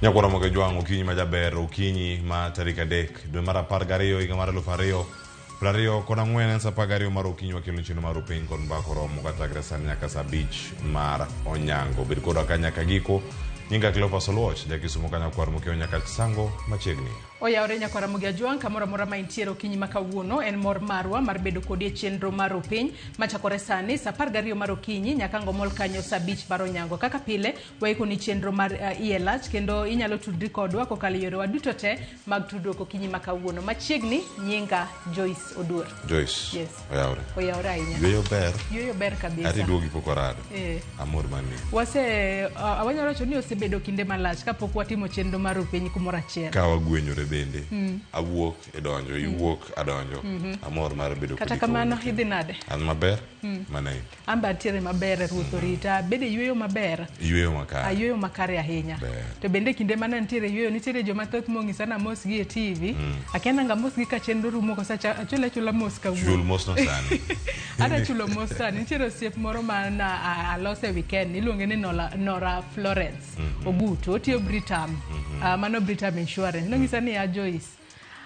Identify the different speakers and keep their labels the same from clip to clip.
Speaker 1: Nyakwara Moge Jwang' okinyi ma jaber okinyi ma tarik 3 dwe mar 12 higa mar 2024 en saa 12 mar okinyi wakelo chenro mar piny kod mbaka oromo kachakre sani nyaka saa 5 mar onyango. Bed kodwa ka nyaka giko. Nyinga Cleophas Oluoch, jakisumo ka nyakwar Mokeo nyaka Sango machiegni.
Speaker 2: Oyawore nyakwara Ramogi Ajwang' kamoro amora ma intiere okinyi ma kawuono en mor marwa mar bedo kodi e chenro mar Opiny machakore sani saa 12 mar okinyi nyaka ngomol kanyo saa 5 mar onyango. Kaka pile waikoni chenro mar iye lach kendo inyalo tudri kodwa kokalo e yorewa duto te mag tudruok okinyi ma kawuono. Machiegni nyinga Joyce Oduor.
Speaker 1: Joyce.
Speaker 2: Yes.
Speaker 1: Oyawore.
Speaker 2: Oyawore ahinya.
Speaker 1: Yueyo ber.
Speaker 2: Yueyo ber kabisa.
Speaker 1: Ati duogi pok orado.
Speaker 2: Eh.
Speaker 1: Amor mani.
Speaker 2: Wase wanyalo wacho ni osebedo kinde malach kapok watimo chenro mar Opiny kumoro achiel.
Speaker 1: Ka wagwenyore bende. Awuok idonjo, iwuok adonjo. Amor mar bedo
Speaker 2: Kata
Speaker 1: kodi
Speaker 2: kamano
Speaker 1: kawuono.
Speaker 2: idhi nade?
Speaker 1: An maber. Mana in.
Speaker 2: An be antiere maber, Ruoth orita. Abedo e yueyo maber.
Speaker 1: Yueyo makare.
Speaker 2: Ayueyo makare ahinya.
Speaker 1: Ber.
Speaker 2: To bende kinde mane antiere yueyo, nitiere joma thoth mong'isa ni amosgi e TV. Akia nanga amosgi ka chenro rumo koso achul achula mos kawuono.
Speaker 1: Chul mos no sani.
Speaker 2: Adwa chulo mos sani. Nitiere osiep moro ma na aloso e weekend, iluonge ni Nora Florence Ogutu. Otiyo Britam. Mano Britam Insurance. Nong'isa ni ya Joyce,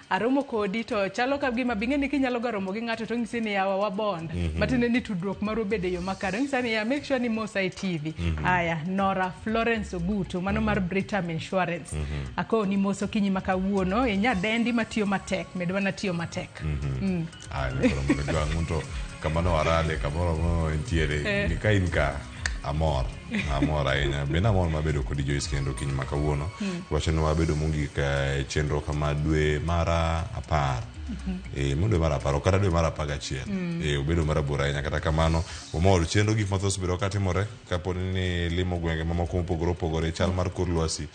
Speaker 2: aromo kodi to chalo ka gima bing'e ni kinyalo ga romo gi ng'ato to ong'isi ni yawa wa bond. Matiende ni tudruok marwa obedo e yo makare. Ong'isa ni ya make sure ni mosa e TV. Aya, Nora Florence Ogutu, mano mar Britam Insurance. Akowo ni mos okinyi ma kawuono, e nyadendi matiyo matek, med mana tiyo matek.
Speaker 1: Aya, nyakoro mondo jwang' unto kama no warade kamoro mo entiere ni ka in ka amor amor ahinya bende amor mabedo kodi Joyce kendo okinyi ma kawuono. Wacho ni wabedo mogik e chenro kama dwe mar 10 dwe mar 10 ok kata dwe mar 11 obedo mar aboro ahinya. Kata kamano omor chenro gik mathoth osebedo katimore kapo ni limo gwenge mamoko mopogore opogore. Chal mar kor lwasi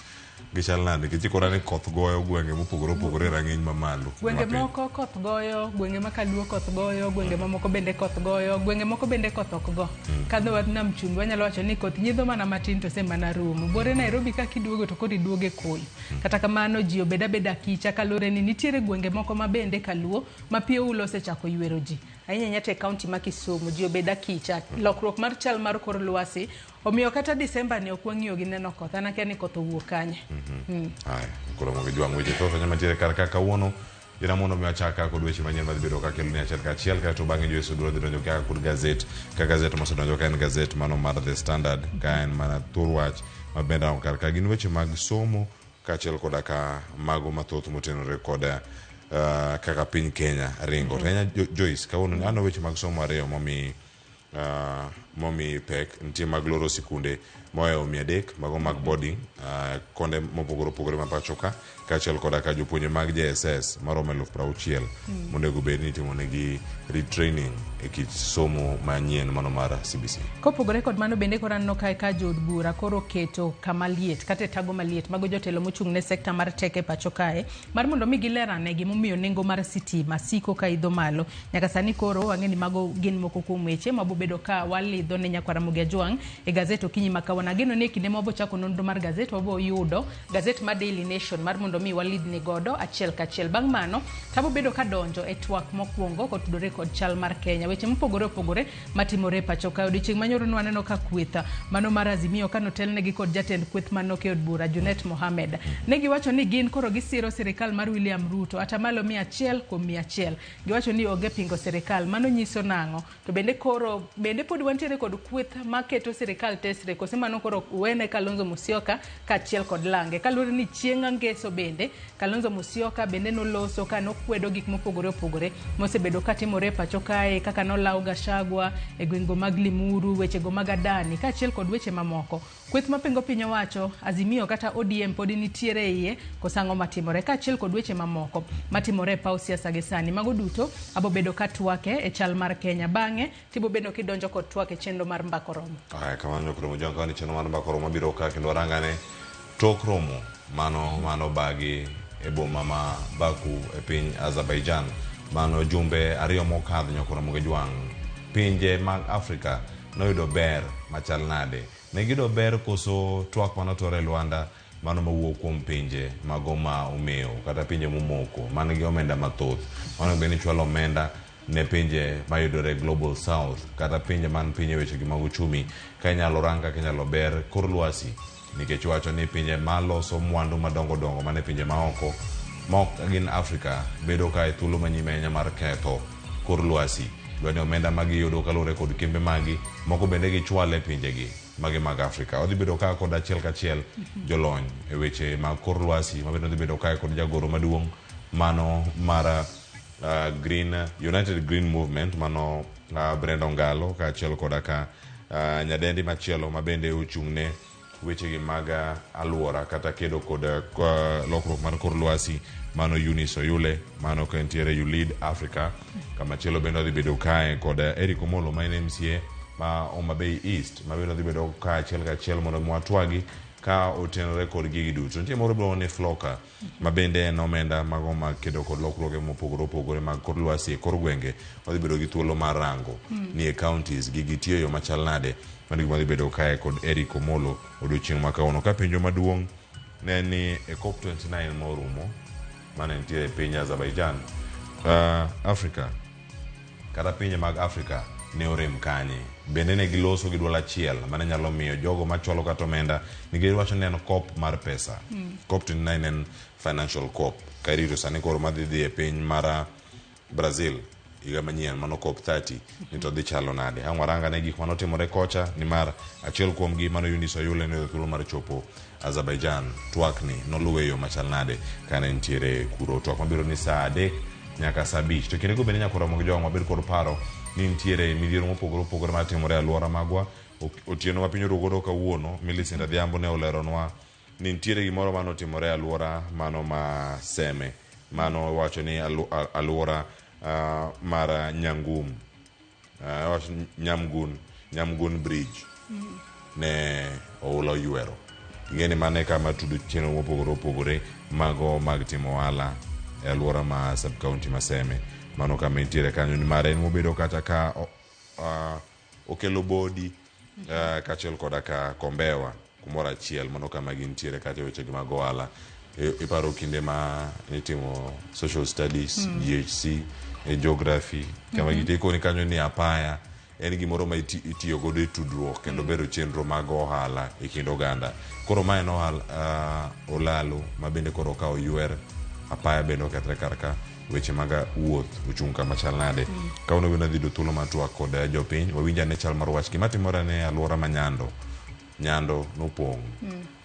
Speaker 1: gichal nade nikech ikora ni koth goyo gwenge mopogore opogore e rang'iny mamalo
Speaker 2: Gwenge
Speaker 1: mapiny.
Speaker 2: moko koth goyo, gwenge ma Kaluo koth goyo, gwenge mamoko bende koth goyo, gwenge moko bende koth ok go. Kadho wach nam chumbi wanyalo wacho ni koth nyidho mana matin to semana rumo. Buore Nairobi ka kiduogo to koro iduogo e koyo. Kata kamano ji obed abeda kicha kaluwore ni nitiere gwenge moko ma bende Kaluo ma pi oulo osechako ywero ji. Ahinya ahinya to e kaunti ma Kisumu ji obed akicha. Lokruok mar chal mar kor lwasi omiyo kata Disemba ni ok wang'iyo gi neno koth. An akia ni koth owuok kanye.
Speaker 1: Aya, koro mondo jwang' weche thoth ahinya mantiere kar ka kawuono. Ina mondo mi wachak kod weche manyien madhi bedo kakelo ni achiel kachiel kaeto bang'e Joyce Oduor dhi donjo kaka kod gazet ka gazet mosedonjo ka en gazet mano mar The Standard ka en mana thur wach ma bende ango kar ka gin weche mag somo kaachiel koda ka mago mathoth motenore kod kaka piny Kenya ringo. To ahinya Joyce kawuono aneno weche mag somo ariyo momi momi pek nitie mag loro sikunde mohewo 300 mago mag boarding konde mopogore opogore ma pacho ka kaachiel koda ka jopuonje mag JSS maromo 60,000 monego bed ni itimonegi retraining e kit somo manyien mano mar CBC.
Speaker 2: Kopogore kod mano bende koro aneno kae ka jood bura koro keto kama liet kata e tago maliet mago jotelo mochung' ne sekta mar teko e pacho kae mar mondo mi giler ane gimomiyo nengo mar sitima siko ka idho malo. Nyaka sani koro wang'e ni mago gin moko kuom weche mabobedo ka walidho ne nyakwar Ramogi Ajwang' e gazet okinyi ma kawuono. Ageno ni e kinde ma wabochako nonro mar gazet wabo yudo gazet mar Daily Nation mar mondo mi walidhni godo achiel kachiel. Bang' mano tabobedo ka donjo e twak mokwongo kotudore kod chal mar Kenya. Weche mopogore opogore matimore e pacho kae. Odiochieng' manyoro nwaneno ka kweth mano mar Azimio kanotelnegi kod jatend kweth manok e od bura Junet Mohamed. Ne giwacho ni gin koro gisiro sirikal mar William Ruto atamalo 100 kuom 100. Giwacho ni onge pingo sirikal. Mano nyiso nang'o? To bende koro bende pod wantiere kod kweth maketo sirikal tesre kose mano koro wene Kalonzo Musyoka kaachiel kod lange. Kaluwore ni chieng' angeso bende Kalonzo Musyoka bende noloso ka nokwedo gik mopogore opogore mosebedo katimore e pacho kae kaka nolaw Gachagua e gwengego mag Limuru, wechego mag Adani kaachiel kod weche mamoko. Kweth mapingo piny owacho Azimio kata ODM pod nitiere e iye koso ang'o matimore kaachiel kod weche mamoko matimore e paw siasa gi sani. Mago duto abobedo ka twake e chal mar Kenya. Bang'e tibobedo kidonjo kod twak e chenro mar Mbaka Oromo.
Speaker 1: Aya, kamano nyokro mojwang' kawani chenro mar Mbaka Oromo biro ka kendo warangane tok romo mano bagi e boma ma Baku e piny Azerbaijan. Mano jumbe 2 mokadho nyokro mojwang' pinje mag Afrika noyudo ber machal nade? Ne giyudo ber koso twak manotore e Luanda mano mawuok kuom pinje mago ma omewo kata pinje momoko man gi omenda mathoth. Mano bende chwalo omenda ne pinje mayudore Global South kata pinje man piny e weche gi mag uchumi ka inyalo rang kaka inyalo ber kor lwasi Nikech iwacho ni pinje maloso mwandu madongo dongo mane pinje maoko ma ok gin Afrika bedo ka e thuolo manyime ahinya mar ketho kor lwasi. Dwa ni omenda ma giyudo kaluwore kod kembe magi moko bende gichwale e pinjegi magi mag Afrika. Odhi bedo ka kod achiel kachiel jolony e weche mag kor lwasi mabende odhi bedo kae kod jagoro maduong' mano mar Green United Green Movement mano Brenda Ongalo kaachiel koda ka nyadendi machielo mabende ochung'ne wechegi mag aluora kata kedo kod lokruok mar kor lwasi mano Eunice Oyule mano ka entiere ULEAD Africa. Kamachielo bende odhi bedo kae kod Eric Omolo ma en MCA ma Homa Bay East ma bende odhi bedo ka achiel kachiel mondo mi watwagi ka otenore kod gigi duto. Nitie moro miluongo ni Floka ma bende en omenda mago mag kedo kod lokruoge mopogore opogore mag kor lwasi e kor gwenge. Wadhi bedo gi thuolo mar rango ni e counties gigi tiyo e yo machal nade. Mano gima dhi bedo kae kod Eric Omolo odiochieng' ma kawuono. Ka penjo maduong' ne en ni e COP29 morumo mane nitiere e piny Azerbaijan, Africa kata pinje mag Afrika ne orem kanye? Bende ne giloso gi duol achiel mane nyalo miyo jogo machwalo kata omenda nikech iwacho ni en COP mar pesa. COP29 en financial COP. Ka irito sani koro madhi dhi e piny mar Brazil higa manyien mano COP30 ni to dhi chalo nade? Ang' waranga ne gik manotimore kocha nimar achiel kuomgi mano Eunice Oyule ne oyudo thuolo mar chopo Azerbaijan. Twak ni noluwe e yo machal nade kane nitiere kuro? Twak mabiro ni saa 3 nyaka saa 5. To kindego bende nyaka romo gi jowang' wabed kod paro ni nitiere midhiero mopogore opogore matimore e aluora magwa. Otieno ma piny oruo godo kawuono, Millicent Adhiambo ne oleronwa ni nitiere gimoro manotimore e aluora mano ma Seme. Mano wacho ni aluora mar Nyangum, wacho Nyamgun, Nyamgun Bridge ne oula oywero. Ing'e ni mano e kama tudo chenro mopogore opogore mago mag timo ohala e aluora ma sub county ma Seme. Mano kama entiere kanyo nimar en mobedo kata ka okelo bodi kaachiel koda ka Kombewa kumoro achiel mano kama gintiere kacha wechegi mag ohala. Iparo kinde ma nitimo social studies, GHC, geography kama ikoni kanyo ni apaya en gimoro ma itiyo godo e tudruok kendo bero chenro mag ohala e kind oganda. Koro ma en ohala olalo ma bende koro ka oywer apaya bende okethre kar ka weche mag wuoth ochung' kama chal nade. Kawuono bende wadhi yudo thuolo mar twak kod jopiny wawinj ane chal mar wach gima timore ne aluora ma Nyando. Nyando nopong'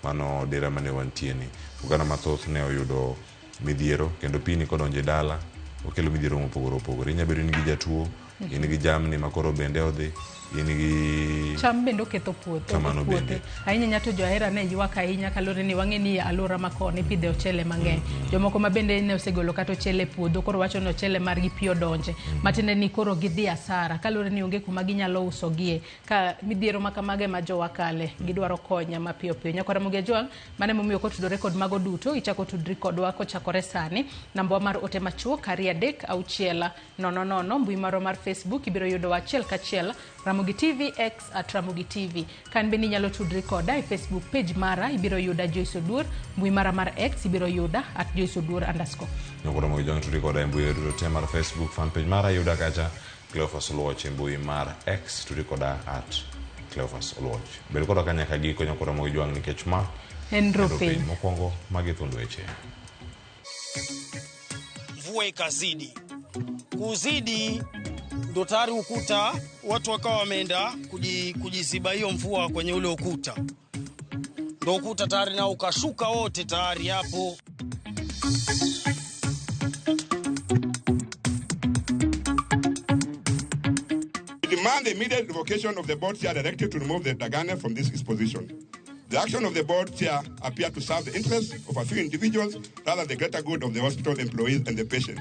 Speaker 1: mano dera mane wantie ni. Oganda mathoth ne oyudo midhiero kendo pini kodonjo e dala okelo midhiero mopogore opogore. Inyalo bedo ni in gi jatuo, in gi jamni ma koro bende odhi, in gi
Speaker 2: cham bende oketho puothe.
Speaker 1: Kamano bende.
Speaker 2: Ahinya ahinya to johera ne ywak ahinya kaluwore ni wang'e ni aluora ma koni ipidhe ochele mang'eny. Jomoko ma bende ne osegolo kata ochele e puodho koro wacho ni ochele margi pi odonje. Matiende ni koro gidhi asara kaluwore ni onge kuma ginyalo usogie. Ka midhiero ma kamago ema jowa kale, gidwaro konya mapiyo piyo. Nyakwar Ramogi Ajwang', mano emomiyo kotudore kod mago duto, ichako tudri kodwa kochakore sani. Namba mar ote machuok 2 3 6 0 0, mbui marwa mar Facebook ibiro yudowa achiel kachiel Ramogi TV, X at Ramogi TV. Kan bende inyalo tudri koda e Facebook page mara ibiro yuda Joyce Oduor, mbui mara mar X ibiro yuda at Joyce Oduor underscore.
Speaker 1: Nyakwar Ramogi Ajwang' tudri koda e mbui duto te mar Facebook fan page mara yuda kacha Cleophas Oluoch e mbui mar X tudri koda at Cleophas Oluoch. Bed kodwa ka nyaka giko Nyakwar Ramogi Ajwang' nikech ma
Speaker 2: en Ropiny.
Speaker 1: Mokwongo magi thuond weche.
Speaker 3: Mvua ikazidi kuzidi, ndo tayari ukuta watu wakawa wameenda kujiziba hiyo mvua kwenye ule ukuta, ndo ukuta tayari nao ukashuka wote tayari hapo.
Speaker 4: We demand the immediate revocation of the board chair directive to remove the Dagane from this position. The action of the board chair appeared to serve the interests of a few individuals rather than the greater good of the hospital employees and the patient.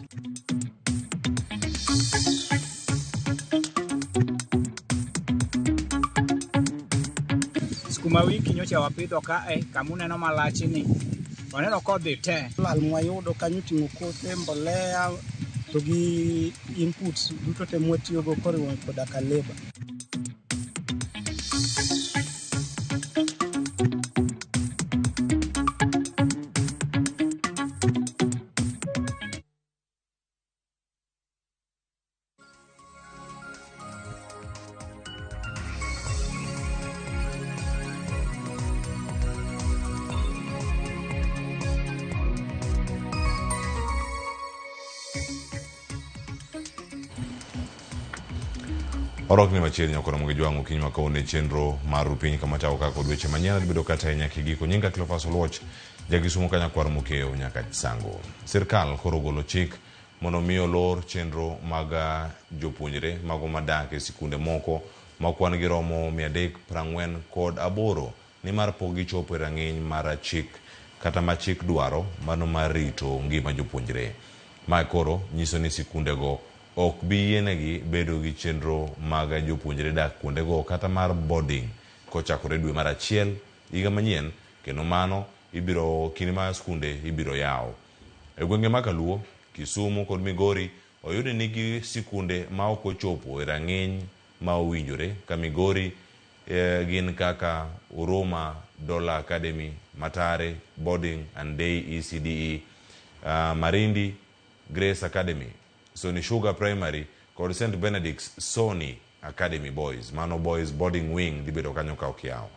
Speaker 5: Sukuma wiki nyocha wapidho kae kamuneno malachni waneno kodhi te.
Speaker 6: Lal mwayudo kanyo ting'o kothe, mbolea to gi inputs duto te mwatiyogo koriwo koda ka labour.
Speaker 1: Orokni machiegni nyakoro mogi jwang' okinyi ma kawuono e chenro mar Rupiny kama chako kaka kod weche manyien adhi bedo kata nyaka e giko. Nyinga Cleophas Oluoch, Jakisumo ka nyakwar Mokeo nyaka Sango. Sirkal koro ogolo chik mondo mi olor chenro mag jopuonjre mago madak e sikunde moko ma kwan gi romo 348 nimar pok gichopo e rang'iny mar chik kata ma chik dwaro mano mar rito ngima jopuonjre. Mae koro nyiso ni sikundego ok bi yienegi bedo gi chenro mag jopuonjre dak kuondego kata mar boarding kochakore dwe mar achiel higa manyien, kendo mano ibiro kinde ma skunde ibiro yaw. E gwenge ma Kaluo, Kisumu kod Migori oyud ni nigi sikunde ma ok ochopo e rang'iny ma owinjore ka Migori gin kaka Huruma Dollar Academy, Matare Boarding and Day ECDE, Marindi Grace Academy, Sony Sugar Primary kod St Benedict's Sony Academy Boys. Mano Boys Boarding Wing dhi bedo kanyo ka ok yaw.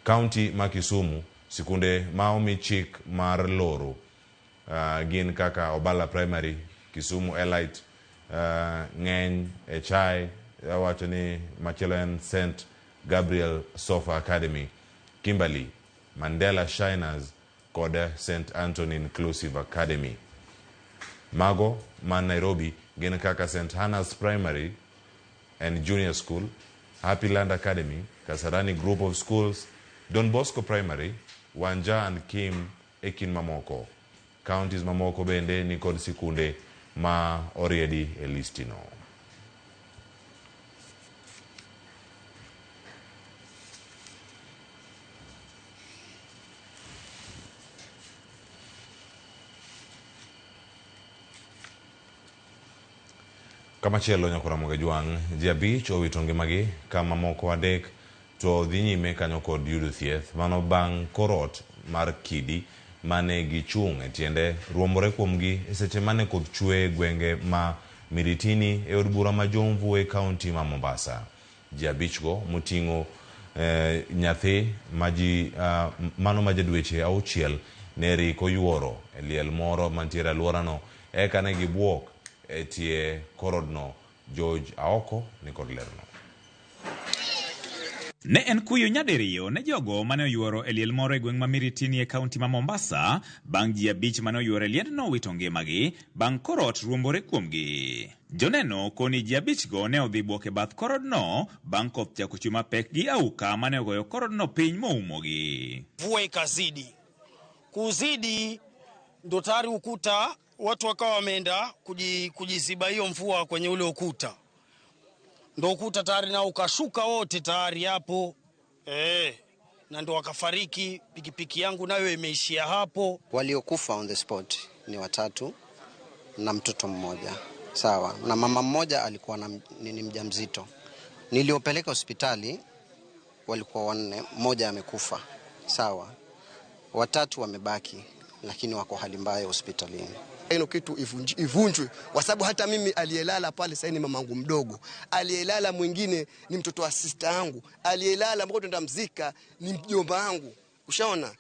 Speaker 1: County ma Kisumu, sikunde ma omi chik mar loro gin kaka Obala Primary, Kisumu Elite, Ng'eny, Echai, awacho ni machielo en St Gabriel Sofa Academy, Kimberley, Mandela Shiners kod St Anthony Inclusive Academy. Mago man Nairobi gin kaka St Hannah's Primary and Junior School, Happy Land Academy, Kasarani Group of Schools, Don Bosco Primary, Wanja and Kim e kind mamoko. Counties mamoko bende ni kod sikunde ma oriedi e listino. Kamachielo nyakora Jwang', ji 5 owito ngimagi ka mamoko 3 to dhi nyime kanyo kod yudo thieth. Mano bang' korot mar kidi mane gichung' e tiende ruombore kuomgi e seche mane koth chwe e gwenge ma Miritini e od bura ma Jomvu e kaunti ma Mombasa. Ji 5 go moting'o nyathi ma ji mano ma jadweche 6 ne rik oyuoro e liel moro mantiere alworano eka ne gibuok e tie korodno. George Aoko ni kod lerno.
Speaker 7: Ne en kuyo nyadiriyo ne jogo mane oyuoro e liel moro e gweng' ma Miritini e kaunti ma Mombasa bang' ji 5 mane oyuoro e liendno wito ngimagi bang' korot ruombore kuomgi. Joneno koni ji 5 go ne odhi buok e bath korodno bang' koth chako chwe mapek gi auka mane ogoyo korodno piny moumogi.
Speaker 3: Mvua ikazidi kuzidi, ndo tayari ukuta watu wakawa wameenda kujiziba hiyo mvua kwenye ule ukuta, ndo ukuta tayari nao ukashuka wote tayari hapo, na ndo wakafariki. Pikipiki yangu nayo imeishia hapo.
Speaker 8: Waliokufa on the spot ni 3 na mtoto mmoja, sawa, na mama mmoja alikuwa ni mjamzito. Niliopeleka hospitali walikuwa 4, mmoja amekufa, sawa, 3 wamebaki lakini wako hali mbaya hospitalini.
Speaker 9: Hilo kitu ivunjwe, kwa sababu hata mimi aliyelala pale sasa ni mamangu mdogo, aliyelala mwingine ni mtoto wa sister yangu, aliyelala ambao tunaenda mzika ni mjomba wangu. Ushaona?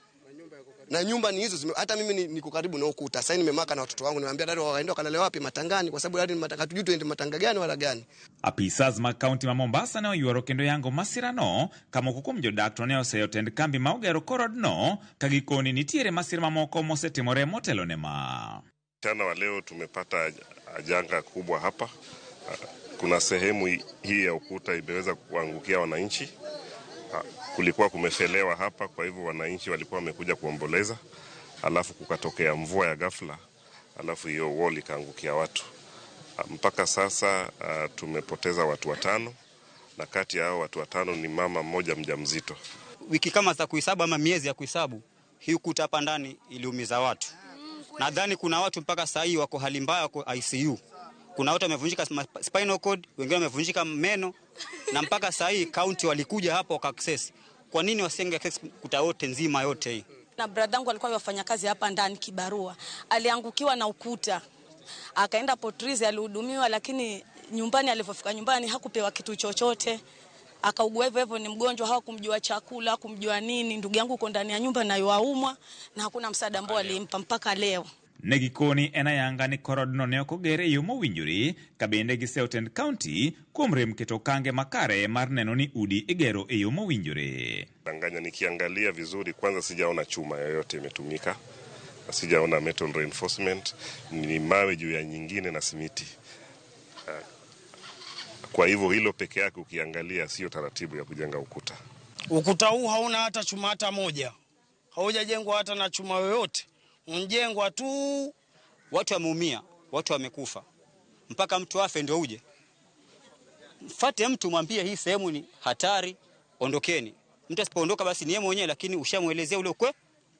Speaker 9: Na nyumba ni hizo, hata mimi niko karibu na ukuta. Sasa nimemaka na watoto wangu, nimeambia dada waende wakalale wapi matangani, kwa sababu hadi matanga hatujui tuende matanga gani wala gani.
Speaker 7: Apisas mag kaunti ma Mombasa ne oyuoro kendo yango masirano ka moko kuom jodak to ne oseyo tend kambi ma ogero korodno ka gikoni nitiere masira mamoko mosetimore motelo ne ma.
Speaker 10: Mchana wa leo tumepata janga kubwa hapa. Kuna sehemu hii ya ukuta imeweza kuangukia wananchi. Kulikuwa kumefelewa hapa, kwa hivyo wananchi walikuwa wamekuja kuomboleza. Alafu kukatokea mvua ya ghafla, alafu hiyo wall ikaangukia watu. Mpaka sasa tumepoteza watu 5, na kati ya hao watu 5 ni mama mmoja mjamzito.
Speaker 11: Wiki kama za kuhesabu ama miezi ya kuhesabu, hii ukuta hapa ndani iliumiza watu. Nadhani kuna watu mpaka saa hii wako hali mbaya, wako ICU. Kuna watu wamevunjika spinal cord, wengine wamevunjika meno, na mpaka saa hii county walikuja hapo waka access. Kwa nini wasinge access kuta yote nzima yote hii?
Speaker 12: Na brother yangu alikuwa yafanya kazi hapa ndani kibarua. Aliangukiwa na ukuta. Akaenda Potrizi alihudumiwa, lakini nyumbani alipofika nyumbani hakupewa kitu chochote. Akaugua hivyo hivyo, ni mgonjwa, hawakumjua chakula, hakumjua nini. Ndugu yangu uko ndani ya nyumba na yuaumwa na hakuna msaada ambao alimpa mpaka leo.
Speaker 7: Ne gikoni en ayanga ni korodno ne ok oger e yo mowinjore ka bende giseyo tend kaunti kuom rem keto okange makare mar neno ni udi igero e yo mowinjore.
Speaker 10: Danganya, nikiangalia vizuri, kwanza sijaona chuma yoyote imetumika, sijaona metal reinforcement, ni mawe juu ya nyingine na simiti. Kwa hivyo hilo peke yake ukiangalia sio taratibu ya kujenga ukuta.
Speaker 3: Ukuta huu hauna hata chuma hata moja, haujajengwa hata na chuma yoyote, unjengwa tu.
Speaker 11: Watu wameumia, watu wamekufa, mpaka mtu afe ndio uje mfate mtu mwambie hii sehemu ni hatari, ondokeni. Mtu asipoondoka basi ni yeye mwenyewe, lakini ushamuelezea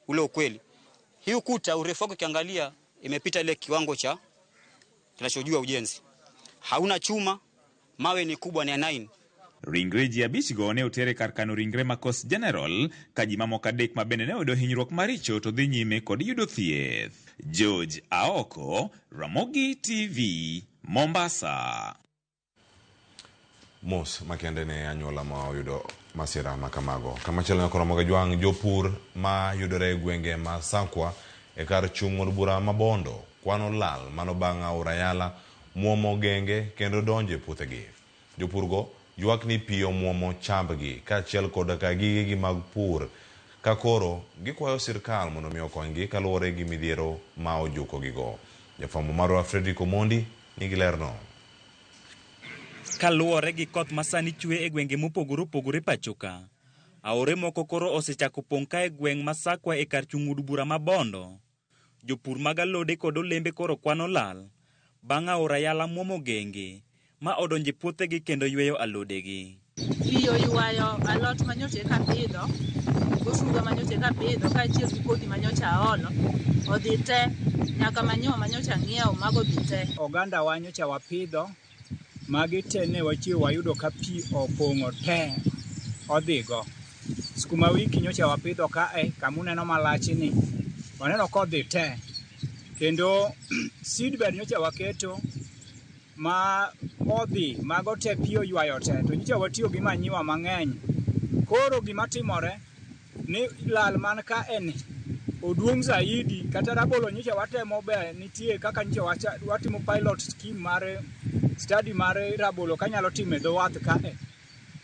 Speaker 11: ule ukweli. Hii ukuta urefu wake ukiangalia imepita ile kiwango cha kinachojua ujenzi. Hauna chuma, mawe ni kubwa ni 9.
Speaker 7: Ringre ji 5 go ne oter e kar kano ringre ma Coast General ka ji mamoko 3 ma bende ne oyudo hinyruok maricho to dhi nyime kod yudo thieth. George Aoko, Ramogi TV, Mombasa.
Speaker 1: Mos makende ne anyuola ma oyudo masira ma kamago. Kamachielo ne Ramogi Jwang' jopur ma yudore e gwenge ma Sakwa e kar chung' od bura ma Bondo kwano lal mano bang' aora Yala muomo genge kendo donjo e puothegi. Jopurgo ywak ni pi omuomo chambgi kaachiel koda ka gigegi mag pur ka koro gikwayo sirkal mondo mi okonygi kaluwore gi midhiero ma ojukogigo. Jafwambo marwa Fredrick Omondi nigi lerno.
Speaker 13: Kaluwore gi koth ma sani chwe e gwenge mopogore opogore pachoka, aore moko koro osechako pong' ka e gweng' ma Sakwa e kar chung' od bura ma Bondo. Jopur mag alode kod olembe koro kwano lal bang' aora Yala muomo genge ma odonjo e puothegi kendo yweyo alodegi.
Speaker 14: Pi oywayo alot manyocha eka apidho, gosuga manyocha eka apidho kaachiel gi kodhi manyocha aolo odhi te, nyaka manyiwa manyocha ang'iewo mago odhi te.
Speaker 5: Oganda wa nyocha wapidho, magi te ne wachiewo wayudo ka pi opong'o te odhigo. Skuma wiki nyocha wapidho kae kamuneno malachni, waneno kodhi te. Kendo seedbed nyocha waketo ma odhi mago te pi oywayo te, to nyocha watiyo gi manyiwa mang'eny. Koro gima timore ni lal man kae ni oduong' zaidi, kata rabolo nyocha watemo be nitie kaka nyocha watimo pilot scheme mar study mar rabolo kanyalo timo e dho wath kae,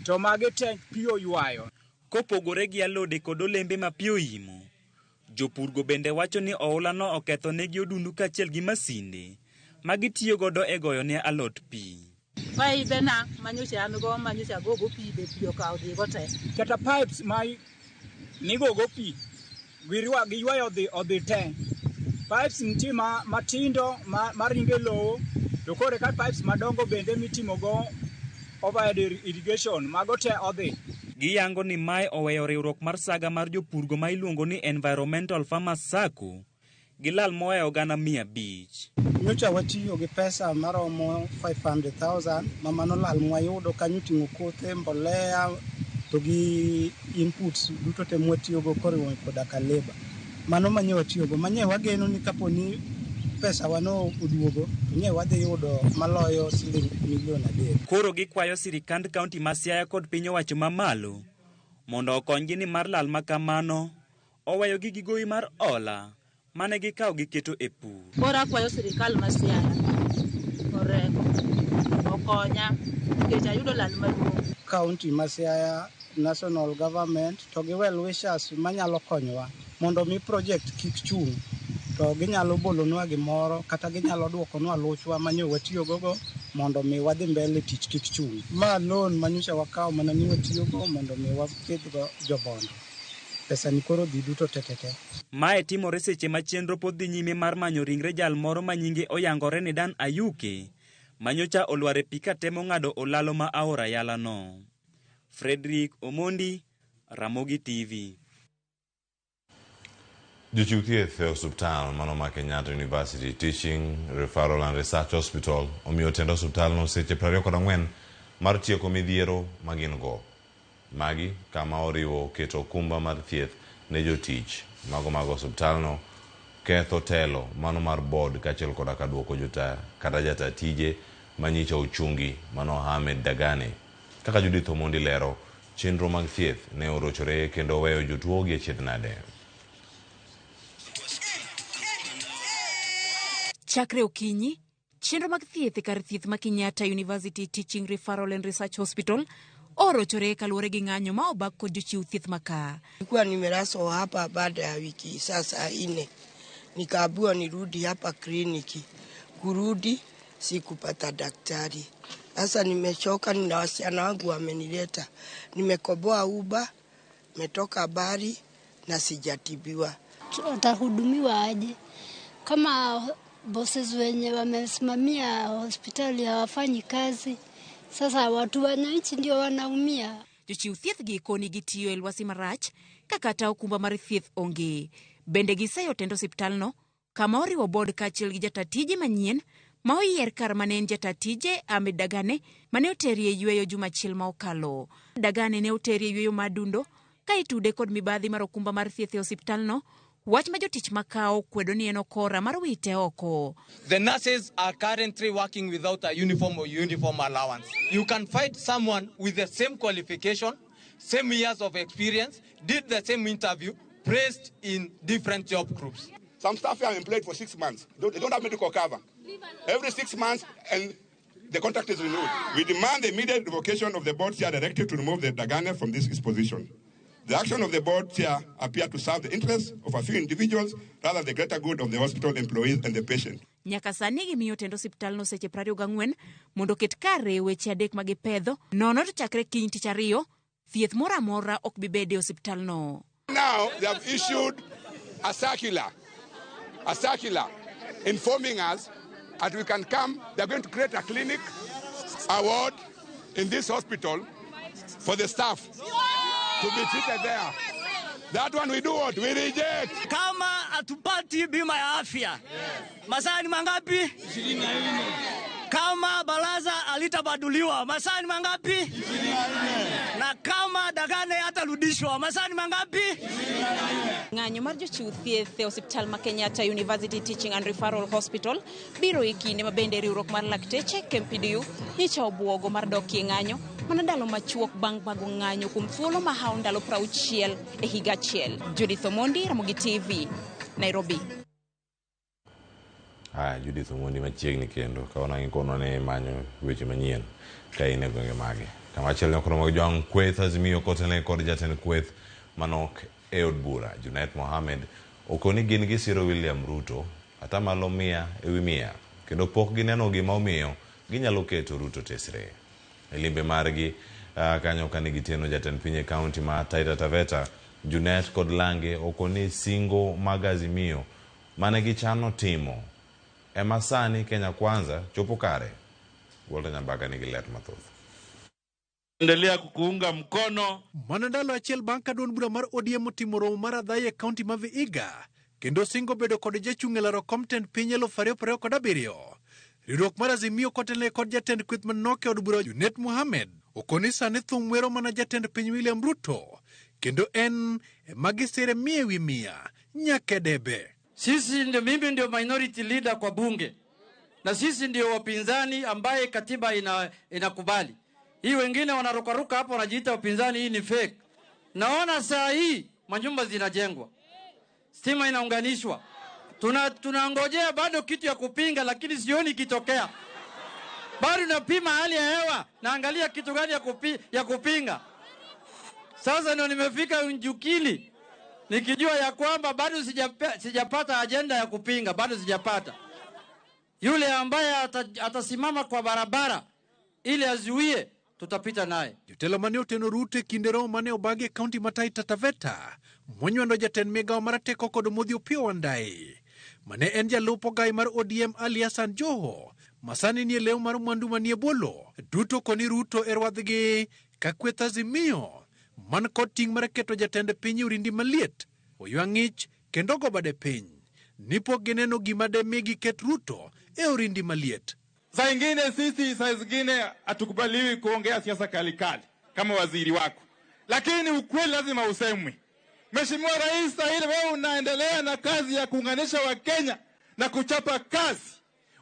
Speaker 5: to magi te pi oywayo.
Speaker 13: Kopogore gi alode kod olembe ma pi oimo, jopurgo bende wacho ni oula no oketho negi odundu kaachiel gi masinde ma gitiyo godo e goyo ne alot pi.
Speaker 14: Paibe na manyocha an go manyocha agogo pi be pi okawo dhigo te.
Speaker 5: Kata pipes ma nigogo pi giywayo odhi te. Pipes nitie matindo maringo e lowo, to koro ka pipes madongo bende mitimogo overhead irrigation mago te odhi.
Speaker 13: Giyango ni mae oweyo riwruok mar saga mar jopurgo ma iluongo ni Environmental Farmers Sacco gi lal mohewo 500,000.
Speaker 6: Nyocha watiyo gi pesa maromo 500,000 ma mano lal mwayudo kanyo oting'o kothe, mbolea to gi inputs duto te mwatiyogo koriwo koda ka labour. Mano manye watiyogo manye wageno ni kapo ni pesa wano oduogo to nye wadhi yudo maloyo siling milion 3.
Speaker 13: Koro gikwayo sirikand kaunti ma Siaya kod piny owacho mamalo mondo okonygi ni mar lal ma kamano oweyogi gi gowi mar hola mane gikawo giketo e pur.
Speaker 14: Koro akwayo sirikal ma Siaya oreko okonya nikech ayudo lal maduong'.
Speaker 6: Kaunti ma Siaya, national government to gi well wishers manyalo konyowa mondo mi project kik chung', to ginyalo bolonwa gimoro kata ginyalo duokonwa luchwa manyo watiyogo mondo mi wadhi mbele tich kik chung'. Ma loan manyocha wakawo mana ni watiyogo mondo mi wapidhgo jobondo. Pesa ni koro dhi duto te te te.
Speaker 13: Mae timore seche ma chenro pod dhi nyime mar manyo ringre jal moro ma nyinge oyangore ni Dan Ayuke manyocha olwar e pi katemo ng'ado olalo ma aora Yala no. Frederick Omondi, Ramogi TV.
Speaker 1: Jochiw thieth e osuptal mano ma Kenyatta University Teaching, Referral and Research Hospital omiyo tend osuptalno seche 24 mar tieko midhiero ma gin go. Magi kama oriwo keto okumba mar thieth ne jotich mago mag osuptalno, ketho telo mano mar board kaachiel koda ka duoko jota kata jata tije manyicha ochungi mano Ahmed Dagane. Kaka Judith Omondi lero, chenro mag thieth ne orochore kendo weyo jotuo gi achiedh nade.
Speaker 15: Chakre okinyi, chenro mag thieth e kar thieth ma Kenyatta University Teaching Referral and Research Hospital orochore kaluwore gi ng'anyo ma obag kod jochiw thieth maka.
Speaker 16: Nilikuwa nimelazwa hapa baada ya wiki sasa 4, nikaambiwa nirudi hapa kliniki. Kurudi sikupata daktari. Sasa nimechoka, nina wasichana wangu wamenileta. Nimekoboa Uber, nimetoka bari na sijatibiwa.
Speaker 17: Watahudumiwa aje kama bosses wenye wamesimamia hospitali hawafanyi kazi? Sasa watu wananchi ndio wanaumia.
Speaker 15: Jochiw thieth gi koni gitiyo e lwasi marach ka kata okumba mar thieth onge. Bende giseyo tend osiptalno kama oriwo bod kaachiel gi jata tije manyien ma oyier kar mane en jata tije Ahmed Dagane mane oterie yweyo juma achiel ma okalo. Dagane ne oterie yweyo mar dundo ka itude kod mibadhi mar okumba mar thieth e osiptalno, wach ma jotich makao kwedo ni en okora mar wite oko.
Speaker 18: The nurses are currently working without a uniform or uniform allowance. You can find someone with the same qualification, same years of experience, did the same interview, placed in different job groups.
Speaker 4: Some staff here are employed for 6 months. They don't have medical cover. Every 6 months, and the contract is renewed. We demand the immediate revocation of the board chair directive to remove the Dagane from this position. The action of the board chair appear to serve the interests of a few individuals rather than the greater good of the hospital employees and the patient.
Speaker 15: Nyaka sani gimiyo tend osiptalno seche 24 mondo oket kare weche 3 magipedho, nono to chakre kiny tich ariyo, thieth moro amora ok bi bede e osiptalno.
Speaker 4: Now they have issued a circular informing us that we can come. They are going to create a clinic, a ward in this hospital for the staff to be treated there. That one we do what? We reject.
Speaker 19: Kama hatupati bima ya afya, masaa ni mangapi? 24. Kama baraza alitabaduliwa, masaa ni mangapi? 24. Na kama Dagane hatarudishwa, masaa ni mangapi?
Speaker 15: 24. Ng'anyo mar jochiw thieth e osiptal ma Kenyatta University Teaching and Referral Hospital biro e kinde ma bende riwruok mar lakteche KMPDU nyicha obuogo mar dokie ng'anyo mana ndalo machuok bang' bago ng'anyo kuom thuolo mahawo ndalo 60 e higa achiel. Judith Omondi, Ramogi TV, Nairobi.
Speaker 1: Haya, Judith Omondi machiegni kendo kawana gikono ne manyo weche manyien ka in e gwenge mage. Kamachielo nyokono mag jwang' kweth Azimio kotene kod jatend kweth manok e od bura Junet Mohamed okoni gin gisiro William Ruto atamalo 100 ewi 100 kendo pok gineno gima omiyo ginyalo keto Ruto tesre. E limbe margi kanyo kane giteno jatend piny e kaunti ma Taita Taveta, Junet kod Lange okoni singo mag Azimio mane gichano timo ema sani Kenya Kwanza chopo kare. Walter Nyambaka nigi ler mathoth.
Speaker 20: Endelea kukuunga mkono.
Speaker 21: Mana ndalo achiel bang' ka duond bura mar ODM otimo romo mar adhaya e kaunti ma Vihiga kendo singo bedo kod jachung' e laro kom tend piny 2027. Riwruok mar Azimio kotelne kod jatend kweth manok e od bura Junet Mohamed okoni sani thum wero mana jatend piny William Ruto kendo en ema gisire 100 ewi 100 nyaka e debe.
Speaker 20: Sisi ndio, mimi ndio minority leader kwa bunge na sisi ndio wapinzani ambaye katiba inakubali. Hii wengine wanarukaruka hapo wanajiita wapinzani, hii ni fake. Naona saa hii manyumba zinajengwa, stima inaunganishwa. Tunangojea bado kitu ya kupinga, lakini sioni kitokea. Bado napima hali ya hewa, naangalia kitu gani ya kupinga. Sasa ndio nimefika Njukili nikijua ya kwamba bado sijapata agenda ya kupinga, bado sijapata. Yule ambaye atasimama kwa barabara ili azuie, tutapita naye.
Speaker 21: Jotelo mane oteno Ruto e kinde romo mane obagi e kaunti ma Taita Taveta monywando jatend migao marateko kod Omodhi Opiyo Wandayi mane en jalup ogai mar ODM Ali Hassan Joho masani nie lew mar mwandu manie bolo duto koni Ruto e rwadhgi ka kweth Azimio man kod ting' mar keto jatend piny e orindi maliet oywa ng'ich kendo go bade piny ni pok gineno gima demi giket Ruto e orindi maliet.
Speaker 20: Saa ingine sisi, saa zingine hatukubaliwi kuongea siasa kali kali kama waziri wako, lakini ukweli lazima usemwe. Mheshimiwa Rais, ile wewe unaendelea na kazi ya kuunganisha Wakenya na kuchapa kazi.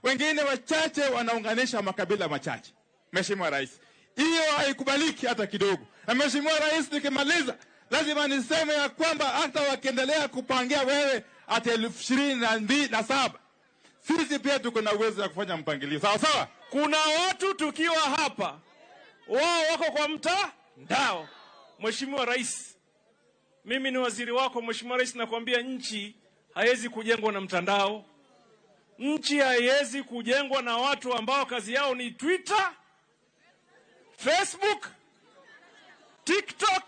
Speaker 20: Wengine wachache wanaunganisha makabila machache. Mheshimiwa Rais, hiyo haikubaliki hata kidogo. Na Mheshimiwa Rais, nikimaliza lazima niseme ya kwamba hata wakiendelea kupangia wewe ati 2027,
Speaker 2: Sisi pia tuko na uwezo ya kufanya mpangilio. Sawa sawa?
Speaker 22: Kuna watu tukiwa hapa, wao wako kwa mtandao. Mheshimiwa Rais, mimi ni waziri wako. Mheshimiwa Rais, nakwambia nchi haiwezi kujengwa na mtandao. Nchi haiwezi kujengwa na watu ambao kazi yao ni Twitter, Facebook, TikTok,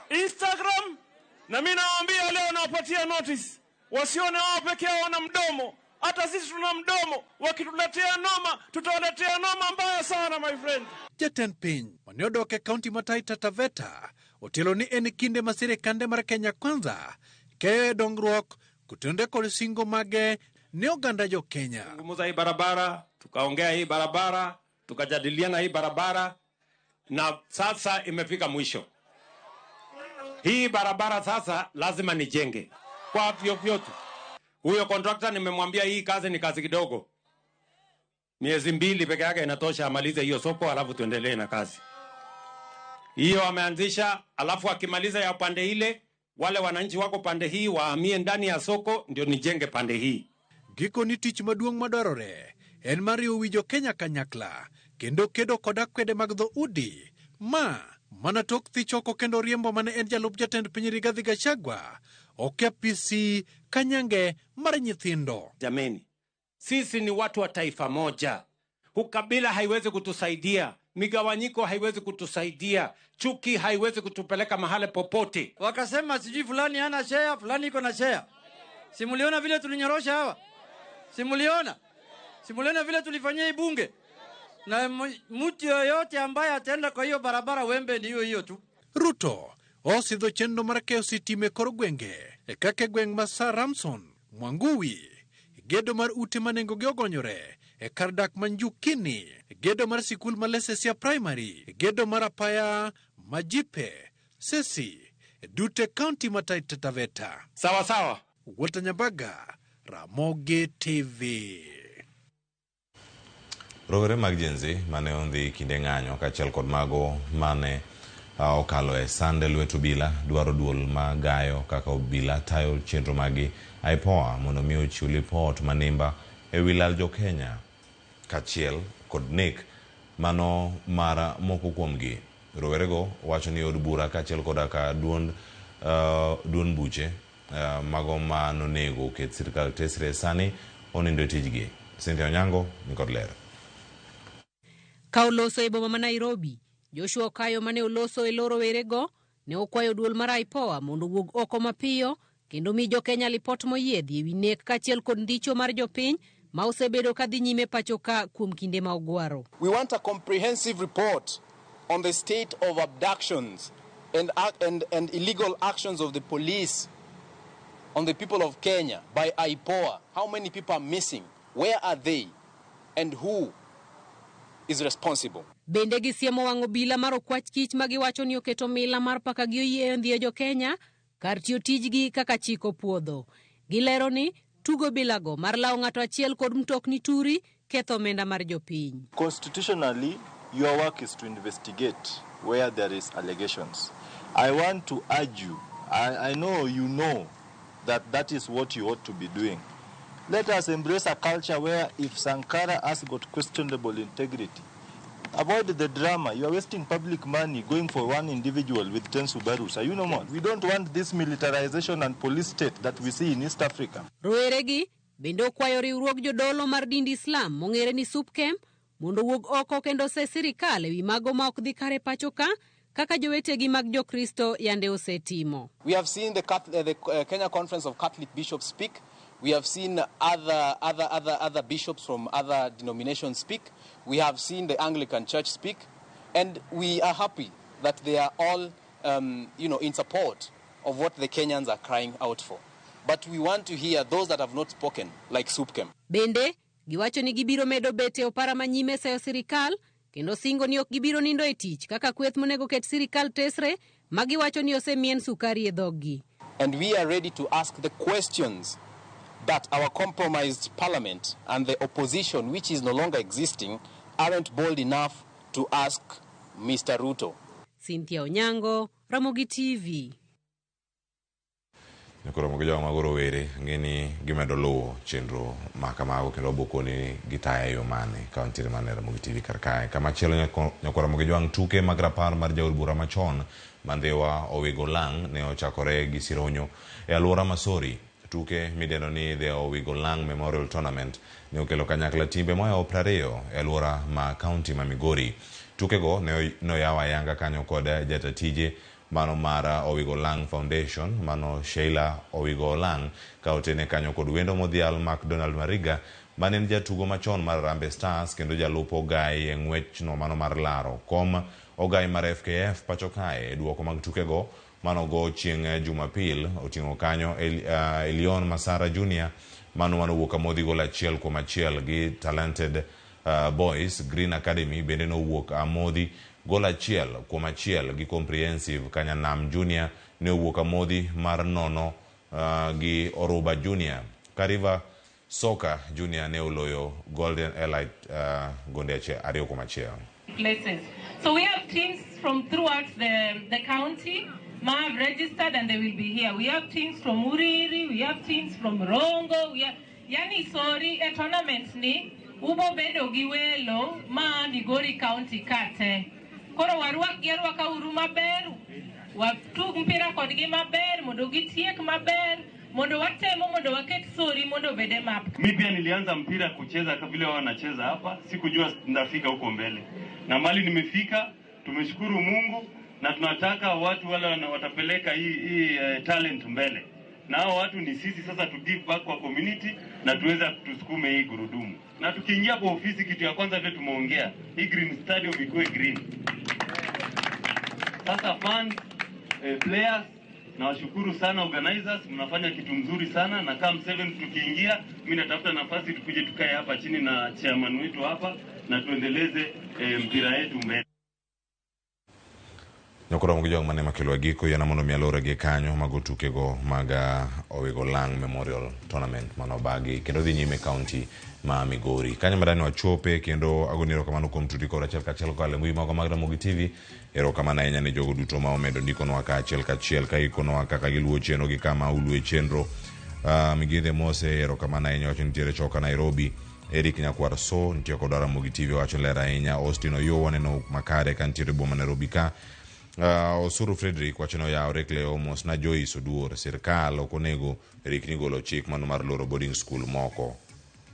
Speaker 22: Instagram. Na mimi nawaambia leo, nawapatia notice, wasione wao peke yao wana mdomo, hata sisi tuna mdomo. Wakituletea noma, tutawaletea noma mbaya sana, my friend.
Speaker 21: Jatend piny mane odok e kaunti ma Taita Taveta otielo ni en kinde ma sirikande mar Kenya Kwanza keyo e dongruok kotenore kod singo mage ne oganda jo Kenya.
Speaker 23: Zungumza hii barabara, tukaongea hii barabara, tukajadiliana hii barabara, na sasa imefika mwisho. Hii barabara sasa lazima nijenge kwa vyovyote. Huyo contractor nimemwambia hii kazi ni kazi kidogo, miezi 2 peke yake inatosha, amalize hiyo soko, alafu tuendelee na kazi hiyo ameanzisha. Alafu akimaliza ya pande ile, wale wananchi wako pande hii wahamie ndani ya soko, ndio nijenge pande hii.
Speaker 21: Gikoni tich maduong' madwarore en mar riwo wi jo Kenya kanyakla kendo kedo kod akwede mag dhoudi ma mana tok thich oko kendo riembo mane en jalup jatend piny Rigathi Gachagua ok apisi kanyange mar nyithindo.
Speaker 23: Jameni, sisi ni watu wa taifa moja. Ukabila haiwezi kutusaidia, migawanyiko haiwezi kutusaidia, chuki haiwezi kutupeleka mahali popote.
Speaker 20: Wakasema sijui fulani hana share, fulani iko na share. Simuliona vile tulinyorosha hawa? Simuliona? Simuliona vile tulifanyia ibunge? Na mtu yoyote ambaye ataenda kwa hiyo barabara wembe ni hiyo hiyo tu.
Speaker 21: Ruto osidho chenro mar keyo sitima e kor gwenge e kaka gweng' ma Sir Ramson Mwanguwi, gedo mar ute ma nengogi ogonyore e kar dak ma Njukini, gedo mar sikul ma Lesesia Primary, gedo mar apaya Majipe, Sesi, duto e kaunti ma Taita Taveta.
Speaker 23: Sawa sawa.
Speaker 21: Walter Nyabaga, Ramogi TV.
Speaker 1: Rowere mag Gen Z mane ondhi kinde ng'anyo kaachiel kod mago mane okalo e sande lwet obila dwaro duol ma gayo kaka obila tayo chenro magi IPOA mondo mi ochiw lipot manimba ewi lal jo Kenya kaachiel kod nek mano mar moko kuomgi. Rowerego wacho ni od bura kaachiel koda ka duond buche mago ma nonego oket sirikal tesre sani onindo e tijgi. Cynthia Onyango nikod ler.
Speaker 24: Ka oloso e boma ma Nairobi, Joshua Okayo mane oloso e lo rowerego ne okwayo duol mar IPOA mondo owuog oko mapiyo kendo mi jo Kenya lipot moyiedhi ewi nek kaachiel kod ndicho mar jopiny ma osebedo kadhi nyime pacho ka kuom kinde ma ogwaro.
Speaker 25: We want a comprehensive report on the state of abductions and illegal actions of the police on the people of Kenya by IPOA. How many people are missing? Where are they? And who is responsible?
Speaker 24: Bende gisiemo wang' obila mar okwach kich ma giwacho ni oketo mila mar paka gi oyieyo ndhiyo jo Kenya kar tiyo tijgi kaka chik opuodho. Gilero ni tugo bilago mar lawo ng'ato achiel kod mtokni turi ketho omenda mar jopiny.
Speaker 26: Constitutionally, your work is to investigate where there is allegations. I want to urge you, I know you know that that is what you ought to be doing. Let us embrace a culture where if Sankara has got questionable integrity, avoid the drama. You are wasting public money going for one individual with 10 Subarus. Are you no more? We don't want this militarization and police state that we see in East Africa.
Speaker 24: Roweregi bende okwayo riwruog jodolo mar dind Islam mong'ere ni SUPKEM mondo owuog oko kendo ose sirikal ewi mago ma ok dhi kare pacho ka kaka jowetegi mag Jokristo yande osetimo.
Speaker 25: We have seen the Kenya Conference of Catholic Bishops speak. We have seen other bishops from other denominations speak. We have seen the Anglican Church speak, and we are happy that they are all, in support of what the Kenyans are crying out for. But we want to hear those that have not spoken, like SUPKEM.
Speaker 24: Bende, giwacho ni gibiro medo bet e opara manyime seyo sirikal, kendo singo ni ok gibiro nindo e tich kaka kweth monego ket sirikal tesre, ma giwacho ni osemien sukari e dhoggi.
Speaker 25: And we are ready to ask the questions that our compromised parliament and the opposition, which is no longer existing, aren't bold enough to ask Mr. Ruto.
Speaker 24: Cynthia Onyango, Ramogi TV.
Speaker 1: Koro gi jogo mago rowere ang'e ni gimedo luwo chenro ma kamago kendo wabokoni gitaya e yo mane ka wantiere mana e Ramogi TV kar kae. Kamachielo nyakwar Ramogi Jwang' tuke mag rapar mar jaod bura machon ma Ndhiwa Owigo Lang' ne ochakore gi sironyo e alwora ma Sori. Tuke midendo ni The Owigo Lang' Memorial Tournament ne okelo kanyakla timbe mohewo 20 e alwora ma kaunti ma Migori. Tukego ne noyaw ayanga kanyo kod jata tije mano mar Owigo Lang' Foundation mano Sheila Owigo Olang' ka otene kanyo kod wendo modhial McDonald Mariga mane en jatugo machon mar Harambee Stars kendo jalup ogai e ng'wechno mano mar laro kom ogai mar FKF pacho kae e duoko mag tukego manogo chieng' Jumapil oting'o kanyo Elion Masara Junior mano manowuok Amodhi gol 1-1 gi Talented Boys. Green Academy bende nowuok Amodhi gol 1-1 gi Comprehensive. Kanyanam Junior ne owuok Amodhi mar 0 gi Oruba Junior. Kariva Soka Junior ne oloyo Golden Elite gonde 2-1.
Speaker 3: Places. So we have teams from throughout the county ma have registered and they will be here. We have teams from Uriri, we have teams from Rongo, we have, yani sorry, e tournament ni ubo bedo gi welo ma Migori County kate. Koro warwak gi arwaka uru maber, watug mpira kodgi maber, mondo gitiek maber, mondo watemo mondo waket Sori mondo obed e map.
Speaker 8: Mi pia nilianza mpira kucheza kama vile wao wanacheza hapa, sikujua ndafika huko mbele. Na mali nimefika, tumeshukuru Mungu na tunataka watu wale watapeleka hii talent mbele. Na hao watu ni sisi sasa to give back kwa community na tuweza tusukume hii gurudumu. Na tukiingia kwa ofisi kitu ya kwanza vile tumeongea, hii Green Stadium ikuwe green. Sasa fans, players, nawashukuru sana organizers, mnafanya kitu mzuri sana na kama 7 tukiingia, mimi natafuta nafasi tukuje tukae hapa chini na chairman wetu hapa na tuendeleze mpira yetu mbele.
Speaker 1: Nyakwar Ramogi Jwang' mane makelo giko yana mondo mi alore gi kanyo mago tukego mag Owigo Lang' Memorial Tournament mano obagi kendo dhi nyime kaunti ma Migori. Kanyo madani wachope kendo agoni erokamano kuom tudri kod achiel kachiel kokalo e mbui magwa mag Ramogi TV. Erokamano ahinya ne jogo duto ma omedo ndikonwa ka achiel kachiel ka gikonwa kaka giluwo chenro gi kama uluwe chenro. Migithe Mose erokamano ahinya wacho nitiere choka Nairobi. Eric Nyakwar So nitie kod Ramogi TV wacho ler ahinya. Austin Oyo waneno makare ka nitiere boma Nairobi ka. Osuru Frederick wacho ni oyawre Cleo mos na Joyce Oduor. Sirkal ok onego rikni golo chik mano mar loro boarding school moko.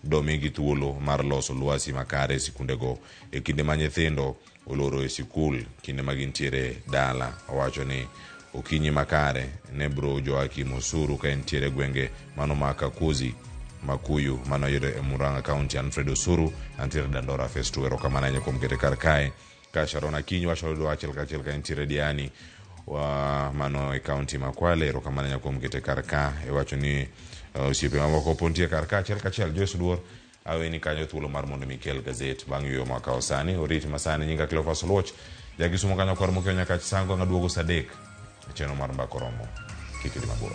Speaker 1: Domigi thuolo mar loso lwasi makare e sikundego e kinde ma nyithindo oloro e sikul kinde ma gintiere dala. Owacho ni okinyi makare ne bro Joakim Osuru ka entiere gwenge mano ma Kakuzi Makuyu mano yudore e Murang'a County. Alfred Osuru antiere Dandora Phase 2. Erokamano ahinya kuom kete kar kae. Ka Sharon Akinyi wacho yudo achiel kachiel ka entiere Diani wa mano e county ma Kwale. Erokamano ahinya kuom kete kar ka. Iwacho ni osiepe mamoko po nitie kar ka achiel kachiel. Joyce Oduor aweni kanyo thuolo mar mondo mi kel gazet bang' yueyo mwakawo sani. Orit masani nyinga Cleophas Oluoch jakisumo kanyo kwar mokeo nyaka Chisango ng'aduogo saa 3 e chenro mar Mbaka Oromo. Kik idhi mabor.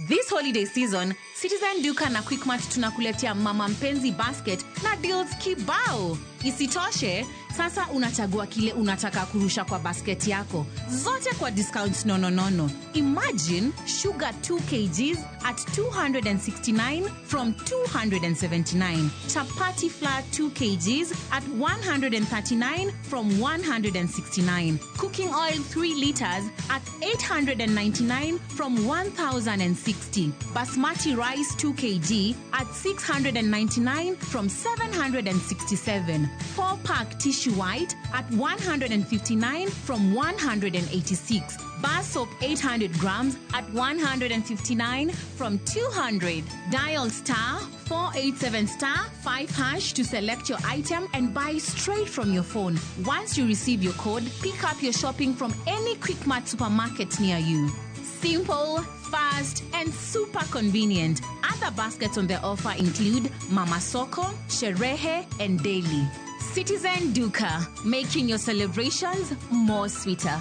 Speaker 9: This holiday season, Citizen Duka na Quickmart tunakuletea Mama Mpenzi Basket na deals kibao. Isitoshe, sasa unachagua kile unataka kurusha kwa basket yako. Zote kwa discounts nononono. Imagine sugar 2 kgs at 269 from 279. Chapati flour 2 kgs at 139 from 169. Cooking oil 3 liters at 899 from 1,060. Basmati rice 2 kg at 699 from 767. 4-pack tissue white at 159 from 186. Bar soap 800 grams at 159 from 200. Dial star 487 star 5 hash to select your item and buy straight from your phone. Once you receive your code, pick up your shopping from any Quickmart supermarket near you. Simple, fast, and super convenient. Other baskets on the offer include Mama Soko, Sherehe, and Daily. Citizen Duka, making your celebrations more sweeter.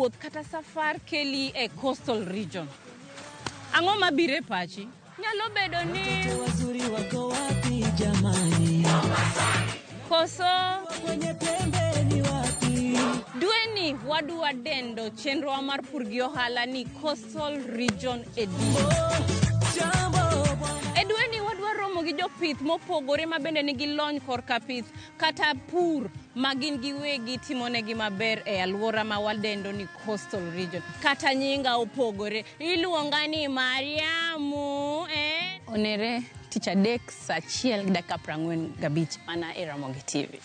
Speaker 5: wuoth kata safar keli e coastal region, ang'o mabiro e pachi? Nyalo bedo ni
Speaker 7: wazuri wako wapi jamani?
Speaker 5: Koso
Speaker 7: Kwenye pembe ni wapi?
Speaker 5: Dweni wadwa dendo chenrowa mar pur gi ohala ni Coastal Region Edition. E dweni wadwa romo gi jopith mopogore ma bende nigi lony korka pith kata pur ma gin giwegi timonegi maber e alwora ma wadendo ni Coastal Region. Kata nyinga opogore, iluonga ni Mariamu eh? Onere tich adek saa achiel gi dakika 45 mana e Ramogi TV.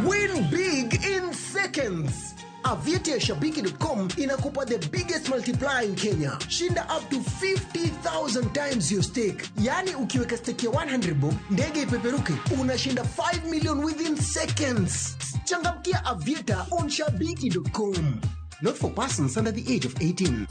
Speaker 10: Win big in seconds. Avieti ya Shabiki.com inakupa the biggest multiplier in Kenya. Shinda up to 50,000 times your stake. Yaani ukiweka stake ya 100 bob, ndege ipeperuke, unashinda 5 million within seconds. Changamkia Avieta on Shabiki.com. Not for persons under the age of 18.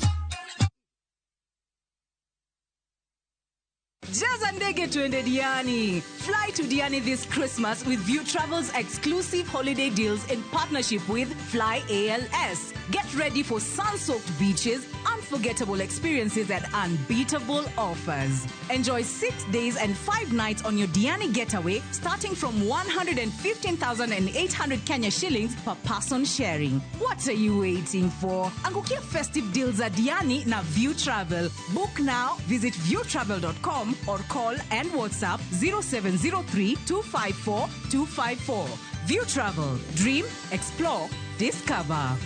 Speaker 11: Jaza ndege tuende Diani. Fly to Diani this Christmas with View Travel's exclusive holiday deals in partnership with Fly ALS. Get ready for sun-soaked beaches, unforgettable experiences and unbeatable offers. Enjoy 6 days and 5 nights on your Diani getaway starting from 115,800 Kenya shillings per person sharing. What are you waiting for? Angukia festive deals at Diani na View Travel. Book now, visit viewtravel.com or call and WhatsApp 0703 254 254. View Travel. Dream, explore, discover.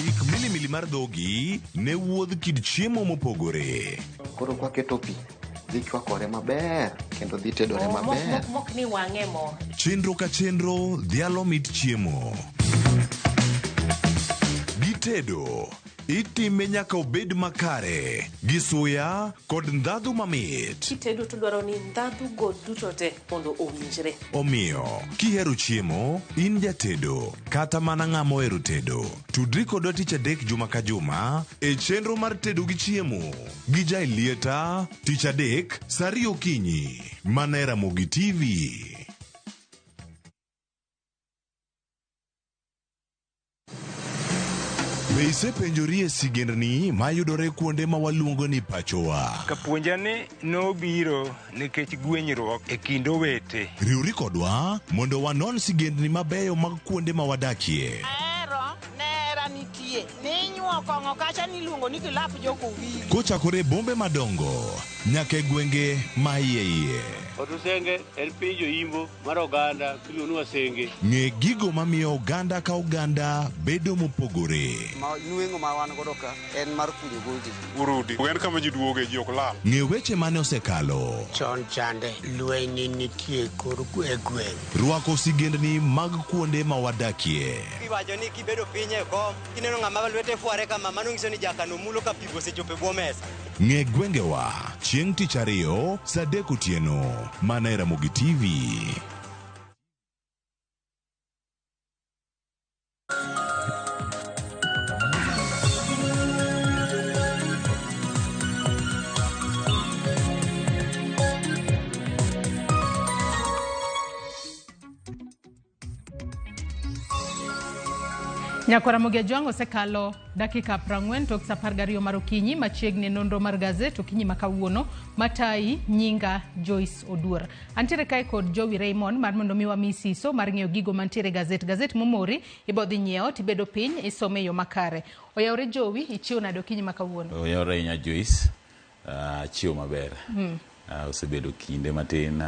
Speaker 1: Ik milimili mar dhogi ne wuodh kit chiemo mopogore.
Speaker 12: Koro kwaketo pi, dhi chwakore maber kendo dhi tedore maber.
Speaker 5: Mok ni wang'e mo.
Speaker 1: Chenro ka chenro dhialo mit chiemo. Gitedo itime nyaka obed makare gi suya kod ndhadhu mamit.
Speaker 14: Kitedo to dwaro ni ndhadhu go duto te mondo owinjre.
Speaker 1: Omiyo, kihero chiemo, in jatedo, kata mana ng'ama ohero tedo, tudri kodwa tich adek juma ka juma e chenro mar tedo gi chiemo gi Jaelieta tich adek saa ariyo okinyi mana e Ramogi TV. Be isepenjori e sigendni mayudore kuonde ma waluongo ni pachowa?
Speaker 27: Kapuonja ni nobiro nikech gwenyruok e kind owete.
Speaker 1: Riwri kodwa mondo wanon sigendni mabeyo mag kuonde ma wadakie.
Speaker 28: Ahero nera nitie ninyuo kong'o kacha niluongo ni kilap jokowili.
Speaker 1: Kochakore e bombe madongo nyaka e gwenge ma iye iye.
Speaker 29: Otusenge en piny joimbo mar oganda miluongo ni Wasenge.
Speaker 1: Ng'e gigo mamiyo oganda ka oganda bedo mopogore.
Speaker 30: Ma nweng'o ma wan godo ka en mar kunyo gold.
Speaker 1: Urudi. En kama ji duoge ji ok lal. Ng'e weche mane osekalo.
Speaker 31: Chon chande lweny nitie kor e gweng'.
Speaker 1: Rwako sigendni mag kuonde ma wadakie.
Speaker 32: Iwacho ni kibedo piny e kom, kineno ng'ama lwete fware kama, mano nyiso ni jakano mulo ka pigo osechopo e bwo mesa.
Speaker 1: Ng'e gwengewa chieng' tich ariyo saa adek otieno mana e Ramogi TV.
Speaker 33: Nyakwara Ramogi Ajwang' osekalo dakika 40 tok saa 12 mar okinyi machiegni nonro mar gazet okinyi ma kawuono matayi nyinga Joyce Oduor. Antiere kae kod Jowi Raymond mar mondo mi wami siso mar ng'eyo gigo mantiere e gazet. Gazet momori ibo dhi nyiewo tibedo piny isome e yo makare. Oyawore Jowi, ichiew nade okinyi ma kawuono?
Speaker 34: Oyawore ahinya Joyce, achiew maber. Osebedo kinde matin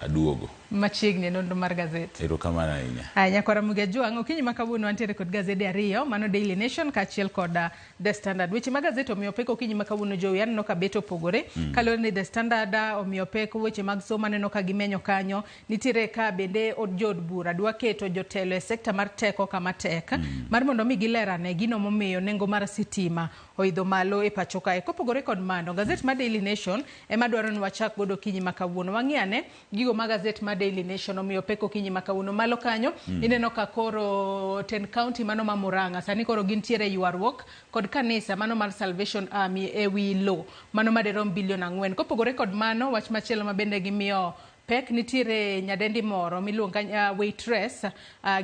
Speaker 34: aduogo.
Speaker 33: Machiegni e nonro mar gazet.
Speaker 34: Erokamano ahinya.
Speaker 33: Aya, nyakwara Ramogi Ajwang', okinyi ma kawuono wantiere kod gazede ariyo, mano Daily Nation kaachiel kod The Standard. Weche mag gazet omiyo pek okinyi ma kawuono Jowi, aneno ka bet opogore. Kaluwore ni The Standard omiyo pek weche mag somo aneno ka gimenyo kanyo. Nitiere ka bende od jood bura dwa keto jotelo e sekta mar teko kama tek. Mar mondo mi giler ane gino momiyo nengo mar sitima oidho malo e pacho kae. Kopogore kod mano, gazet mar Daily Nation ema dwaro ni wachak godo okinyi ma kawuono. Wang'i ane gigo ma gazet mar Daily Nation omiyo pek okinyi ma kawuono. Malo kanyo ineno ka koro tend county mano ma Murang'a sani koro gintiere e ywaruok kod kanisa mano mar Salvation Army e wi lo mano maderom bilion ang'wen. Kopogore kod mano, wach machielo ma bende gimiyo pek nitiere nyadendi moro miluongo ka waitress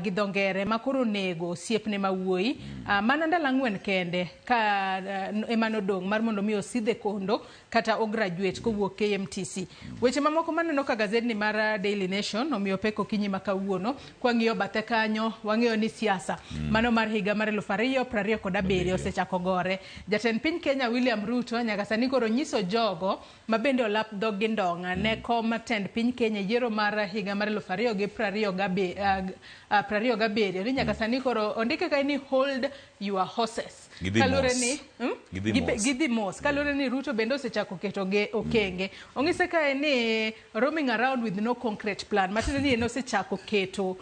Speaker 33: gi dho ngere ma koro onego osiepne ma wuoyi mana ndalo ang'wen kende ka ema nodong' mar mondo mi osidhe kondo kata o graduate kowuok KMTC. Weche mamoko maneno ka gazetni mar Daily Nation omiyo pek okinyi ma kawuono kwang'iyo bathe kanyo wang'eyo ni siasa mano mar higa mar 2027 osechako gore. Jatend piny Kenya William Ruto nyaka sani koro nyiso jogo ma bende olap dhog gi ndong' ne kom tend piny Kenya e yiero mar higa mar 2027 ni nyaka sani koro ondike kae ni hold your horses.
Speaker 34: Gidhi
Speaker 33: Kaluwore
Speaker 34: mos.
Speaker 33: ni
Speaker 34: Gidhi mos.
Speaker 33: Gidhi mos. Kaluwore ni Ruto bende osechako keto ge okenge. Ong'ise kae ni roaming around with no concrete plan. Matiende ni en osechako keto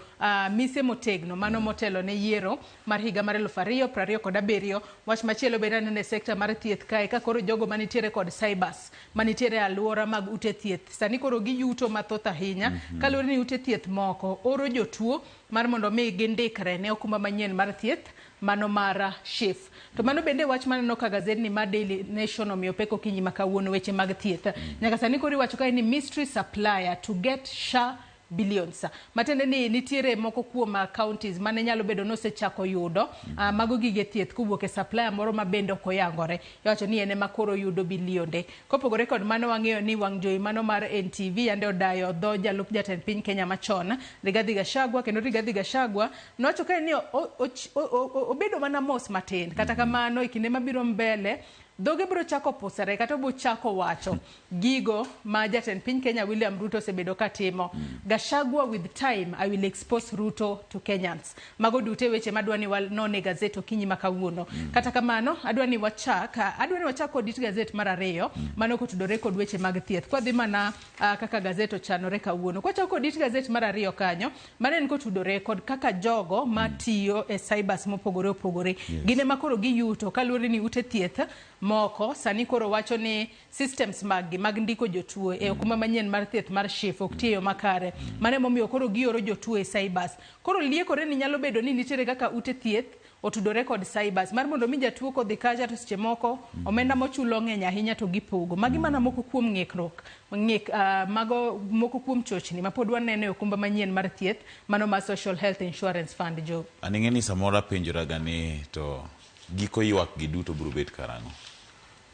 Speaker 33: mise motegno mano motelo ne yiero mar higa mar 2027. Wach machielo bende aneno e sekta mar thieth kae ka koro jogo manitiere kod cybers manitiere e alwora mag ute thieth sani koro giyuto mathoth ahinya kaluwore ni ute thieth moko oro jotuo mar mondo mi gindikre ne okumba manyien mar thieth mano mar SHIF. To mano bende wach maneno ka gazetni mar Daily Nation omiyo pek okinyi ma kawuono weche mag thieth. Nyaka sani koro iwacho kae ni mystery supplier to get SHA billions. Matiende ni nitiere moko kuom counties mane nyalo bedo ni osechako yudo mago gige thieth kowuok e supplier moro ma bende ok oyangore. Iwacho ni en ema koro yudo bilionde. Kopogore kod mano wang'eyo ni wang' jowi mano mar NTV yande odayo dho jalup jatend piny Kenya machon Rigathi Gachagua kendo Rigathi Gachagua nowacho kae ni obedo mana mos matin. Kata kamano e kinde mabiro mbele dhoge biro chako pusore kata obiro chako wacho gigo ma jatend piny Kenya William Ruto osebedo katimo. Gachagua with time I will expose Ruto to Kenyans. Mago duto e weche madwa ni wanon e gazet okinyi ma kawuono. Kata kamano adwa ni wachak adwa ni wachak kod it gazet mar ariyo mano kotudore kod weche mag thieth. Kwadhi mana kaka gazet ochanore kawuono. Kwachako kod it gazet mar ariyo kanyo mano en kotudore kod kaka jogo matiyo e cybers mopogore opogore. Gin ema koro giyuto kaluwore ni ute thieth moko sani koro wacho ni systems mag gi mag ndiko jotuo e okumba manyien mar thieth mar SHIF ok tiyo makare. Mano emomiyo koro gioro jotuo e cybers. Koro liekore ni nyalo bedo ni nitiere kaka ute thieth otudore kod cybers mar mondo mi jatuo kodhi kacha to seche moko omenda mochulo ng'eny ahinya to gipogo. Magi mana moko kuom ng'ikruok ng'ik mago moko kuom chochni ma pod waneno e okumba manyien mar thieth mano mar Social Health Insurance Fund jo.
Speaker 34: An ing'e ni samoro apenjoraga ni to giko ywak gi duto biro bet karang'o?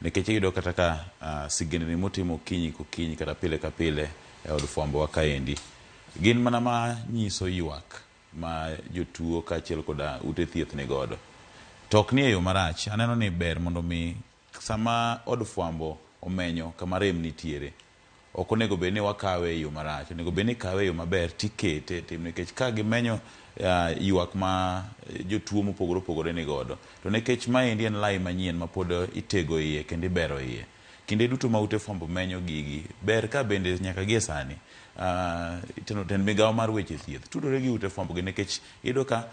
Speaker 34: Nikech iyudo kata ka sigendni motimo okinyi kokinyi kata pile ka pile e od fwambo wa kaendi gin mana ma nyiso ywak ma jotuo kaachiel koda ute thieth ni godo. To ok ni e yo marach, aneno ni ber mondo mi sama od fwambo omenyo kama rem nitiere, ok onego bed ni wakawe e yo marach, onego bed ni ikawe e yo maber tikete tim nikech ka gimenyo ywak ma jotuo mopogore opogore ni godo, to nikech maendi en lai manyien ma pod itego iye kendo ibero iye. Kinde duto ma ute fwambo menyo gigi, ber ka bende nyaka gie sani tend migawo mar weche thieth tudore gi ute fwambo gi nikech iyudo ka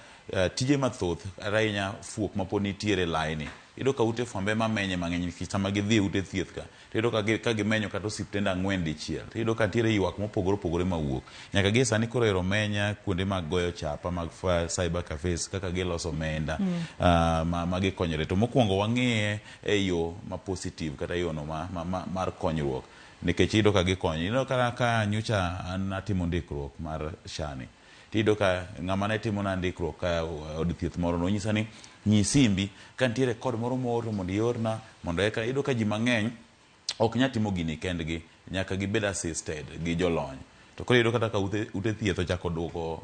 Speaker 34: tije mathoth ahinya fuok mapod nitiere e laini iyudo ka ute fwambo ema menye mang'eny nikech sama gidhi e ute thieth ka to iyudo ka gimenyo kata osiptende ang'wen dichiel to iyudo ka nitiere ywak mopogore opogore mawuok nyaka gie sani koro ero menya kuonde mag goyo chapa mag cyber cafes kaka giloso omenda ma gikonyore to mokwongo wang'iye e yo ma positive kata yo no mar konyruok nikech iyudo ka gikonyo iyudo ka nyocha an atimo ndikruok mar SHA ni tiyudo ka ng'ama ne timona ndikruok ka od thieth moro nonyisa ni ng'i simbi ka nitiere code moro moor mondo iorna mondo eka iyudo ka ji mang'eny ok nyal timo gini kendgi nyaka gibed assisted gi jolony to koro iyudo kata ka ute thieth ochako duoko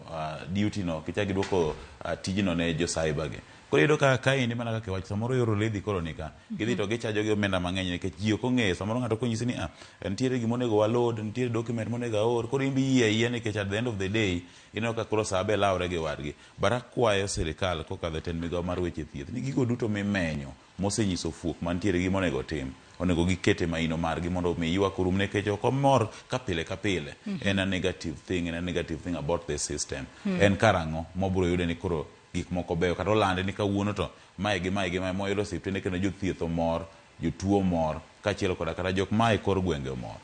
Speaker 34: duty no kichak giduoko tijno ne jo cyber gi koro iyudo ka kaendi mana kaka iwacho samoro yor oledhi koro nika gidhi to gichajo gi omenda mang'eny nikech ji ok ong'eyo samoro ng'ato konyisi ni ah nitiere gima onego walod nitiere document monego aor koro in be iyie ayia nikech at the end of the day ineno ka koro saa be lawre gi wadgi but akwayo sirikal kokadho e tend migawo mar weche thieth ni gigo duto mimenyo mosenyiso fuok mantiere gi monego tim onego gikete maino margi mondo mi ywak orum nikech ok omor ka pile ka pile en a negative thing en a negative thing about the system en karang'o mobiro yude ni koro gik moko beyo kata olande ni kawuono to mae gi mae gi mae moyudo osiptende kendo jothieth omor jotuo omor kaachiel koda kata jok maa e kor gwenge omor.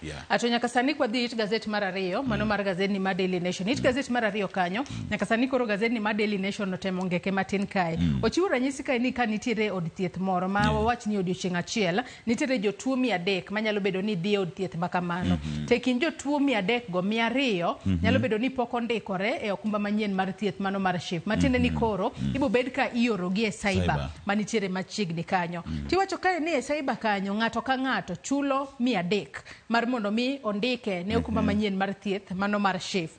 Speaker 34: Yeah.
Speaker 33: Ato nyaka sani kwadhi it gazet mar ariyo, mano mar gazet ni mar Daily Nation. It gazet mar ariyo kanyo, nyaka sani koro gazet ni mar Daily Nation otemo ngeke matin kae. Ochiwo ranyisi kae ni ka nitiere od thieth moro ma wawach ni odiochieng' achiel, nitiere jotuo 300 manyalo bedo ni dhi e od thieth ma kamano. To e kind jotuo 300 go, 200 nyalo bedo ni pok ondikore e okumba manyien mar thieth mano mar SHIF. Matiende ni koro ibo bed ka iorogi e cyber
Speaker 34: Cyber.
Speaker 33: manitiere machiegni kanyo. Tiwacho kae ni e cyber kanyo ng'ato ka ng'ato chulo 300 mar mondo mi ondike ne okumba manyien mar thieth mano mar SHIF.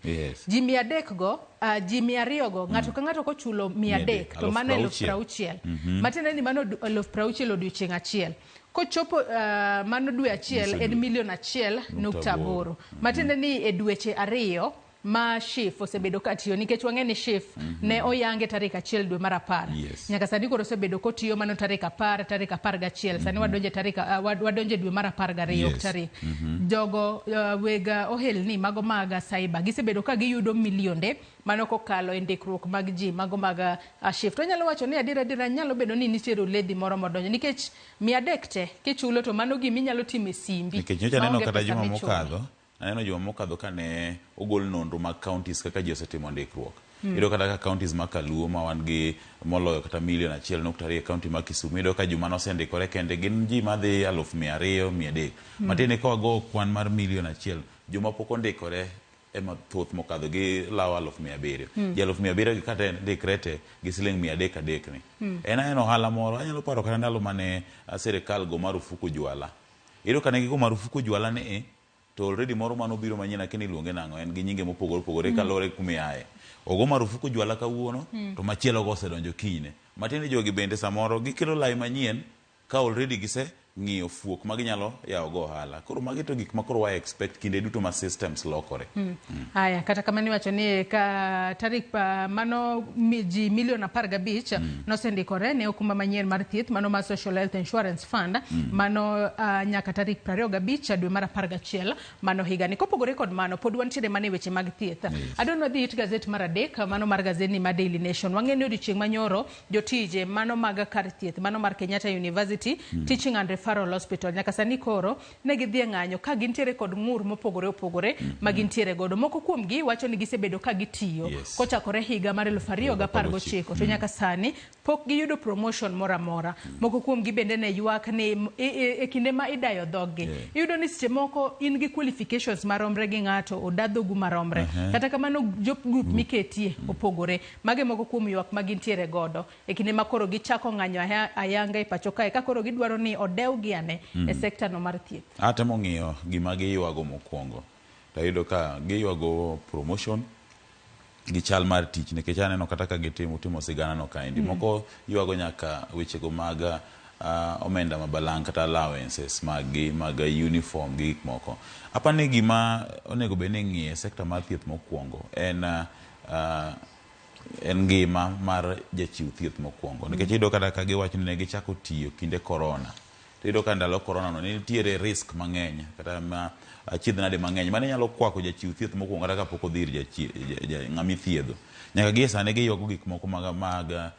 Speaker 33: Ji 300 go, ji 200 go, ng'ato ka ng'ato kochulo 300 to mano 60,000. Matiende ni mano 60,000 odiochieng' achiel. Kochopo mano dwe achiel en 1.8 million. Matiende ni e dweche 2 ma SHIF osebedo ka tiyo, nikech wang'e ni SHIF ne oyange tarik 1 dwe mar 10. Nyaka sani koro osebedo kotiyo mano tarik 10, tarik 11. Sani wadonje tarik wadonje dwe mar 12 ok tarik. Jogo weg ohelni mago mag cyber gisebedo ka giyudo milionde mano kokalo e ndikruok mag ji mago mag SHIF. To anyalo wacho ni adier adiera nyalo bedo ni nitiere oledhi moro modonjo nikech 300 te kichulo to mano gima inyalo timo e simbi.
Speaker 34: Nikech nyocha aneno
Speaker 33: maonge
Speaker 34: kata
Speaker 33: pesa
Speaker 34: juma
Speaker 33: michulo.
Speaker 34: mokadho, aneno juma mokadho kane ogol nonro mag counties kaka ji osetimo ndikruok. Iyudo kata ka counties ma Kaluo ma wan gi moloyo kata 1.2 million e county ma Kisumu, iyudo ka joma nosendikore kende gin ji madhi 200,000, 300. Matiende ni ka wago kwan mar 1 million, joma pok ondikore ema thoth mokadho gi lawo 700,000. Ji 700,000 gi kata ndikre te gi siling 300 adek ni. En aena ohala moro, anyalo paro kata ndalo mane sirikal go marufuku jwala. Iyudo ka ne gigo marufuku jwala ni e, to already moro manobiro manyien akia ni iluonge nang'o, en gi nyinge mopogore opogore kaluwore gi kuma iaye. Ogo marufuku jwala kawuono, to machielo go osedonjo kinyne. Matiende ni jogi bende samoro gikelo lai manyien ka already gise ng'iyo fuok ma ginyalo yawo go ohala. Koro magi to gik ma koro wa expect kinde duto ma systems lokore.
Speaker 33: Haya, kata kamano iwacho ni ka tarik pa mano ji 15 million nosendikore ne okumba manyien mar thieth mano mar Social Health Insurance Fund mano nyaka tarik 25 dwe mar 11 mano higani. Kopogore kod mano, pod wantiere mana e weche mag thieth. Adwa ni wadhi it gazet mar adek mano mar gazet ni mar Daily Nation. Wang'e ni odiochieng' manyoro jotije mano mag kar thieth mano mar Kenyatta University Teaching and Referral Hospital nyaka sani koro ne gidhi e ng'anyo ka gintiere kod ng'ur mopogore opogore ma gintiere godo. Moko kuomgi wacho ni gisebedo ka gitiyo kochakore higa mar 2019 to nyaka sani pok giyudo promotion moro amora. Moko kuomgi bende ne ywak ni e kinde ma idayo dhoggi. Iyudo ni seche moko in gi qualifications maromre gi ng'ato, oda dhogu maromre. Kata kamano job group miketie opogore. Mage moko kuom ywak ma gintiere godo e kinde ma koro gichako ng'anyo ayanga e pacho kae ka koro gidwaro ni odewgi ane e sekta no mar thieth.
Speaker 34: Atemo ng'iyo gima giywago mokwongo. To ayudo ka giywago promotion gi chal mar tich nikech aneno kata ka gitimo timo sigana no kaendi. Moko ywago nyaka wechego mag omenda ma balang' kata allowances mag gi mag uniform gi gik moko. Apani ni gima onego bed ni ing'iyo e sekta mar thieth mokwongo en en ngima mar jachiw thieth mokwongo. Nikech iyudo kata ka giwacho ni ne gichako tiyo kinde corona. To iyudo ka ndalo corona no ne nitiere risk mang'eny kata ma achiedh nade mang'eny mane nyalo kwako jachiw thieth mokwongo kata kapok odhi ir ng'ama ithiedho. Nyaka gie sani giywago gik moko mag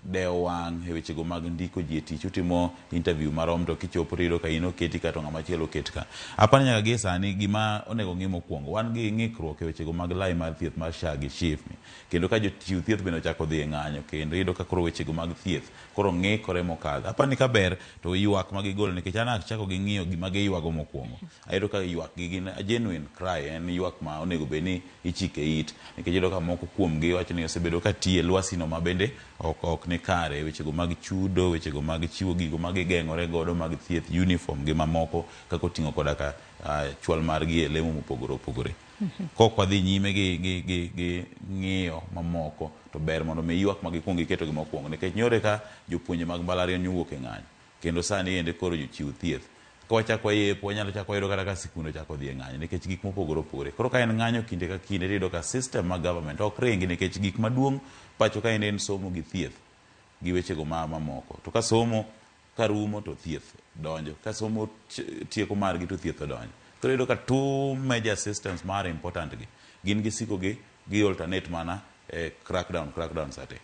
Speaker 34: dewo wang' e wechego mag ndiko ji e tich. Utimo interview marom to kichopo tiyudo ka in oketi ka to ng'ama chielo oket ka. Apani nyaka gie sani gima onego ng'i mokwongo wan gi ng'ikruok e wechego mag lai mar thieth mar SHA gi SHIF ni. Kendo ka jochiw thieth bende ochako dhi e ng'anyo kendo iyudo ka koro wechego mag thieth koro ng'ikore mokadho. Apani ka ber to ywak ma gigolo nikech an achako gi ng'iyo gima giywago mokwongo. Ayudo ka ywak gi gin a genuine cry en ywak ma onego bed ni ichike it nikech iyudo ka moko kuom gi wacho ni osebedo ka tiye lwasi no ma bende ok ni kare wechego mag chudo, wechego mag chiwo gigo ma gigeng'ore godo mag thieth, uniform gi mamoko kaka oting'o koda ka chwal margi e lemo mopogore opogore. Kok wadhi nyime gi ng'iyo mamoko to ber mondo mi ywak ma gikuong giketo gi mokwongo nikech nyore ka jopuonje mag mbalariany owuok e ng'anyo kendo sani ende koro jochiw thieth ka wachak wayepo wanyalo chak wayudo kata ka sikunde ochako dhi e ng'anyo nikech gik mopogore opogore. Koro ka en ng'anyo kinde ka kinde tiyudo ka system mag government ok ringi nikech gik maduong' pacho ka en somo gi thieth gi wechego ma mamoko. To ka somo karumo to thieth donjo, ka somo tieko margi to thieth odonjo. Koro iyudo ka two major systems mar important gi gin gisiko gi alternate mana e crackdown sate.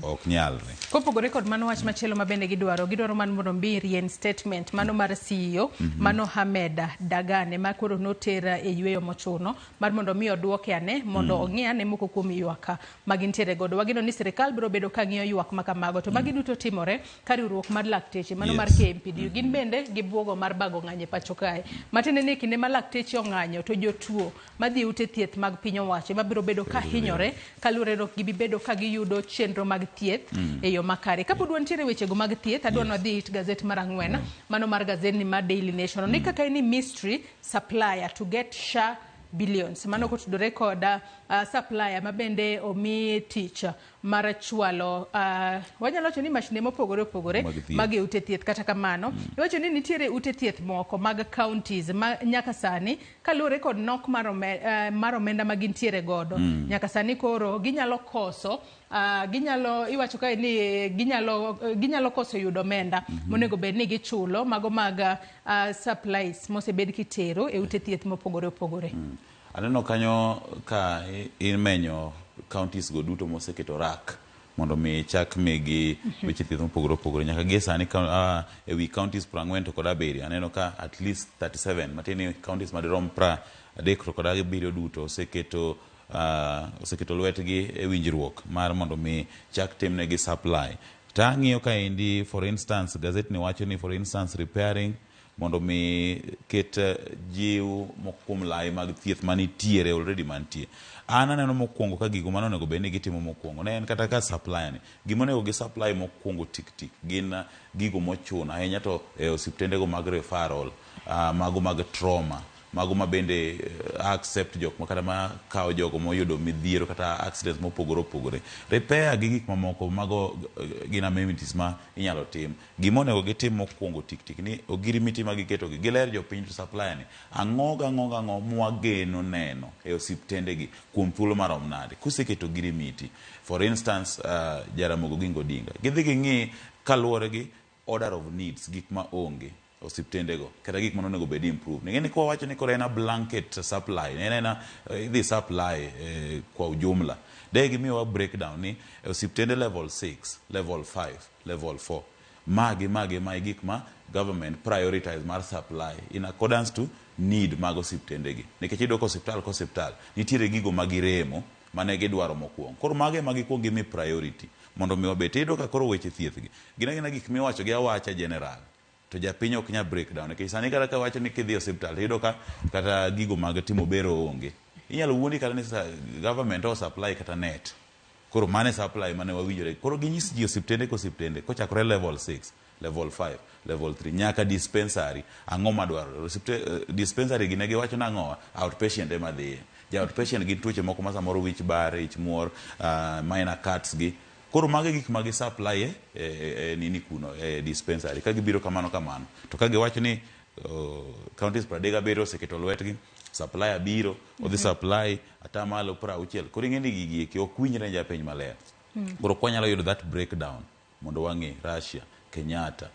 Speaker 34: Ok nyalre.
Speaker 33: Kopogore kod mano, wach machielo ma bende gidwaro mar mondo mi reinstatement mano mar CEO mano Hamed Dagane, ma koro noter e yweyo mochuno, mar mondo mi oduoke ane mondo ong'i ane moko kuom ywak ma gintiere godo. Wageno ni sirikal biro bedo ka ng'iyo ywak ma kamago. To magi duto timore ka riwruok mar lakteche mano mar KMPDU gin bende gibuogo mar bago ng'anyo e pacho kae. Matiende ni e kinde ma lakteche ong'anyo to jotuo madhi e ute thieth mag piny owacho ema biro bedo ka hinyore kaluwore ni ok gibi bedo ka giyudo chenro mag thieth e yo makare. Kapod wantiere e wechego mag thieth, adwa ni wadhi it gazet mar ang'wen, mano mar gazet ni mar Daily Nation. Ondik kaka ni mystery supplier to get SHA billions. Mano kotudore kod supplier ma bende omi tich mar chwalo wanyalo wacho ni mashinde mopogore opogore
Speaker 34: Mag thieth.
Speaker 33: mag e ute thieth. Kata kamano, iwacho ni nitiere ute thieth moko mag counties ma nyaka sani kaluwore kod nok mar omenda ma gintiere godo nyaka sani koro ginyalo koso ginyalo iwacho kae ni ginyalo koso yudo omenda monego bed ni gichulo mago mag supplies mosebed kitero e ute thieth mopogore opogore.
Speaker 34: Aneno kanyo ka imenyo counties go duto moseketo rak mondo mi chak migi weche thieth mopogore opogore. Nyaka gie sani e wi counties 47 aneno ka at least 37, matiende ni counties madirom 37 duto oseketo lwetgi e winjruok mar mondo mi chak timnegi supply. To ang'iyo kaendi, for instance, gazet ni wacho ni, for instance, repairing mondo mi ket jiw moko kuom lai mag thieth manitiere already mantie. An aneno mokwongo ka gigo mane onego bed ni gitimo mokwongo ne en kata ka supply ni gima onego gi supply mokwongo tik tik gin gigo mochuno ahinya to e osiptendego mag referral, mago mag trauma, mago ma bende accept jok ma kata ma kawo jogo moyudo midhiero kata accidents mopogore opogore, repair gi gik mamoko. Mago gin amenities ma inyalo tim. Gima onego gitim mokwongo tik tik ni ogirimiti ma giketogi giler jopiny to supplier ni ang'o gang'o gang'o mwageno neno e osiptendegi kuom thuolo marom nade kuseketo ogirimiti. For instance, Jaramogi Oginga Odinga gidhi ging'i kaluwore gi order of needs, gik ma onge osiptendego kata gik mane onego bed improve. Ing'e ni kwawacho ni koro en a blanket supply, en ena idhi supply kwa ujumla, de gimiyowa breakdown ni e osiptende level 6, level 5, level 4, magi ma e gik ma government prioritize mar supply in accordance to need mag osiptendegi, nikech iyudo ka osiptal ka osiptal nitiere gigo ma giremo mane gidwaro mokwongo. Koro mago ema gikwongo gimi priority mondo mi wabet. Iyudo ka koro weche thieth gi gin agina gik miwacho gi awacha general to japiny ok nyal break down, nikech sani kata ka wacho ni kidhi e osiptal tiyudo ka kata gigo mag timo bero onge, inyalo wuondi kata ni government o supply kata net. Koro mano e supply mane wawinjore. Koro ginyis ji osiptende ka osiptende kochakore level 6, level 5, level 3 nyaka dispensary, ang'o madwarore. Dispensary gi ne giwacho nang'owa outpatient ema dhiye. Ja outpatient gin tuoche moko ma samoro wich bar, ich muor, minor cuts gi. Koro mago e gik ma gi supply e nini kuno e dispensary ka gibiro kamano kamano. To ka giwacho ni counties 37 oseketo lwetgi, supplier biro odhi supply 60%. Koro ing'e ni gigi eki ok winjre ne japiny maler. Koro kwanyalo yudo that breakdown mondo wang'e Russia, Kenyatta,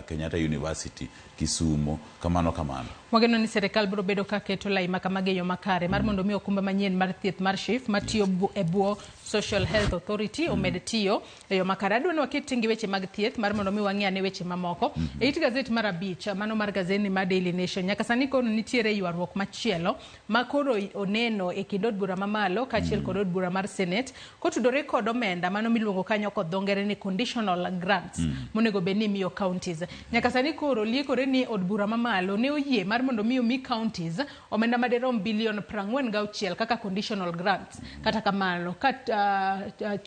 Speaker 34: Kenyatta University, Kisumo, kamano kamano.
Speaker 33: Wageno ni sirikal biro bedo ka keto lai ma kamagi e yo makare mar mondo mi okumba manyien mar thieth mar SHIF matiyo e bwo Social Health Authority omed tiyo e yo makare. Adwa ni waket tenge weche mag thieth mar mondo mi wang'i ane weche mamoko. E it gazet mar abich, mano mar gazet mar Daily Nation, nyaka sani koro nitiere ywaruok machielo ma koro oneno e kind od bura mamalo kaachiel kod od bura mar Senate kotudore kod omenda mano miluongo kanyo kod dho ngere ni conditional grants monego bed ni imiyo counties. Nyaka sani koro liekore ni od bura mamalo ne oyie mar mondo mi omi counties omenda madirom bilion 46 kaka conditional grants. Kata kamano, ka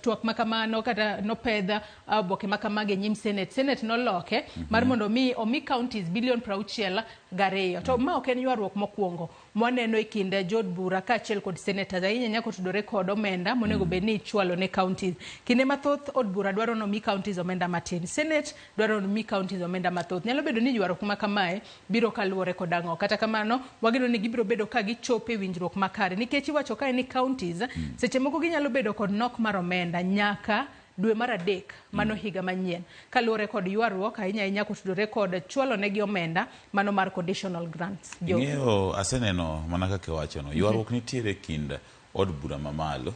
Speaker 33: twak ma kamano kata nopedh oboke ma kamagi e nyim Senate, Senate noloke mar mondo mi omi counties bilion 62. To ma ok en ywaruok mokwongo mwaneno e kind jood bura kaachiel kod senators, ahinya ahinya kotudore kod omenda monego bed ni ichwalo ne counties. Kinde mathoth od bura dwaro ni omi counties omenda matin, Senate dwaro ni omi counties omenda mathoth. Nyalo bedo ni ywaruok ma kamae biro kaluwore kod ang'o. Kata kamano, wageno ni gibiro bedo ka gichopo e winjruok makare, nikech iwacho kae ni counties seche moko ginyalo bedo kod nok mar omenda nyaka dwe mar adek mano higa manyien kaluwore kod ywaruok ahinya ahinya kotudore kod chwalo negi omenda mano mar conditional grants. Jo.
Speaker 34: Ing'eyo aseneno mana kaka iwachono, ywaruok nitiere e kind od bura mamalo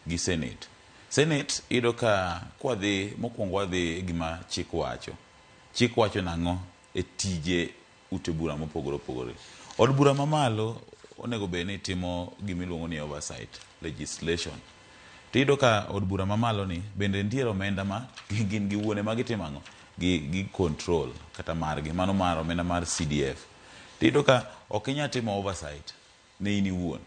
Speaker 34: gi Senate. Senate iyudo ka kwadhi mokwongo wadhi e gima chik wacho. Chik wacho nang'o e tije ute bura mopogore opogore. Od bura mamalo onego bed ni timo gima iluongo ni oversight legislation. To iyudo ka od bura mamalo ni bende nitiere omenda ma gin giwuon ema gitimo ang'o? Gi, gi control kata margi, mano mar omenda mar CDF. To iyudo ka ok inyal timo oversight ne in iwuon.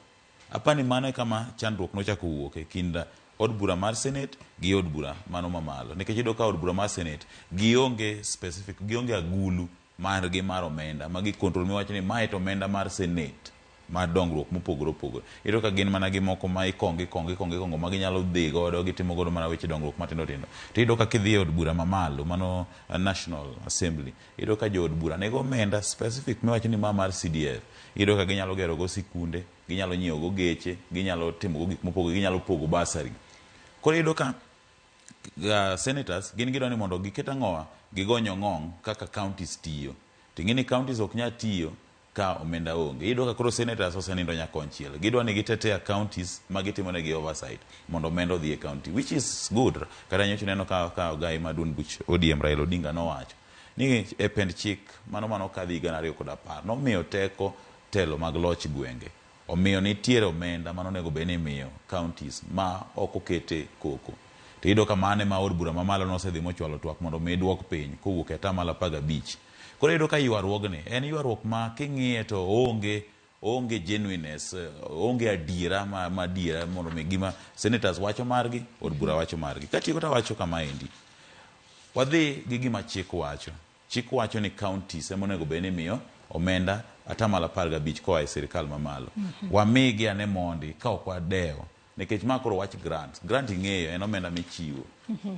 Speaker 34: Apani mano e kama chandruok nochako wuok e kind od bura mar Senate gi od bura mano mamalo. Nikech iyudo ka od bura mar Senate gionge specific, gionge agulu margi mar omenda ma gi control miwacho ni mae to omenda mar Senate mar dongruok mopogore opogore. Iyudo ka gin mana gi moko ma ikongo ikongo ikongo ikongo ma ginyalo dhi godo gitimo godo mana weche dongruok matindo tindo. To iyudo ka kidhi e od bura mamalo mano National Assembly, iyudo ka jood bura nigi omenda specific miwacho ni ma mar CDF. Iyudo ka ginyalo gero go sikunde, ginyalo nyiewo go geche, ginyalo timo go gik mopogore, ginyalo pogo bursary. Koro iyudo ka senators gin gidwa ni mondo giket ang'owa, gigony ong'ong kaka counties tiyo. To ing'e ni counties ok nyal tiyo ka omenda onge. Iyudo ka koro senators osenindo nyakonchiel. Gidwa ni gitetea counties ma gitimo negi oversight mondo omenda odhi e county, which is good. Kata nyocha uneno ka, ka ogai ma duond buch ODM Raila Odinga nowacho ni e pend chik mano mane okadhi higa 2010 nomiyo teko telo mag loch gwenge. Omiyo nitiere omenda mane onego bed ni imiyo counties ma ok okete koko. To iyudo ka mano ema od bura mamalo nosedhi mochwalo twak mondo mi duok piny kowuok e atamalo 15. Koro iyudo ka ywaruogni en ywaruok ma king'iye to oonge oonge genuineness, oonge adiera ma ma adiera mondo mi gima senators wacho margi, od bura wacho margi. Katieko to awacho kamaendi, wadhi gi gima chik wacho. Chik wacho ni counties ema onego bed ni imiyo omenda atamalo 15 koa e sirikal mamalo. Wamigi ane mondi ka ok wadewo. Nikech ma koro wach grant. Grant ing'eyo en omenda michiwo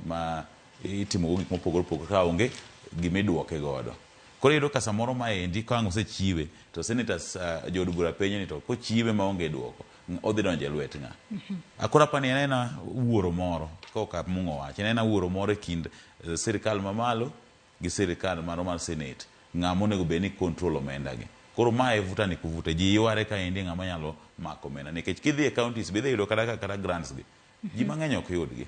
Speaker 34: ma itimo go gik mopogore opogore ka onge gima iduoke godo. Koro iyudo ka samoro maendi ka ang' osechiwe to senators jood bura penjo ni to kochiwe maonge duoko odhi donjo e lwet ng'a. Koro apani en aena wuoro moro ka ok amung'o wach. En aena wuoro moro e kind sirikal mamalo gi sirikal mano mar senate. Ng'ama onego bed ni control omenda gi. Koro ma e vuta ni kuvute. Ji yware kaendi ng'ama nyalo mako omenda. Nikech kidhi e counties be idhi yudo kata ka kata grants gi. Ji mang'eny ok yudgi.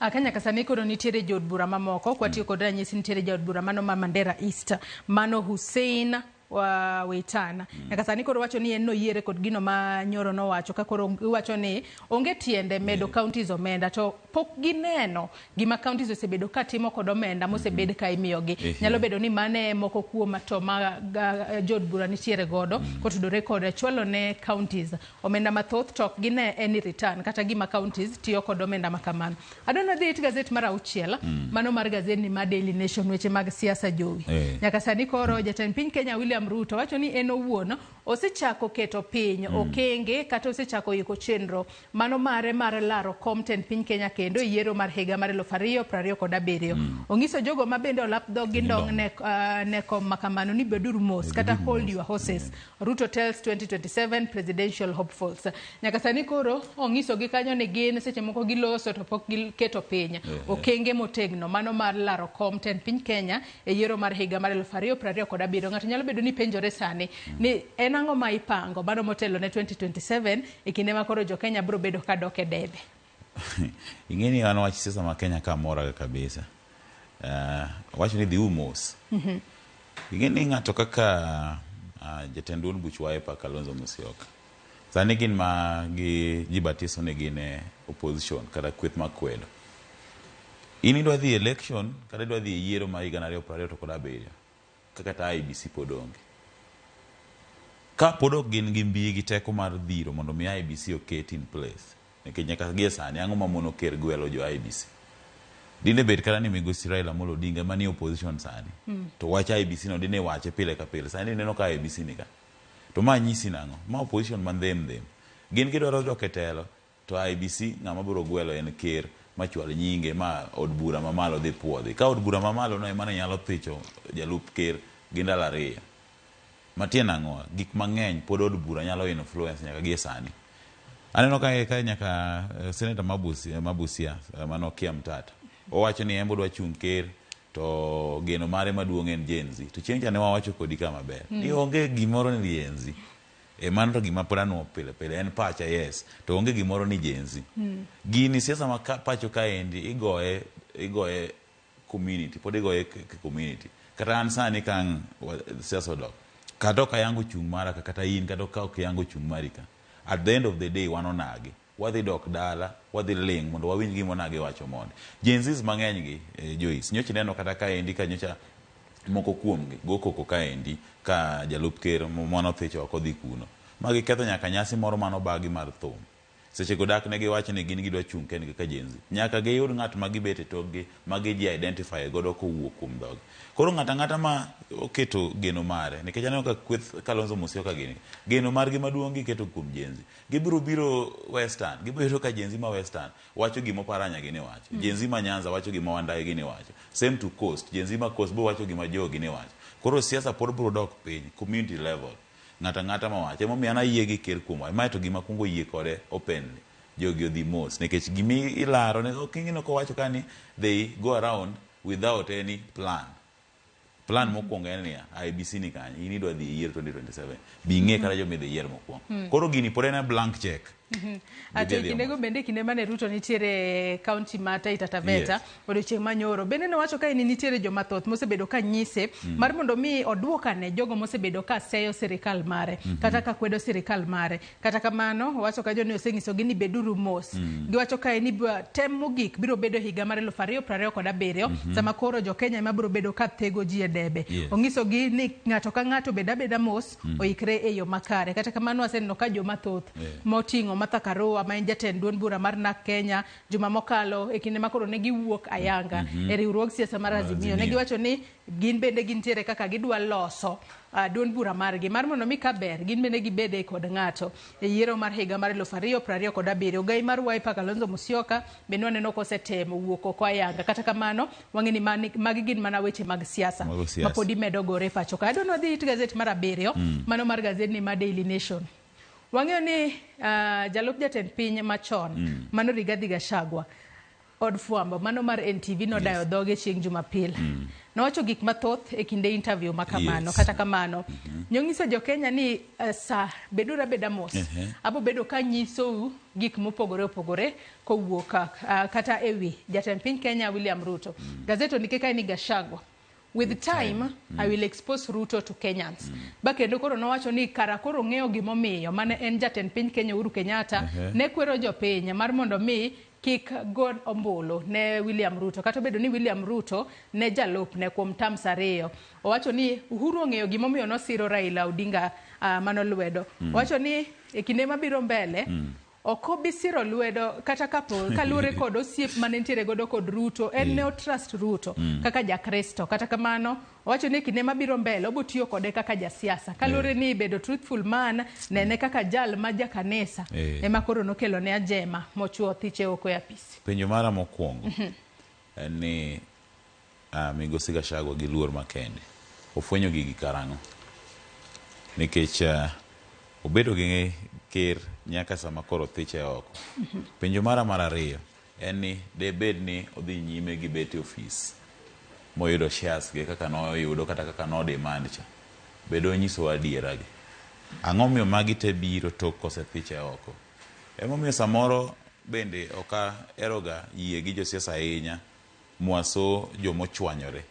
Speaker 33: Aka nyaka sani koro nitiere jood bura mamoko. Kwatiyo kod ranyisi nitiere jaod bura mano ma Mandera East, mano Hussein wa Weitana. Nyaka sani koro wacho ni en noyiere kod gino ma nyoro nowacho ka koro iwacho ni onge tiende medo counties omenda to pok gineno gima counties osebedo ka timo kod omenda mosebed ka imiyogi. Nyalo bedo ni mane moko kuom to ma jood bura nitiere godo kotudore kod chwalo ne counties omenda mathoth to ok gine any return kata gima counties tiyo kod omenda ma kamano. Adwa ni wadhi it gazet mar auchiel, mano mar gazet ni ma Daily Nation, weche mag siasa jowi. Nyaka sani koro jatend piny Kenya William Ruto wacho ni en owuon osechako keto piny okenge kata osechako iko chenro mano mare mar laro kom tend piny Kenya kendo e yiero mar higa mar 2027. Onyiso jogo ma bende olap dhog gi ndong ne kom makamano ni beduru mos kata hold your horses. Ruto tells 2027 presidential hopefuls. Nyaka sani koro onyisogi kanyo ni gin seche moko giloso to pok giketo piny okenge motegno mano mar laro kom tend piny Kenya e yiero mar higa mar 2027. Ng'ato nyalo bedo ni penjore sani ni en ang'o ma ipango mano motelo ne 2027 e kinde ma koro jo Kenya biro bedo ka dok e debe.
Speaker 34: Ing'e ni an wach siasa ma Kenya ka moraga kabisa. Wacho ni dhiuru mos. Ing'e ni ng'ato kaka jatend duond buch Wiper Kalonzo Musyoka. Sani gin ma gi jibatiso ni gin e opposition kata kweth makwedo. In idwa dhi election kata idwa dhi e yiero mar higa 2027 kaka ta IEBC pod onge. Ka pod ok gin gi mbi gi teko mar dhiro mondo mi IEBC oket in place. Nikech nyaka gie sani ang'o mamono ker gwelo jo IEBC? Dine bed kata ni migosi Raila Amolo Odinga manie opposition sani. To wach IEBC no dine wache pile ka pile. Sani ineno ka IEBC ni ka. To ma nyisi nang'o? Ma opposition ma ndhem ndhem. Gin gidwaro dok e telo to IEBC ng'ama biro gwelo en ker machwal nyinge ma od bura mamalo dhi puodhi. Ka od bura mamalo no ema ne nyalo thicho jalup ker gi ndalo ariyo. Matiende ang'o? Gik mang'eny pod od bura nyalo influence nyaka gie sani. Aneno ka nyaka senator Mabusia mano Okiya Mtata owacho ni en bodwa chung' ker to geno mare maduong' en Gen Z. To chieng' cha ne wawacho kodi ka maber. Ni onge gimoro ni Gen Z. E mano to gima pod anuo pile pile en pacha yes to onge gimoro ni Gen Z. Gini siasa ma ka, pacho kaendi igoye igoye community pod igoye community. Kata an sani ka ang' siasa odok kata ok ayango chung' mara ka kata in kata ka ok iyango chung' mari ka at the end of the day wan onagi wadhi dok dala wadhi ling' mondo wawinj gima onagi wacho mondi. Gen Zs mang'eny gi Joyce nyocha ineno kata kaendi ka nyocha moko kuomgi go koko kaendi ka jalup ker mane othich oko odhi kuno ma giketho nyaka nyasi moro mane obagi mar thum. Sechego dak ne giwach ni gin gidwa chung' kendgi ka Gen Z. Nyaka giyud ng'at ma gibet e tokgi ma gi ji identify godo kowuok kuom dhogi. Koro ng'ato ang'ata ma oketo geno mare, nikech aneno ka kweth Kalonzo Musyoka gini, geno margi maduong' giketo kuom Gen Z. Gibiro biro Western, gibiro yudo ka Gen Z ma Western wacho gima Oparanya gini wacho. Gen Z ma Nyanza wacho gima Wandayi gini wacho. Same to Coast, Gen Z ma Coast biro wacho gima Joho gini wacho. Koro siasa pod biro dok piny, community level. Ng'ato ang'ata ma wacho. Emomiyo an ayie gi ker kuom wach. Mae to gima akwongo yie kode openly. Jogi odhi mos. Nikech gima ilaro, ok ing'e ni owacho ka ni they go around without any plan. Plan mokwongo en niya, IEBC ni kanye, in idwa dhi e yiero 2027. Bi ing'e kata joma idhi yier mokwongo. Koro gini pod en a blank check.
Speaker 33: Ato e kindego bende kinde mane Ruto nitiere e kaunti ma Taita Taveta odiochieng' manyoro bende nowacho ka ni nitiere joma thoth mosebedo ka nyise mar mondo mi oduokane jogo mosebedo ka seyo sirikal mare kata ka kwedo sirikal mare. Kata kamano owacho ka joni osenyisogi ni beduru mos. Giwacho kae ni tem mogik biro bedo higa mar 2027 sama koro jo Kenya ema biro bedo ka thego ji e debe. Onyisogi ni ng'ato ka ng'ato bed abeda mos oikre e yo makare. Kata kamano aseneno ka joma thoth moting'o Martha Karua ma en jatend duond bura mar NARC Kenya juma mokalo e kinde ma koro ne giwuok ayanga e riwruog siasa mar Azimio ne giwacho ni gin bende gintiere kaka gidwa loso duond bura margi mar mondo mi kaber gin bende gibede kod ng'ato e yiero mar higa mar 2027. Ogai mar Wiper Kalonzo Musyoka bende waneno kosetemo wuok oko ayanga. Kata kamano wang'e ni magi gin mana weche mag siasa ma pod imedo gore e pacho ka. Adwa ni wadhi it gazet mar 7 mano mar gazetni mar Daily Nation. Wang'eyo ni jalup jatend piny machon mano Rigathi Gachagua od fwambo mano mar NTV nodayo dhoge chieng' Jumapil. Nowacho gik mathoth e kinde interview ma kamano. Kata kamano nonyiso jo Kenya ni sa beduru abeda mos. Abo bedo ka nyisou gik mopogore opogore kowuok kata ewi jatend piny Kenya William Ruto. Gazet ondike kae ni Gachagua, with time I will expose Ruto to Kenyans. Ba kendo koro nowacho ni kara koro ng'eyo gimomiyo mane en jatend piny Kenya Uhuru Kenyatta ne kwero jopiny mar mondo mi kik go ombulu ne William Ruto. Kata obedo ni William Ruto ne jalupne kuom terms 2. Owacho ni Uhuru ong'eyo gimomiyo nosiro Raila Odinga mano lwedo. Owacho ni e kinde mabiro mbele ok obi siro lwedo kata kapo kaluwore kod osiep mane nitiere godo kod Ruto en ne otrust Ruto kaka jakristo. Kata kamano owacho ni kinde mabiro mbele obo tiyo kode kaka jasiasa kaluwore ni bedo truthful man nene kaka jal ma jakanisa ema koro nokelo ne ajema mochuo thiche oko e apisi.
Speaker 34: Penjo mara mokwongo en ni migosi Gachagua gi luor makende ofwenyo gigi karang'o? Nikech obedo gi ker nyaka sama koro thiche oko. Penjo mara mar ariyo en ni debed ni odhi nyime gi bet e ofis moyudo shares ge kaka noyudo kata kaka no demand cha. Bedo onyisowa adiera gi. Ang'o miyo magi te biro tok kosethiche oko? Emomiyo samoro bende ok aheroga yie gi josiasa ahinya mwaso jomochwanyore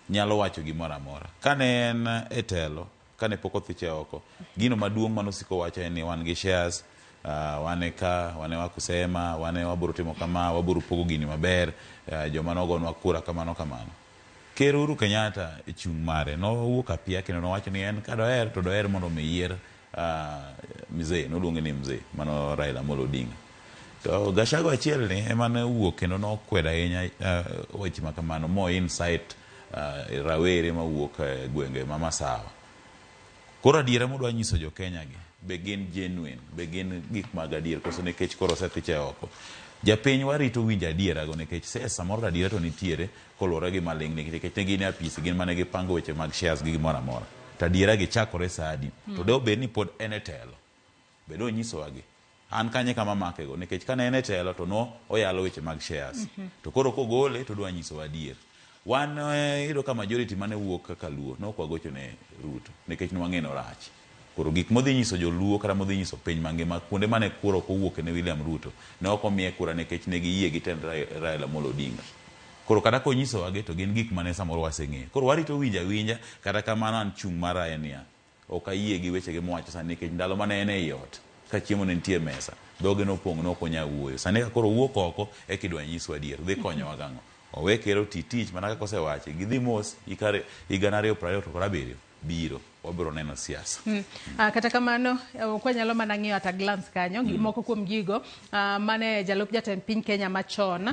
Speaker 34: nyalo wacho gimoro amora. Kane en e telo, kane pok othiche oko, gino maduong' manosiko wacho en ni wan gi shares, wan e ka, wan e wakusema, wan e wabiro timo kama, wabiro pogo gini maber, joma nogonwa kura kamano kamano. Ker Uhuru Kenyatta e chung' mare nowuok apia kendo nowacho ni en ka doher to doher mondo mi yier mzee, noluonge ni mzee, mano Raila Amolo Odinga. To Gachagua achiel ni ema ne owuok kendo nokwedo ahinya weche ma kamano mo incite rawere mawuok e gwenge ma Masawa. Koro adiera modwa nyiso jo Kenya gi be gin genuine, be gin gik mag adier koso nikech koro osethiche oko. Japiny warito winjo adiera go nikech samoro adiera to nitiere koluwore gi maling' nikech ne gin e apisi gin mane gipango weche mag shares gi gimoro amora. To adiera gi chakore sa adi? To de obed ni pod en e telo. Bed onyisowa gi. An kanye kama make go nikech kane en e telo to no oyalo weche mag shares. To koro kogole to dwa nyisowa adier. Wan iyudo ka majority mane wuok kaka Luo ne ok wagocho ne Ruto nikech ne wang'e ni orach. Koro gik modhi nyiso joluo kata modhi nyiso piny mangima kuonde mane kura ok owuoke ne William Ruto ne ok omiye kura nikech ne giyie gi tend Raila Amolo Odinga. Koro kata konyisowagi to gin gik mane samoro waseng'eyo. Koro warito winjo awinja kata kamano an chung' mara en niya, ok ayie gi wechege mowacho sani nikech ndalo mane en ei ot ka chiemo ne nitie e mesa, dhoge nopong' ne ok onyal wuoyo. Sani ka koro owuok oko eka idwa nyiswa adier. Dhi konyowa gang'o? Owe ker oti tich mana kaka osewachi. Gidhi mos higa 2027 biro. Wabiro neno siasa.
Speaker 33: Kata kamano ok wanyalo mana ng'iyo at a glance kanyo moko kuom gigo mane jalup jatend piny Kenya machon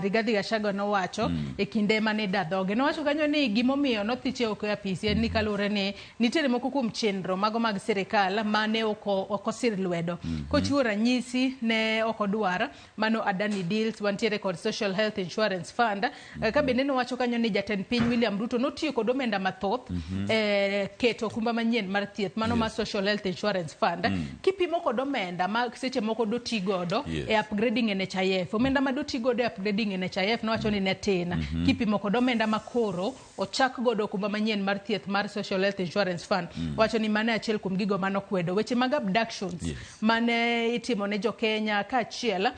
Speaker 33: Rigathi Gachagua nowacho e kinde mane ida dhoge. Nowacho kanyo ni gimomiyo nothiche oko e apisi en ni kaluwore ni nitiere moko kuom chenro mago mag sirikal mane ok osir lwedo. Kochiwo ranyisi ne ok odwar mano Adani Deals, wantiere kod Social Health Insurance Fund. Ka bende nowacho kanyo ni jatend piny William Ruto notiyo kod omenda mathoth keto okumba manyien mar thieth mano mar Social Health Insurance Fund. Kipimo kod omenda ma seche moko doti godo e upgrading NHIF, omenda ma doti godo e upgrading NHIF nowacho ni ne tin. Kipimo kod omenda ma koro ochak godo okumba manyien mar thieth mar Social Health Insurance Fund. Wacho ni mano e achiel kuom gigo manokwedo. Weche mag abductions mane itimo ne jo-Kenya kaachiel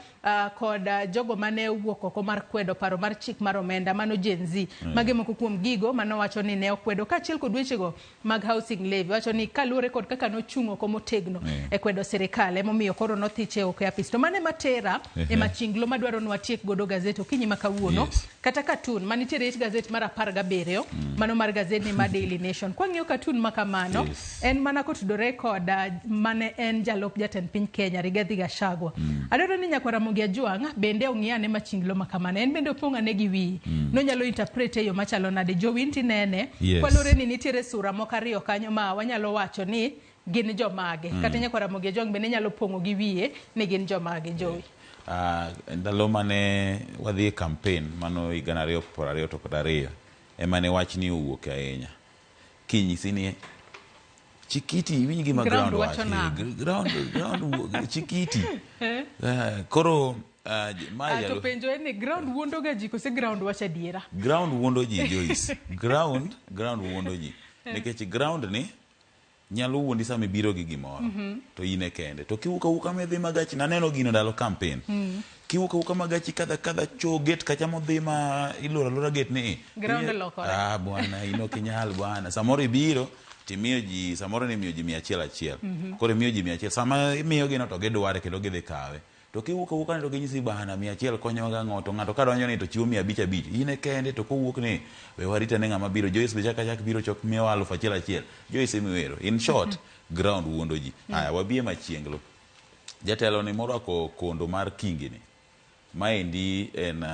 Speaker 33: kod jogo mane owuok oko mar kwedo paro mar chik mar omenda mano Gen Z. Magi moko kuom gigo manowacho ni ne okwedo kaachiel kod wechego mag housing levy. Wacho ni kaluwore kod kaka nochung' oko motegno e kwedo sirikal emomiyo koro nothiche oko e apis. To mano ema tera e machinglo madwaro ni watiek godo gazet okinyi ma kawuono. Kata cartoon manitiere e it gazet mar 17 mano mar gazet ni mar Daily Nation. Kwang'iyo cartoon ma kamano en mana kotudore kod mane en jalup jatend piny Kenya Rigathi Gachagua. Adwaro ni nyakwar Ramogi Ajwang' bende ong'i ane machinglo ma kamano. En bende opong' ane gi wiyi. Nonyalo interpret e yo machalo nade. Jowin tinene. Kwaluwore ni nitiere sura moko ariyo kanyo ma wanyalo wacho ni gin jomage. Kata nyakwar Ramogi Ajwang' bende nyalo pong'o gi wiye ni gin jomage. Jowi.
Speaker 34: Ndalo mane wadhi e campaign mano 2022 ema ne wachni owuok ahinya. Kinyisi ni chikiti iwinj gima
Speaker 33: Ground
Speaker 34: ground
Speaker 33: wacho
Speaker 34: wacho.
Speaker 33: nang'o?
Speaker 34: Ground chikiti. Koro ma
Speaker 33: To penjo en ni ground wuondo ga ji kose ground wacho adiera?
Speaker 34: Ground wuondo ji Joyce. Ground wuondo ji. Nikech ground ni nyalo wuondi sama ibiro gi gimoro to in e kende. To kiwuok awuoka midhi magachi naneno gino ndalo campaign. Kiwuok awuoka magachi kadha kadha cho gate kacha modhi ma iloro alora gate ni.
Speaker 33: Ground olokore.
Speaker 34: Bwana in ok inyal bwana. Samoro ibiro timiyo ji samoro ni imiyo ji 100 achiel. Koro imiyo ji 100 sama imiyo gino to gidware kendo gidhi kawe. To kiwuok awuoka to ginyisi bana 100 konyowa gang'o to ng'ato kadonjo ni to chiwo 500 5 in e kende to kowuok ni we warit ane ng'ama biro Joyce be chak achak biro chok miyowa 1000 achiel Joyce emiwero in short ground wuondo ji. Aya wabie machienglo. Jatelo ni morwako kondo mar kingi ni maendi en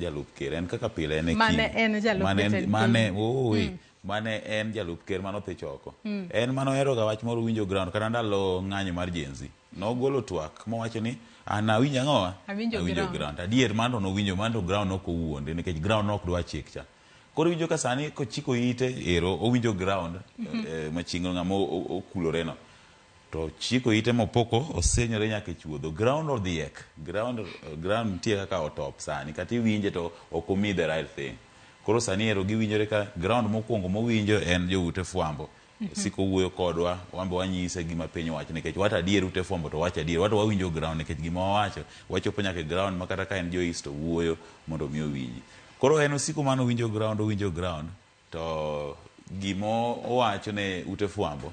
Speaker 34: jalup ker en kaka pile en e
Speaker 33: Mane en jalup jatend piny.
Speaker 34: Mane en jalup ker mane othich oko. En mane ohero ga wach moro winjo ground kata ndalo ng'anyo mar Gen Z. Nogolo twak mowacho ni an awinjo ang'owa?
Speaker 33: Awinjo ground.
Speaker 34: Ground. Adier mano to nowinjo mano to ground ok owuonde nikech ground nok dwa chik cha. Koro iwinjo ka sani kochiko ite ero owinjo ground machiegni ng'ama okulore no. To chiko ite mopoko osenyore nyaka e chuodho. Ground odhiek. Ground nitie kaka otop sani kata iwinje to ok omi the right thing. Koro sani ero giwinjore ka ground mokwongo mowinjo en joute fwambo. Siko wuoyo kodwa, wan be wanyise gima piny wacho nikech wato adier ute fwambo to wacho adier. Wato wawinjo ground nikech gima wawacho wachopo nyaka e ground ma kata ka en Joyce to wuoyo mondo mi owinji. Koro en osiko mano owinjo ground to gima owacho ne ute fwambo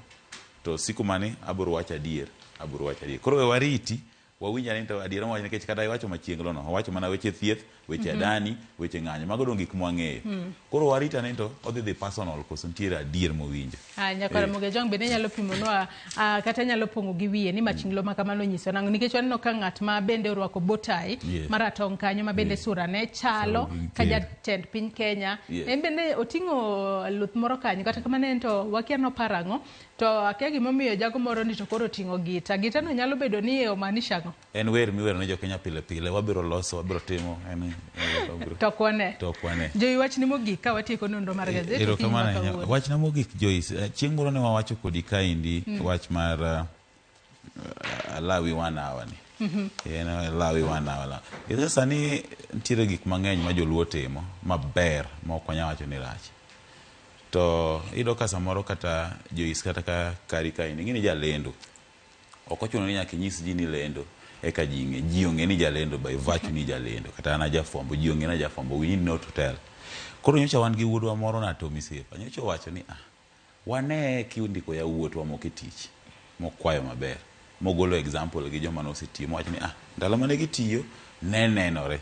Speaker 34: to osiko mani abiro wacho adier, abiro wacho adier. Koro we wariti wawinj ane to adiera mowacho nikech kata iwacho machienglo no owacho mana weche thieth, weche adani, weche ng'anyo. Mago dong' gik mwang'eyo. Koro warit ane to odhi dhi personal koso nitiere adier mowinjo.
Speaker 33: Nyakwar Ramogi Ajwang' bende nyalo pimonwa kata nyalo pong'o gi wiye ni machinglo ma kamano nyiso nang'o nikech waneno ka ng'at ma bende orwako bow tie maratong' kanyo ma bende sura ne chalo ka jatend piny Kenya. En bende oting'o luth moro kanyo kata kamano en to wakia noparo ang'o to akia gimomiyo jago moro ni to koro oting'o gita. Gita no nyalo bedo ni omaanisha ang'o?
Speaker 34: En wer miwero ne jokenya pile pile, wabiro loso, wabiro timo.
Speaker 33: To kwane.
Speaker 34: To kwane.
Speaker 33: Jowi wachni mogik ka watieko nonro mar gazet.
Speaker 34: Erokamano ahinya. Wachna mogik Joyce, chieng' moro ne wawacho kodi kaendi wach mar alawi 1 hour ni. En alawi 1 hour. Ise sani nitiere gik mang'eny ma joluo timo maber ma ok wanyal wacho ni rach. To iyudo ka samoro kata Joyce kata ka kari kaendi ing'e ni jalendo ok ochuno ni nyaka inyis ji ni ilendo eka ji ng'e. Ji ong'e ni jalendo by virtue ni jalendo. Kata an ajafwambo, ji ong'e ni ajafwambo, we need not to tell. Koro nyocha wan gi wuodwa moro na Tommy Sefa, nyocha owacho ni ah, waneye kindiko yawuotwa moko e tich mokwayo maber. Mogolo example gi joma nosetiyo mowacho ni ah, ndalo mane gitiyo ne nenore.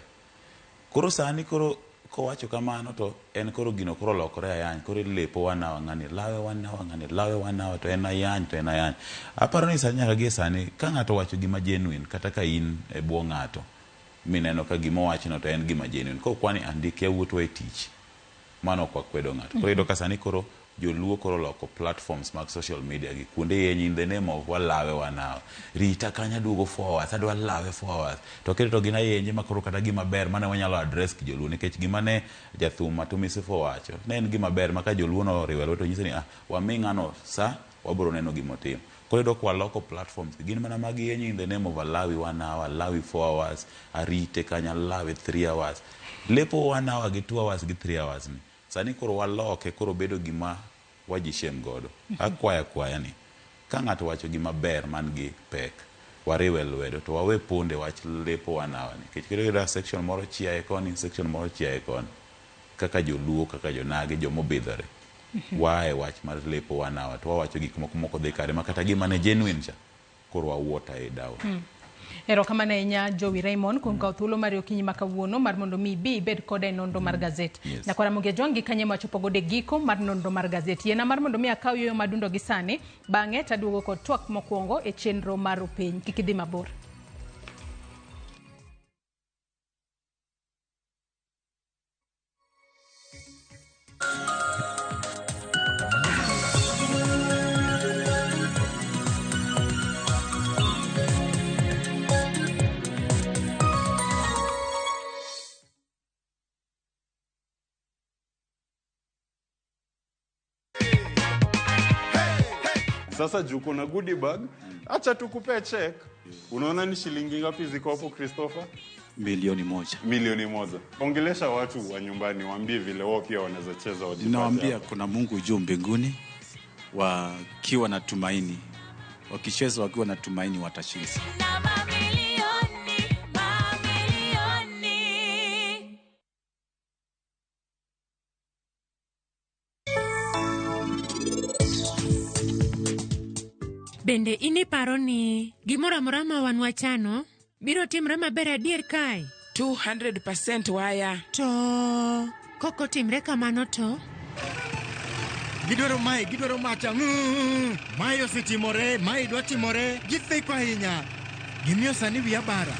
Speaker 34: Koro sani koro kowacho kamano to en koro gino koro olokore ayany, koro ilepo one hour ng'ani lawe one hour ng'ani lawe one hour to en ayany to en ayany. Aparo ni sani nyaka gie sani ka ng'ato owacho gima genuine kata ka in e bwo ng'ato mineno ka gima owachno to en gima genuine kokwa ni andik yawuotwa e tich mano ok wakwedo ng'ato. Koro iyudo ka sani koro joluo koro oloko platforms mag social media gi kuonde yenyo in the name of walawe one hour. Rita kanyo aduogo 4 hours, adwa lawe 4 hours. To kendo to gin ayenje ma koro kata gima ber mane wanyalo address gi joluo nikech gima ne jathum Matumi Sifa owacho ne en gima ber ma ka joluo noriwe lwedo to nyiso ni ah, wami ng'ano sa wabiro neno gima otimo. Koro iyudo ka waloko platforms gi gin mana mag yenyo in the name of alawi 1 hour, alawi 4 hours, arite kanyo alawe 3 hours. Lepo 1 hour gi 2 hours gi 3 hours ni. Sani koro waloke koro bedo gima wajishem godo. Akwaya akwaya ni ka ng'ato owacho gima ber man gi pek, wariwe lwedo to wawe ponde wach lepo 1 hour ni. Nikech koro iyudo section moro chiaye koni, section moro chiaye koni. Kaka joluo, kaka jonagi, jomobidhore. Waaye wach mar lepo 1 hour to wawacho gik moko mok odhi kare ma kata gima ne genuine cha koro wa water it down.
Speaker 33: Erokamano ahinya Jowi Raymond kuom kawo thuolo mari okinyi ma kawuono mar mondo mi ibi ibed koda e nonro mar gazet.
Speaker 34: Yes.
Speaker 33: Nyakwara Ramogi Ajwang' gi kanye mawachopo godo e giko mar nonro mar gazet. Yiena mar mondo mi akaw yueyo madundo gi sani, bang'e taduogo kod twak mokwongo e chenro mar Openy. Kik idhi mabor.
Speaker 2: Sasa juu kuna goodie bag, acha tukupee check. Unaona ni shilingi ngapi ziko hapo Christopher?
Speaker 4: 1,000,000.
Speaker 2: 1,000,000. Ongelesha watu wa nyumbani, waambie vile wao pia wanaweza cheza wajipate
Speaker 4: Ninawaambia
Speaker 2: hapo.
Speaker 4: kuna Mungu juu mbinguni, wakiwa na tumaini, wakicheza wakiwa na tumaini watashinda.
Speaker 6: Bende in iparo ni gimoro amora ma wan wachano biro timre maber adier kae?
Speaker 13: 200% waya.
Speaker 6: To kok otimre kamano to?
Speaker 15: Gidwaro mae, gidwaro macha. Mae osetimore, mae dwa timore. Githeko ahinya. Gimiyo sani wiya bara.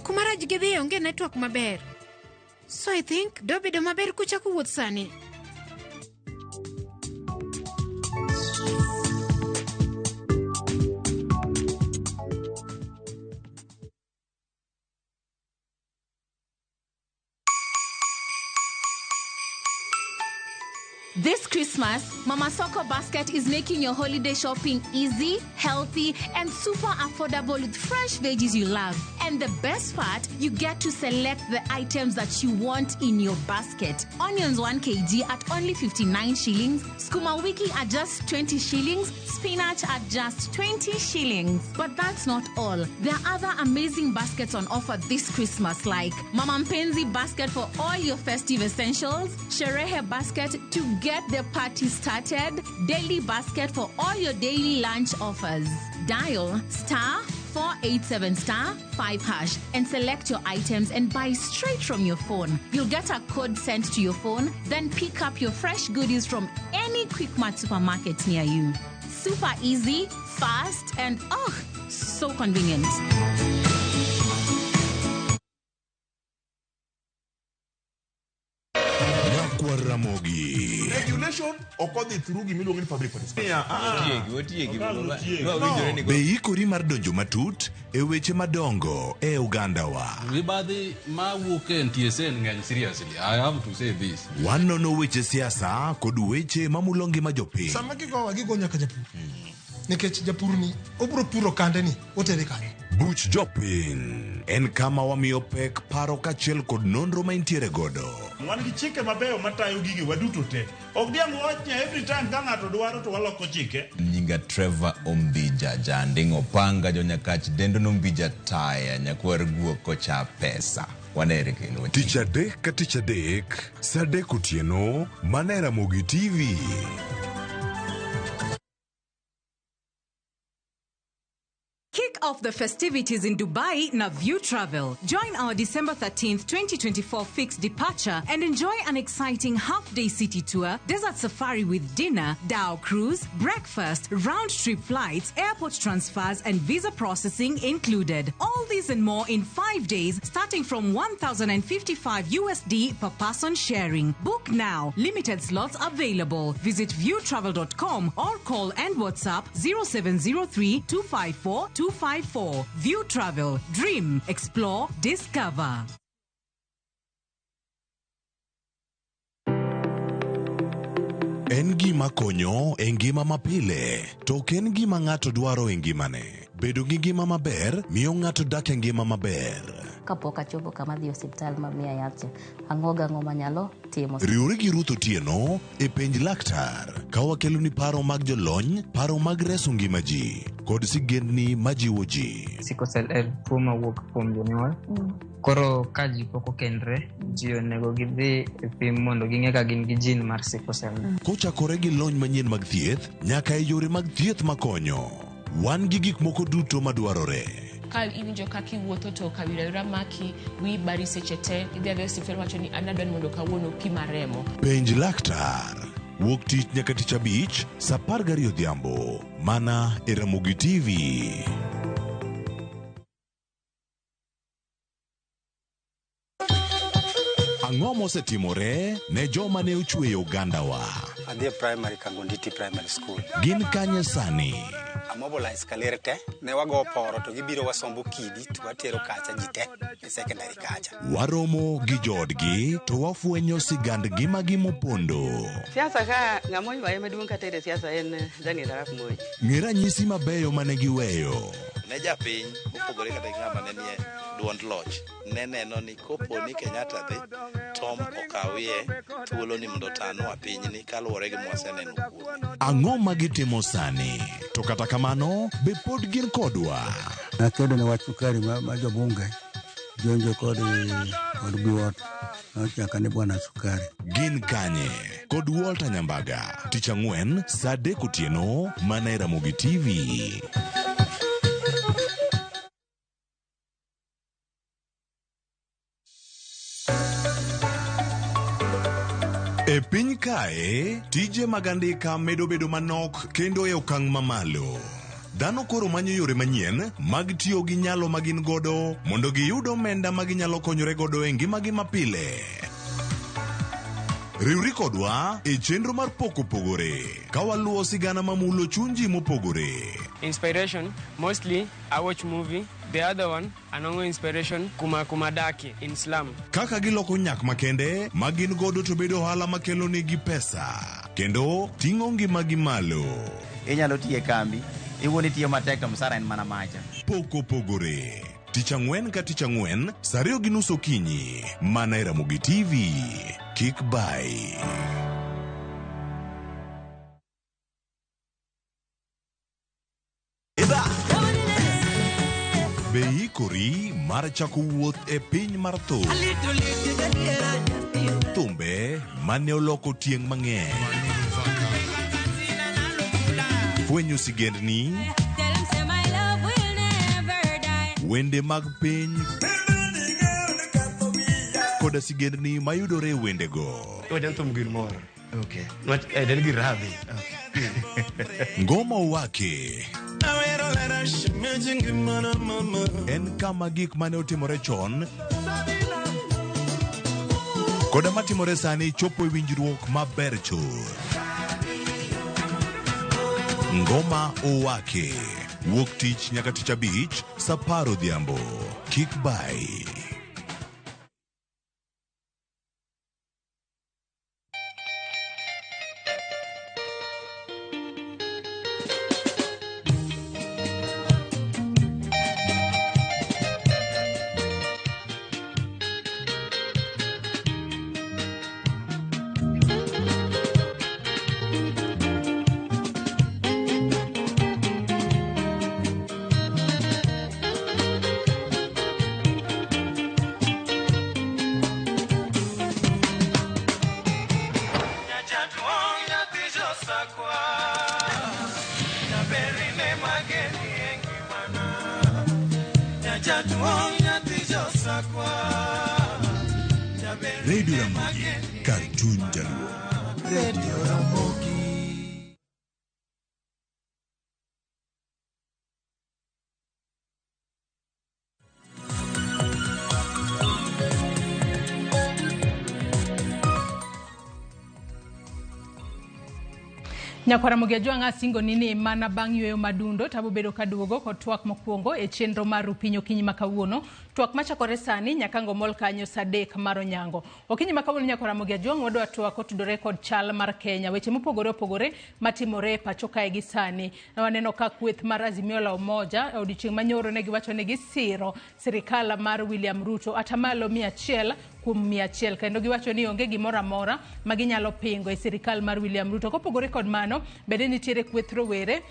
Speaker 6: Kuma rach gidhiye onge network maber. So I think dobedo maber kuchako wuoth sani.
Speaker 9: This Christmas, Mama Soko Basket is making your holiday shopping easy, healthy, and super affordable with fresh veggies you love. And the best part, you get to select the items that you want in your basket. Onions 1 kg at only 59 shillings, skuma wiki at just 20 shillings, spinach at just 20 shillings. But that's not all. There are other amazing baskets on offer this Christmas, like Mama Mpenzi basket for all your festive essentials, Sherehe basket to get the party started, daily basket for all your daily lunch offers. Dial star 487 star 5 hash and select your items and buy straight from your phone. You'll get a code sent to your phone, then pick up your fresh goodies from any Quickmart supermarket near you. Super easy, fast, and oh, so convenient.
Speaker 16: Nyakwar Ramogi.
Speaker 17: Regulation ok odhi through gimiluongo ni public participation.
Speaker 16: Otiegi, otiegi. No. Be ikori mar donjo matut e weche madongo e ogandawa?
Speaker 18: Mibadhi mawuok e NTSA ng'eny seriously. I have to say this.
Speaker 16: Wanono weche siasa kod weche mamulo ngima jopiny.
Speaker 10: Sama gigowa gigo nyaka japur. Nikech japur ni obiro puro kande ni otere kanye.
Speaker 16: Buch Jopiny en kama wamiyo pek paro kaachiel kod nonro ma intiere godo.
Speaker 17: Wan gi chike mabeyo matayo gige waduto te. Ok diang' wawach ni every time ka ng'ato dwaro to waloko chike.
Speaker 3: Nyinga Trevor Ombija, janding' opanga, jonyakach dendo nombija taya, nyakwar guok kocha pesa. Wanere kendo.
Speaker 16: Tich adek ka tich adek, sa adek otieno, mana e Ramogi TV.
Speaker 9: Kick off the festivities in Dubai na View Travel. Join our December 13th, 2024 fixed departure and enjoy an exciting half-day city tour, desert safari with dinner, dhow cruise, breakfast, round-trip flights, airport transfers, and visa processing included. All these and more in 5 days, starting from 1,055 USD per person sharing. Book now. Limited slots available. Visit viewtravel.com or call and WhatsApp 0703 254 254. View Travel. Dream, explore, discover.
Speaker 16: En gima konyo e ngima mapile, to ok en gima ng'ato dwaro e ngimane. Bedo gi ngima maber miyo ng'ato dak e ngima maber.
Speaker 5: Kapok achopo kama adhi e osiptal ma miya yath cha, ang'o gang'o manyalo timo.
Speaker 16: Riwri gi Ruth Otieno e penj laktar ka wakeloni paro mag jolony, paro mag reso ngima ji, kod sigendni majiwo ji.
Speaker 7: Sickle cell en tuo mawuok kuom jonyuol. Koro ka ji pok okendre, ji onego gidhi e pim mondo ging'e ka gin gi gene mar sickle cell.
Speaker 16: Kochakore gi lony manyien mag thieth nyaka e yore mag thieth makonyo. Wan gi gik moko duto madwarore.
Speaker 8: Ka iwinjo kaka iwuotho to kawira wira maki, wiyi bari seche te, idhi adhiya e osiptal wacho ni an adwa ni mondo kawuono pima remo.
Speaker 16: Penj laktar. Wuok tich nyaka tich abich, sa 12 odhiambo. Mana e Ramogi TV. Ang'o mosetimore ne joma ne ochweyo ogandawa?
Speaker 30: Adhi e primary Kangonditi Primary School.
Speaker 16: Gin kanye sani?
Speaker 30: Amobilize kaler te, ne wago poro to gibiro wasombo kidi to watero kacha ji te e secondary kacha.
Speaker 16: Waromo gi joodgi to wafwenyo sigand ngimagi mopondo.
Speaker 11: Siasa ka ng'ama oywaye maduong' kata e siasa en Daniel Arap Moi.
Speaker 16: Ng'e ranyisi mabeyo mane giweyo.
Speaker 12: Ne japiny mopogore kata gi ng'ama ne nie duond loch ne neno ni kopo ni Kenyatta dhi Tom okawie thuolo ni mondo otanwa pinyni kaluwore gi mwaseneno kuome.
Speaker 16: Ang'o ma gitimo sani? To kata kamano, be pod gin kodwa?
Speaker 19: Nakedo ne wach sukari ma jobunge jonjo kod biwot nochaka ni bwana sukari.
Speaker 16: Gin kanye? Kod Walter Nyambaga. Tich ang'wen, sa adek otieno, mana e Ramogi TV. E piny kae, tije mag andika medo bedo manok kendo e okang' mamalo. Dhano koro manyo yore manyien mag tiyo gi nyalo ma gin godo mondo giyud omenda ma ginyalo konyore godo e ngimagi mapile. Riwri kodwa e chenro mar Pok Opogore ka waluwo sigana mamulo chuny ji mopogore.
Speaker 20: Inspiration, mostly I watch movie. The other one, anongo inspiration kuma kumadaki in slum.
Speaker 16: Kaka giloko nyak makende ma gin godo to bedo ohala makelo negi pesa kendo ting'o ngimagi malo.
Speaker 21: Inyalo tiyo e kambi, iwuon itiyo matek to msara en mana macha.
Speaker 16: Pok Opogore. Tich ang'wen ka tich ang'wen, sa 2:30 okinyi, mana e Ramogi TV. Kik bai. Be ikori mar chako wuoth e piny mar thum? Thumbe mane oloko tieng' mang'eny. Fwenyo sigendni, wende mag piny koda sigendni mayudore e wendego.
Speaker 22: Wajan thum gir mor. Okay. En gir rabi.
Speaker 16: Ngoma Owake en kama gik mane otimore chon koda matimore sani chopo e winjruok maber chuth. Ngoma Owake wuok tich nyaka tich abich sa 10 odhiambo. Kik bai. Radio Ramogi, kar chuny jaluo.
Speaker 10: Radio Ramogi.
Speaker 1: Nyakwara Ramogi Ajwang' asingo ni ni mana bang' yweyo madundo tabo bedo kaduogo kod twak mokwongo e chenro mar Rupiny okinyi ma kawuono. Twak machakore sani nyaka ngomol kanyo saa 3 mar onyango. Okinyi ma kawuono Nyakwara Ramogi Ajwang' wadwa twak kotudore kod chal mar Kenya, weche mopogore opogore matimore e pacho kae gi sani. Waneno ka kweth mar Azimio la Umoja e odiochieng' manyoro ne giwacho ni gisiro sirikal mar William Ruto atamalo 100 kuom 100 kendo giwacho ni onge gimoro amora ma ginyalo pingo e sirikal mar William Ruto. Kopogore kod mano, bende nitiere kweth rowere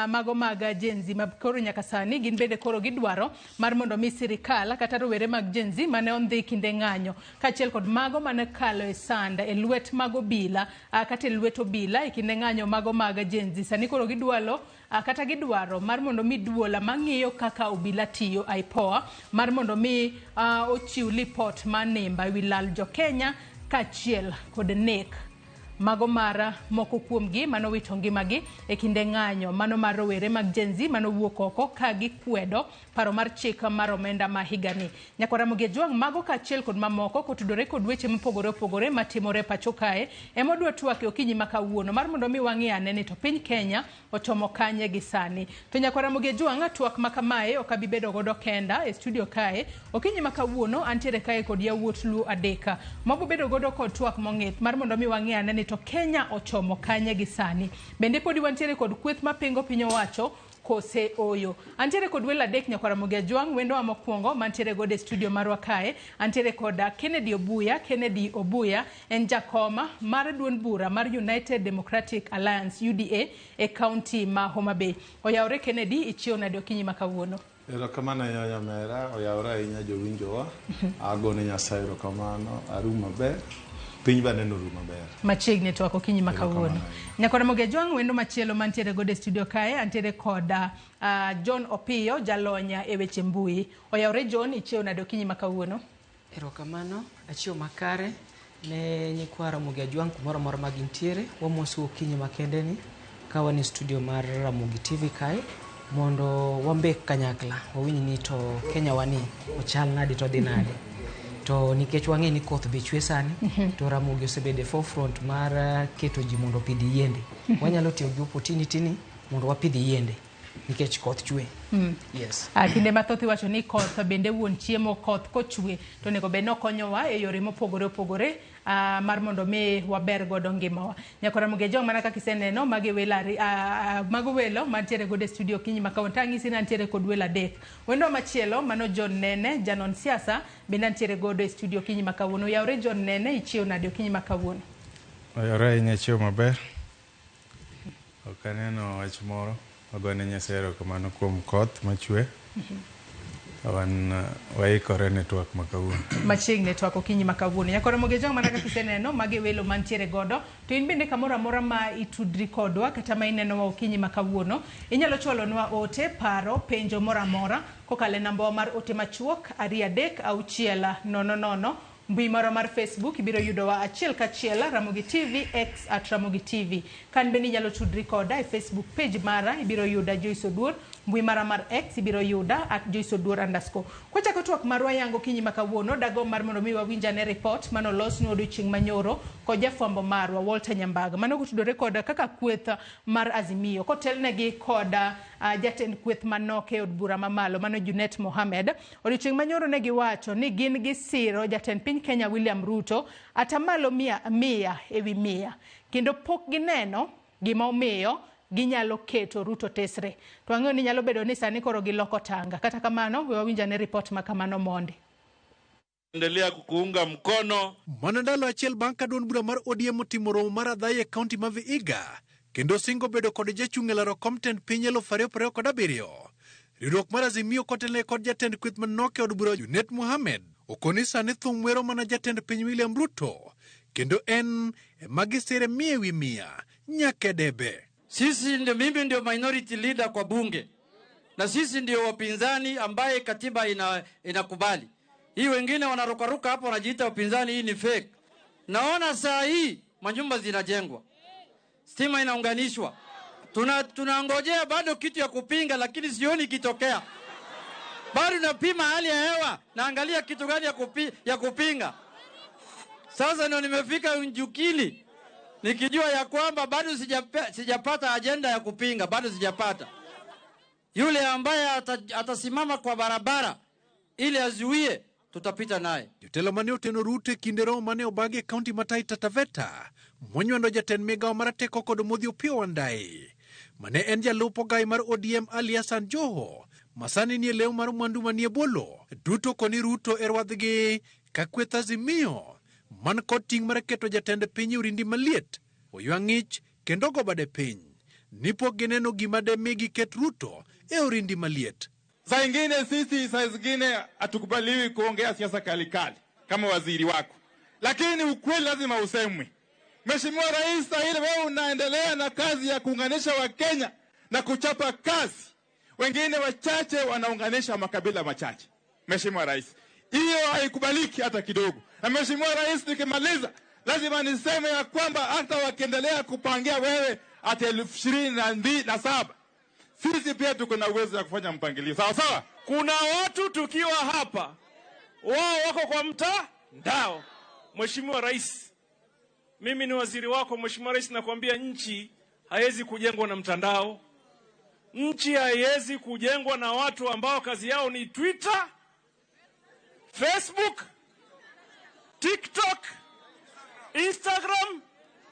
Speaker 1: mago mag Gen Z ma koro nyaka sani gin bende koro gidwaro mar mondo mi sirikal kata rowere mag Gen Z mane ondhi kinde ng'anyo kaachiel kod mago mane kalo e sand e lwet mag obila kata e lwet obila e kinde ng'anyo mago mag Gen Z. Sani koro gidwalo kata gidwaro mar mondo mi duola mang'iyo kaka obila tiyo IPOA mar mondo mi ochiw lipot mar nimba ewi lal jo Kenya kaachiel kod nek mago mara moko kuomgi manowito ngimagi e kinde ng'anyo mano mar rowere mag Gen Z manowuok oko ka gikwedo paro mar chik mar omenda ma higani. Nyakwara Ramogi Ajwang' mago kaachiel kod mamoko kotudore kod weche mopogore opogore matimore pacho kae ema wadwa twak e okinyi ma kawuono mar mondo mi wang'i ane ni to piny Kenya ochomo kanye gi sani. To Nyakwara Ramogi Ajwang' twak ma kamae ok abi bedo godo kenda e studio kae. Okinyi ma kawuono antiere kae kod yawuot Luo adek mabo bedo godo kod twak mong'ith mar mondo mi wang'i ane ni to Kenya ochomo kanye gi sani. Bende podi wantiere kod kweth mapingo piny owacho kose oyo. Antiere kod welo adek Nyakwara Ramogi Ajwang', wendowa mokwongo mantiere godo e studio marwa kae, antiere kod Kennedy Obuya. Kennedy Obuya en jakoma mar duond bura mar United Democratic Alliance UDA e county ma Homa Bay. Oyawore Kennedy, ichiew nade okinyi ma kawuono?
Speaker 2: Erokamano ahinya nyamera, oyawore ahinya jowinjowa. Agone Nyasaye erokamano, arum maber. Piny be aneno ru maber.
Speaker 1: Machiegni twak okinyi ma kawuono. Nyakwara Ramogi Ajwang' wendo machielo mantiere godo e studio kae, antiere kod John Opiyo, jalony e weche mbui. Oyawore John, ichiew nade okinyi ma kawuono?
Speaker 14: Erokamano, achiew makare ne nyikwa Ramogi Ajwang' kumoro amora ma gintiere. Wamosu okinyi makende ni ka wan e studio mar Ramogi TV kae mondo wambek kanyakla, wawinj ni to Kenya wani ochal nade to dhi nade. To nikech wang'e ni koth be chwe sani, to Ramogi osebedo e forefront mar keto ji mondo opidh yiende. Wanyalo tiyo gi opportunity ni mondo wapidh yiende nikech koth chwe. Yes.
Speaker 1: Kinde mathoth iwacho ni koth bende wuon chiemo, koth kochwe to onego bed ni okonyowa e yore mopogore opogore mar mondo mi waber godo ngimawa. Nyakwara Ramogi Ajwang' mana kaka iseneno magi mago welo mantiere godo e studio okinyi ma kawuono. Tang'isi ni antiere kod welo adek. Wendo machielo mano John Nene, janon siasa bende antiere godo e studio okinyi ma kawuono. Oyawore John Nene, ichiew nade okinyi ma kawuono?
Speaker 2: Oyawore ahinya, achiew maber. Ok aneno wach moro. Wagone Nyasaye erokamano kuom koth machwe. Wan waikore ne twak ma kawuono.
Speaker 1: Machiegni twak okinyi ma kawuono. Nyakwara Ramogi Ajwang' mana kaka iseneno magi welo mantiere godo. To in bende kamoro amora ma itudri kodwa kata ma inenowa okinyi ma kawuono, inyalo chwalonwa ote, paro, penjo moro amora kokalo e nambawa mar ote machuok 2 3 6 0 0. Mbui marwa mar Facebook ibiro yudowa achiel kachiel Ramogi TV, X at Ramogi TV. Kan bende inyalo tudri koda e Facebook page mara, ibiro yuda Joyce Oduor. Mbui mara mar X ibiro yuda at Joyce Oduor _. Kwachako twak marwa yango okinyi ma kawuono, dagomb mar mondo mi wawinj ane report manolosnwa odiochieng' manyoro kod jafwambo marwa Walter Nyambaga. Mano kotudore kod kaka kweth mar Azimio kotelnegi kod jatend kweth manok e od bura mamalo mano Junet Mohamed. Odiochieng' manyoro ne giwacho ni gin gisiro jatend piny Kenya William Ruto atamalo 100 ewi 100 kendo pok gineno gima omiyo ginyalo keto Ruto tesre. To ang'eyo ni nyalo bedo ni sani koro giloko tanga. Kata kamano, we wawinj ane report ma kamano mondi.
Speaker 23: Endelea kukuunga mkono.
Speaker 24: Mana ndalo achiel bang' ka duond bura mar ODM otimo romo mar adhaya e kaunti ma Vihiga kendo singo bedo kod jachung' e laro kom tend piny 2027. Riwruok mar Azimio kotelne kod jatend kweth manok e od bura Junet Mohamed okoni sani thum wero mana jatend piny William Ruto kendo en ema gisire 100 ewi 100 nyaka e debe.
Speaker 25: Sisi ndio, mimi ndio minority leader kwa bunge,
Speaker 4: Na sisi ndio wapinzani ambaye katiba inakubali. Hii wengine wanarukaruka hapo wanajiita wapinzani, hii ni fake. Naona saa hii manyumba zinajengwa, stima inaunganishwa. Tunangojea bado kitu ya kupinga, lakini sioni ikitokea. Bado napima hali ya hewa, naangalia kitu gani ya kupinga. Sasa ndio nimefika Njukini nikijua ya kwamba bado sijapata ajenda ya kupinga, bado sijapata. Yule ambaye atasimama kwa barabara ili azuie, tutapita naye.
Speaker 24: Jotelo mane oteno Ruto e kinde romo mane obagi e kaunti ma Taita Taveta monywando jatend migao marateko kod Modhi Opiyo Wandayi mane en jalup ogai mar ODM Ali Hassan Joho masani nie leo mar mwandu manie bolo duto koni Ruto e rwadhgi ka kweth Azimio man kod ting' mar keto jatend piny e orindi maliet oywa ng'ich kendo go bade piny ni pok gineno gima de mi giket Ruto e orindi maliet.
Speaker 23: Saa ingine sisi, saa zingine hatukubaliwi kuongea siasa kali kali kama waziri wako, lakini ukweli lazima usemwe. Mheshimiwa Rais, saa ile wewe unaendelea na kazi ya kuunganisha Wakenya na kuchapa kazi, wengine wachache wanaunganisha makabila machache. Mheshimiwa Rais, hiyo haikubaliki hata kidogo. Na Mheshimiwa Rais, nikimaliza lazima niseme ya kwamba hata wakiendelea kupangia wewe hata 2027, sisi pia tuko na uwezo wa kufanya mpangilio. Sawa sawa?
Speaker 6: Kuna watu tukiwa hapa, wao wako kwa mtandao. Mheshimiwa Rais, mimi ni waziri wako. Mheshimiwa Rais, nakwambia nchi haiwezi kujengwa na mtandao. Nchi haiwezi kujengwa na watu ambao kazi yao ni Twitter, Facebook, TikTok, Instagram.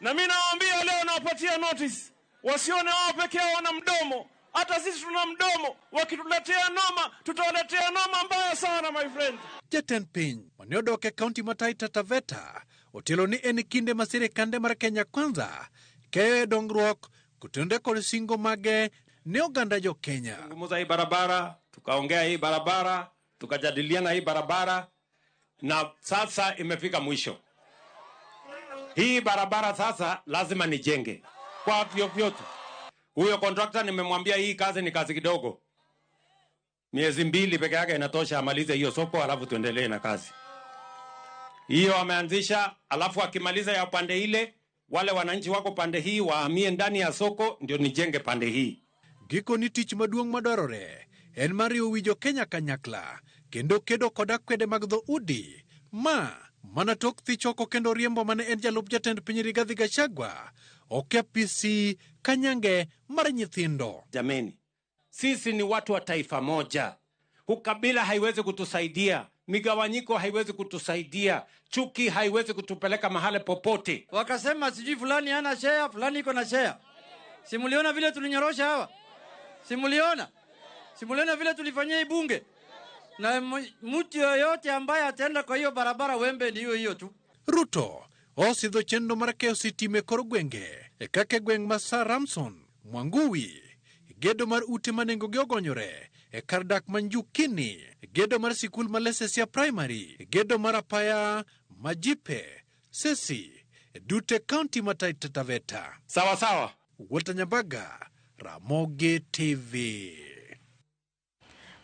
Speaker 6: Na mimi nawaambia leo, nawapatia notice, wasione wao peke yao wana mdomo. Hata sisi tuna mdomo. Wakituletea noma, tutawaletea noma mbaya sana, my friend.
Speaker 24: Jatend piny mane odok e kaunti ma Taita Taveta otielo ni en kinde ma sirikande mar Kenya Kwanza keyo e dongruok kotenore kod singo mage ne oganda jo Kenya.
Speaker 13: Zungumza hii barabara, tukaongea hii barabara, tukajadiliana hii barabara, na sasa imefika mwisho. Hii barabara sasa lazima nijenge kwa vyovyote. Huyo contractor nimemwambia hii kazi ni kazi kidogo. Miezi 2 peke yake inatosha amalize hiyo soko, alafu tuendelee na kazi. Hiyo ameanzisha, alafu akimaliza ya pande ile, wale wananchi wako pande hii wahamie ndani ya soko ndio nijenge pande hii.
Speaker 24: Gikoni tich maduong' madwarore en mar riwo wi jo Kenya kanyakla kendo kedo kod akwede mag dhoudi ma mana tok thich oko kendo riembo mane en jalup jatend piny Rigathi Gachagua ok apisi kanyange mar nyithindo.
Speaker 13: Jameni, sisi ni watu wa taifa moja. Ukabila haiwezi kutusaidia, migawanyiko haiwezi kutusaidia, chuki haiwezi kutupeleka mahali popote.
Speaker 4: Wakasema sijui fulani hana share, fulani iko na share. Simuliona vile tulinyorosha hawa? Simuliona? Simuliona vile tulifanyia ibunge? Na mtu yoyote ambaye ataenda kwa hiyo barabara wembe ni hiyo hiyo tu.
Speaker 24: Ruto osidho chenro mar keyo sitima e kor gwenge e kaka gweng' ma Sir Ramson Mwanguwi, gedo mar ute ma nengogi ogonyore e kar dak ma Njukini, gedo mar sikul ma Lesesia Primary, gedo mar apaya Majipe, Sesi, duto e kaunti ma Taita Taveta.
Speaker 13: Sawa sawa.
Speaker 24: Walter Nyambaga, Ramogi TV.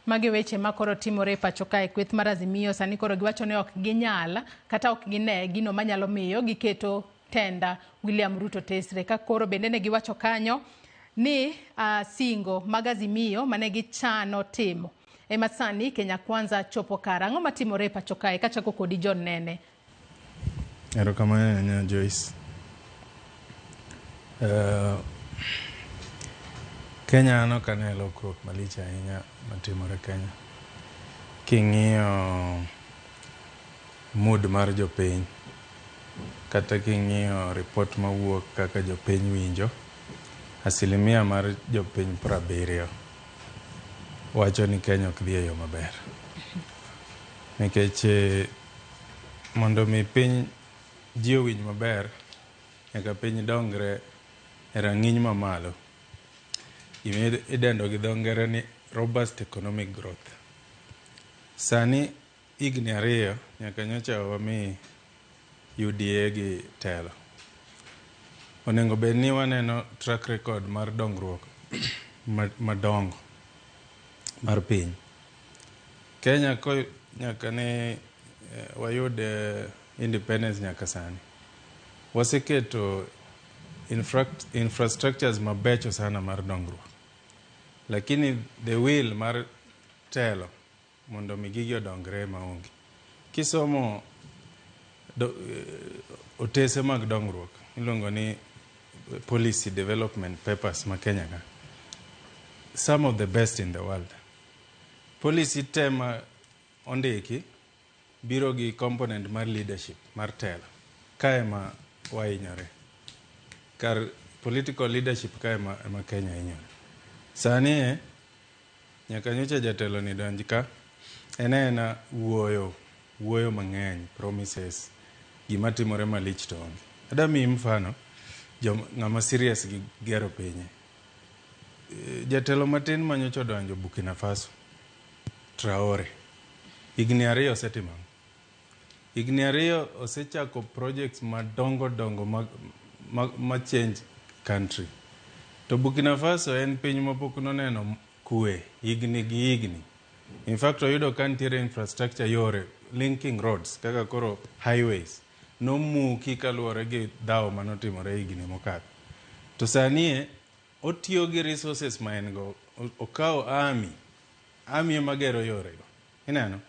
Speaker 1: Magi weche makoro timore pacho kae. Kweth mar Azimio sani koro giwacho ni ok ginyal kata ok gine gino manyalo miyo giketo tenda William Ruto tesre. Ka koro bende ne giwacho kanyo ni singo mag Azimio mane gichano timo ema sani Kenya Kwanza chopo kara. Ang'o matimore pacho kae? Kachako kodi John Nene.
Speaker 2: Erokamano ahinya Joyce. Kenya an ok ane lokruok malich ahinya matimore Kenya. King'iyo mood mar jopiny kata king'iyo report mawuok kaka jopiny winjo, asilimia mar jopiny 70 wacho ni Kenya ok dhi e yo maber. Nikech mondo mi piny ji owinj maber, nyaka piny dongre e rang'iny mamalo. Gima idendo gi dho ngere ni robust economic growth. Sani higni 2 nyaka nyocha wami UDA gi telo. Onego bed ni waneno track record mar dongruok madongo. mar piny. Kenya ko nyaka ne wayud independence nyaka sani, waseketo infrastructures mabecho sana mar dongruok. Lakini the will mar telo mondo mi gigi odongre maonge. Kisomo otese mag dongruok iluongo ni policy development papers ma Kenya ka, some of the best in the world. Policy te ma ondiki biro gi component mar leadership mar telo. Kae ma wahinyore. Kar political leadership kae ema Kenya hinyore. Sani e, nyaka nyocha jatelo ni donj ka, en ena wuoyo, wuoyo mang'eny, promises, gima timore malich to onge. Adwa miyi mfano, ng'ama serious gi gero pinye. Jatelo matin manyocha odonjo Burkina Faso, Traore. Higni 2 osetimo ang'o? Higni 2 osechako projects madongo dongo ma change country. To Burkina Faso en piny mapok noneno kwe higni gi higni. In fact, oyudo ka nitiere infrastructure yore, linking roads, kaka koro highways, nomuki kaluwore gi dhawo manotimore higni mokadho. To sani e, otiyo gi resources ma en go, okawo army, army ema gero yorego. Ineno?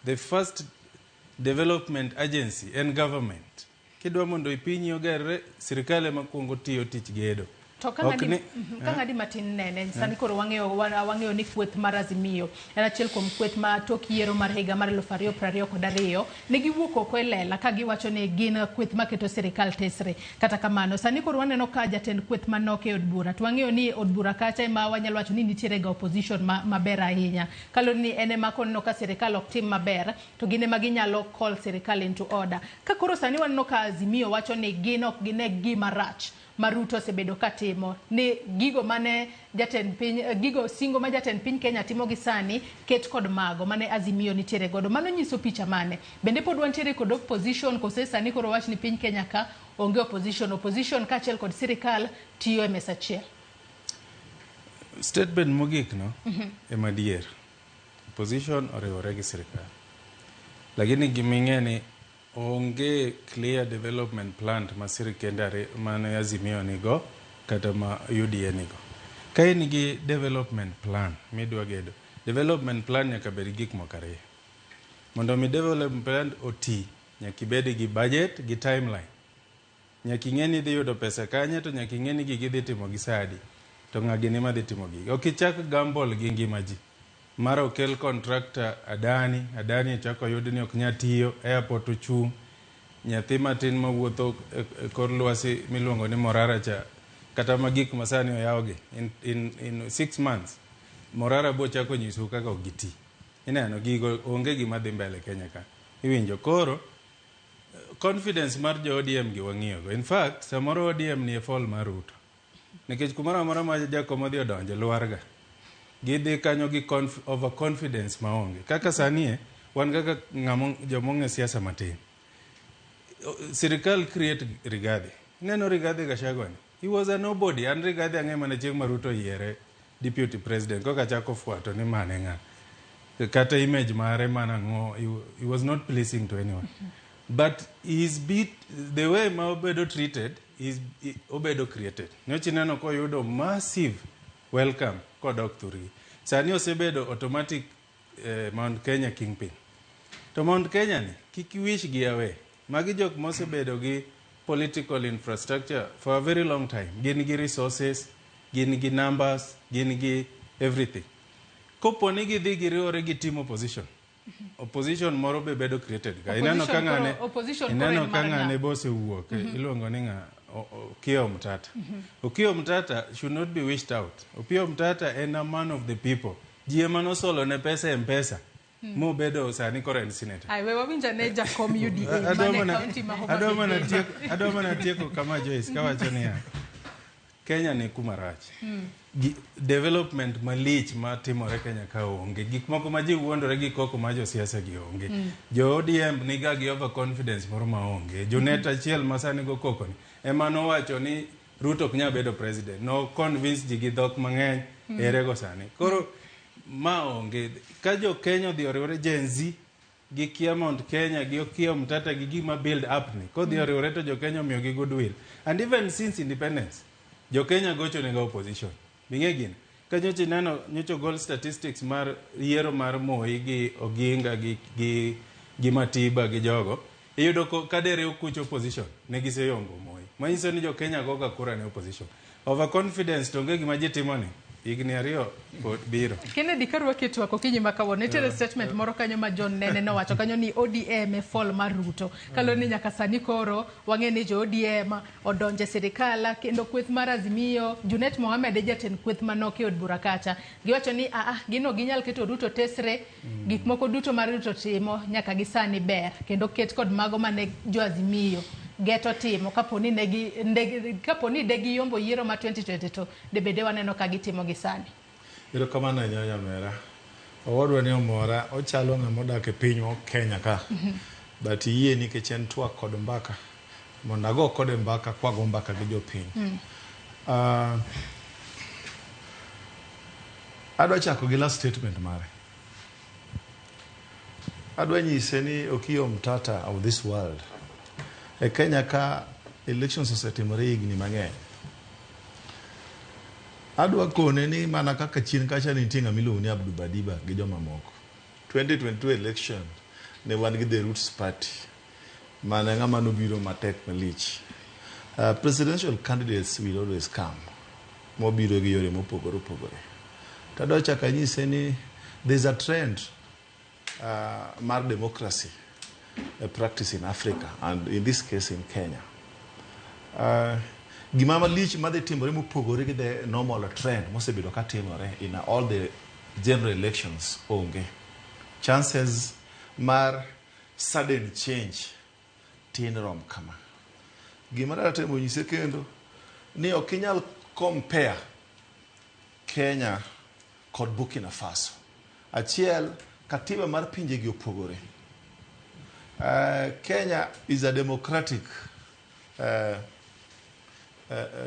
Speaker 2: The first development agency en government. Kidwa mondo pinyi ogerre, sirikal ema kuongo tiyo tich gedo.
Speaker 1: To ka
Speaker 2: Ok
Speaker 1: ng'adi ka ng'adi matin nene, sani koro wang'eyo ni kweth mar Azimio en achiel kuom kweth ma tok yiero mar higa mar 2022 ne giwuok oko e lela ka giwacho ni gin kweth maketo sirikal tesre. Kata kamano, sani koro waneno ka jatend kweth manok e od bura, to wang'eyo ni od bura kacha ema wanyalo wacho ni nitiere ga opposition maber ahinya. Kaluwore ni en ema koneno ka sirikal ok tim maber, to gin ema ginyalo call sirikal into order. Ka koro sani waneno ka Azimio wacho ni gin ok gine gima rach ma Ruto osebedo katimo, ni gigo mane jatend piny, gigo singo ma jatend piny Kenya timo gi sani ket kod mago mane Azimio nitiere godo. Mano nyiso picha mane? Bende pod wantiere kod opposition kose sani koro wach ni piny Kenya ka onge opposition, opposition kaachiel kod sirikal tiyo e mesa achiel?
Speaker 2: Statement mogik no ema adier. Opposition oriwore gi sirikal. Lakini gima ni onge clear development plan ma sirikende mane Azimio nigo kata ma UDA nigo. Ka in gi development plan midwa gedo, development plan nyaka bed gi gik moko ariyo. Mondo mi development plan oti, nyaka ibed gi budget gi timeline. Nyaka ing'e ni idhi yudo pesa kanye to nyaka ing'e ni gigi idhi timo gi sa adi. To ng'a gini madhi timo gigi. Ok ichak gamble gi ngima ji. Mara okel contractor Adani, Adani ochako oyud ni ok nyal tiyo, airport ochung', nyathi matin mawuotho e kor lwasi miluongo ni Morara cha, kata ma gik masani oyawgi in 6 months, Morara bo chako nyisou kaka ok giti. Ineno gigo onge gima dhi mbele Kenya ka. Iwinjo koro confidence mar jo ODM gi wang'iyo go. In fact, samoro ODM ni e fall mar Ruto. Nikech kumoro amora ma jakom odhi odonje lwar ga. Gidhi kanyo gi overconfidence maonge. Kaka sani e, wan kaka jomong'e siasa matin. Sirikal create Rigathi. Ineno Rigathi Gachagua ni? He was a nobody. An Rigathi ang'e mana chieng' ma Ruto oyiere deputy president. Koka chako fuato ni mane ng'a. Kata image mare mana ang'o, he was not pleasing to anyone. But he's bit, the way ma obedo treated, is obedo created. Nyocha ineno koyudo massive welcome kodok thurgi. Sani osebedo automatic Mount Kenya kingpin. To Mount Kenya ni, kik iwish gi away. Magi jok mosebedo gi political infrastructure for a very long time. Gin gi resources, gin gi numbers, gin gi everything. Kopo ni gidhi giriwore gi team opposition, opposition moro be bedo created ka. Ineno ka ng'ane, ineno ka ng'ane be osewuok, iluongo ni ng'a, Okiya Omtata. Okiya Omtata should not be wished out. Okiya Omtata en a man of the people. Ji ema nosolo ne pesa e M-Pesa. Mobedo sani koro en senator.
Speaker 1: Ai, we wawinjo ne jakom UDA mane county ma Homa Bay.
Speaker 2: Adwa mana tieko kama Joyce kawacho niya, Kenya ni kuma rach. Development malich matimore Kenya ka onge. Gik moko ma ji wuondore gi koko ma josiasa gi onge. Jo ODM niga gi overconfidence moro ma onge. Junet achiel ma sani go koko ni ema nowacho ni Ruto ok nyal bedo president. No convince ji gi dhok mang'eny erego sani. Koro Ma onge. Ka jo Kenya odhi oriwore Gen Z gi kia Mount Kenya gi Okiya Omtata gi gima build up ni. Kodhi oriwore to jo Kenya omiyo gi goodwill. And even since independence, jo Kenya gocho nega opposition. Bing'e gini. Ka nyocha ineno nyocha ogol statistics mar yiero mar Moi gi Oginga gi Matiba gi jogo, iyudo ka dere kucho opposition ne giseyombo Moi. Manyiso ni jo Kenya goga kura ne opposition. Overconfidence to onge gima ji timo ni. Higni 2 pod biro.
Speaker 1: Kennedy, karwaki e twak okinyi ma kawuono, nitiere statement moro kanyo ma John Nene nowacho kanyo ni ODM e fall mar Ruto. Kaluwore ni nyaka sani koro wang'e ni jo ODM odonje sirikal kendo kweth mar Azimio, Junet Mohamed e jatend kweth manok e od bura kacha. Giwacho ni gino ginyal keto Ruto tesre, gik moko duto mar Ruto timo nyaka gi sani ber kendo ket kod mago mane jo Azimio geto timo kaponi kaponi de giyombo yiero ma 2022 de bede waneno ka gitimo gi sani.
Speaker 3: Erokamano ahinya nyamera. Owadwa ni omora, ochalo ng'ama odak e piny Kenya ka. But iyie nikech en twak kod mbaka. Mondo ago kode mbaka kwago mbaka gi jopiny. Adwa chako gi last statement mare. Adwa nyise ni Okiya Omtata of this world. E Kenya ka elections osetimore higni mang'eny. Adwa kone ni mana kaka chien kacha nitie ng'ama iluongo ni Abdul Badiba gi jomamoko. 2022 election ne wan gi the Roots Party mane ng'ama nobiro matek malich. Presidential candidates will always come mobiro gi yore mopogore opogore. To adwa chako anyise ni there's a trend mar democracy a practice in Africa and in this case in Kenya. Gima malich madhi timore mopogore gi the normal trend mosebedo ka timore in all the general elections onge. Chances mar sudden change tin rom kama. Gima adwa temo nyise kendo ni ok inyal compare Kenya kod Burkina Faso. Achiel, katiba mar pinjegi opogore. Kenya is a democratic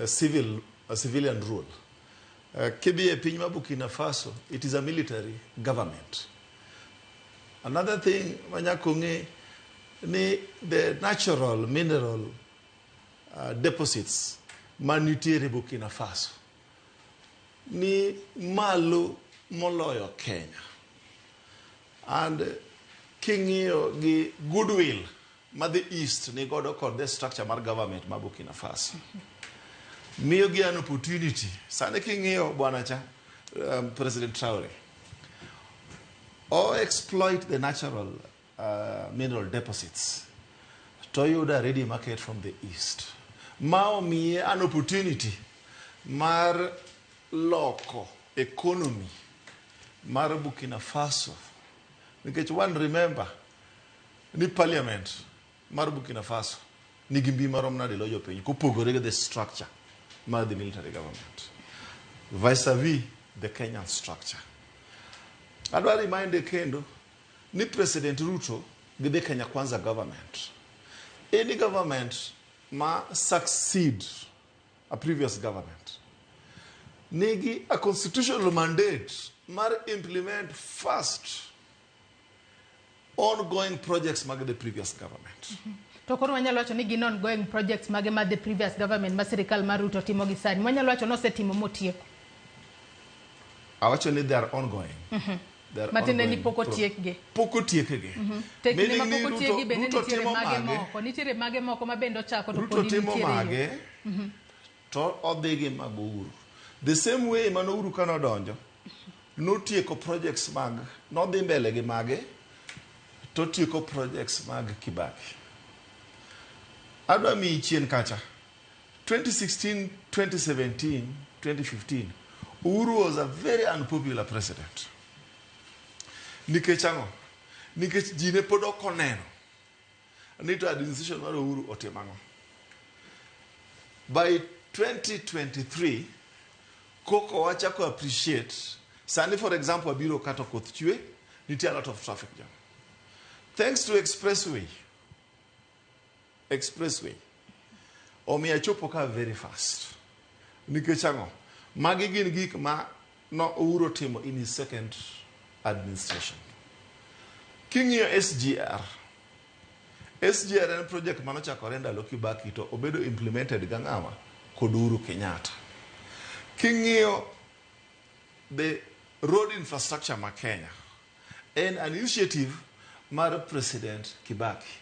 Speaker 3: civilian rule. Kidhi e piny ma Burkina Faso, it is a military government. Another thing manyaka ong'e ni the natural mineral deposits manitiere Burkina Faso ni malo moloyo Kenya. And king'iyo gi goodwill ma the East ni godo kod the structure mar government ma Burkina Faso, miyo gi an opportunity. Sani king'iyo bwana cha, President Traore, o exploit the natural mineral deposits to yudo a ready market from the East. Ma omiye an opportunity mar loko economy mar Burkina Faso. Nikech one remember ni parliament mar Burkina Faso nigi mbi marom nade lo jopiny kopogore gi the structure mar the military government vis-a-vis the Kenyan structure. Adwa remind kendo ni President Ruto gi the Kenya Kwanza government, any government ma succeed a previous government nigi a constitutional mandate mar implement first ongoing projects mag the previous government.
Speaker 1: To koro wanyalo wacho ni gin ongoing projects mage ma the previous government ma sirikal mar Ruto timo gi sani. Wanyalo wacho nosetimo motieko.
Speaker 3: Awacho ni they are ongoing. They are
Speaker 1: Matiende ni
Speaker 3: ongoing
Speaker 1: pok otiekgi.
Speaker 3: Pok otiekgi.
Speaker 1: Tekni
Speaker 3: Meaning
Speaker 1: ma
Speaker 3: ni
Speaker 1: pok otiekgi bende
Speaker 3: Ruto
Speaker 1: nitiere
Speaker 3: timo
Speaker 1: mage
Speaker 3: mage.
Speaker 1: moko. Nitiere mage moko ma bende ochako to
Speaker 3: Ruto
Speaker 1: podi
Speaker 3: timo
Speaker 1: nitiere yo.
Speaker 3: mage to odhi gi mag Uhuru. The same way mane Uhuru kane odonjo, notieko projects mag, nodhi mbele gi mage, to otieko projects mag Kibaki. Adwa miyi chien kacha. 2016, 2017, 2015, Uhuru was a very unpopular president. Nikech ang'o? Nikech ji ne pod ok oneno ni to administration mar Uhuru otimo ang'o. By 2023, koko wachako appreciate. Sani, for example, abiro kata koth chwe, nitie a lot of traffic jam. Thanks to expressway, omiyo achopo ka very fast. Nikech ang'o? Magi gin gik ma no Uhuru otimo in his second administration. King'iyo SGR, SGR en project manochakore ndalo Kibaki to obedo implemented ga ng'awa kod Uhuru Kenyatta. King'iyo the road infrastructure ma Kenya, en an initiative mar President Kibaki.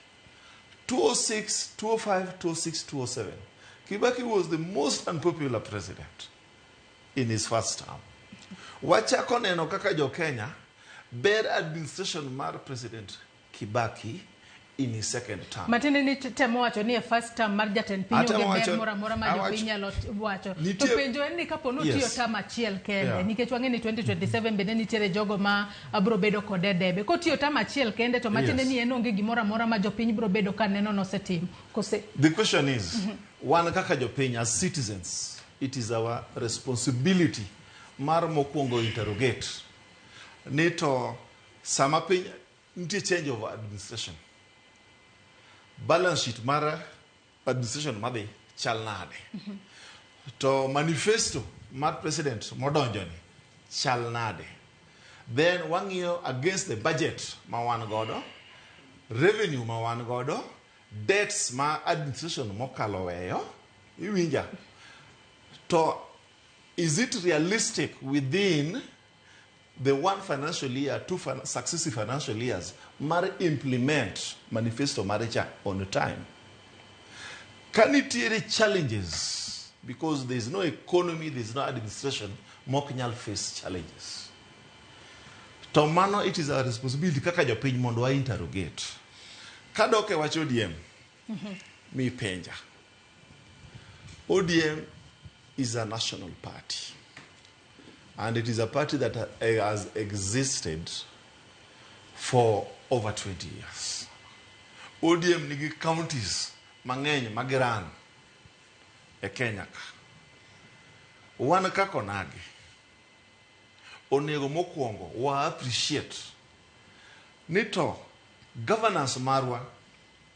Speaker 3: 206, 205, 206, 207. Kibaki was the most unpopular president in his first term. Wachako neno kaka jo Kenya ber administration mar President Kibaki in his second term.
Speaker 1: Matiende ni temo wacho ni e first term mar jatend piny
Speaker 3: Atemo
Speaker 1: onge ber
Speaker 3: wacho-
Speaker 1: moro amora ma
Speaker 3: awacho-
Speaker 1: jopiny nyalo wacho. To penjo en ni kapo ni otiyo term achiel kende nikech wang'e ni 2027 bende nitiere jogo ma biro bedo kode e debe. Kotiyo term achiel kende to matiende ni en onge gimoro amora ma jopiny biro bedo ka neno nosetimo. Kose
Speaker 3: The question is, wan kaka jopiny as citizens, it is our responsibility mar mokwongo interrogate ni to sama piny nitie change of administration, balance sheet mar administration madhi chal nade? To manifesto mar president modonjo ni chal nade? Then wang'iyo against the budget ma wan godo, revenue ma wan godo, debts ma administration mokalo weyo, iwinja? To is it realistic within the one financial year, two successive financial years, mar implement manifesto mare cha on time? Ka nitiere challenges, because there is no economy, there is no administration mok nyal face challenges. To mano it is our responsibility kaka jopiny mondo wa interrogate. Kadok e wach ODM, mipenja. ODM is a national party. And it is a party that has existed for over 20 years. ODM nigi counties mang'eny magiran e Kenya ka. Wan kaka onagi, onego mokwongo wa appreciate ni to governance marwa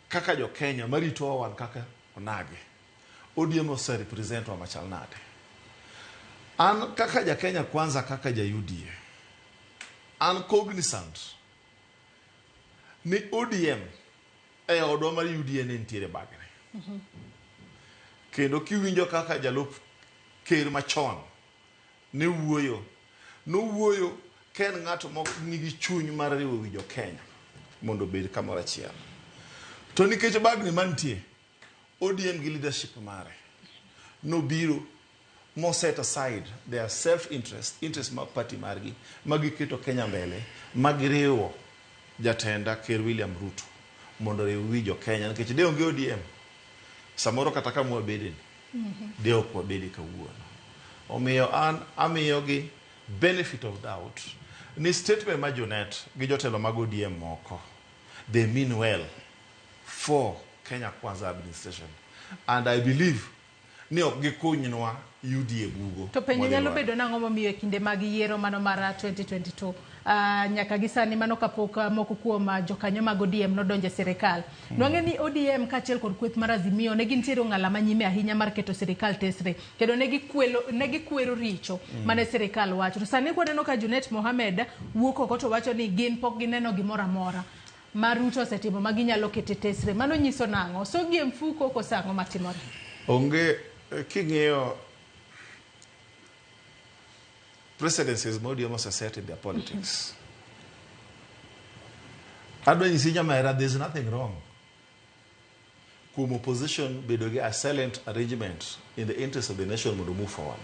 Speaker 3: kaka jo Kenya maritowa wan kaka onagi. ODM ose represent wa machal nade. An kaka ja Kenya kwanza kaka ja UDA, an cognizant ni ODM e odwa mar UDA ne nitiere bagni. Kendo kiwinjo kaka jalup ker machon ne wuoyo, nowuoyo ka en ng'ato mok nigi chuny mar riwo wi jo Kenya mondo obed kamoro achiel. To nikech bagni mantie, ODM gi leadership mare nobiro mo set aside their self-interest, interest mar party margi, magiketo Kenya mbele, magiriwo jatenda Ker William Ruto mondo oriw wi jo Kenya nikech de onge ODM samoro kata kama wabede ni de ok wabede kawuono. Omiyo an amiyogi benefit of doubt ni statement ma Junet gi jotelo mag ODM moko, they mean well for Kenya Kwanza administration. And I believe ni ok gikunywa UDA bugo.
Speaker 1: To penjo
Speaker 3: mwadhi
Speaker 1: nyalo
Speaker 3: lwar.
Speaker 1: bedo nang'o momiyo e kinde mag yiero mano mar 2022 nyaka gi sani mano kapok moko kuom jokanyo mag ODM nodonjo e sirikal. Nwang'e ni ODM kaachiel kod kweth mar Azimio ne gintiere ong'ala manyime ahinya mar keto sirikal tesre kendo ne gikwero richo mane sirikal wacho. To sani kwaneno ka Junet Mohamed wuok oko to wacho ni gin pok gineno gimoro amora ma Ruto osetimo ma ginyalo kete tesre. Mano nyiso nang'o? Sogi e mfuko koso ang'o matimore?
Speaker 3: Onge king'iyo precedences ma ODM oseset in their politics. Adwa nyisi nyamera, there is nothing wrong kuom opposition bedo gi a silent arrangement in the interest of the nation mondo move forward.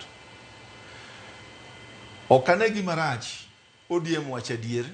Speaker 3: Ok ane gima rach ODM wacho adier,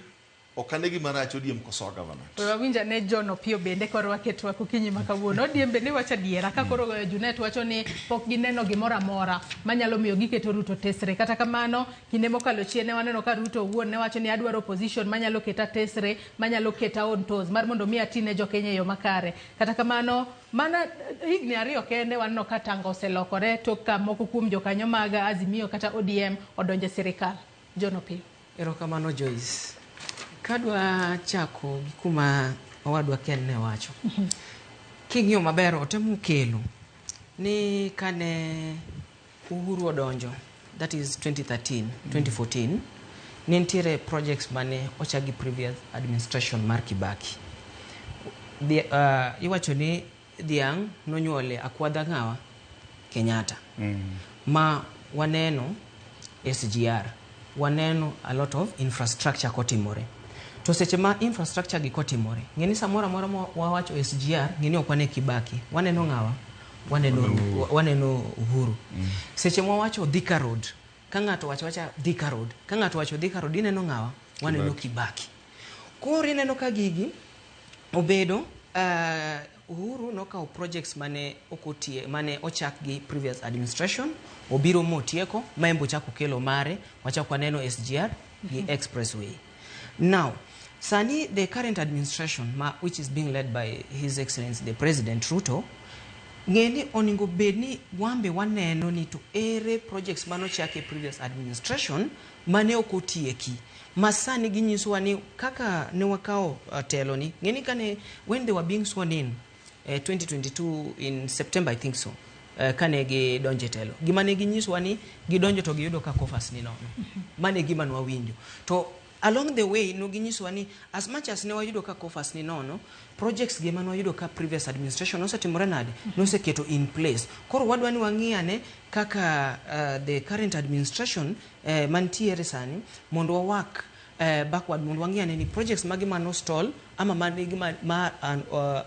Speaker 3: ok ane gima rach ODM koso government.
Speaker 1: We wawinj ane John Opiyo bende koro waket twak okinyi ma kawuono. ODM bende wacho adiera ka koro Junet wacho ni pok gineno gimoro amora manyalo miyo giketo Ruto tesre. Kata kamano, kinde mokalo chien ne waneno ka Ruto owuon ne wacho ni adwaro opposition manyalo keta tesre, manyalo keta on toes mar mondo mi ati ne jokenya e yo makare. Kata kamano, mana higni 2 kende waneno ka tanga oselokore tok ka moko kuom jokanyo mag Azimio kata ODM odonjo e sirikal. John Opiyo.
Speaker 14: Erokamano Joyce. Kadwa chako gi kuma owadwa Ken ne wacho. King'iyo maber otemo kelo ni kane Uhuru odonjo that is 2013, 2014, ne nitiere projects mane ochak gi previous administration mar Kibaki. Iwacho ni dhiang' nonyuole akwadha ng'awa? Kenyatta. Ma waneno SGR, waneno a lot of infrastructure kotimore. To seche ma infrastructure gi kotimore, ng'e ni samoro amora ma wawacho SGR, ng'e ni ok wane Kibaki, waneno ng'awa? Waneno, waneno Uhuru. Seche ma wawacho Thika Road, ka ng'ato wacho wacha Thika Road, ka ng'ato wacho Thika Road, ineno ng'awa? Waneno Kibaki. Koro ineno ka gigi obedo Uhuru nokawo projects mane okotie mane ochak gi previous administration, obiro motieko ma en be ochako kelo mare, wachako waneno SGR gi expressway. Now, sani the current administration ma, which is being led by His Excellency the President Ruto, ng'e ni onego bed ni wambe waneno ni to ere projects manochak e previous administration mane ok otieki ma sani ginyisowa ni kaka ne wakawo telo ni ng'e ni kane when they were being sworn in 2022 in September, I think so, kane gidonjo e telo, gima ne ginyisowa ni gidonjo to giyudo ka coffers ni nono. Mano e gima nwawinjo. To along the way no ginyisowa ni as much as ne wayudo ka coffers ni nono, projects gi mane wayudo ka previous administration nosetimore nade, noseketo in place. Koro wadwa ni wang'i ane kaka the current administration mantiere sani mondo wawak backward mondo wang'i ane ni projects magi mano stall ama magi ma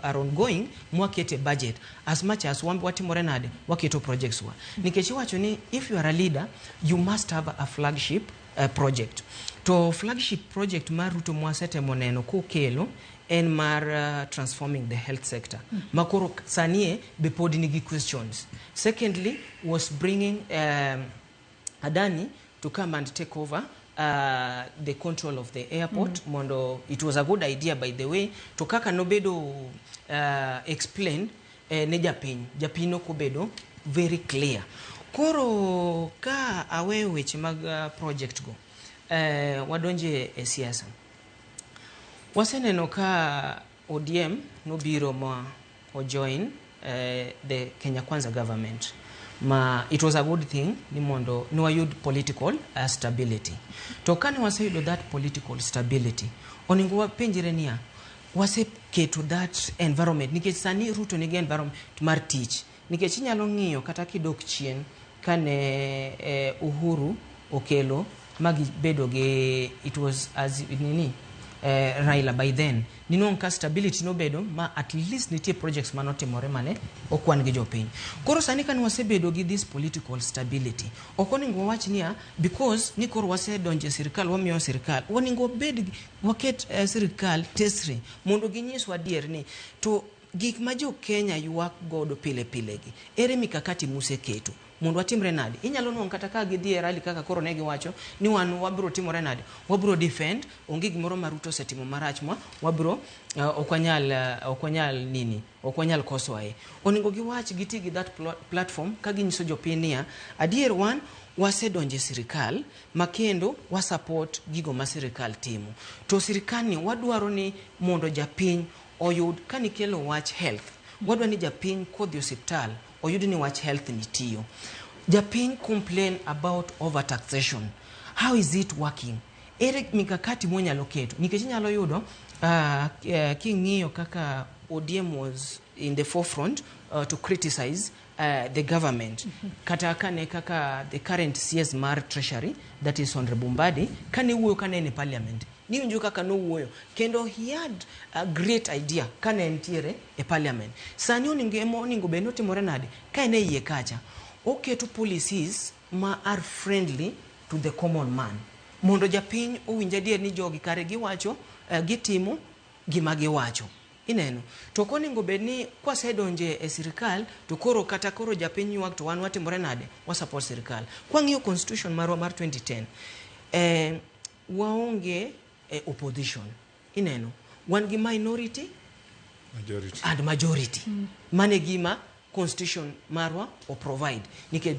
Speaker 14: are ongoing mwakete budget, as much as wan watimore nade waketo projects wa, nikech iwacho ni if you are a leader, you must have a flagship project. To flagship project mar Ruto mwasetemo neno kokelo en mar transforming the health sector, ma koro sanie be pod nigi questions. Secondly was bringing Adani to come and take over the control of the airport. Mondo it was a good idea, by the way, to kaka nobedo explained ne japiny, japiny nokobedo very clear. Koro ka aweyo weche mag project go, wadonje e siasa. Waseneno ka ODM nobiro ma ojoin the Kenya Kwanza government, ma it was a good thing ni mondo ne wayud political stability. To kane waseyudo that political stability, onego wapenjre niya, waseketo that environment, nikech sani Ruto nigi environment mar tich, nikech inyalo ng'iyo kata kidok chien kane Uhuru okelo magibedo gi, it was as nini, Raila by then ninwang'o ka stability nobedo ma at least nitie projects manotimore mane okwan gi jopiny. Koro sani kane wasebedo gi this political stability, ok onego wawach niya because ni koro wasedonjo e sirikal, wamiyo sirikal, onego wabed waket sirikal tesre mondo ginyiswa adier ni to gik ma jo Kenya ywak godo pile pile gi, ere mikakati museketo mondo watimre nade? Inyalo nwang'o kata ka gidhi e rally kaka koro ne giwacho ni wan wabiro timore nade, wabiro defend, onge gimoro ma Ruto osetimo marach ma wabiro ok wanyal nini, ok wanyal koso ae. Onego giwach, giti gi that platform ka ginyiso jopiny niya adier wan wasedonjo e sirikal ma kendo wasupport gigo ma sirikal timo, to sirikal ni wadwaro ni mondo japiny oyud kanikelo wach health, wadwa ni japiny kodhi osiptal oyud ni wach health ni tiyo. Japiny complain about overtaxation, how is it working? Ere mikakati mwanyalo keto? Nikech inyalo yudo king'iyo kaka ODM was in the forefront to criticize the government, kata kane kaka the current CS mar Treasury, that is Honorable Mbadi, kane wuoyo kane en e parliament, niwinjo kaka nowuoyo kendo he had a great idea kane entiere e parliament. Sani onego ema onego bed ni otimore nade ka en e iye kacha, oketo policies ma are friendly to the common man mondo japiny owinj adier ni jogi kare giwacho, gitimo gima giwacho. Ineno to ok onego bed ni kwasedonje e sirikal to koro kata koro japiny ywak to wan watimore nade, wasupport sirikal. Kwang'iyo constitution marwa mar 2010, waonge opposition. Ineno wan gi minority
Speaker 2: majority
Speaker 14: and majority. Mane gima constitution marwa o provide, nikech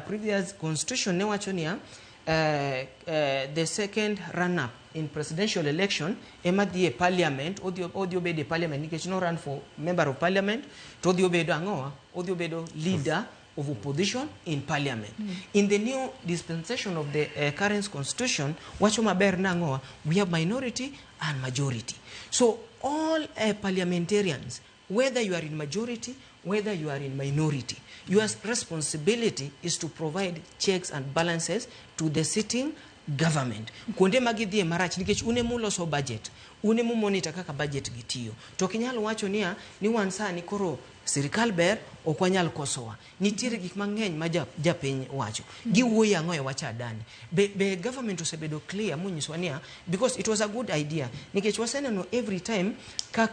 Speaker 14: previous constitution ne wacho niya, the second run up in presidential election ema dhi e parliament, odhi obedo e parliament, nikech no run for member of parliament to odhi obedo ang'owa, odhi obedo leader of opposition in parliament. In the new dispensation of the current constitution, wacho maber nang'owa, we have minority and majority. So all parliamentarians, whether you are in majority, whether you are in minority, your responsibility is to provide checks and balances to the sitting government. Kuonde ma gidhie marach nikech un emuloso budget, un emu monitor kaka budget gi tiyo. To ok inyal wacho niya ni wan sani koro sirikal ber ok wanyal kosowa. Nitiere gik mang'eny ma japiny wacho. Giwuoyo ang'o e wach Adani? Be government osebedo clear monyisowa niya, because it was a good idea nikech waseneno every time ka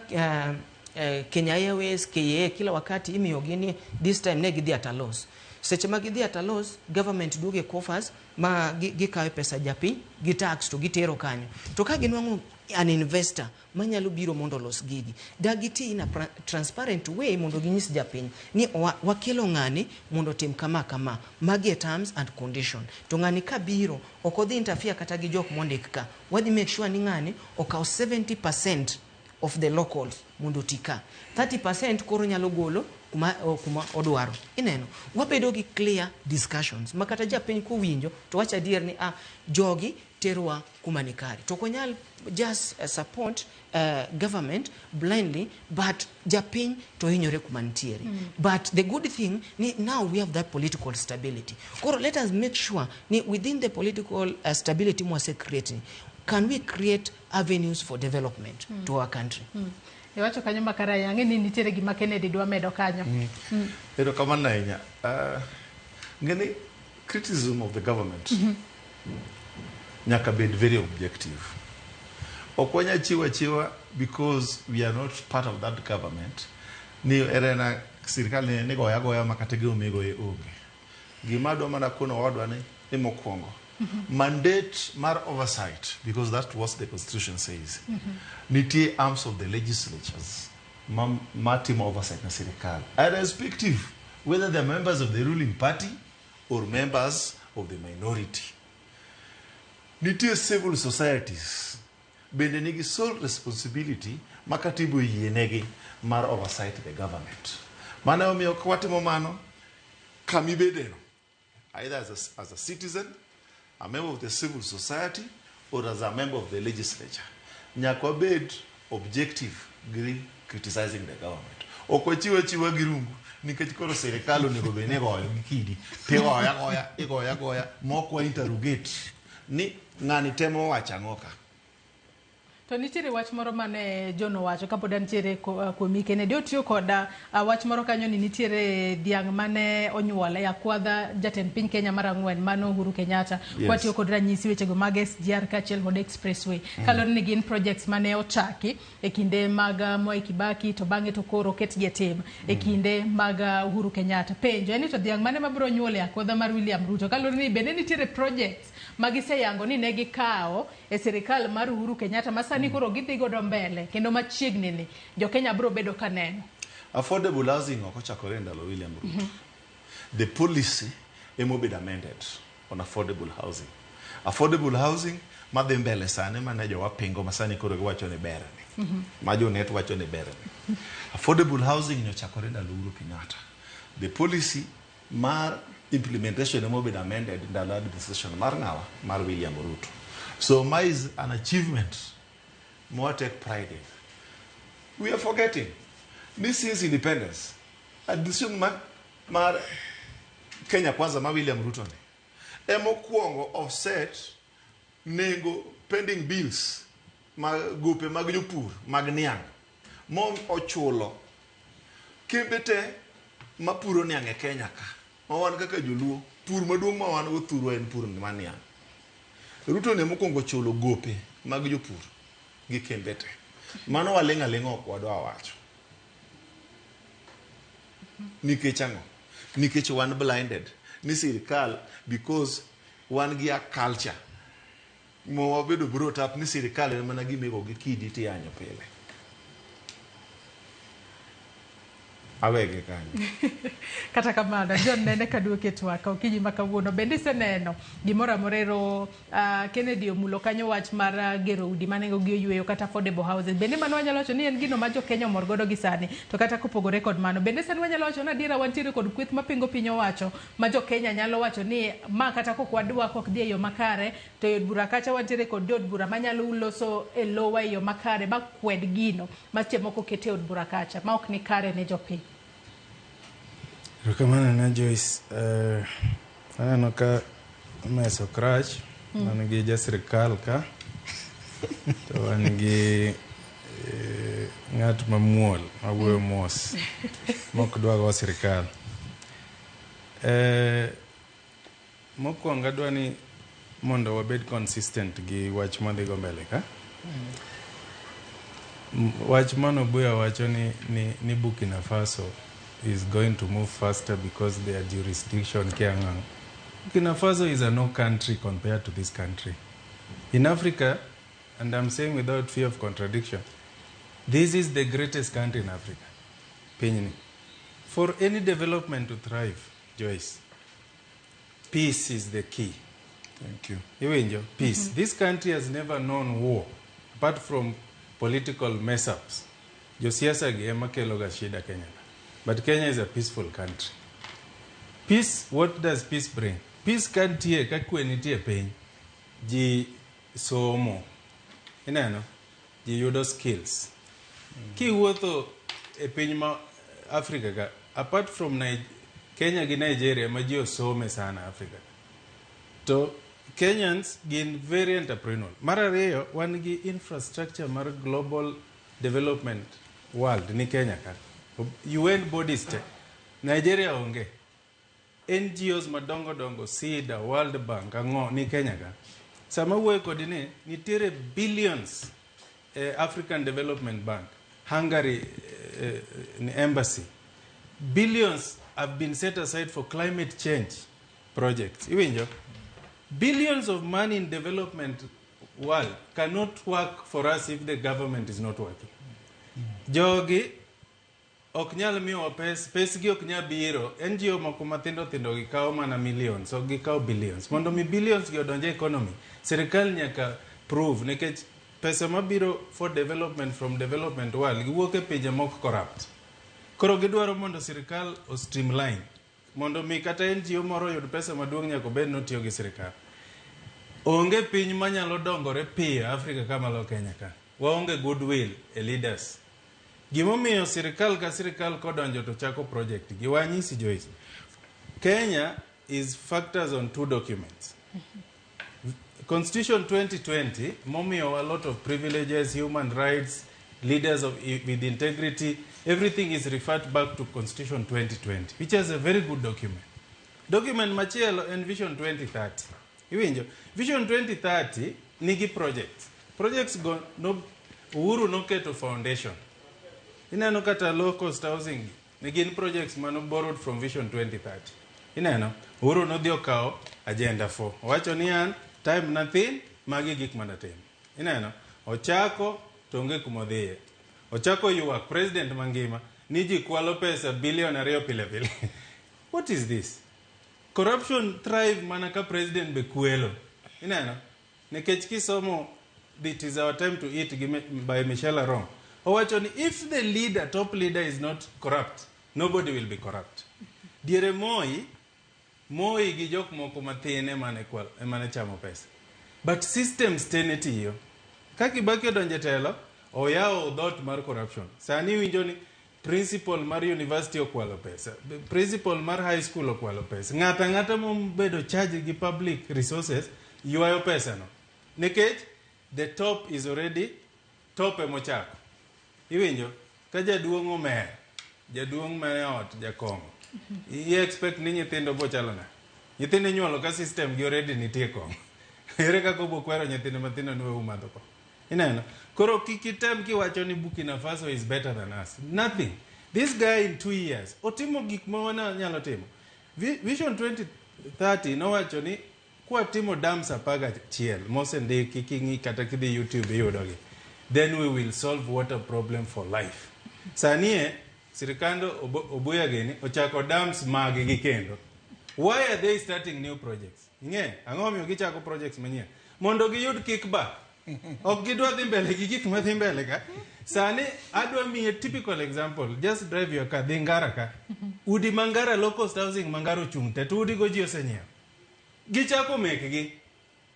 Speaker 14: Kenya Airways, KAA kila wakati imiyogi ni this time ne gidhi at a loss. Seche ma gidhi at a loss, government duogo e coffers ma gikawo pesa japiny gi tax to gitero kanyo. To ka ginwang'o an investor manyalo biro mondo olos gigi, da giti in a transparent way mondo ginyis japiny ni wakelo ng'ani mondo otim kama kama, magi e terms and condition. To ng'ani kabiro ok odhi interfere kata gi jok mondik ka. Wadhi make sure ni ng'ani okawo 70% of the locals mondo oti ka. 30% koro nyalo golo kuma odwaro. Ineno, wabedo gi clear discussions ma kata japiny kowinjo to wacho adier ni ah, jogi terowa kuma ni kare. To ok wanyal just support government blindly, but japiny to hinyore kuma nitiere. But the good thing ni now we have that political stability. Koro let us make sure ni within the political stability mwase create, can we create avenues for development to our country?
Speaker 1: Iwacho kanyo makara ang'e ni nitiere gima Kennedy dwa medo kanyo.
Speaker 3: Erokamano ahinya. Ng'eni criticism of the government nyaka bed very objective. Ok wanyal chiwo achiwa because we are not part of that government ni erena sirikal ni goya agoya ma kata gima migoye onge. Gima adwa mana kono owadwa ni mokwongo mandate mar oversight, because that's what the constitution says, nitie arms of the legislatures ma timo oversight na sirikal irrespective whether they're members of the ruling party or members of the minority. Nitie civil societies bende nigi sole responsibility ma katiba oyienegi mar oversight the government. Mano emomiyo ka watimo mano kamibedeno, either as a citizen, a member of the civil society, or as a member of the legislature, nyaka wabed objective gi criticizing the government. Ok wachiw achiwa gi rungu nikech koro sirikal onego bed ni igoyo gi kidi tigoyo agoya, igoyo agoya mok wa interrogate ni ng'ani temo wacho ang'o ka.
Speaker 1: To nitiere wach moro mane John owacho kapod antiere kuomi Kennedy, otiyo koda wach moro kanyo ni nitiere dhiang' mane onyuol e akwadha jatend piny Kenya mar ang'wen mano Uhuru Kenyatta. Kwatiyo kod ranyisi wechego mag SGR kaachiel kod Expressway. Kaluwore ni gin projects mane ochaki e kinde mag Mwai Kibaki to bang'e to koro oketgi e tim e kinde mag Uhuru Kenyatta. Penjo en ni to dhiang' mane mabiro nyuol e akwadha mar William Ruto, kaluwore ni bende nitiere projects magiseyango ni ne gikawo e sirikal mar Uhuru Kenyatta ma sani koro gidhi godo mbele kendo machiegni ni jo-Kenya biro bedo ka neno.
Speaker 3: Affordable housing ok ochakore e ndalo William Ruto. The policy emobedo amended on affordable housing. Affordable housing madhi mbele sani mane jowa pingo ma sani koro giwacho ni ber ni. Ma jonet wacho ni ber ni. Affordable housing ni ochakore ndalo Uhuru Kenyatta. The policy mar implementation emobedo amended ndalo administration mar ng'awa, mar William Ruto. So ma is an achievement more take pride in. We are forgetting ni since independence, administration mar Kenya Kwanza ma William Ruto ni emokwongo offset nengo pending bills mag gope mag jopur mag niang' mo ochulo kembe te mapuro niang' e Kenya ka ma wan kaka joluo pur maduong' ma wan go thurwa en pur mar niang'. Ruto ne mokwongo chulo gope mag jopur gi kembe te. Mano waling' aling'a ok wadwa wacho. Nikech ang'o? Nikech wan blinded ni sirikal, because wan gi a culture ma wabedo brought up ni sirikal en mana gima igo gi kidi tiyanyo pile.
Speaker 2: Awege kanyo.
Speaker 1: Kata kamano, John nene kaduoke e twak okinyi ma kawuono. Bende iseneno gimoro amora ero Kennedy omulo kanyo wach mar gero udi ma nengogi oyweyo kata affordable houses. Bende mano wanyalo wacho ni en gino ma jo Kenya omor godo gi sani. To kata kopogore kod mano, bende sani wanyalo wacho ni adiera wantiere kod kweth mapingo piny owacho ma jo Kenya nyalo wacho ni ma kata kok wadwa kok dhi e yo makare to e od bura kacha wantiere kod jood bura manyalo loso e lowa e yo makare ma kwed gino ma seche moko ket e od bura kacha ma ok ni kare ne jopiny.
Speaker 2: Erokamano ne Joyce. Aneno ka mesa ok rach. Wan gi ja sirkal ka to wan gi ng'at mamuol mawuoyo mos mok dwa go sirkal. Mokwongo adwa ni mondo wabed consistent gi wach madhi go mbele ka. Wach mano Buya wacho ni Burkina Faso is going to move faster because their jurisdiction kia ng'ang'. Burkina Faso is a no country compared to this country. In Africa, and I'm saying without fear of contradiction, this is the greatest country in Africa. Pinyni. For any development to thrive, Joyce, peace is the key.
Speaker 3: Thank you.
Speaker 2: Iwinjo, peace. This country has never known war, apart from political mess-ups. Josiasa gi ema kelo ga shida Kenya. But Kenya is a peaceful country. Peace, what does peace bring? Peace kantie, ka kwe nitie piny, ji somo. Ineno? Ji yudo skills. Kiwuotho e piny ma Africa ka, apart from Kenya gi Nigeria ma ji osome sana Africa. To Kenyans gin very entrepreneurial. Mar ariyo, wan gi infrastructure mar global development world ni Kenya ka. UN bodies te. Nigeria onge. NGOs madongo dongo, SIDA, World Bank, ang'o ni Kenya ka. Sama wuoyo kodi ni, nitiere billions African Development Bank, Hungary Embassy. Billions have been set aside for climate change projects. Iwinjo? Billions of money in development world cannot work for us if the government is not working. Jogi ok nyal miyowa pes, pesgi ok nyal biro. NGO moko mathindo thindo gikawo mana millions, ok gikawo billions. Mondo mi billions gi odonj e economy, sirikal nyaka prove nikech pesa mabiro for development from development world giwuok e pinje mok corrupt. Koro gidwaro mondo sirikal o streamline mondo mi kata NGO moro oyud pesa maduong' nyaka obed notiyo gi sirikal. Onge piny manyalo dongore piyo Africa ka malo Kenya ka. Waonge goodwill e leaders. Gimomiyo sirikal ka sirikal kodonjo to chako project gi wanyisi Joyce. Kenya is factors on two documents. Constitution 2020 momiyo a lot of privileges, human rights, leaders of, with integrity, everything is referred back to Constitution 2020, which is a very good document. Document machielo en Vision 2030. Iwinjo? Vision 2030 nigi projects. Projects go no, Uhuru noketo foundation. Ineno kata low cost housing ne gin projects mano borrowed from Vision 2030. Ineno? Uhuru nodhi okawo agenda 4. Owacho ni an time nathin magi gik manatim. Ineno? Ochako to onge kumodhiye. Ochako ywak president mangima ni ji kwalo pesa bilion 2 pile pile. What is this? Corruption thrive mana ka president be kwelo. Ineno? Nikech kisomo It Is Our Time to Eat by Michelle Aron. Owacho ni if the leader, top leader is not corrupt, nobody will be corrupt. Diere Moi, Moi gi jok moko mathin emane kwal, emane chamo pesa. But systems te ne tiyo. Ka Kibaki odonjo e telo, oyawo dhoot mar corruption. Sani iwinjo ni principal mar university okwalo pesa, principal mar high school okwalo pesa. Ng'ato ang'ata mobedo charge gi public resources ywayo pesa no. Nikech the top is already top emochako. Iwinjo? Ka jaduong' omer, jaduong' mane ot jakong'o. I expect ni nyithindo bo chalo nade? Nyithindo inyuolo ka system gi already nitie kong'o. Ere kaka obo kwero nyithindo mathindo ni we umadho kong'o? Ineno? Koro kik item kiwacho ni Burkina Faso is better than us. Nothing. This guy in 2 years otimo gik ma wana nyalo timo. Vision 2030 nowacho ni kwatimo dams 11 mosendiki king'i kata kidhi YouTube iyudogi. Then we will solve water problem for life. Sani e Sirikand Obuya gini ochako dams mag gi kendo. Why are they starting new projects? Ing'e, ang'o momiyo gichako projects manyien? Mondo giyud kickback. Ok gidwa dhi mbele gi gik madhi mbele ka. Sani adwa miye typical example. Just drive your car, dhi Ngara ka. Udi ma Ngara, low cost housing ma Ngara ochung' te, to udi go ji osenyiewo. Gichako mekgi.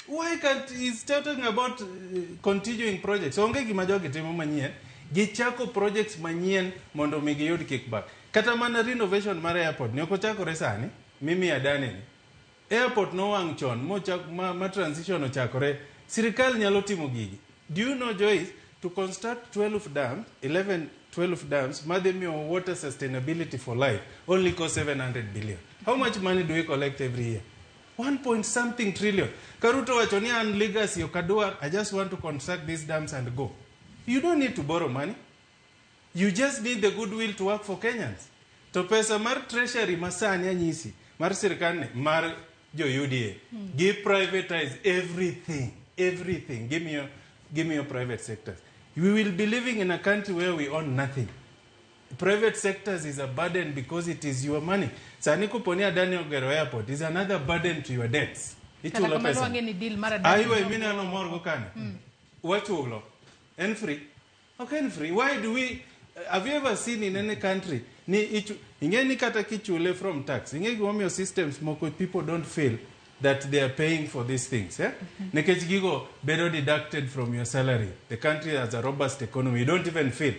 Speaker 2: Why can't he's talking about continuing projects? Onge gima jogi timo manyien. Gichako projects manyien mondo mi giyud kickback. Kata mana renovation mar airport ne ok ochakore sani, mimi Adani ni. Airport nowang' chon mochak ma transition ochakore. Sirikal nyalo timo gigi. Do you know, Joyce, to construct 12 dams, 11, 12 dams, madhi miyo water sustainability for life only cost 700 billion. How much money do we collect every year? 1 point something trillion. Karuto wacho ni an legacy ok adwar, I just want to construct these dams and go. You don't need to borrow money. You just need the goodwill to work for Kenyans. To pesa mar treasury masani anyisi, mar sirkal ni, mar jo UDA, gi privatize everything, everything. Give me your private sectors. We will be living in a country where we own nothing. Private sectors is a burden because it is your money. Sani koponi Adani ogero airport is another burden to your debts.
Speaker 1: Kata
Speaker 2: Ichulo
Speaker 1: kamano
Speaker 2: pesa.
Speaker 1: wang'e ni deal mar Adani
Speaker 2: Aiwa
Speaker 1: no-
Speaker 2: mineno mor go kane. Wachulo. En free. Ok en free. Why do we have you ever seen in any country ni ichu, ing'e ni kata kichule from tax. Ing'e gimomiyo systems moko people don't feel that they are paying for these things. Eh? Nikech gigo bedo deducted from your salary. The country has a robust economy. You don't even feel.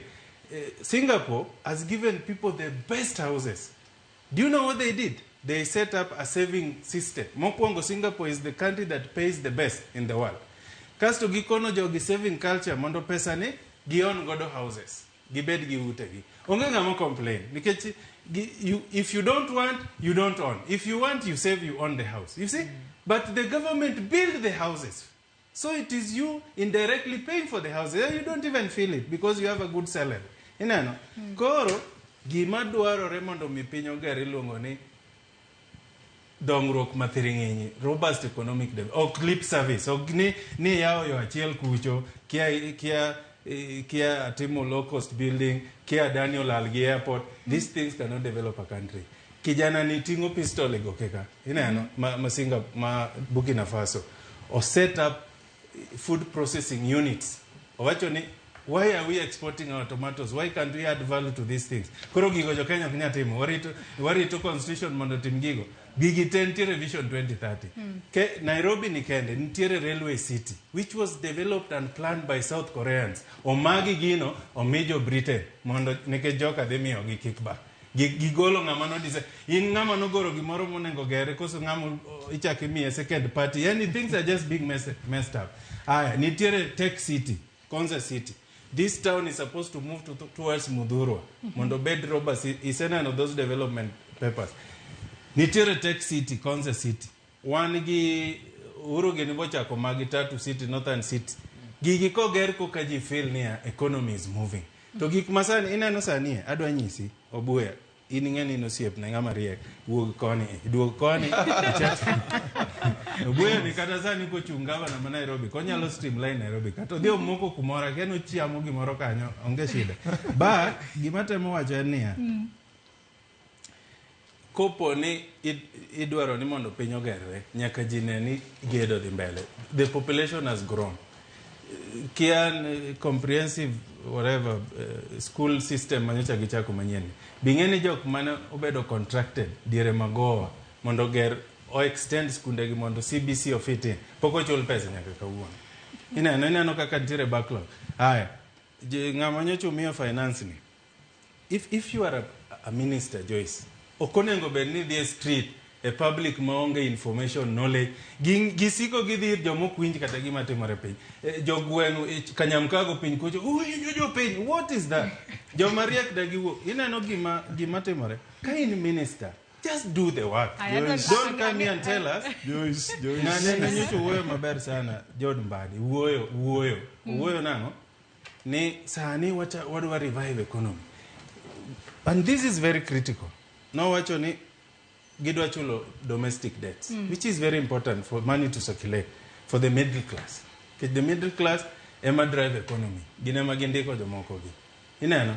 Speaker 2: Singapore has given people the best houses. Do you know what they did? They set up a saving system. Mokwongo, Singapore is the country that pays the best in the world. Kasto gikono jogi saving culture mondo pesa ni gion godo houses. Gibed gi utegi. Onge ng'ama complain. Nikech if you don't want, you don't own. If you want, you save, you own the house. You see? But the government build the houses. So it is you indirectly paying for the house. You don't even feel it because you have a good salary. Ineno? Koro, gima dwarore mondo mi piny oger iluongo ni dongruok mathiring'inyi, robust economic development, ok lip service, ok ni yawo yo achiel kucho, kia atimo low cost building, kia Daniel olal gi airport. These things cannot develop a country. Kijana ni ting'o pistol e goke ka. Ineno? Ma Singa, ma Burkina Faso. O set up food processing units. Owacho ni, why are we exporting our tomatoes? Why can't we add value to these things? Koro gigo jo Kenya ok nyal timo. Warito constitution mondo otim gigo. Gigi te nitiere Vision 2030. Nairobi ni kende nitiere railway city which was developed and planned by South Koreans. Omagi gino omi jo Britain mondo nikech joka dhi miyogi kickback. Gigolo ng'ama no design. In ng'ama nogoro gimoro monego gere koso ng'ama ichako imiye second party. Yani things are just being messed up. Aya, nitiere tech city, Konza City. This town is supposed to move towards Muthurwa. Mondo bed robust. Iseneno those development papers. Nitiere tech city, Konza City. Wan gi Uhuru gini bochako magi Tatu City, Northern City. Gigi koger koka ji feel niya economy is moving. To gik masani ineno sani adwa nyisi Obuya. In ing'e ni in osiepna ng'ama riek, wuog koni, duog koni. Obuya ni kata sani kochung' gavana ma Nairobi, konyalo streamline Nairobi. Kata odhi omoko kumoro, akia ni ochiamo gimoro kanyo, onge shida. But gima temo wacho en niya, kopo ni idwaro ni mondo piny ogerre, nyaka ji ne ni gedo dhi mbele. The population has grown. Kia comprehensive whatever school system manyocha gichako manyien. Bing'e ni jok mane obedo contracted diere magowa mondo oger o extend skundegi mondo CBC ofit in. Pok ochul pesa nyaka kawuono. Ineno kaka nitiere backlog. Aya, ng'ama nyocha omiyo finance ni. If you are a minister, Joyce, ok onego bed ni idhi e street e public maonge information knowledge. Gisiko gidhi ir joma ok winj kata gima timore piny. Jogweng' Kanyamkago piny kucho, uwinjo jopiny, what is that? Joma riek da giwuok. Ineno gima timore. Ka in minister, just do the work. Don't come here and tell us.
Speaker 3: Joyce, Joyce.
Speaker 2: Ng'ane nyocha wuoyo maber sana, John Mbadi. Wuoyo, wuoyo. Wuoyo nang'o? Ni sani wadwa revive economy. And this is very critical. Nowacho ni gidwa chulo domestic debts, which is very important for money to circulate for the middle class. Because the middle class ema drive economy. Gin ema gindiko jomoko gi. Ineno?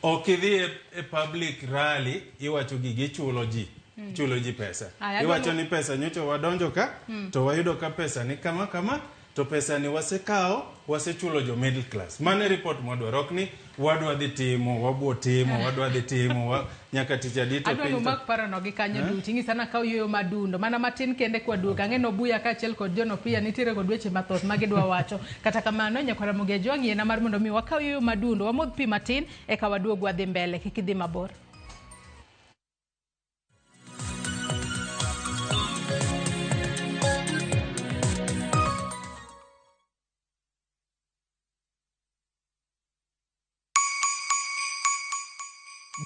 Speaker 2: Ok idhi e public rally iwacho gigi ichulo ji. Ichulo ji pesa.
Speaker 1: Aya,
Speaker 2: Iwacho ni pesa nyocha wadonjo ka to wayudo ka pesa ni kama kama to pesa ni wasekawo wasechulo jo middle class. Mano e report mwadwaro, ok ni wadwa dhi timo, wabwo timo, wadwa dhi timo nyaka tich adi to
Speaker 1: Adwa
Speaker 2: piny
Speaker 1: ni umak parono gi kanyo duto. Ing'isa na kaw yueyo madundo. Mana matin kende kwaduogo. Ang'e ni Obuya kaachiel kod John Opiya nitiere kod weche mathoth ma gidwa wacho. Kata kamano, nyakwar Ramogi Ajwang' yiena mar mondo mi wakaw yueyo madundo, wamodh pi matin eka waduog wadhi mbele. Kik idhi mabor.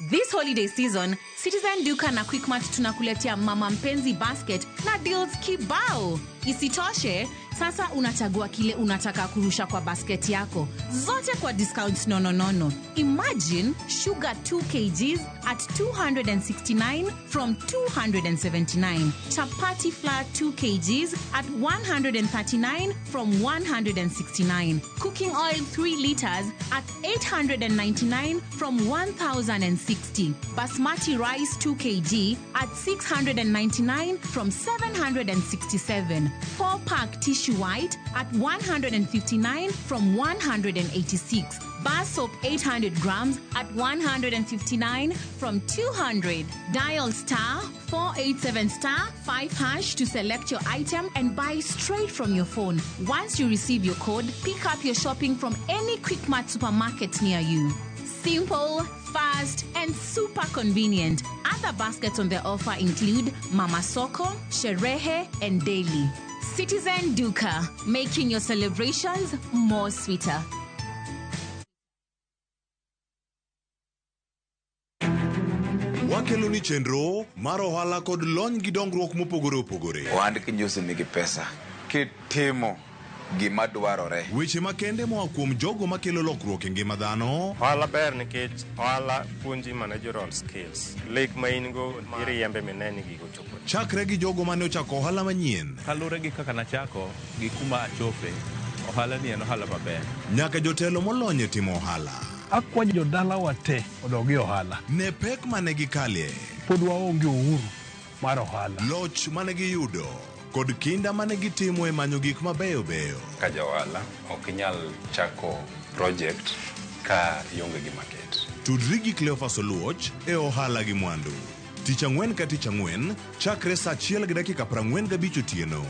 Speaker 5: This holiday season, Citizen Duka na Quickmart tunakuletea Mama Mpenzi Basket na deals kibao. Isitoshe, sasa unachagua kile unataka kurusha kwa basket yako, zote kwa discounts nononono. Imagine sugar 2 kgs at 269 from 279, chapati flour 2 kgs at 139 from 169, cooking oil 3 liters at 899 from 1060, basmati rice 2 kg at 699 from 767, 4-pack tissue white at 159 from 186, bar soap 800 grams at 159 from 200. Dial star 487 star 5 hash to select your item and buy straight from your phone. Once you receive your code, pick up your shopping from any Quickmart supermarket near you. Simple, fast, and super convenient. Other baskets on the offer include Mama Soko, Sherehe, and Daily. Citizen Duka, making your celebrations more sweeter.
Speaker 16: Wakelo ni chenro mar ohala kod lony gi dongruok mopogore opogore.
Speaker 9: Ohand kinjusi nigi pesa kitimo gima dwarore.
Speaker 16: Weche makende moa kuom jogo makelo lokruok e ngima dhano.
Speaker 15: Ohala ber nikech ohala puonji managerial skills. Lek ma in go iriembe mine ni gigo chopo.
Speaker 16: Chakre gi jogo mane ochako ohala manyien.
Speaker 17: Kaluwore gi kaka nachako gi kuma achope, ohala ni en ohala maber.
Speaker 16: Nyaka jotelo molony e timo ohala.
Speaker 18: Akwayo jodalawa te odog e ohala.
Speaker 16: Ne pek mane gikalie.
Speaker 18: Pod waonge uhuru mar ohala.
Speaker 16: Loch mane giyudo kod kinda mane gitimo e manyo gik mabeyo beyo.
Speaker 25: Ka ja ohala ok inyal chako project ka ionge gi market.
Speaker 16: Tudri gi Cleophas Oluoch e ohala gi mwandu. Tich ang'wen ka tich ang'wen chakre saa 1:45 otieno.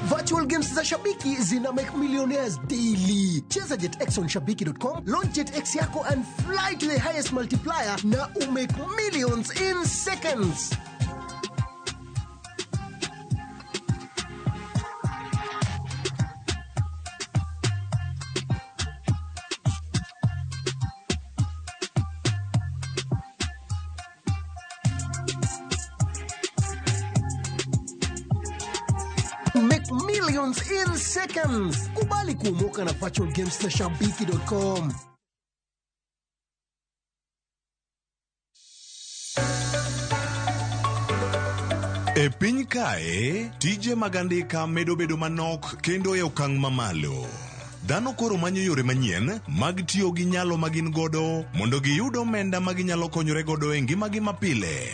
Speaker 10: Virtual games za Shabiki zina make millionaires daily. Cheza JetX on shabiki.com, launch JetX yako and fly to the highest multiplier na umake millions in seconds. Make millions in seconds. Kubali kuomoka na virtual games na shabiki.com.
Speaker 16: E piny kae, tije mag andika medo bedo manok kendo e okang' mamalo. Dhano koro manyo yore manyien mag tiyo gi nyalo ma gin godo mondo giyud omenda ma ginyalo konyore godo e ngimagi mapile.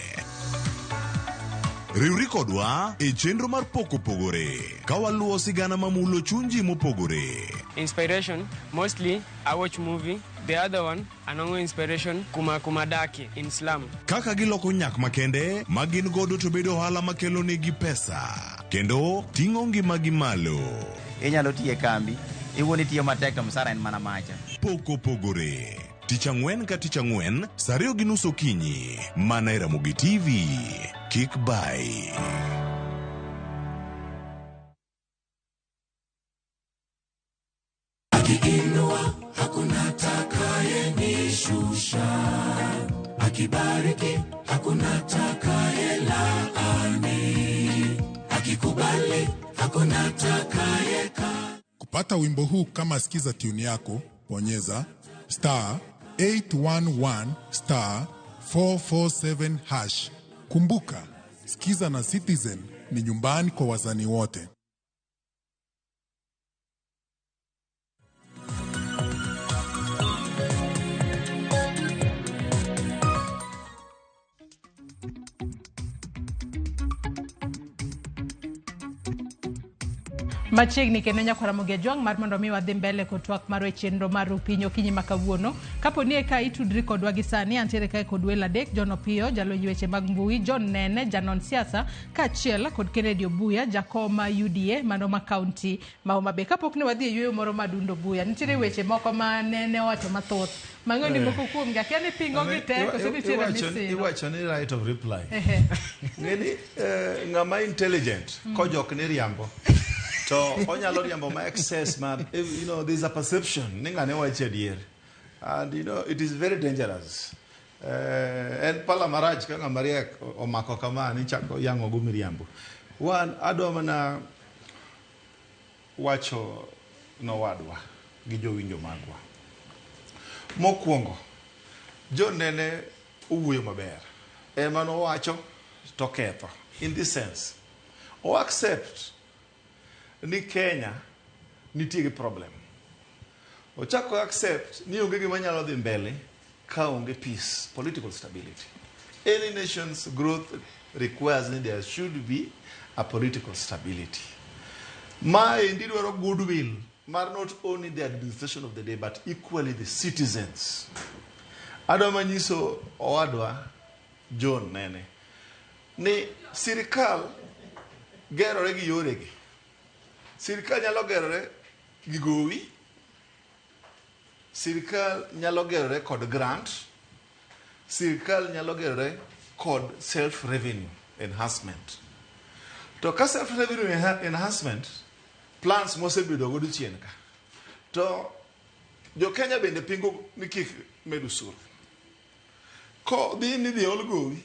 Speaker 16: Riwri kodwa e chenro mar pok opogore ka waluwo sigana mamulo chuny ji mopogore.
Speaker 20: Inspiration, mostly I watch movie. The other one, anongo inspiration kuma kumadaki in slum.
Speaker 16: Kaka giloko nyak makende ma gin godo to bedo ohala makelo negi pesa kendo ting'o ngimagi malo.
Speaker 21: Inyalo tiyo e kambi, iwuon itiyo matek to msara en mana macha.
Speaker 16: Pok opogore. Tich ang'wen ka tich ang'wen, saa 2:30 okinyi, mana e Ramogi TV. Kik bai.
Speaker 26: Akiinua hakuna atakayenishusha, akibariki hakuna atakayelaani, akikubali hakuna atakayeka.
Speaker 27: Kupata wimbo huu kama sikiza tune yako, bonyeza star 811 star 447 hash. Kumbuka, Sikiza na Citizen ni nyumbani kwa wasanii wote.
Speaker 1: Machiegni kendo nyakwara Ramogi Ajwang' mar mondo mi wadhi mbele kod twak marwa e chenro mar Rupiny okinyi ma kawuono. Kapo ni eka itudri kodwa gi sani, antiere kae kod welo adek, John Opiyo, jalony weche mag mbui, John Nene, janon siasa, kaachiel kod Kennedy Obuya, jakom ma UDA mano ma kaunti ma Homa Bay. Kapok ne wadhi e yueyo moro madundo Obuya, nitiere weche moko ma nene owacho mathoth. Mang'eyo ni moko kuomgi, akia ni pingo gi te, koso nitiere misiro.
Speaker 3: Iwacho ni right of reply.
Speaker 1: Ehe.
Speaker 3: Ng'eni ng'ama intelligent kojok ni riambo to onyalo riambo ma excess ma there's a perception ni ng'ane wacho adier, and it is very dangerous. En pala marach ka ng'ama riek omako kama ni chako yang'o go miriambo. Wan adwa mana wacho nowadwa gi jowinjo magwa. Mokwongo, John Nene owuoyo maber. Ema nowacho to ketho. In this sense, o accept ni Kenya nitie gi problem. Ochako accept ni onge gima nyalo dhi mbele ka onge peace, political stability. Any nation's growth requires ni there should be a political stability. Ma endi dwaro goodwill mar not only the administration of the day but equally the citizens. Adwa manyiso owadwa John Nene ni sirikal gerore gi yoregi. Sirikal nyalo gerore gi gowi, sirikal nyalo gerore kod grant, sirikal nyalo gerore kod self revenue enhancement. To ka self revenue enhancement plans mosebedo godo chien ka, to jo Kenya bende pingo ni kik med osuru. Ko dhi ni dhi ol gowi,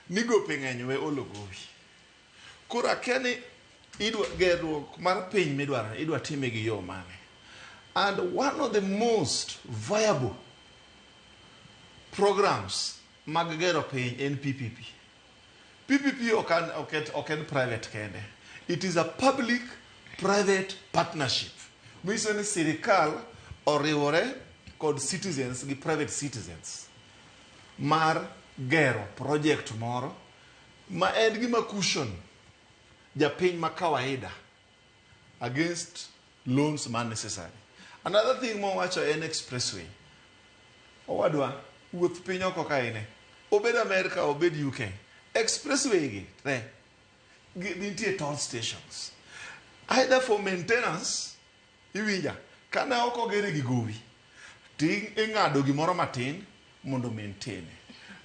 Speaker 3: ni gope ng'eny we olo gowi. Koro akia ni idwa gerruok mar piny midwaro, idwa time gi yo mane. And one of the most viable programs mag gero piny en PPP. PPP ok en private kende. It is a public private partnership. Manyiso ni sirikal oriwore kod citizens gi private citizens mar gero project moro ma en gima cushion japiny ma kawaida against loans ma necessary. Another thing mowacho en expressway. Owadwa, wuoth piny oko ka ine. Obed America, obed UK. Expressway gi te nitie toll stations. Either for maintenance, iwinja, kane ok ogere gi gowi, to ing'ado gimoro matin mondo maintain.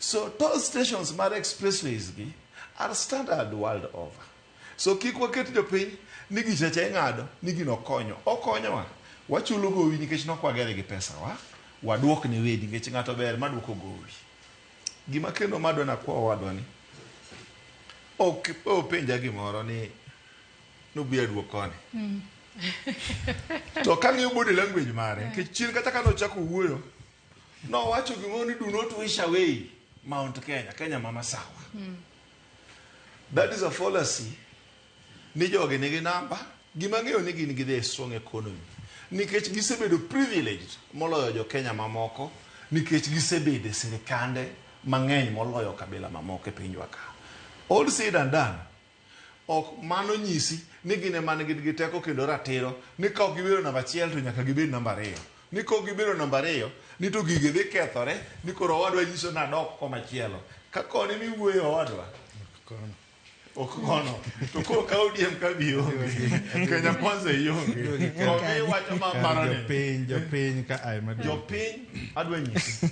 Speaker 3: So toll stations mar expressways gi are standard world over. So kik waket jopiny ni gichacha ing'ado ni gino konyo. Okonyowa. Wachulo gowi nikech nok wagere gi pesa wa. Waduok ne wedi nikech ng'ato ber maduoko gowi. Gima kendo madwa nakwa owadwa ni ok openja gimoro ni nobi aduok koni. To kang'iyo body language mare, nikech chien kata kane ochako wuoyo, nowacho gimoro ni do not wish away Mount Kenya, Kenya ma masawa. That is a fallacy ni jogi nigi namba, gima ng'eyo ni gin gi the strong economy. Nikech gisebedo privileged moloyo jo Kenya mamoko, nikech gisebedo e sirikande mang'eny moloyo kabila mamoko e pinywa ka. All said and done, ok mano nyisi ni gin ema gin gi teko kendo ratiro ni ka ok gibedo namba achiel to nyaka gibed namba ariyo. Ni ka ok gibedo namba ariyo, ni to gige dhi kethore, ni koro owadwa nyiso ni adok komachielo. Ka koni miwuoyo owadwa, ok kono. To koro ka ODM ka bi onge, Kenya Kwanza ionge. Komi wacho ma paro ni.
Speaker 2: Jopiny ka ae maduong'.
Speaker 3: Jopiny adwa nyisi.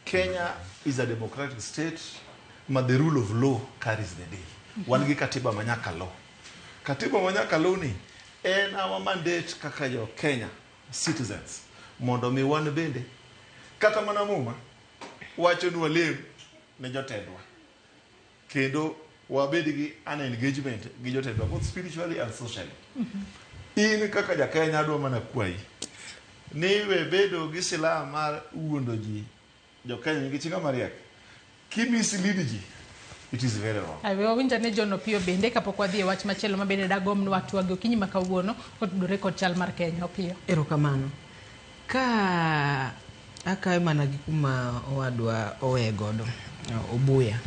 Speaker 3: Kenya is a democratic state ma the rule of law carries the day. Wan gi katiba ma nyaka luw. Katiba ma nyaka luw ni en our mandate kaka jo Kenya citizens mondo mi wan bende kata mana Muma wacho ni walem ne jotendwa kendo wabed gi an engagement gi jotendwa both spiritually and socially. In kaka ja Kenya adwa mana kwayi ni we bedo gi silaha mar wuondo ji jo Kenya nikech ng'ama riek ki mislead ji it is very wrong.
Speaker 1: Ai, we wawinjo ne John Opiyo bende kapok wadhi e wach machielo ma bende dagomb ni watwagi okinyi ma kawuono kotudore kod chal mar Kenya. Opiyo.
Speaker 14: Erokamano. Ka akawe mana gi kuma owadwa owe godo, Obuya.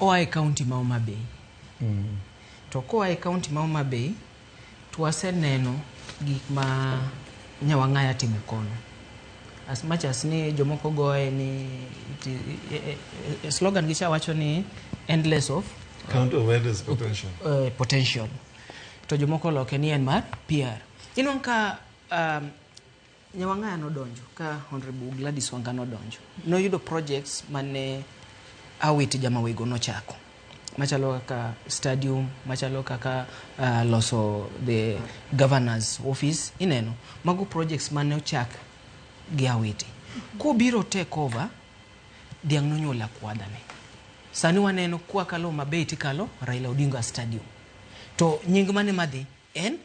Speaker 14: Oa e kaunti ma Homa Bay. To koa e kaunti ma Homa Bay, to waseneno gik ma Nyawang'aya timo kono. As much as ni jomoko goye ni slogan gicha wacho ni endless of
Speaker 3: Count of endless potential.
Speaker 14: Potential. To jomoko loke ni en mar PR. Inwang' ka Nyawang'aya nodonjo ka Honorable Gladys Wanga nodonjo. Noyudo projects mane Awiti Jamawego nochako. Machalo kaka stadium, machalo kaka loso the governor's office, ineno. Mago projects mane ochak gi Awiti. Kobiro take over, dhiang' nonyuolo akwadhane. Sani waneno kwa kalo Homa Bay tikalo Raila Odinga Stadium. To nying mane madhi en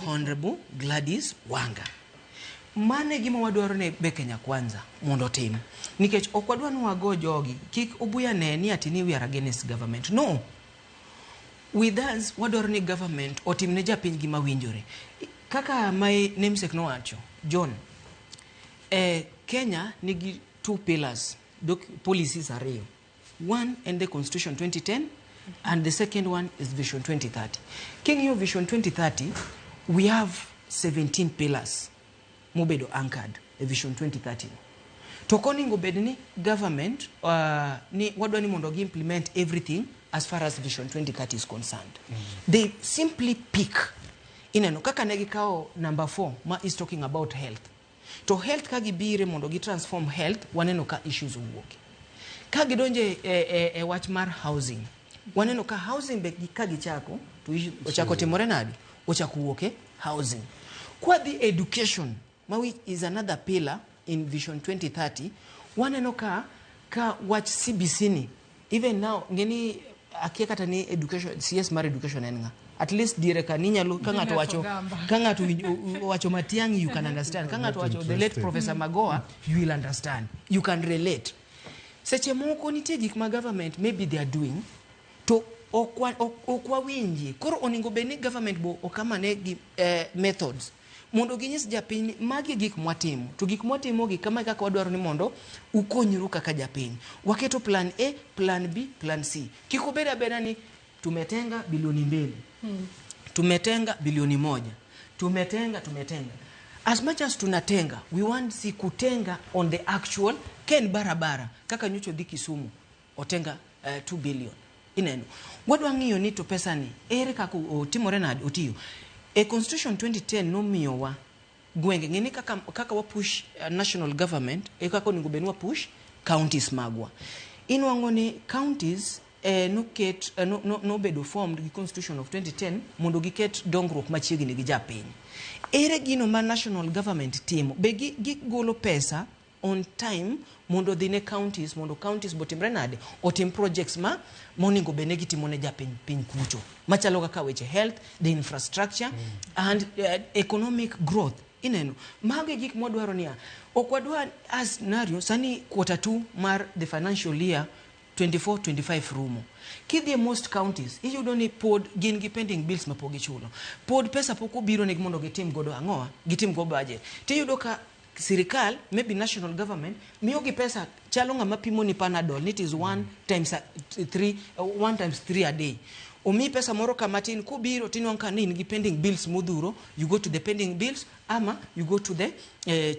Speaker 14: Honorable Gladys Wanga. Mano e gima wadwaro ne be Kenya Kwanza mondo otim. Nikech ok wadwa ni wago jogi, kik Obuya ne ni ati ni we are against government. No. With us, wadwaro ni government otim ne japiny gima winjore. Kaka my namesake nowacho, John, Kenya nigi two pillars, policies ariyo. One and the Constitution 2010, and the second one is Vision 2030. King'iyo Vision 2030, we have 17 pillars mobedo anchored e Vision 2030. To koningo bed ni government ni wadwa ni mondo gi implement everything as far as Vision 2030 is concerned. They simply pick. Ineno kaka ne gikawo number 4 ma is talking about health. To health ka gibire mondo gi transform health, waneno ka issues owuok. Ka gidonje e wach mar housing, waneno ka housing be ka gichako to issue ochako timore nadi? Ochako wuok e housing. Kwa dhi education, ma which is another pillar in Vision 2030, waneno ka wach CBC ni, even now, ngeni akia kata ni education, CS mar education en ng'a? At least diere ka ninyalo, ka ng'ato wacho, ka ng'ato wacho Matiang'i, you can understand. Ka ng'ato wacho the late Professor Magoha, you will understand. You can relate. Seche moko nitie gik ma government maybe they are doing, to ok wawinji. Koro onego bed ni government bo okamane gi methods mondo ginyis japiny ni magi gik mwatimo, to gik mwatimo gi kama kaka wadwaro ni mondo ukonyru kaka japiny. Waketo plan A, plan B, plan C. Kik obed abeda ni tumetenga bilioni 2, tumetenga bilioni 1, tumetenga. As much as tunatenga, we want si kutenga on the actual ken barabara kaka nyocho dhi Kisumu otenga 2 billion. Ineno. Wadwa ng'iyo ni to pesa ni ere kaka otimore nade otiyo. E Constitution 2010 nomiyowa gwenge ng'eni kaka wa push national government e kaka onego bed ni wa push counties magwa. Inwang'o ni counties noket nobedo formed gi Constitution of 2010 mondo giket dongruok machiegni gi japiny. Ere gino ma national government timo? Be gigolo pesa on time mondo dhi ne counties, mondo counties botimre nade? Otim projects ma monego bed ni gitimo ne japiny piny kucho. Machalo kaka weche health, the infrastructure, and economic growth. Ineno, mago e gik mwadwaro niya. Ok wadwar as scenario, sani quarter 2 mar the financial year 24-25 rumo. Kidhi e most counties, iyudo ni pod gin gi pending bills ma pok gichulo. Pod pesa pok obiro negi mondo gitim godo ang'owa, gitim go budget. Tiyudo ka sirikal, maybe national government, miyo gi pesa chalo ng'ama pimo ni Panadol, it is 1 times 3, 1 times 3 a day. Omi pesa moro kama tin, kubiro tinwang' ka ni in gi pending bills modhuro, you go to the pending bills, ama you go to the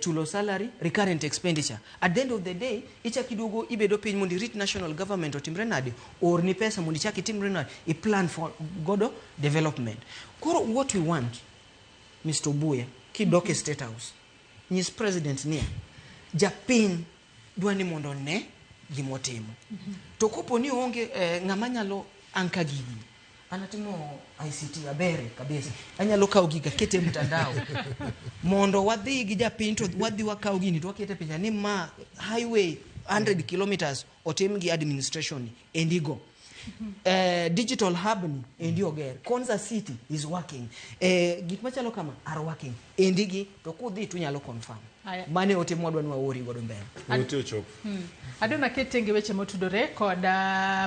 Speaker 14: chulo salary, recurrent expenditure. At the end of the day, ichak iduogo ibedo piny mondo irit national government otimre nade, orni pesa mondo ichak itimre nade, i plan for godo development. Koro what we want, Mr. Obuya, kidok e State House, nyis president niya, japiny dwa ni mondo one gimotimo. To kopo ni onge ng'ama nyalo anka gigi, an atimo ICT abere kabisa, anyalo kawo giga kete e mtandao mondo wadhi gi japiny to wadhi wakaw gini to wakete picha ni ma highway 100 kilometers otim gi administration ni endigo. Digital hub ni endi oger, Konza City is working, gik machalo kama are working endigi, to kudhi tunyalo confirm.
Speaker 1: Aya.
Speaker 7: Mane ote mwadwa ni waori godo mbele.
Speaker 2: Ote ochopo.
Speaker 1: Adwa naket tenge weche motudore kod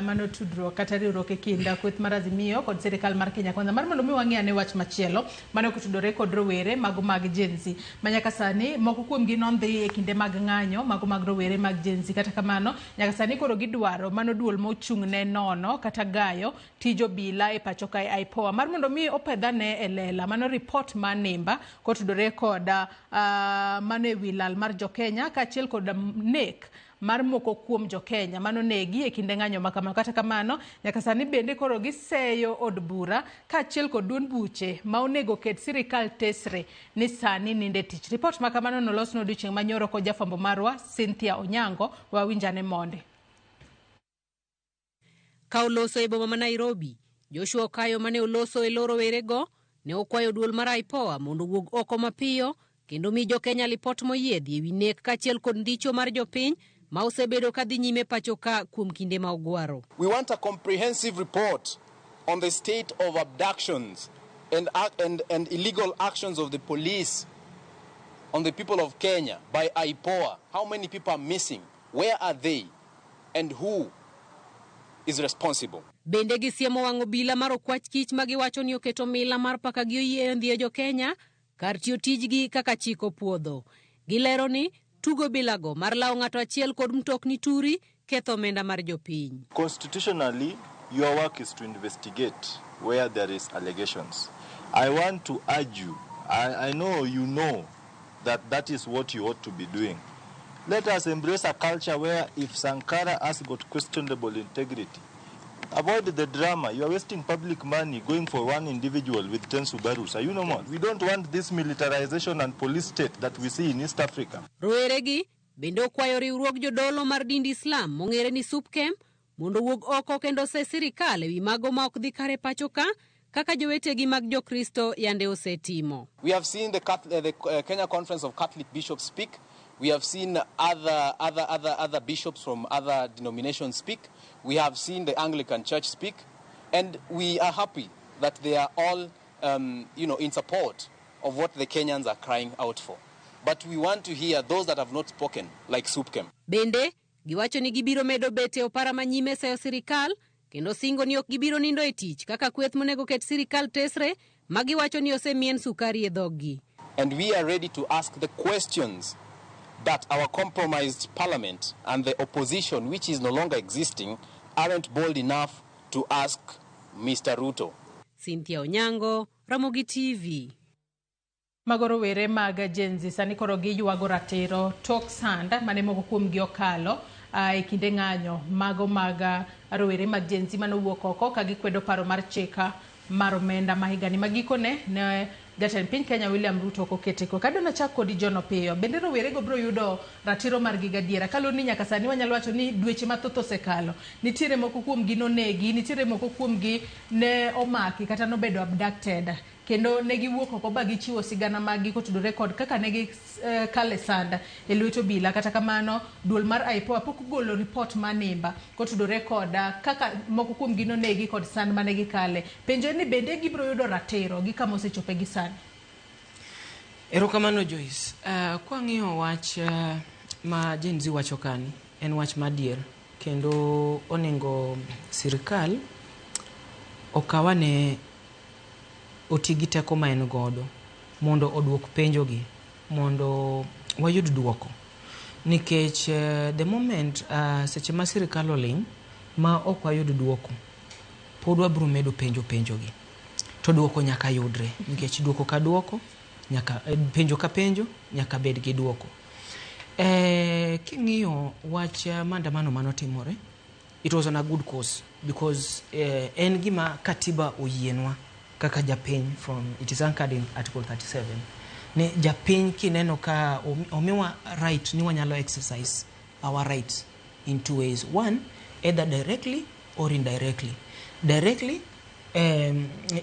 Speaker 1: mano tudruok kata riwruok e kind kweth mar Azimio kod sirikal mar Kenya Kwanza mar mondo mi wang'i ane wach machielo mane otudore kod rowere mago mag Gen Z ma nyaka sani moko kuomgi nondhi e kinde mag ng'anyo mago mag rowere mag Gen Z. Kata kamano nyaka sani koro gidwaro mano duol mochung' ne nono kata gayo tij obila e pacho kae IPOA mar mondo mi opedhane e lela mano ripot mar nimba kotudore kod mano e wi lal mar jokenya kaachiel kod nek mar moko kuom jokenya mano negi e kinde ng'anyo ma kamano. Kata kamano nyaka sani bende koro giseyo od bura kaachiel kod duond buche ma onego ket sirikal tesre ni sani ninde tich. Ripot ma kamano nolos odiochieng' manyoro kod jafwambo marwa Cynthia Onyango. Wawinjane monde.
Speaker 8: Ka oloso e boma ma Nairobi, Joshua Okayo mane oloso e lo rowerego ne okwayo duol mar IPOA mondo owuog oko mapiyo kendo mi jokenya lipot moyiedhi ewi nek kaachiel kod ndicho mar jopiny ma osebedo ka dhi nyime pacho ka kuom kinde ma ogwaro.
Speaker 11: We want a comprehensive report on the state of abductions and illegal actions of the police on the people of Kenya by IPOA. How many people are missing? Where are they? And who is responsible?
Speaker 8: Bende gisiemo wang' obila mar okwach kich ma giwacho ni oketo mila mar paka gi oyieyo ndhiyo jokenya kar tiyo tijgi kaka chik opuodho. Gilero ni tugo bilago mar lawo ng'ato achiel kod mtokni turi ketho omenda mar jopiny.
Speaker 12: Constitutionally, your work is to investigate where there is allegations. I want to urge you, I know you know that that is what you ought to be doing. Let us embrace a culture where if Sankara has got questionable integrity, avoid the drama. You are wasting public money going for one individual with 10 Subarus. Are you normal? We don't want this militarization and police state that we see in East Africa.
Speaker 8: Roweregi bende okwayo riwruog jodolo mar dind Islam mong'ere ni SUPKEM mondo owuog oko kendo ose sirikal ewi mago ma ok dhi kare pacho ka kaka jowetegi mag Jokristo yande osetimo.
Speaker 11: We have seen the Kenya Conference of Catholic Bishops speak. We have seen other bishops from other denominations speak. We have seen the Anglican Church speak. And we are happy that they are all in support of what the Kenyans are crying out for. But we want to hear those that have not spoken, like SUPKEM.
Speaker 8: Bende, giwacho ni gibiro medo bet e opara manyime seyo sirikal kendo singo ni ok gibiro nindo e tich kaka kweth monego ket sirikal tesre ma giwacho ni osemien sukari e dhoggi.
Speaker 11: And we are ready to ask the questions that our compromised parliament and the opposition, which is no longer existing, aren't bold enough to ask Mr. Ruto.
Speaker 8: Cynthia Onyango, Ramogi TV.
Speaker 1: Mago rowere mag Gen Z sani koro giywago ratiro tok sand mane moko kuomgi okalo e kinde ng'anyo mago mag rowere mag Gen Z manowuok oko ka gikwedo paro mar chika mar omenda ma higani ma gikone ne jatend piny Kenya William Ruto ok okete kwe. Kadwa nachak kodi John Opiyo, bende rowerego biro yudo ratiro margi gadiera kaluwore ni nyaka sani wanyalo wacho ni dweche mathoth osekalo. Nitiere moko kuomgi nonegi, nitiere moko kuomgi ne omaki kata nobedo abducted kendo ne giwuok oko ba gichiwo sigana maggi kotudore kod kaka ne gikale sand e lwet obila. Kata kamano duol mar IPOA pok ogolo ripot manimba kotudore kod kaka moko kuomgi nonegi kod sand mane gikale. Penjo en ni bende gibiro yudo ratiro gi kama osechope gi sani?
Speaker 14: Erokamano Joyce. Kwang'iyo wach ma Gen Z wacho kani, en wach madier kendo onego sirikal okawane oti gi teko ma en godo mondo oduok penjogi mondo wayud duoko. Nikech the moment seche ma sirikal oling' ma ok wayud duoko, pod wabiro medo penjo penjogi. To duoko nyaka yudre nikech duoko ka duoko nyaka penjo ka penjo nyaka bed gi duoko. King'iyo wach maandamano manotimore, it was on a good cause because en gima katiba oyienwa kaka japiny from it is anchored in Article 37 ni japiny kineno ka omiwa right ni wanyalo exercise our rights in two ways. One, either directly or indirectly. Directly,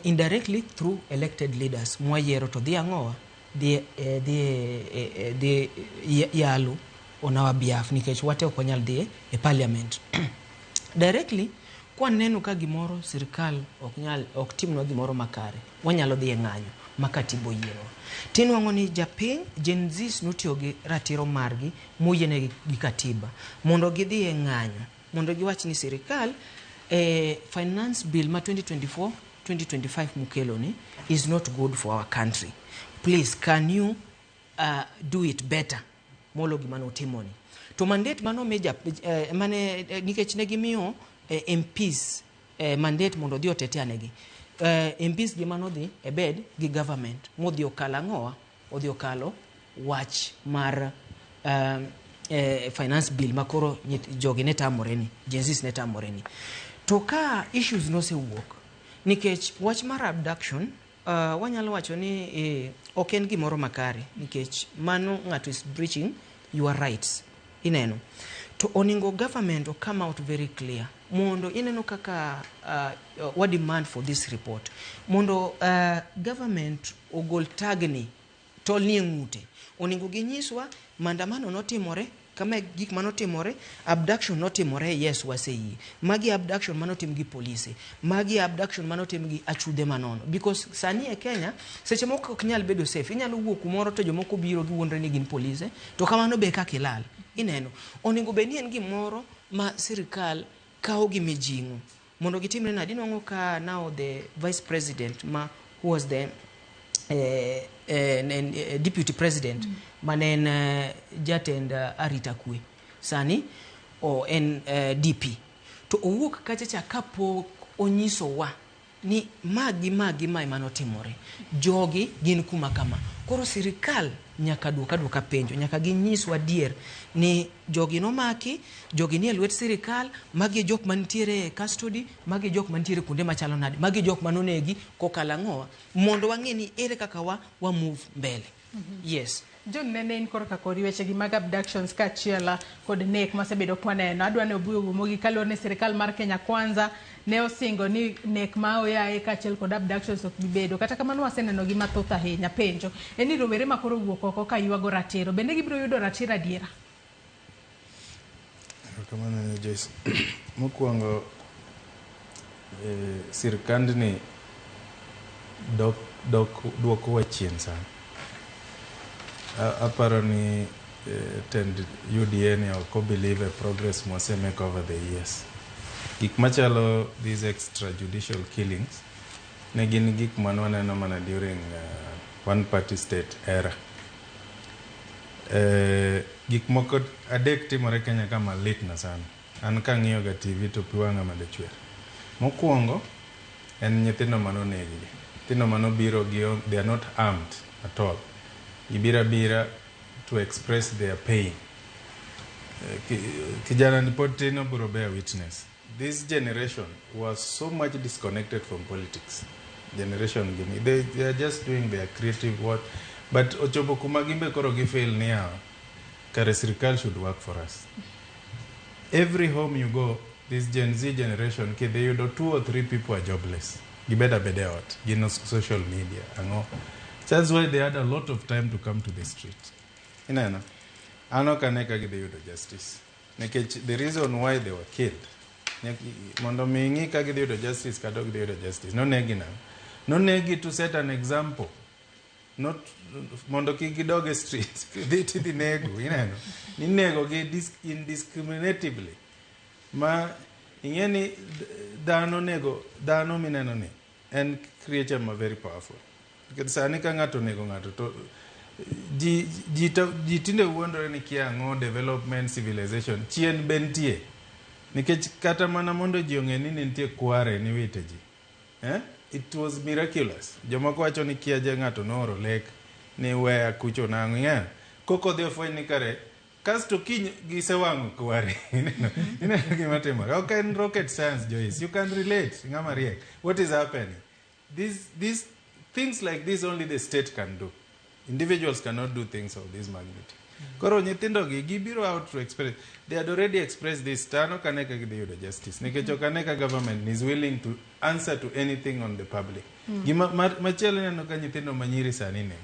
Speaker 14: indirectly through elected leaders mwayiero to dhi ang'owa dhi yalo on our behalf nikech wate ok wanyal dhi e parliament. Directly Kwaneno ka gimoro sirikal ok nyal ok timnwa gimoro makare, wanyalo dhi e ng'anyo ma katiba oyienwa. Tinwang'o ni japiny Gen Zs notiyo gi ratiro margi moyienegi gi katiba mondo gidhi e ng'anyo mondo giwach ni sirikal finance bill ma 2024 2025 mukelo ni is not good for our country. Please can you do it better molo gima notimoni. To mandate manomi mane nikech ne gimiyo MPs mandate mondo odhi oteteanegi. MPs gi manodhi e bed gi government modhi okalo ang'owa odhi okalo wach mar finance bill makoro jogi ne tamore ni Gen Zs ne tamore ni. To ka issues nosewuok nikech wach mar abduction wanyalo wacho ni ok en gimoro makare nikech mano ng'ato is breaching your rights ineno to oningo government o come out very clear mondo ineno kaka wa demand for this report mondo government ogol tagni tol nie ng'ute oningo ginyiswa maandamano notimore kama e gik manotimore abduction notimore yes waseyie magi abduction manotim gi polise magi abduction manotim gi achudhe manono because sani e Kenya seche moko ok nyal bedo safe inyalo wuok kumoro to jomoko biro giwuondre ni gin polise to kamano be kaka ilal ineno onego bed ni en gimoro ma sirikal kawo gi mijing'o mondo gitimre nade inwang'o ka now the vice president ma who was the deputy president mane en jatend arita kwe sani o en DP to owuok kacha cha kapok onyisowa ni ma gi ma gi ma ema notimore jogi gin kuma kama koro sirikal nyaka duok aduoka penjo nyaka ginyiswa adier ni jogi nomaki jogi nie lwet sirikal magi e jok mantiere e custody magi e jok mantiere kuonde machalo nade magi e jok manonegi kokalo ang'owa mondo wang'e ni ere kaka wa move mbele yes.
Speaker 1: John nene in korka kori wechegi mag abductions kaachiel kod nek masebedo kwaneno. Adwa ni obuyo wuomogi kaluwore ni sirikal mar Kenya Kwanza ne osingo ni nek ma oyaye kaachiel kod abductions ok bi bedo. Kata kamano waseneno gi mathoth ahinya. Penjo en ni rowere ma koro owuok oko ka ywago ratiro bende gibiro yudo ratiro adiera?
Speaker 2: Erokamano Joyce. Mokwongo sirkandni dok duokowa chien sana. Aparo ni tend UDA ni ok believe e progress mwasemake over the years. Gik machalo these extrajudicial killings ne gin gik mane waneno mana during one party state era. Gik moko adek timore Kenya ka malit na sana. An kang'iyo ga TV to pi wang'a medo chwer. Mokwongo en nyithindo manonegi. Nyithindo manobiro gi they are not armed at all. Gibiro abira to express their pain. Kijana ni pod tin obiro bear witness. This generation was so much disconnected from politics. Generation gini. They are just doing their creative work. But ochopo kuma gimbe koro gifeel niya kare sirikal should work for us. Every home you go, this Gen Z generation, kidhi yudo 2 or 3 people are jobless. Gibeda beda e ot. Gin social media. Ang'o? That's why they had a lot of time to come to the street. Ineno? An ok ane ka gidhi yudo justice. Nikech the reason why they were killed, mondo mi ing'i ka gidhi yudo justice kata ok gidhi yudo justice. Nonegi nang'o? Nonegi to set an example. Not mondo kik gidog e street. Dhi tidhi nego, ineno? Ninego gi indiscriminatively. Ma ing'e ni dhano nego, dhano mineno ni en creature ma very powerful. Nikech sani ka ng'ato onego ng'ato to ji tinde wuondore ni kia ang'o development civilization chien be nitie. Nikech kata mana mondo ji ong'e ni nitie kware niwite ji. It was miraculous. Jomoko wacho ni kia ja ng'ato nooro lek ni weya kucho nang'o ing'eyo. Koko odhi ofweny ni kare kasto kiny gisewang'o kware. Ineno gima timore. Ok en rocket science, Joyce. You can relate. Ng'ama riek. What is happening? These things like this only the state can do. Individuals cannot do things of this magnitude. Koro nyithindo gi gibiro out to express. They had already expressed this. Tano kane ka gidhi yudo justice. Nikech ok ane ka government is willing to answer to anything on the public. Gima machielo ineno ka nyithindo manyiri sani nego.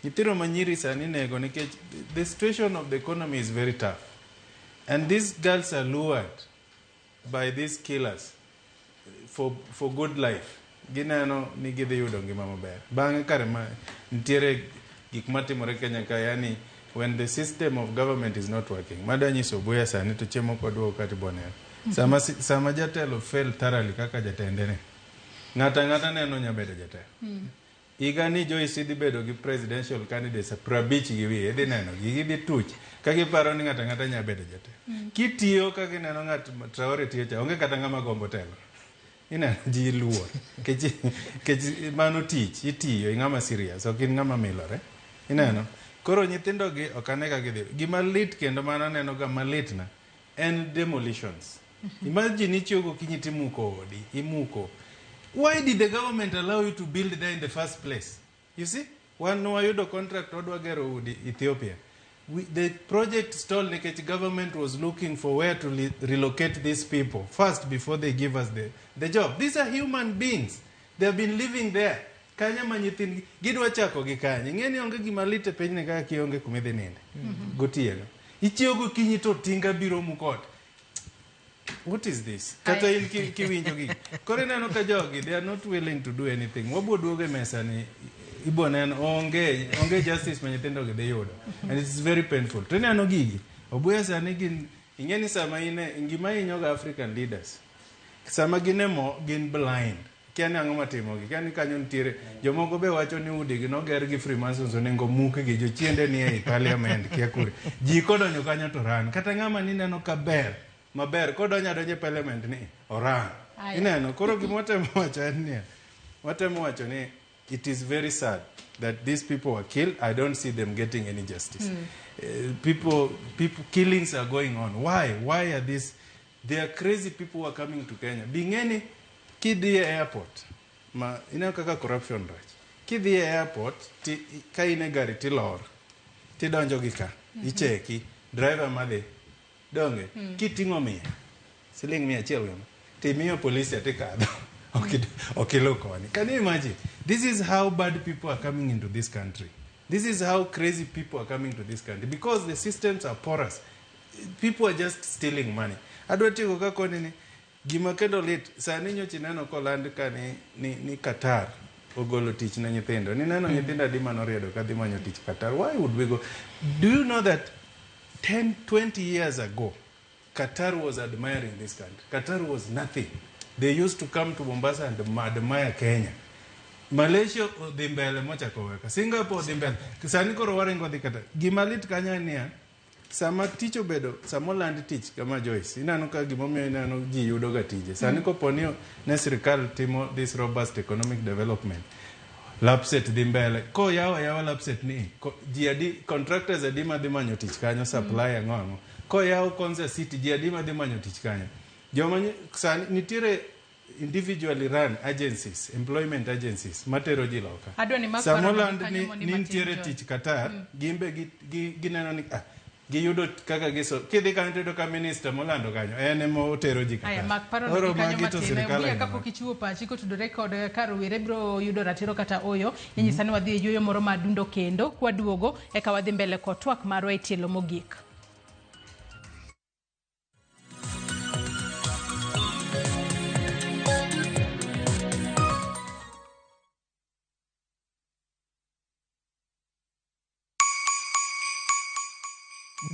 Speaker 2: Nyithindo manyiri sani nego nikech the situation of the economy is very tough. And these girls are lured by these killers. for good life. Gineno ni gidhi yudo ngima maber. Bang'e kare ma nitiere gik matimore Kenya ka, yani when the system of government is not working. Mada nyiso Buya sani to chiemo kodwa kati boneno. Sama jatelo fail thoroughly kaka jatende ne, ng'ata ang'ata neno nya bedo jatelo. Higa ni Joyce idhi bedo gi presidential candidates 50 gi wiye, idhi neno gigi dhi tuch ka giparo ni ng'ata ang'ata nya bedo jatelo. Kitiyo ka gineno ng'at Traore tiyo cha, onge kata ng'ama gombo telo. Ineno ji luor kech mano tich itiyo, ing'ama serious, ok in ng'ama milore. Ineno koro nyithindo gi ok ane ka gidhi. Gima lit kendo mana aneno ga malit na en demolitions. Imagine ichiew gokinyi timuko odi, imuko. Why did the government allow you to build there in the first place? You see, wan wayudo contract wadwa gero udi Ethiopia. The project stalled nikech government was looking for where to relocate these people first before they give us the job. These are human beings. They have been living there. Kanya ma nyithindgi gidwa chako gi kanye. Ing'e ni onge gima lit e pinyni kaka kionge kuma idhi ninde. Gotieno. Ichiew gokinyi to tinga biro muko ot. What is this? Kata in kiwinjo gigi. Koro ineno ka jogi, they are not willing to do anything. Wabro duogo e mesa ni ibo neno onge justice ma nyithindo gi dhi yudo. And it's very painful. To ineno gigi, Obuya sani gin, ing'e ni sama in e, gima hinyo ga African leaders, sama gin e mo, gin blind. Kia ni ang'o matimogi, kia ni kanyo nitiere. Jomoko be wacho ni udi gi noger gi Freemasons onego mukgi, jochiende ni ei parliament, kia kure. Ji kodonjo kanyo to ran. Kata ng'ama nineno ka ber, maber, kodonjo adonja e parliament ni, oran.
Speaker 1: Aya.
Speaker 2: Ineno, koro gima watemo wacho en niya, watemo wacho ni it is very sad that these people were killed. I don't see them getting any justice. People, killings are going on. Why? Why are these? They are crazy people who are coming to Kenya. Bingeni, kidhi e airport, ma ineno kaka corruption rach. Kidhi e airport, ti, ka in e gari tilor, tidonjo gi ka, icheki, driver madhi, donge, kiting'o 100, siling 100 kama, timiyo polisi atikadho. Ok iluw koni. Can you imagine? This is how bad people are coming into this country. This is how crazy people are coming to this country because the systems are porous. People are just stealing money. Adwa tieko ka koni ni gima kendo lit sani nyocha ineno koland ka ni Qatar ogolo tich ne nyithindo. Nineno nyithindo adi manoriedo kadhi manyo tich Qatar. Why would we go? Do you know that 10, 20 years ago, Qatar was admiring this country. Qatar was nothing. They used to come to Mombasa and admire Kenya. Malaysia odhi mbele mochako weka. Singapore odhi mbele. Sani koro waringo dhi Qatar. Gima lit kanyo en niya, sama tich obedo, sama oland tich kama Joyce, ineno ka gimomiyo ineno ji yudo ga tije. Sani kopo ni ne sirikal timo this robust economic development, Lapsset dhi mbele. Koyawo ayawa Lapsset ni, ji adi, contractors adi madhi manyo tich kanyo, supply ang'o ang'o. Koyawo Konza City, ji adi madhi manyo tich kanyo. Joma sani nitiere individually run agencies, employment agencies, matero ji loka.
Speaker 1: Adwa ni mak
Speaker 2: Sama
Speaker 1: paro
Speaker 2: oland
Speaker 1: kanyo
Speaker 2: ni,
Speaker 1: mondi
Speaker 2: ni
Speaker 1: matin,
Speaker 2: nitiere
Speaker 1: John.
Speaker 2: tich Qatar, gimbe gineno ni giyudo kaka giso. Kidhi kanyo tiyudo ka minister molando kanyo, en ema otero ji
Speaker 1: Aya,
Speaker 2: Qatar.
Speaker 1: mak paro
Speaker 2: Koro
Speaker 1: kanyo
Speaker 2: magi to
Speaker 1: matin.
Speaker 2: sirikal
Speaker 1: Buya
Speaker 2: aina
Speaker 1: kapok ichiwo pachi kotudore kod ka rowere biro yudo ratiro kata oyo, inyisa ni wadhi e yueyo moro madundo kendo kwaduogo eka wadhi mbele kod twak marwa e tielo mogik.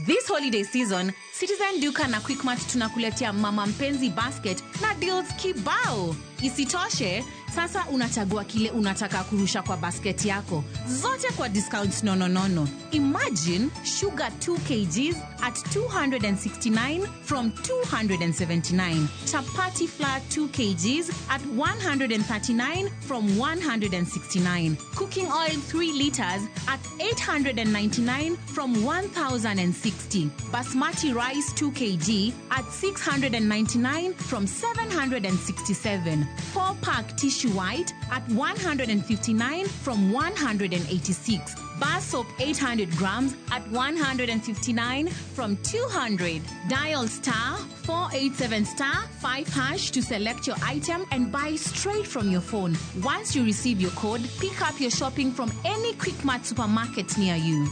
Speaker 5: This holiday season, Citizen Duka na Quickmart tunakuletea Mama Mpenzi Basket na deals kibao. Isitoshe, sasa unachagua kile unataka kurusha kwa basket yako, zote kwa discounts nononono. Imagine sugar 2 kgs at 269 from 279, chapati flour 2 kgs at 139 from 169, cooking oil 3 liters at 899 from 1060, basmati rice 2 kg at 699 from 767, 4 pack tissue white at 159 from 186, bar soap 800 grams at 159 from 200. Dial star 487 star 5 hash to select your item and buy straight from your phone. Once you receive your code, pick up your shopping from any Quickmart supermarket near you.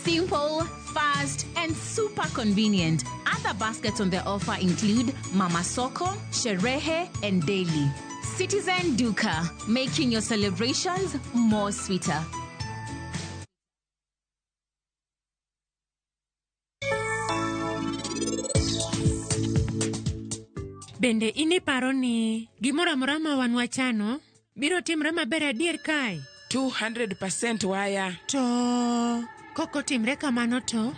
Speaker 5: Simple, fast, and super convenient. Other baskets on the offer include Mama Soko, Sherehe, and Daily. Citizen Duka, making your celebrations more sweeter.
Speaker 4: Bende in iparo ni gimoro amora ma wan wachano biro timre maber adier kae?
Speaker 6: 200% waya.
Speaker 4: To kokotimre kamano to?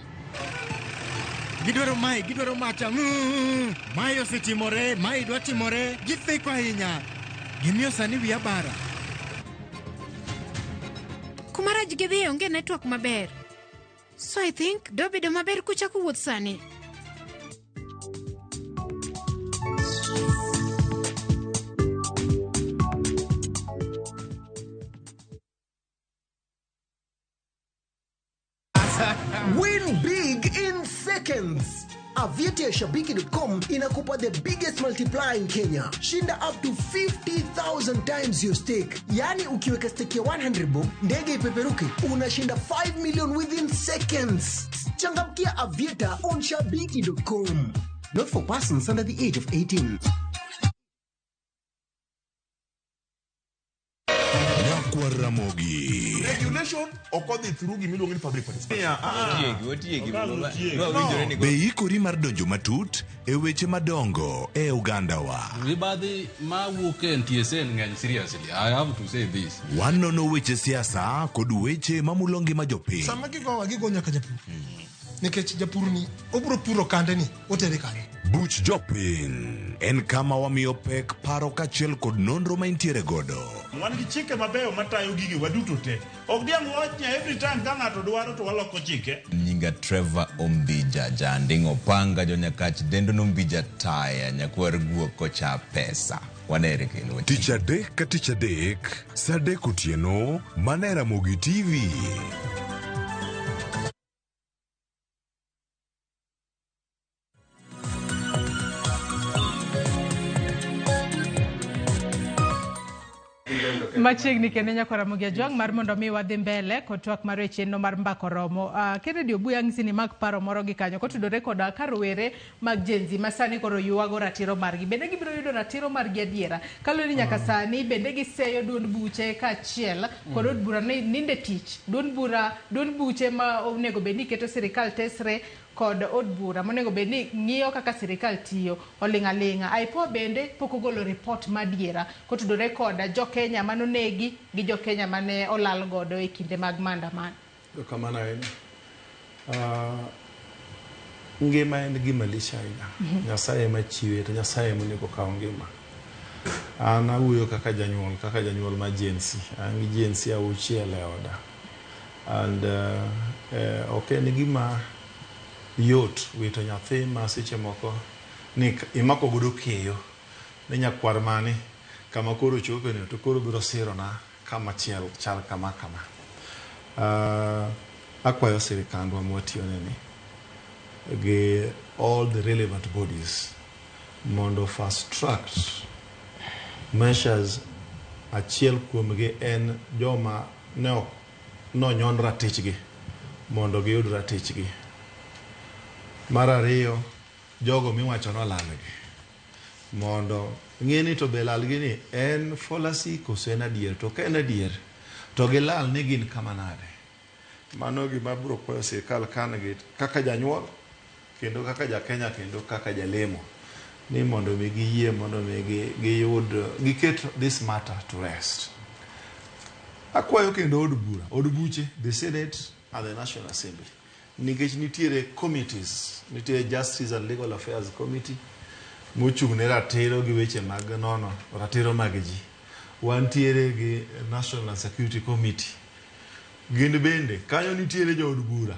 Speaker 13: Gidwaro mae, gidwaro macha. Mae osetimore, mae dwa timore. Githeko ahinya. Gimiyo sani wiya bara.
Speaker 4: Kuma rach gidhiye onge network maber. So I think dobedo maber kuchako wuoth sani.
Speaker 10: Win big in seconds. Aviator Shabiki.com inakupa the biggest multiplier in Kenya. Shinda up to 50,000 times your stake. Yani ukiweka stake ya 100 bob, ndege ipeperuke, unashinda 5 million within seconds. Changamkia Aviator on Shabiki.com. Not for persons under the age of 18.
Speaker 16: Ramogi.
Speaker 19: Regulation ok odhi through gimiluongo ni public participation.
Speaker 16: Be ikori mar donjo matut e weche madongo e ogandawa.
Speaker 22: Mibadhi mawuok e NTSA ng'eny seriously. I have to say this.
Speaker 16: Wanono weche siasa kod weche mamulo ngima jopiny.
Speaker 23: Sama gigowa gigo nyaka japur. Nikech japur ni obiro puro kande ni otere kanye.
Speaker 16: Buch jopiny en kama wamiyo pek paro kaachiel kod nonro ma intiere godo.
Speaker 24: Wan gi chike mabeyo matayo gige waduto te. Ok diang' wach ni every time ka ng'ato dwaro to waloko chike.
Speaker 9: Nyinga Trevor Ombija Janding' Opanga jonyakach dendo nombija taya nyakwar guok kocha pesa. Wanere kendo.
Speaker 16: Tich adek ka tich adek, saa adek otieno, mana e Ramogi TV.
Speaker 1: Machiegni kendo nyako Ramogi Ajwang' mar mondo mi wadhi mbele kod twak mar weche no mar mbako romo. Kennedy Obuya ng'isi ni mak paro moro gi kanyo kotudore koda ka rowere mag Gen Z ma sani koro ywago ratiro margi. Bende gibiro yudo ratiro margi adiera. Kaluwore ni nyaka sani bende giseyo duond buche kaachiel kod od bura ni ninde tich. Duond bura, duond buche ma onego bed ni keto sirikal tesre kod od bura monego bed ni ng'iyo kaka sirikal tiyo oling' aling'a. IPOA bende pok ogolo ripot madiera kotudore koda jo Kenya manonegi gi jo Kenya mane olal godo e kinde mag maandamano.
Speaker 3: Erokamano ahinya. Ngima en gima lich ahinya. Nyasaye ema chiwe to Nyasaye ema onego okaw ngima. An awuoyo kaka janyuol ma Gen Z. An gi Gen Z auchiel e oda. And ok en gima yot wito nyathi ma seche moko ni imako godo keyo ni nyakwar mane kama koro chope ni to koro biro sirona kama chiel chal kama kama. Akwayo sirikandwa mwatiyone ni gi all the relevant bodies mondo fast track measures. Achiel kuomgi en joma ne ok nonyon ratichgi mondo giyud ratichgi. Mar ariyo, jogo miwacho nolalgi mondo ng'e ni to be lalgi ni en fallacy koso en adier, to ka en adier to gilal ni gin kama nade. Mano gima abiro kwayo sirikal kan gi kaka janyuol kendo kaka ja Kenya kendo kaka jalemo ni mondo mi giyie mondo mi giyud giket this matter to rest. Akwayo kendo od bura, od buche, the Senate and the National Assembly, nikech nitiere committees, nitiere Justice and Legal Affairs Committee mochung' ne ratiro gi weche mag nono ratiro mag ji. Wantiere gi National Security Committee. Gin bende kanyo nitiere jood bura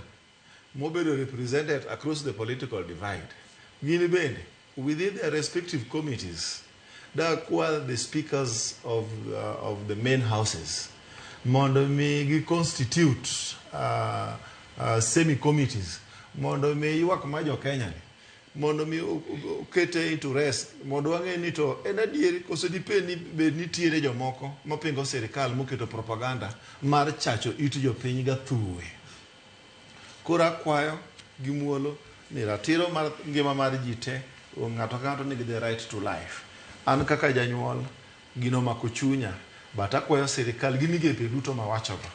Speaker 3: mobedo represented across the political divide. Gin bende within their respective committees dakwa the speakers of the main houses mondo mi gi constitute semi committees mondo mi ywak ma jo Kenya ni mondo mi okete into rest mondo wang'e ni to en adier koso diped ni bed nitiere jomoko mapingo sirikal moketo propaganda mar chacho it jopiny gathuwe. Koro akwayo gi muolo Ni ratiro mar ngima mar ji te, ng'ato ka ng'ato nigi the right to life. An kaka janyuol, gino omako chunya, but akwayo sirikal gi migepe duto mawachogo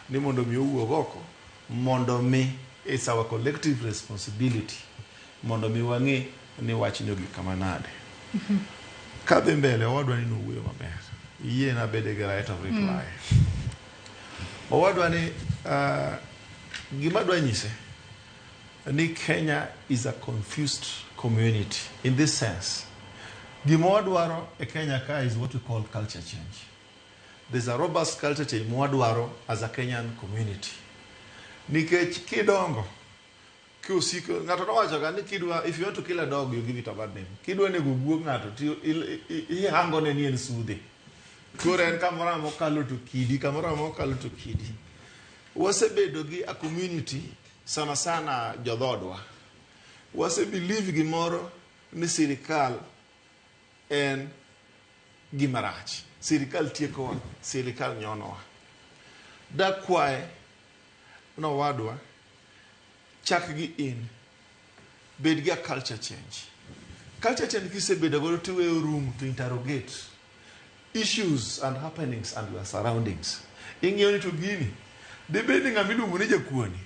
Speaker 3: ni mondo mi owuog oko, mondo mi it's our collective responsibility mondo mi wang'e ni wachni ogik kama nade. Kadhi mbele, owadwa ni nowuoyo maber. Yiena abede gi right of reply. Owadwa ni gima dwa nyise ni Kenya is a confused community in this sense. Gima wadwaro e Kenya ka is what we call culture change. There's a robust culture change mwadwaro as a Kenyan community. Nikech kidongo kiusiko ng'ato nowacho ga ni kidwa, if you want to kill a dog, you give it a bad name. Kidwa nego guog ng'ato to ihangone ni en sudhe. Koro en kamoro amora mokalo to kidi, kamoro amora mokalo to kidi. Wasebedo gi a community, sana sana jodhodwa. Wase believe gimoro ni sirikal en gima rach. Sirikal tiekowa, sirikal nyonowa. Dakwaye nowadwa, chak gi in, bed gi a culture change. Culture change kisebedo godo tiweyo room to interrogate issues and happenings and your surroundings. Ing'iyo ni to gini, dibed ni ng'ama iluongo ni jakuoni,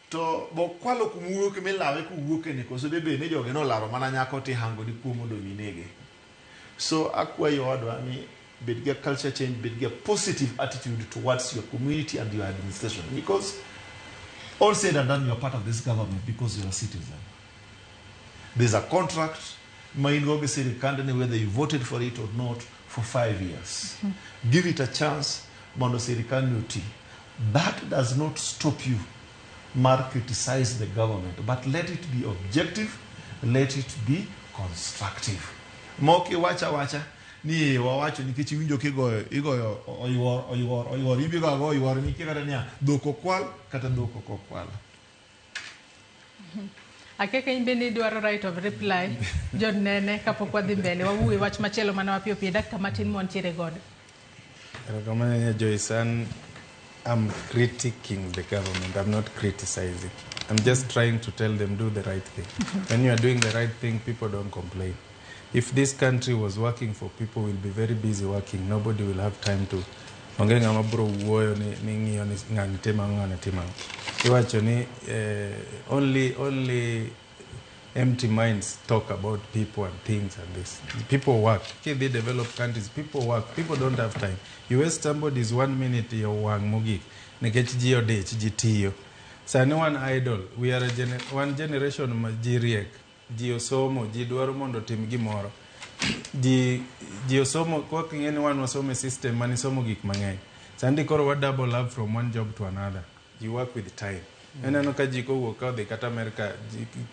Speaker 3: to bokwalo kumowuoke milawe kowuoke ni koso debed ni jogi nolaro mana nyako tihango ni kuo mondo mi nege. So akwayo owadwa ni bed gi a culture change, bed gi a positive attitude towards your community and your administration, because all said and done, you are part of this government because you are a citizen. There's a contract ma in go gi sirikand ni whether you voted for it or not for 5 years. Give it a chance mondo sirikand ni oti. That does not stop you mar criticize the government, but let it be objective, let it be constructive. Mok iwacha wacha ni wawacho nikech iwinjo kigoyo igoyo oyuor oyuor oyuor imbe igoyo agoya oyuor nikia kata niya dhok okwal kata dhok ok okwal.
Speaker 1: Akia ka in bende idwaro right of reply, John Nene, kapok wadhi mbele, wawuo e wach machielo mana mapiyo piyo, dakika matin mwantiere godo.
Speaker 2: Erokamano ahinya Joyce, an I'm critiquing the government, I'm not criticizing. I'm just trying to tell them do the right thing. When you are doing the right thing, people don't complain. If this country was working for people, we'll be very busy working. Nobody will have time to... Onge ng'ama bro wuoyo ni ng'iyo ni ng'ani timo ang'o, ng'ani timo ang'o. Iwacho ni only empty minds talk about people and things and this. People work. Kidhi developed countries, people work. People don't have time. You waste somebody's 1 minute yo wang' mogik. Nikech ji odich, ji tiyo. Sani wan idle. We are a one generation ma ji riek. Ji osomo, ji dwaro mondo otim gimoro. Ji osomo, kwa king'e ni wan wasomo e system mani somo gik mang'eny. Sani koro wa double up from one job to another. You work with time. Ineno ka ji kowuok ka odhi kata America,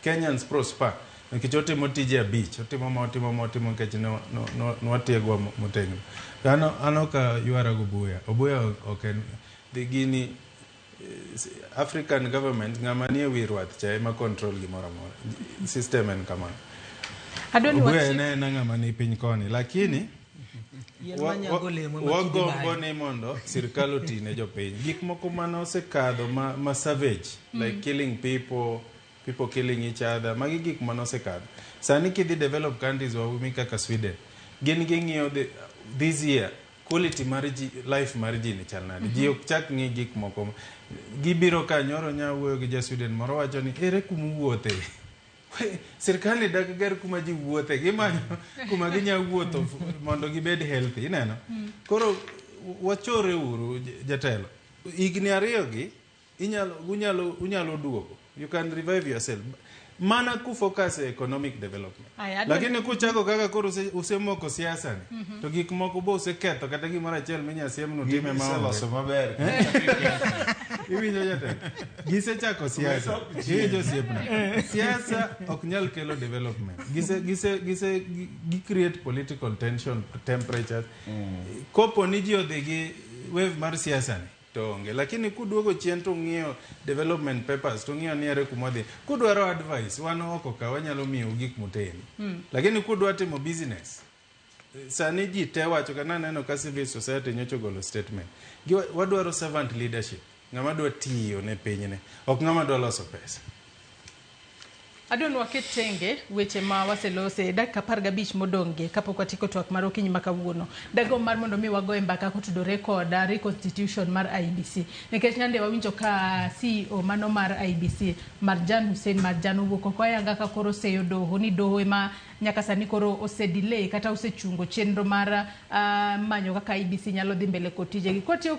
Speaker 2: Kenyans prosper. Nikech otimo tije abich, otimo ma, otimo ma, otimo nikech nwatiegwa motegno. An ok aywara gi Obuya. Obuya ok en, dhi gini, African government, ng'ama nie wi rwath cha ema control gimoro amora. System en kamano.
Speaker 1: Adwa ni
Speaker 2: Obuya
Speaker 1: wachik
Speaker 2: en ena ng'ama ni piny koni, lakini
Speaker 14: Yien manyago olemo ema kidhi
Speaker 2: wagombo
Speaker 14: bayo.
Speaker 2: ni mondo sirkal oti ne jopiny. Gik moko mane osekadho ma savage, like killing people, people killing each other, magi gik mane osekadho. Sani kidhi develop countries wawumi kaka Sweden, gin ging'iyo this year quality mar ji, life mar ji ni chal nade. Ji ok chak ng'i gik moko. Gibiro ka nyoro nya wuoyo gi ja Sweden moro wacho ni ere kuma uwuothe? Sirkal dak ger kuma ji wuothe, gimanyo kuma ginya wuotho mondo gibed healthy, ineno? Koro wachore uru jatelo. Higni ariyo gi unyalo duogo. You can revive yourself. Mana ku focus e economic development.
Speaker 1: Aya, adwa
Speaker 2: Lakini kuchako kaka koro usemoko siasa ni, to gik moko bo useketho kata gimoro achiel minya siem no time ma onge.
Speaker 3: Giseloso maber.
Speaker 2: Iwinjo jatelo? Gisechako siasa. Iwinjo osiepna? Siasa ok nyal kelo development. Gi create political tension, temperatures. Kopo ni ji odhi gi wave mar siasa ni, to onge. Lakini kuduogo chien to ng'iyo development papers, to ng'iyo ni ere kuma wadhi. Kudwaro advice, wan oko ka wanyalo miyou gik muteni. Lakini kudwa timo business, sani ji te wacho, ka naneno ka civil society nyocha ogolo statement. Wadwaro servant leadership. Ng'ama dwa tiyo ne pinyne, ok ng'ama dwa loso pesa.
Speaker 1: Adwa ni waket tenge weche ma waselose e dakika 15 modong' gi kapok watieko twak mar okinyi ma kawuono. Dagomb mar mondo mi wagoye mbaka kotudore kod reconstitution mar IEBC. Nikech nyande wawinjo ka CEO mano mar IEBC Marjan Hussein Marjan owuok oko ayanga ka koro oseyo doho ni doho ema nyaka sani koro ose delay kata osechungo chenro mar manyo kaka IEBC nyalo dhi mbele kod tijegi. Kwatiyo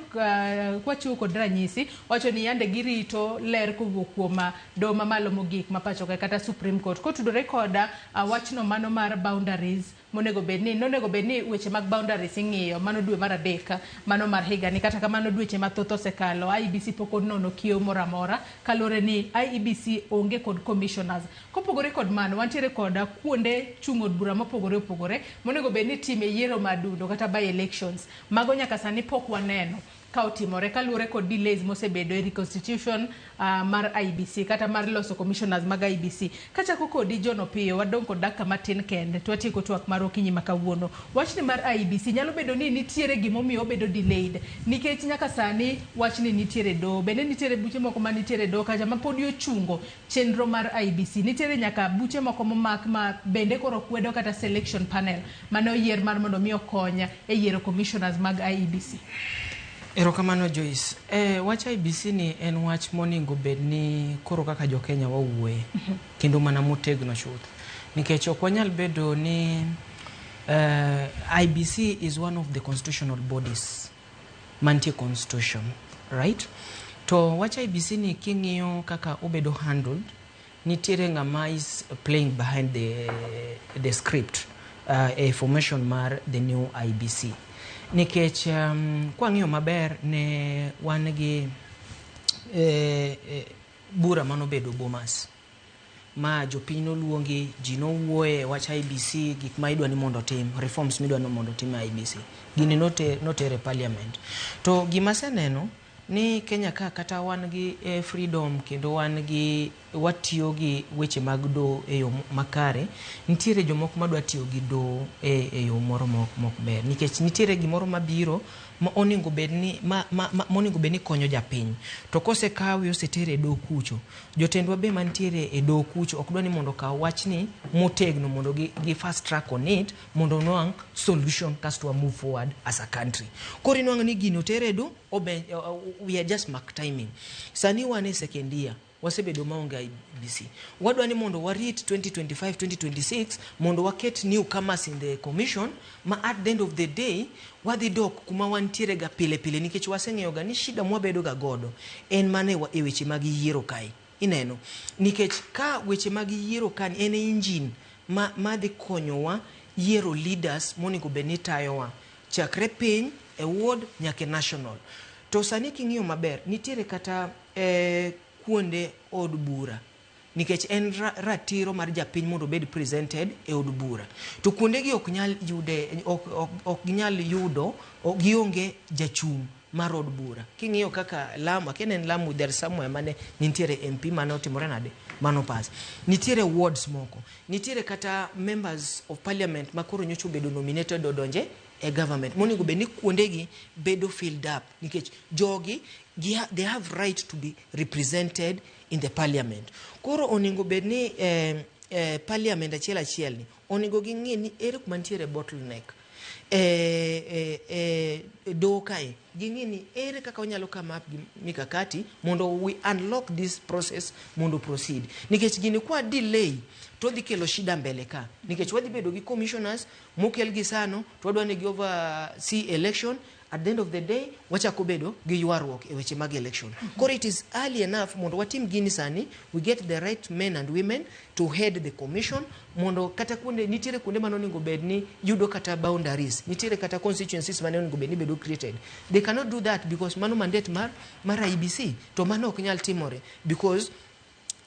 Speaker 1: kwachiwo kod ranyisi, wacho ni yande girito ler kowuok kuom doho mamalo mogik ma pacho kae kata Supreme Court kotudore kod wachno mano mar boundaries monego bed ni nonego bed ni weche mag boundaries ing'iyo mano dwe mar 3 mano mar higani. Kata kamano dweche mathoth osekalo, IEBC pok onono kiewo moro amora kaluwore ni IEBC onge kod commissioners. Kopogore kod mano, wantiere kod kuonde chung' od bura mopogore opogore monego bed ni itime yiero madundo kata by elections. Mago nyaka sani pok waneno ka otimore kaluwore kod delays mosebedo e reconstitution mar IEBC kata mar loso commissioners mag IEBC. Kachako kodi John Opiyo, wadong' kod dakika matin kende to watieko twak mar okinyi ma kawuono. Wachni mar IEBC nyalo bedo ni nitiere gimomiyo obedo delayed nikech nyaka sani wachni nitiere doho. Bende nitiere buche moko ma nitiere doho kacha ma podi ochungo chenro mar IEBC. Nitiere nyaka buche moko momak ma bende koro kwedo kata selection panel mane oyier mar mondo mi okony e yiero commissioners mag IEBC.
Speaker 14: Erokamano Joyce. Wach IEBC ni en wach monego bed ni koro kaka jo-Kenya wawuoye kendo mana motegno chuth. Nikech ok wanyal bedo ni IEBC is one of the constitutional bodies mantie constitution, right? To wach IEBC ni king'iyo kaka obedo handled, nitiere ng'ama is playing behind the script e formation mar the new IEBC. Nikech kwang'iyo maber ne wan gi bura manobedo Bomas ma jopiny noluongi, ji nowuoye wach IEBC, gik ma idwa ni mondo otim, reforms midwa ni mondo otim e IEBC. Gini noter e parliament. To gima aseneno ni Kenya ka kata wan gi freedom kendo wan gi watiyo gi weche mag doho e yo makare, nitiere jomoko madwa tiyo gi doho e yo moro mok ber. Nikech nitiere gimoro mabiro ma onego bed ni monego bed ni konyo japiny. To kosekawe osetere e doho kucho, jotendwa be mantiere e doho kucho ok dwa ni mondo okaw wachni motegno mondo gi fast track on it mondo onwang' solution kasto wa move forward as a country. Koro inwang'o ni gini otere e doho, we are just mark timing. Sani wan e second year, wasebedo maonge IEBC. Wadwa ni mondo warit 2025 2026 mondo waket newcomers in the commission ma at the end of the day wadhi dok kuma wantiere ga pile pile, nikech waseng'eyo ga ni shida mwabedo ga godo en mana e weche mag yiero kae. Ineno, nikech ka weche mag yiero ka en engine ma dhi konyowa yiero leaders monego bed ni tayowa chakre piny e ward nyaka e national. To sani king'iyo maber nitiere kata kuonde od bura, nikech en ratiro mar japiny mondo obed presented e od bura. To kuondegi ok nyal yude, ok ginyal yudo, gionge jachung' mar od bura. King'iyo kaka Lamu, akia ni en Lamu, there is somewhere mane nitiere MP mane otimore nade, mano pass. Nitiere wards moko, nitiere kata members of parliament ma koro nyocha obedo nominated odonje e government. Monego bed ni kuondegi bedo filled up, nikech jogi they have right to be represented in the parliament. Koro onego bed ni parliament achiel achiel ni onego ging'i ni ere kuma nitiere bottleneck. Doho kae ging'i ni ere kaka wanyalo come up gi mikakati mondo we unlock this process mondo proceed. Nikech gini kwa delay to dhi kelo shida mbele ka, nikech wadhi bedo gi commissioners mokel gi sano to wadwa ni gi oversee election. At the end of the day wachako bedo gi ywaruok e weche mag election. Koro it is early enough mondo watim gini sani, we get the right men and women to head the commission, mondo kata kuonde nitiere kuonde mane onego bed ni yudo kata boundaries, nitiere kata constituencies mane onego bed ni bedo created. They cannot do that because mano mandate mar IEBC, to mano ok nyal timore because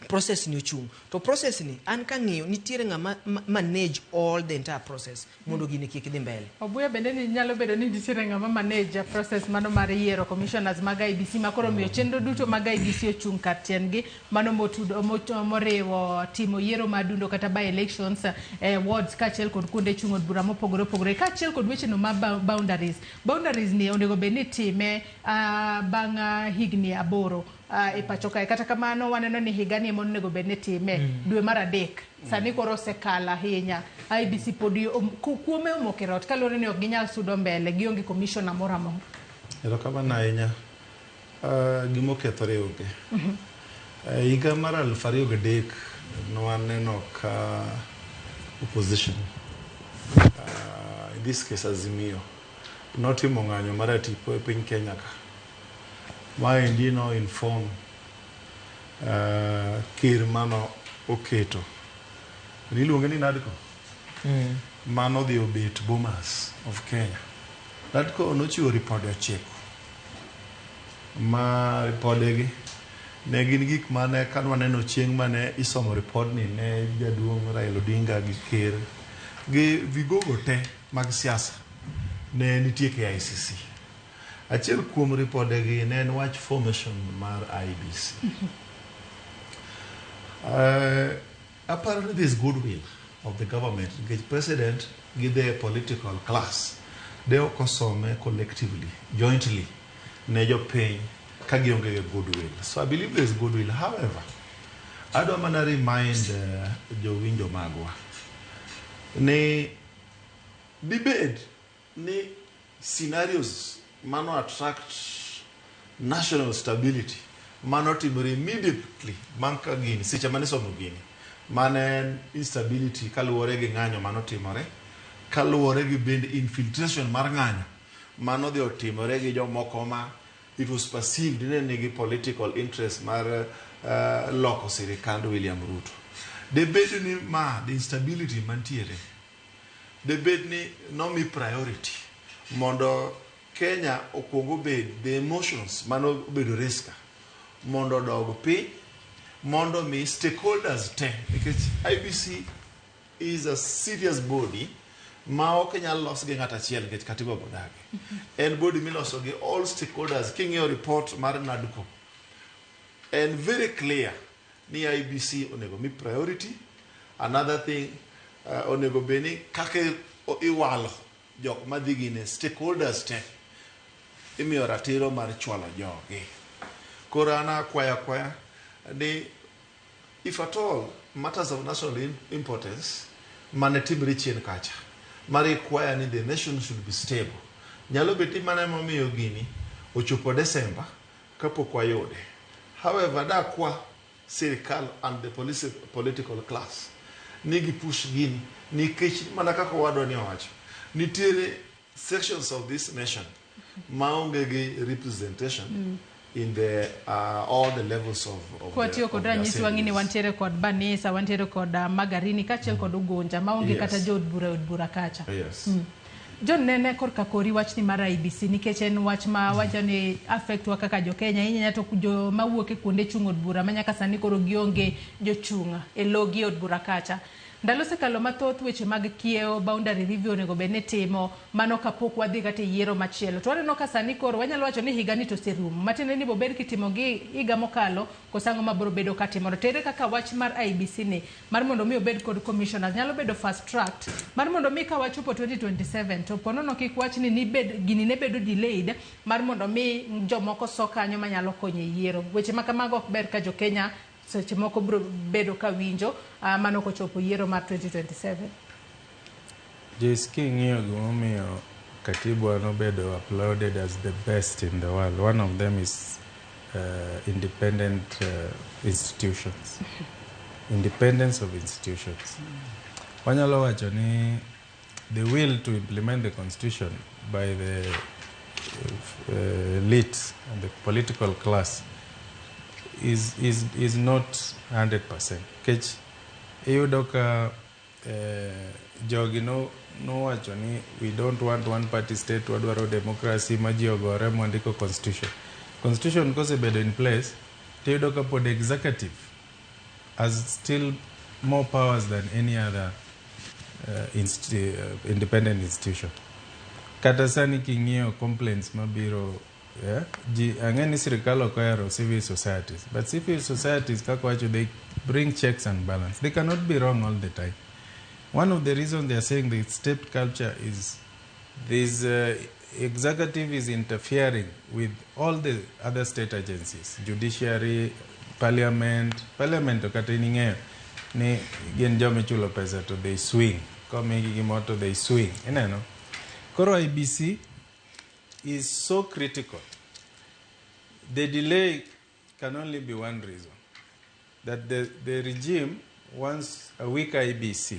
Speaker 14: process ni ochung'. To process ni an kang'iyo nitiere ng'ama manage all the entire process mondo gini kik dhi mbele.
Speaker 1: Obuya bende ni nyalo bedo ni nitiere ng'ama manage process mano mar yiero commissioners mag IEBC ma koro miyo chenro duto mag IEBC ochung' kar tiendgi, mano motudo moriwo timo yiero madundo kata by elections wards kaachiel kod kuonde chung' od bura mopogore opogore, kaachiel kod weche no ma boundaries. Boundaries ni onego bed ni time bang' higni 8 e pacho kae. Kata kamano waneno ni higani ema onego bed ni time dwe mar 3 sani koro osekalo ahinya. IEBC podi kuome omoko e rot kaluwore ni ok ginyal sudo mbele, gionge commissioner moro amora.
Speaker 3: Erokamano ahinya. Gimokethore onge. Higa mar 2003 nwaneno ka opposition, in this case Azimio, notimo ng'anyo mar atipo e piny Kenya ka. Maendi no inform ker mano oketo. Niluonge ni NADCO. Mano dhi obet Bomas of Kenya. NADCO nochiwo ripode 9. Ma ripodegi ne gin gik mane kanwaneno chieng' mane isomo ripodni ne jaduong' Raila Odinga gi ker gi vigogo te mag siasa ne nitie KICC. Achiel kuom ripodegi ne en wach formation mar IEBC. Aparo ni there is goodwill of the government nikech president gi the political class de ok osome collectively, jointly ne jopiny ka gionge gi goodwill. So I believe there is goodwill. However, adwa mana remind jowinjo magwa ni dibed ni scenarios mano attract national stability mano timore immediately bang' ka gini seche mane isomo gini mane en instability kaluwore gi ng'anyo manotimore kaluwore gi bende infiltration mar ng'anyo mano dhi otimore gi jomoko ma it was perceived ni nigi political interest mar loko sirikand William Ruto. Debed ni ma the instability mantiere debed ni nomi priority mondo Kenya okuong obed the emotions mano obedo risk mondo odog piny mondo mi stakeholders te nikech IEBC is a serious body ma ok nyal los gi ng'at achiel nikech katiba bodagi. En body miloso gi all stakeholders. King'iyo report mar NADCO en very clear ni IEBC onego mi priority. Another thing, onego bed ni kaka iwalo jok madhi gine stakeholders te imiyo ratiro mar chwalo jogi. Koro an akwaya akwaya ni if at all matters of national importance mane timre chien kacha mar require ni the nation should be stable, nyalo bet ni mano emomiyo gini ochopo December kapok wayude. However, dakwa sirikal and the political class ni gi push gini nikech mana kaka owadwa ni owacho nitiere sections of this nation maonge gi representation in the all the levels of
Speaker 1: Kwatiyo kod ranyisi wang'e ni wantiere kod Banisa, wantiere kod Magarini kaachiel kod Ugunja maonge kata jood bura e od bura kacha. John, nene korka kori wachni mar IEBC nikech en wach ma wacho ni affect wa kaka jo Kenya ahinya to joma wuok e kuonde chung' od bura ma nyaka sani koro gionge jochung' e logi e od bura kacha. Ndalo osekalo mathoth weche mag kiewo boundary review onego bed ni timo mano kapok wadhi kata e yiero machielo. To waneno ka sani koro wanyalo wacho ni higa ni to oserumo. Matiende ni bobed kitimo gi higa mokalo koso ang'o mabiro bedo katimore. To ere kaka wach mar IEBC ni mar mondo mi obed kod commissioners nyalo bedo fast tracked mar mondo mi ka wachopo 2027 to ponono kik wach ni nibed gini ne bedo delayed mar mondo mi jomoko so kanyo manyalo konyo e yiero. Weche ma kamago ok ber ka jo Kenya seche moko biro bedo ka winjo mano kochopo yiero mar 2027.
Speaker 2: Joyce, king'iyo gimomiyo katiba nobedo applauded as the best in the world, one of them is independent institutions. Independence of institutions. Wanyalo wacho ni the will to implement the constitution by the elite and the political class is not 100%. Nikech iyudo ka jogi nowacho ni we don't want one party state, wadwaro democracy ma ji ogore mwandiko constitution. Constitution kosebedo in place, tiyudo ka pod executive has still more powers than any other independent institution. Kata sani king'iyo complaints mabiro, yeah, ji ang'e ni sirikal ok ohero civil societies, but civil societies kaka wacho, they bring checks and balance. They cannot be wrong all the time. One of the reasons they are saying the state culture is this executive is interfering with all the other state agencies, judiciary, Parliament, parliament to kata in ing'eyo ni gin joma ichulo pesa to they swing. Komigi gimoro to they swing. Ineno? Koro IEBC is so critical. The delay can only be one reason. That the regime wants a weak IEBC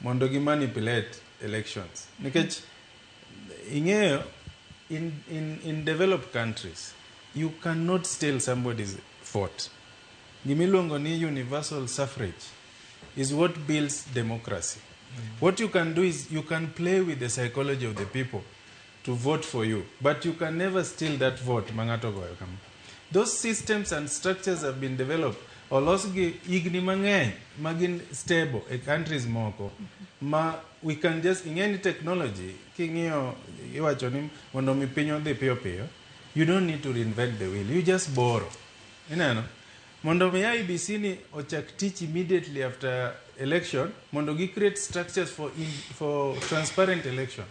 Speaker 2: mondo gi manipulate elections. Nikech ing'eyo in developed countries, you cannot steal somebody's vote. Gimiluongo ni universal suffrage is what builds democracy. What you can do is you can play with the psychology of the people to vote for you, but you can never steal that vote ma ng'ato ogoyo kama. Those systems and structures have been developed olosgi higni mang'eny ma gin stable e countries moko ma we can just ing'e ni technology king'iyo iwacho ni mondo mi piny odhi piyo piyo, you don't need to reinvent the wheel, you just borrow. Ineno? Mondo mi IEBC ni ochak tich immediately after election, mondo gi create structures for transparent election,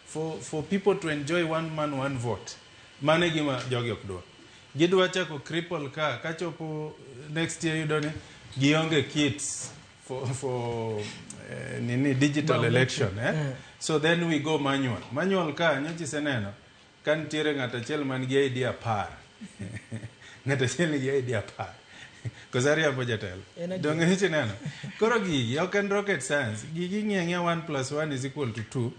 Speaker 2: for people to enjoy one man, one vote. Mano e gima jogi ok dwa. Gidwa chako cripple ka, kachopo next year yudo ni gionge kits for nini digital
Speaker 15: Biometric.
Speaker 2: Election. Eh?
Speaker 15: Yeah.
Speaker 2: So then we go manual. Manual ka, nyocha iseneno, ka nitiere ng'ato achiel man gi ID 10. Ng'ato achiel nigi ID 10. Koso ariambo jatelo?
Speaker 15: En adier.
Speaker 2: Donge nyocha ineno? Koro gigi ok en rocket science. Gigi ing'iyo ang'iya 1 plus 1 is equal to 2.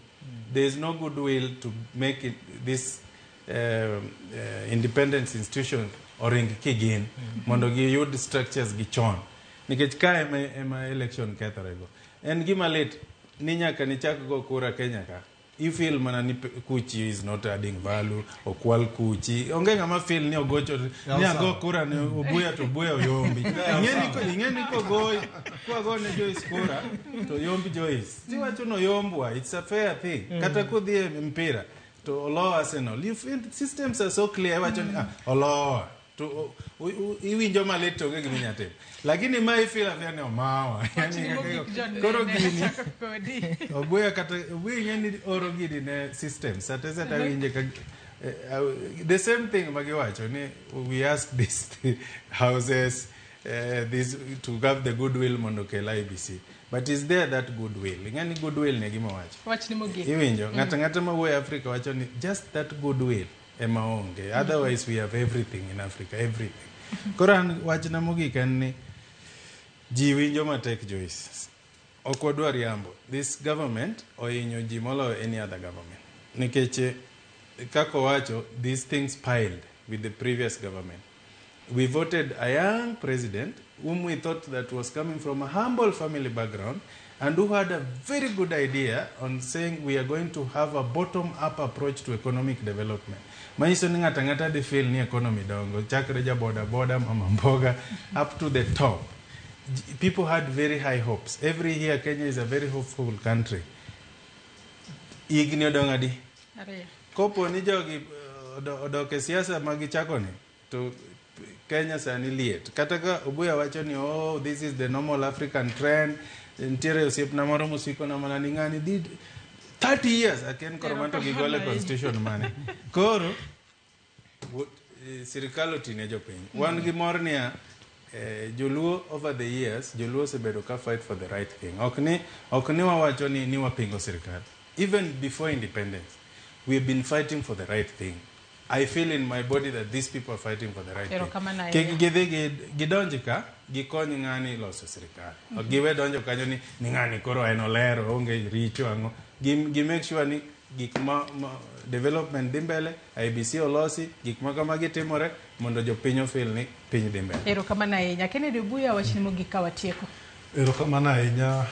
Speaker 2: There is no goodwill to make it this independence institution oring kigin mondo giyud structures gi chon. Nikech ka ema election kethore go. En gima lit ni nyaka nichak go kura Kenya ka. I feel mana ni kuchi is not adding value, okwal kuchi. Onge ng'ama feel ni ogocho ni ago kura ne Obuya to Obuya oyombi. Ing'e ni kogo kwago ne Joyce kura to yombi Joyce. Tiwacho no yombwa, it's a fair thing. Kata kodhi e mpira to olo Arsenal. You feel systems are so clear, iwacho ni ah, olowa. To iwinjo malit to onge gima inyalo timo. Lakini ma i feel afia ni omawa. Yani, koro gini Obuya kata Obuya ing'e ni oro gini ne system. Sate sate awinje ka the same thing magiwacho ni we ask these houses this to have the goodwill mondo okel IEBC. But is there that goodwill? Ing'e ni goodwill ne gima wacho.
Speaker 1: Wachni mogik.
Speaker 2: Iwinjo, ng'ato ang'ata mawuoyo e Africa wacho ni just that goodwill ema onge. Otherwise we have everything in Africa, everything. Koro an wachna mogik en ni ji winjo matek, Joyce. Ok wadwa riambo. This government ohinyo ji moloyo any other government. Nikech kaka owacho, these things piled with the previous government. We voted a young president whom we thought that was coming from a humble family background and who had a very good idea on saying we are going to have a bottom-up approach to economic development. Manyiso ni ng'ato ang'ata dhi feel ni economy dongo, chakre ja boda boda, mama mboga, up to the top. People had very high hopes. Every year Kenya is a very hopeful country. Higni odong' adi?
Speaker 1: 2.
Speaker 2: Kopo ni jogi odok e siasa ma gichako ni, to Kenya sani liet. Kata ka Obuya wacho ni, "Oh, this is the normal African trend." Nitiere osiepna moro mosiko na mana ni ng'ani dhi 30 years aken koro manto gigole constitution mane. Koro sirikal otine jopiny. Wan gi mor niya joluo over the years joluo osebedo ka fight for the right thing. Ok ni wawacho ni wapingo sirikal. Even before independence, we have been fighting for the right thing. I feel in my body that these people are fighting for the right thing.
Speaker 1: Erokamano
Speaker 2: Kik
Speaker 1: ahinya.
Speaker 2: gidhi gidonj ka gikony ng'ani loso sirikal. Ok giwe donjo kanyo ni ng'ani koro en oler onge richo ang'o. Gi make sure ni gik ma development dhi mbele, IEBC olosi, gik ma kamagi timore mondo jopiny ofeel ni piny dhi mbele.
Speaker 1: Erokamano ahinya. Kennedy Obuya, wachni mogik ka watieko.
Speaker 3: Erokamano ahinya.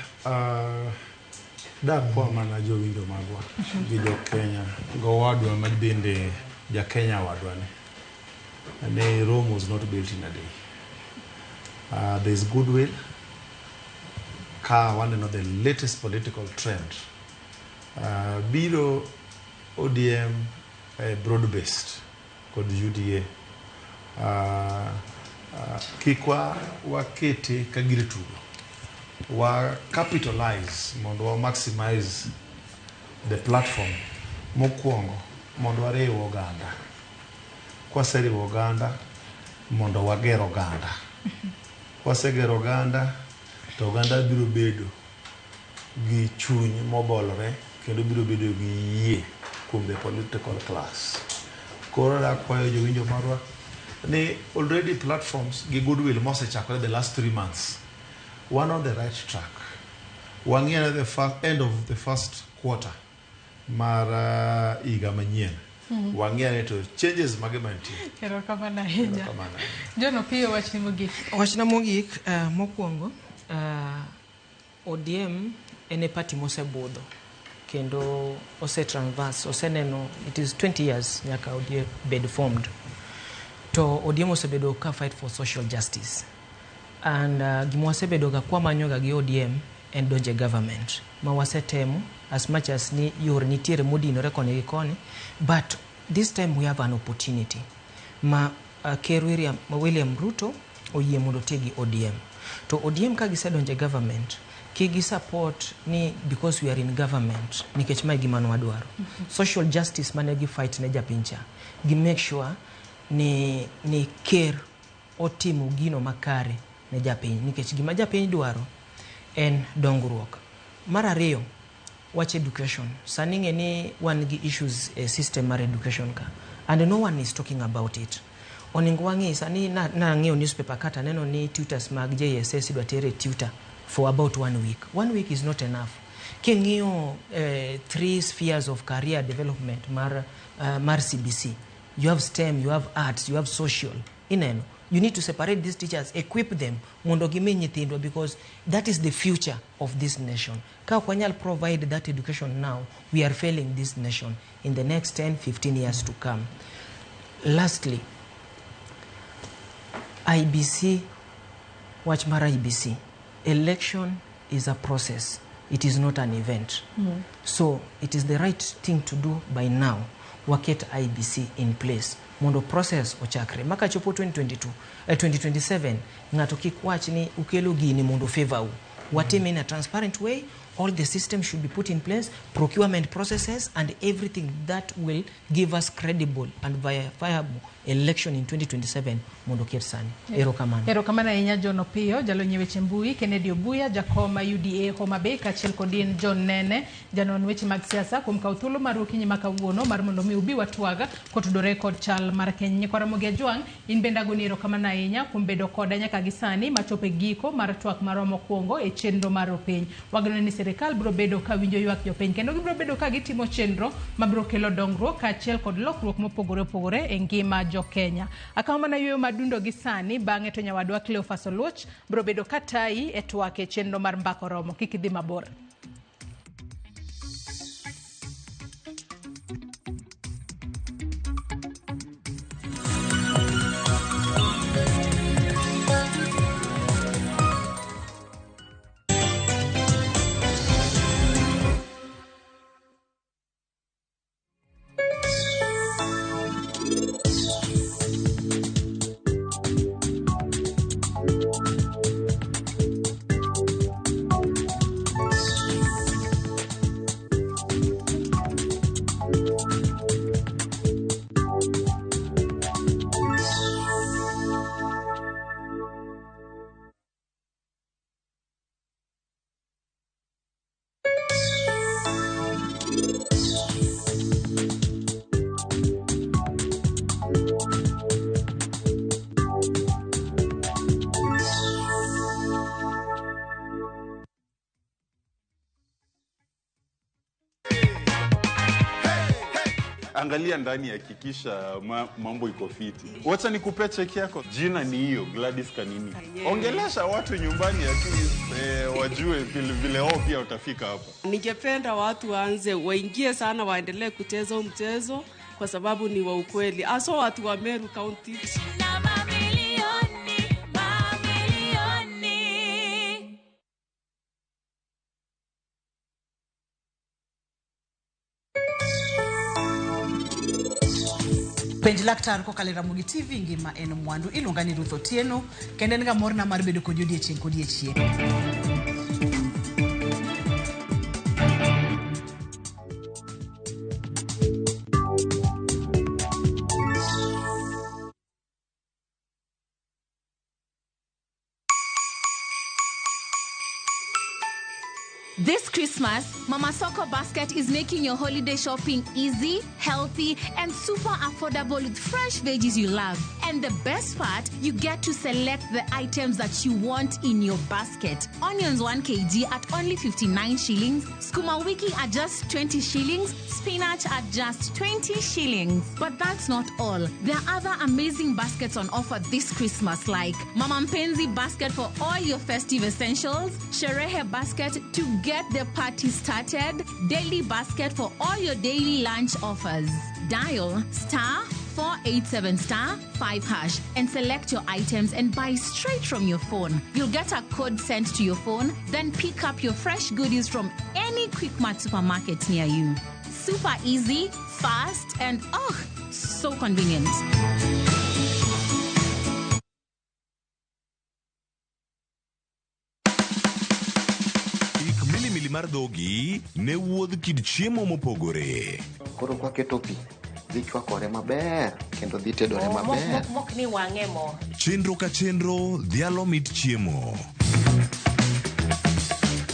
Speaker 3: Dakwa mana jowinjo magwa gi jo Kenya gowadwa ma bende ja Kenya wadwa ni Rome was not built in a day. There is goodwill ka waneno the latest political trend biro ODM broad based kod UDA. Kik wakete ka gir tugo, wa capitalize mondo wa maximize the platform mokwongo mondo wariw oganda. Kwaseriwo oganda Mondo wager oganda. Kwasegero oganda, to oganda biro bedo gi chuny mobolore kendo biro bedo gi yie kuom the political class. Koro akwayo jowinjo marwa ni already platforms gi goodwill mosechakore the last 3 months, wan on the right track. Wang'iyo the first, end of the first quarter mar higa manyien. Wang'iyo ni to changes mage mantie.
Speaker 1: Erokamano ahinya.
Speaker 3: Erokamano.
Speaker 1: John Opiyo, wachni mogik.
Speaker 14: Wachna mogik, mokwongo, ODM en e party mosebudho kendo ose traverse, oseneno it is 20 years nyaka ODM bed formed, to ODM osebedo ka fight for social justice and gima wasebedo ga kwamanyoga gi ODM en donje government ma wasetemo as much as ni yore nitiere modinore koni gi koni, but this time we have an opportunity ma Ker William Ruto oyie mondo oti gi ODM. To ODM ka gisedonjo e government, kik gi support ni because we are in government, nikech mae gima nwadwaro. Social justice mane gi fight ne japiny cha, gi make sure ni ker otimo gino makare ne japiny, nikech gima japiny dwaro en dongruok. Mar ariyo, wach education. Sani ing'e ni wan gi issues e system mar education ka and no one is talking about it. Onego wang'i sani nang'iyo newspaper kata neno ni tutors mag JSS idwa ter e tutor for about one week. One week is not enough. King'iyo three spheres of career development mar CBC, you have STEM, you have arts, you have social. Ineno, you need to separate these teachers, equip them mondo gimi nyithindwa, because that is the future of this nation. Ka ok wanyal provide that education now, we are failing this nation in the next 10 15 years to come. Lastly, IEBC, wach mar IEBC, election is a process, it is not an event. So it is the right thing to do by now waket IEBC in place mondo process ochakre maka chopo 2022, 2027 ng'ato kik wach ni ukelo gini mondo favor u. Watime in a transparent way. All the systems should be put in place, procurement processes and everything that will give us credible and verifiable election in 2027 mondo ket sani. Erokamano.
Speaker 1: Erokamano ahinya, John Opiyo, jalony e weche mbui, Kennedy Obuya, jakom UDA Homa Bay, kaachiel kod in John Nene, janon weche mag siasa, kuom kawo thuolo mar okinyi ma kawuono mar mondo mi ubi watwag kotudore kod chal mar Kenya. Nyikwa Ramogi Ajwang', in bende agoni erokamano ahinya kuom bedo koda nyaka gi sani machopo e giko mar twak marwa mokwongo e chenro mar Opiny. Wageno ni sirikal biro bedo ka winjo ywak jopiny kendo gibiro bedo ka gitimo chenro mabiro kelo dongruok kaachiel kod lokruok mopogore opogore e ngima jo Kenya. Akawo mana yueyo madundo gi sani, bang'e to nyawadwa Cleophas Oluoch biro bedo ka tayi e twak e chenro mar Mbaka Oromo. Kik idhi mabor.
Speaker 15: Angalia ndani, hakikisha mambo iko fiti. Wacha nikupe cheki yako. Jina ni hiyo Gladys Kanini. Ongelesha watu nyumbani at least wajue vile vile wao pia utafika hapa.
Speaker 17: Ningependa watu waanze waingie sana, waendelee kucheza huu mchezo kwa sababu ni wa ukweli, haswa watu wa Meru County.
Speaker 27: Na mamilioni, mamilioni.
Speaker 18: Penj laktar kokalo e Ramogi TV ngima en mwandu. Iluonga ni Ruth Otieno kendo en ga morna mar bedo kodi odiechieng' kodiechieng'.
Speaker 5: This Christmas, Mama Soko Basket is making your holiday shopping easy, healthy, and super affordable with fresh veggies you love. And the best part, you get to select the items that you want in your basket. Onions 1 kg at only 59 shillings, skuma wiki at just 20 shillings, spinach at just 20 shillings. But that's not all. There are other amazing baskets on offer this Christmas, like Mama Mpenzi basket for all your festive essentials, Sherehe basket to get the party started, daily basket for all your daily lunch offers. Dial star 487 star 5 hash and select your items and buy straight from your phone. You'll get a code sent to your phone, then pick up your fresh goodies from any Quickmart supermarket near you. Super easy, fast, and oh, so convenient.
Speaker 16: Ik milimili mar dhogi ne wuodh kit chiemo mopogore.
Speaker 7: Koro kwaketo pi, dhi chwakore maber kendo dhi tedore maber.
Speaker 8: Mok ni wang'e mo.
Speaker 16: Chenro ka chenro dhialo mit chiemo.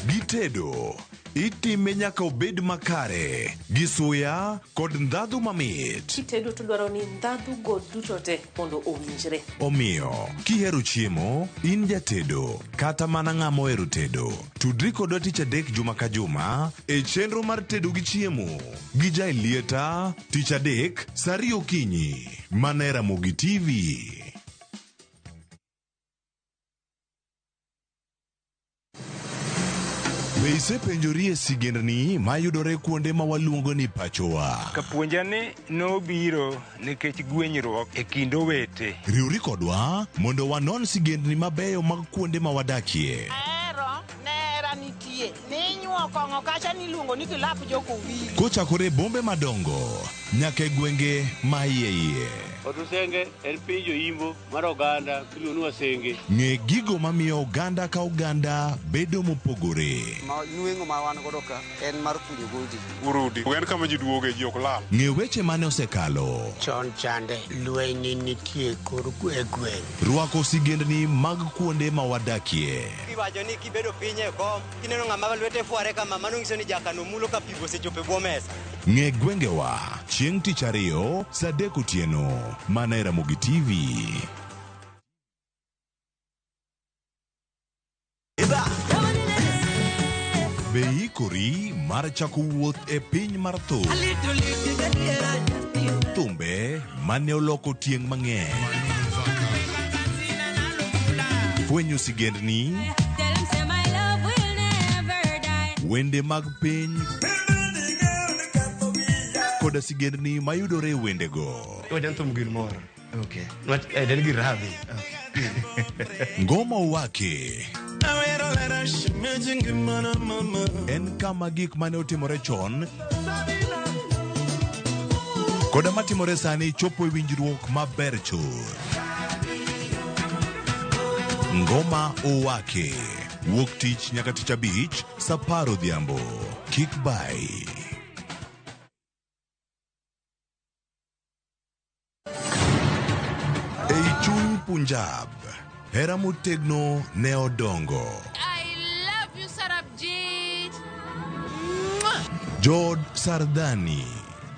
Speaker 16: Gitedo, itime nyaka obed makare, gi suya kod ndhadhu mamit.
Speaker 11: Kitedo to dwaro ni ndhadhu go duto te mondo owinjre.
Speaker 16: Omiyo, kihero chiemo, in jatedo, kata mana ng'ama ohero tedo. Tudri kodwa tich adek juma ka juma e chenro mar tedo gi chiemo gi Jaelieta tich adek saa ariyo okinyi mana e Ramogi TV. Be isepenjori e sigendni mayudore kuonde ma waluongo ni pachowa?
Speaker 12: Kapuonja ni nobiro nikech gwenyruok e kind owete.
Speaker 16: Riwri kodwa mondo wanon sigendni mabeyo mag kuonde ma wadakie.
Speaker 20: Ahero nera nitie ninyuo kong'o kacha niluongo ni kilap jokowili.
Speaker 16: Kochakore e bombe madongo nyaka e gwenge ma iye iye.
Speaker 21: Otusenge en piny joimbo mar oganda miluongo ni Wasenge.
Speaker 16: Ng'e gigo mamiyo oganda ka oganda bedo mopogore.
Speaker 25: Ma nweng'o ma wan godo ka en mar kunyo godi.
Speaker 15: Urudi. En kama ji duoge ji ok lal.
Speaker 16: Ng'e weche mane osekalo.
Speaker 26: Chon chande lweny nitie kor e gweng'.
Speaker 16: Rwako sigendni mag kuonde ma wadakie.
Speaker 28: Iwacho ni kibedo piny e kom, kineno ng'ama lwete fware kama, mano nyiso ni jakano mulo ka pi osechopo e bwo mesa.
Speaker 16: Ng'e gwengewa chieng' tich ariyo saa adek otieno mana e Ramogi TV. Be iikori mar chako wuoth e piny mar thum? Thumbe mane oloko tieng' mang'eny. Fwenyo sigendni, wende mag piny koda sigendni mayudore e wendego.
Speaker 29: Wajan thum gir moro. Okay. Nwach en gir rabi.
Speaker 16: Ngoma Owake en kama gik mane otimore chon koda matimore sani chopo e winjruok maber chuth. Ngoma Owake wuok tich nyaka tich abich saa apar odhiambo. Kik bai. Ei chuny Punjab, hera motegno ne odongo.
Speaker 6: I love you, Sarabjit.
Speaker 16: Jood Sardani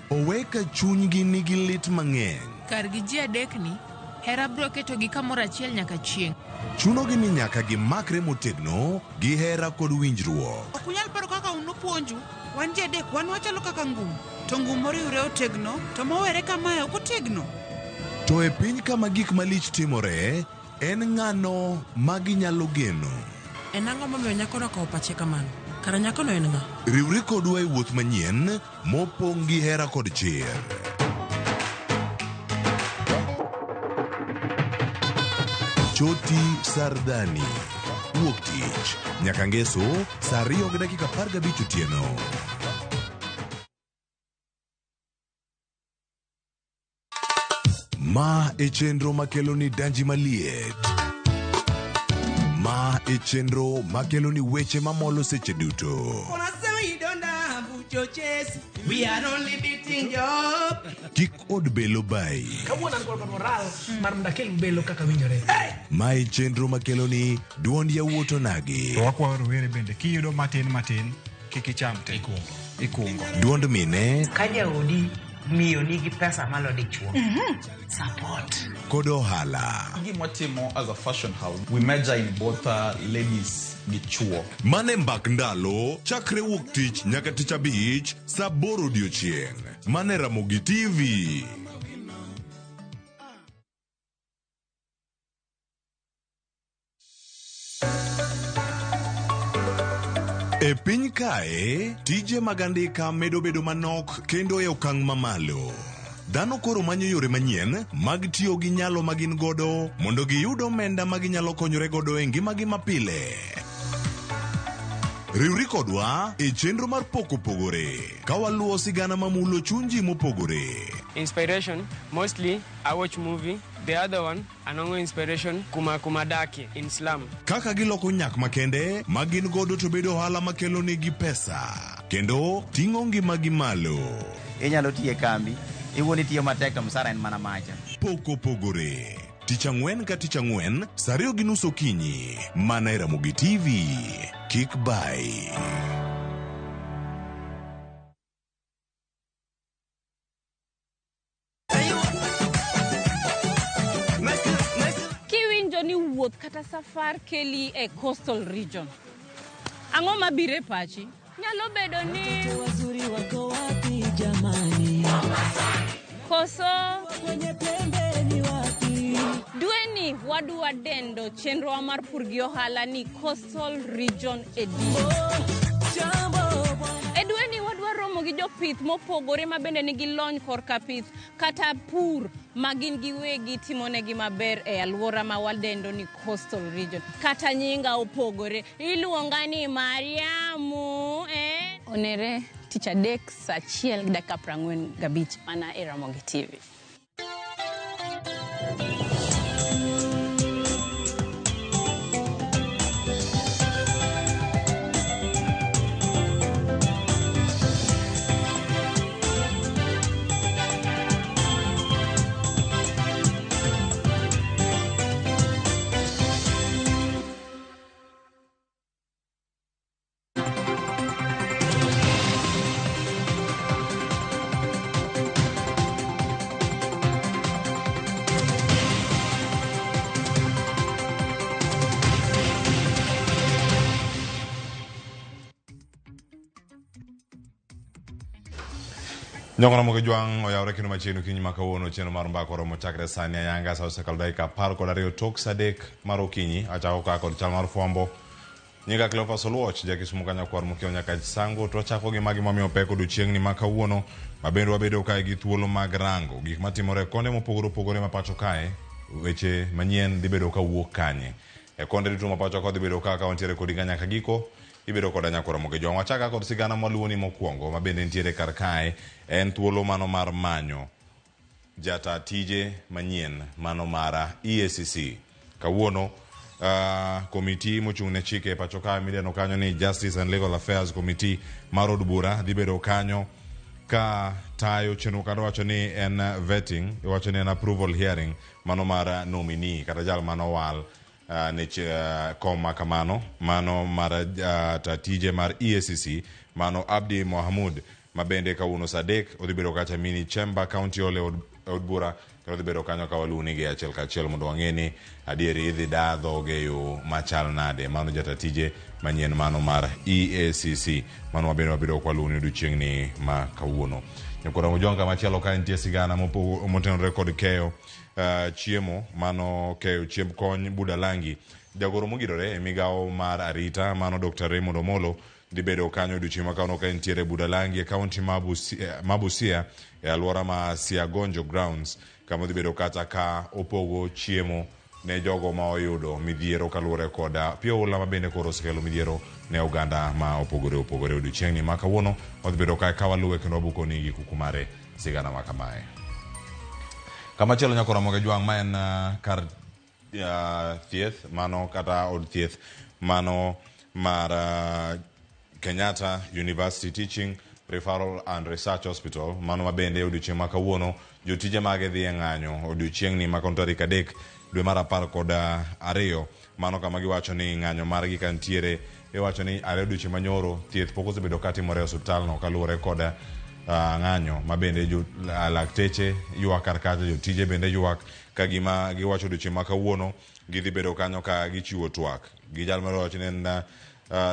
Speaker 16: oweka chunygi nigi lit mang'eny.
Speaker 6: Kargi ji adekni, hera biro ketogi kamoro achiel nyaka chieng'.
Speaker 16: Chunogi ni nyaka gimakre motegno gi hera kod winjruok.
Speaker 30: Ok unyal paro kaka un upuonju, wan ji adek wan wachalo kaka ngum, to ngum moriwre otegno, to mowere kamae ok otegno.
Speaker 16: To e piny kama gik malich timore, en ng'ano ma ginyalo geno?
Speaker 31: En ang'o momiyo nyakono okawo pache kamano? Kara nyakono en ng'a?
Speaker 16: Riwri kodwa e wuoth manyien mopong' gi hera kod chir. Choti Sardani. Wuok tich nyaka ngeso saa 2:15 otieno. Ma e chenro makelo ni danji maliet. Ma e chenro makelo ni weche mamolo seche duto.
Speaker 32: We are only beating you up.
Speaker 16: Kik od belo bayi.
Speaker 2: Kawuono an kod moral mar mondo akel belo kaka winjore.
Speaker 16: Mae chenro makeloni duond yawuot onagi.
Speaker 3: To wakwayo rowere bende kiyudo matin matin kik icham te. Ikungo.
Speaker 16: Duond mine
Speaker 4: Ka jaodi miyo nigi pesa malo dichuo. Support.
Speaker 16: Kod ohala.
Speaker 9: Gima watimo as a fashion house, we major in both ladies gi chuo.
Speaker 16: Mane mbak ndalo chakre wuok tich nyaka tich abich saa aboro odiochieng'. Mane Ramogi TV. E piny kae, tije mag andika medo bedo manok kendo e okang' mamalo. Dhano koro manyo yore manyien mag tiyo gi nyalo ma gin godo mondo giyud omenda ma ginyalo konyore godo e ngimagi mapile. Riwri kodwa e chenro mar Pok Opogore ka waluwo sigana mamulo chuny ji mopogore.
Speaker 10: Inspiration, mostly I watch movie. The other one, anongo inspiration kuma kuma dake in slum.
Speaker 16: Kaka giloko nyak makende ma gin godo to bedo ohala makelo negi pesa kendo ting'o ngimagi malo.
Speaker 13: Inyalo tiyo e kambi, iwuon itiyo matek to msara en mana macha.
Speaker 16: Pok Opogore. Tich ang'wen ka tich ang'wen, saa ariyo gi nus okinyi, mana e Ramogi TV. Kik bayi.
Speaker 14: Kiwinjo ni wuoth kata safar keli e coastal region, ang'o mabiro e pachi? Nyalo bedo ni
Speaker 19: wazuri wako wapi jamani?
Speaker 14: Koso
Speaker 19: kwenye pembe ni wapi?
Speaker 14: Dweni wadwa dendo chenrowa mar pur gi ohala ni Coastal Region Edition. E dweni wadwa romo gi jopith mopogore ma bende nigi lony korka pith kata pur ma gin giwegi timonegi maber e alwora ma wadendo ni Coastal Region. Kata nyinga opogore, iluonga ni Mariamu, eh? Onere tich adek saa achiel gi dakika 45 mana e Ramogi TV.
Speaker 15: Nyakora mogo jwang' oyawre kendo machiegni okinyi ma kawuono chenro mar mbaka oromo chakre sani ayanga sa osekalo dakika 12 tok sa 3 mar okinyi achako ka kod chal mar fwambo. Nyinga Cleophas Oluoch, jakisumu kanyakwar mokiewo nyaka Sango to wachako gi magi mamiyo pek odiochieng'ni ma kawuono ma bende wabedo kae gi thuolo mag rango gik matimore e konde mopogore opogore ma pacho kae weche manyien dhi bedo kawuok kanye. E konde duto ma pacho ka dhi bedo ka wantiere kodi ga nyaka giko ibedo koda nyakwar Ramogi Jwang'. Wachaka kod sigana mwaluwoni mokwongo ma bende nitiere kar kae en thuolo mano mar manyo jata tije manyien mano mar EACC. Kawuono komiti mochung' ne chike e pacho kae midendo kanyo ni Justice and Legal Affairs Committee mar od bura dhi bedo kanyo ka tayo chenro kata wacho ni en vetting, iwacho ni en approval hearing mano mar nominee kata jal manowal ne kom ma kamano mano mar ta tije mar EACC mano Abdi Mohamud ma bende kawuono saa 3 odhi bedo kacha mini chamber county hall e od bura kendo odhi bedo kanyo ka waluwonigi achiel kachiel mondo wang'e ni adieri idhi da dhoge e yo machal nade. Mano jata tije manyien mano mar EACC mano wabende wabedo ka waluwoni odiochieng'ni ma kawuono. Nyakwar Ramogi Jwang' kamachielo ka nitie sigana motenore kod keyo chiemo mano keyo chiemb kony Budalangi. Jagoro mogirore e migawo mar arita mano Dr. Raymond Omolo dhi bedo kanyo odiochieng' ma kawuono ka entiere Budalangi e kaunti ma Busia e alwora ma Siagonjo Grounds kama odhi bedo kata ka opogo chiemo ne jogo ma oyudo midhiero kaluwore kod pi oula ma bende koro osekelo midhiero ne oganda ma opogore opogore. Odiochieng'ni ma kawuono odhi bedo kae ka waluwe kendo wabuko ni gi kuku mare sigana ma kamae. Kamachielo nyakwar Ramogi Jwang' ma en kar thieth mano kata od thieth mano mar Kenyatta University Teaching
Speaker 1: Referral and Research Hospital mano ma bende odiochieng' ma kawuono jotije mage dhi e ng'anyo odiochieng'ni ma kawuono tarik 3 dwe mar 12. Mano kama giwacho ni ng'anyo margi ka nitiere iwacho ni are odiochieng' manyoro thieth pok osebedo katimore e osiptalno kaluwore kod ng'anyo ma bende lakteche ywak kar kacha, jotije bende ywak ka gima giwacho odiochieng' ma kawuono gidhi bedo kanyo ka gichiwo twak gi jal mar wacho ni en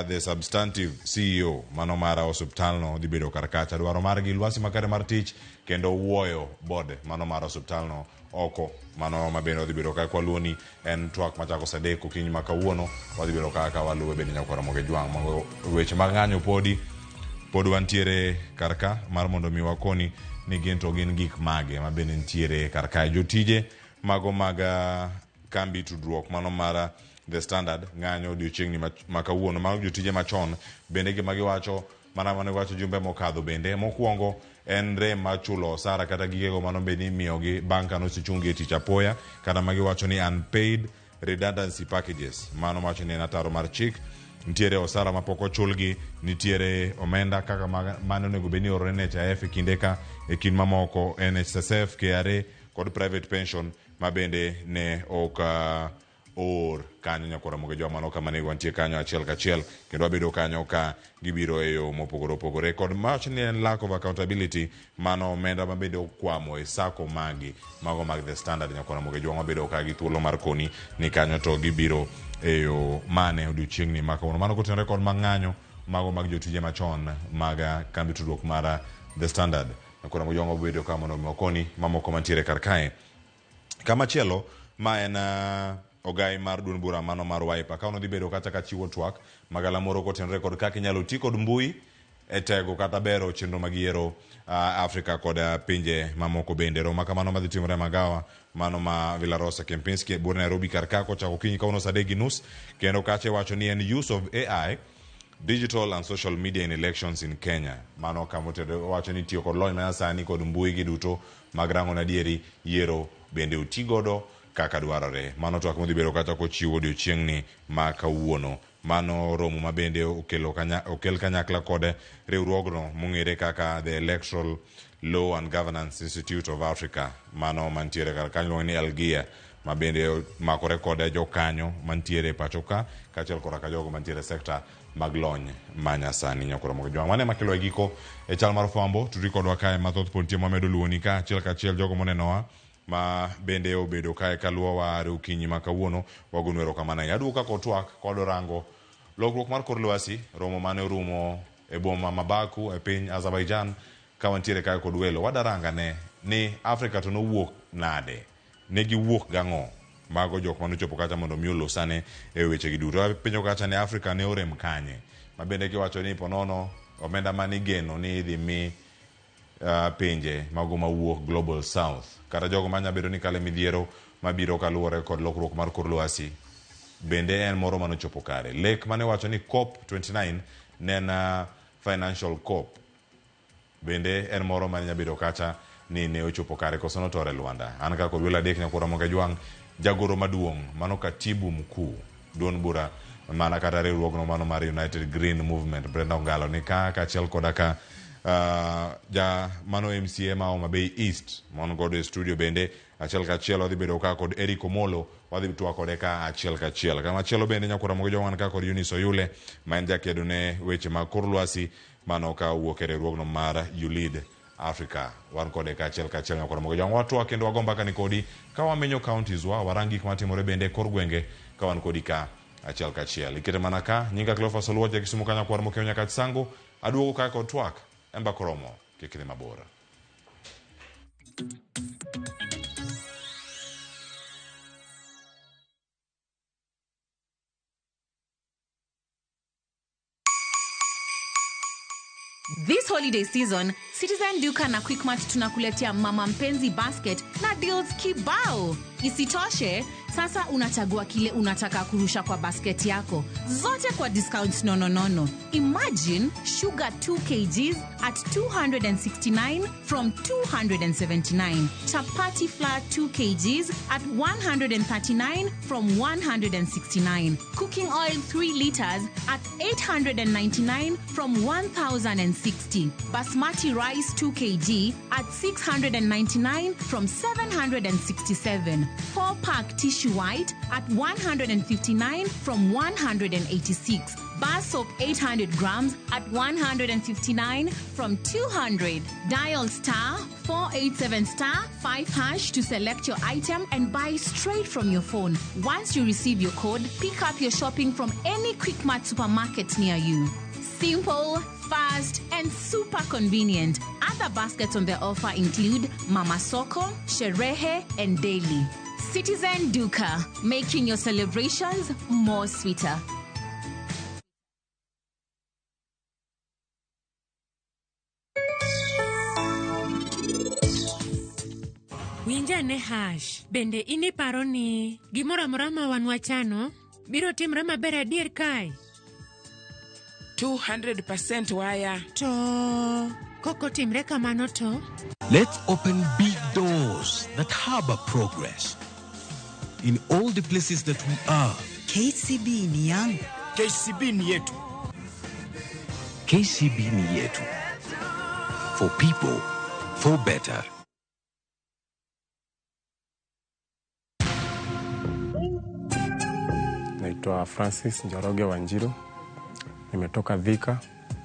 Speaker 1: the substantive CEO mano mar osiptalno dhi bedo kar kacha. Dwaro margi lwasi makare mar tich kendo wuoyo board mano mar osiptalno oko mano ma bende wadhi bedo ka kwaluwo ni en twak machako saa 3 okinyi ma kawuono wadhi bedo ka waluwe bende nyaka Ramogi Jwang'. Mago weche mag ng'anyo pod wantiere kar ka mar mondo mi wakoni ni gin to gin gik mage ma bende nitiere kar kae. Jotije mago mag kambi tudruok mano mar The Standard ng'anyo odiochieng'ni ma kawuono. Mago jotije machon bende gima giwacho mana mane giwacho jumbe mokadho bende mokwongo en rem mar chulo osara kata gigego mano bende imiyogi bang' ka nosechungi e tich apoya kata ma giwacho ni unpaid redundancy packages mano wacho ni en ataro mar chik. Nitiere osara mapok ochulgi, nitiere omenda kaka mane onego bed ni ioro ne NHIF e kinde ka e kind mamoko NSSF, KRA kod private pension ma bende ne ok oor kanyo nyakora Ramogi Jwang'. Mano kama ne wantie kanyo achiel kachiel kendo wabedo kanyo ka gibiro e yo mopogore opogore kod mach ni en lack of accountability mano omenda ma bende okwamo e sako magi mago mag The Standard nyakora Ramogi Jwang'. Wabedo ka gi thuolo mar koni ni kanyo to gibiro e yo mane odiochieng'ni ma kawuono. Mano kotenore kod mang'anyo mago mag jotije machon mag kambi tudruok mar The Standard nyakora Ramogi Jwang'. Wabedo ka mondo mi wakoni mamoko mantiere kar kae. Kamachielo ma en ogai mar duond bura mano mar Wiper ka ono dhi bedo kata ka chiwo twak magalamoro kotenore kod kaka inyalo ti kod mbui e tego kata bero chenro mag yiero Afrika kod pinje mamoko bende. Romo kamano madhi timore magawa mano ma Villarosa Kempinski e buore Nairobi kar ka kochako okinyi kawuono saa 3:30 kendo kacha iwacho ni en use of AI, digital and social media in elections in Kenya. Mano kama wacho ni tiyo kod lony manyasani kod mbui gi duto mag rango na adieri yiero bende oti godo kaka dwarore. Mano twak modhi bedo kata kochiwo odiochieng'ni ma kawuono. Mano romo ma bende okel kanyakla kod riwruogno mong'ere kaka The Electoral Law and Governance Institute of Africa mano mantiere kar kanyo iluongo ni ELGIA ma bende makore kod jokanyo mantiere e pacho ka kaachiel koda ka jogo mantiere e sekta mag lony manyasani. Nyakoro Ramogi Jwang'. Mano ema kelo e giko e chal mar fwambo. Tudri kodwa kae mathoth pod nitie mwamedo luwoni ka achiel kachiel jogo monenowa ma bende obedo kae kaluwowa are okinyi ma kawuono wagonu erokamano ahinya. Aduogo ka kod twak kod rango lokruok mar kor lwasi romo mane orumo e boma ma Baku e piny Azerbaijan ka wantiere kae kod welo wadarangane ni Afrika to nowuok nade, ne giwuok gang'o mago jok manochopo kacha mondo mi olosane e weche gi duto. Penjo kacha ni Afrika ne orem kanye ma bende kiwacho ni ponono omenda mane igeno ni idhi mi pinje mago mawuok Global South kata jogo manya bedo ni kale midhiero mabiro kaluwore kod lokruok mar kor lwasi bende en moro manochopo kare. Lek mane wacho ni COP29 ne en financial COP bende en moro mane nyabedo kacha ni ne ochopo kare koso notore lwanda. An ka kod welo adek nyakoro Ramogi Jwang' jagoro maduong' mano katibu mkuu duond bura mana kata riwruogno mano mar United Green Movement Brenda Ongalo ni ka kaachiel koda ka ja mano MCA ma Homa Bay East mon godo e studio bende achiel kachiel wadhi bedo ka kod Eric Omolo wadhi twak kode ka achiel kachiel. Kama chielo bende nyakoro Ramogi Jwang' wan ka kod Eunice Oyule ma en jakedo ne weche mag kor lwasi mano ka owuok e riwruogno mar ULEAD Africa. Wan kode ka achiel kachiel nyakoro Ramogi Jwang'. Watwak kendo wago mbaka ni kodi ka wamenyo counties wa warang gik matimore bende e kor gwenge ka wan kodi ka achiel kachiel. Ikete mana ka nyinga Cleophas Oluoch ja Kisumu ka nyakwar Mokeo Nyakach Sango aduogo ka kod twak e mbak romo kik idhi mabor.
Speaker 6: This holiday season, Citizen Duka na Quickmart tunakuletea Mama Mpenzi Basket na deals kibao. Isitoshe,
Speaker 5: Sasa unachagua kile unataka kurusha kwa basket yako, zote kwa discounts nononono. Imagine sugar 2 kgs at 269 from 279, chapati flour 2 kgs at 139 from 169, cooking oil 3 liters at 899 from 1060, basmati rice 2 kg at 699 from 767, 4 pack tissue white at 159 from 186, bar soap 800 grams at 159 from 200. Dial star 487 star 5 hash to select your item and buy straight from your phone. Once you receive your code, pick up your shopping from any Quickmart supermarket near you. Simple, fast, and super convenient. Other baskets on the offer include Mama Soko, Sherehe, and Daily. Citizen Duka, making your celebrations more sweeter.
Speaker 6: Winj ane hash. Bende in iparo ni gimoro amora ma wan wachano biro timre maber adier kae?
Speaker 7: 200% waya.
Speaker 6: To kokotimre kamano to?
Speaker 8: Let's open big doors that harbor progress in all the places that we are.
Speaker 11: KCB ni yangu.
Speaker 8: KCB ni yetu. KCB ni yetu. For people, for better.
Speaker 12: Naitwa Francis Njoroge Wanjiru, nimetoka Thika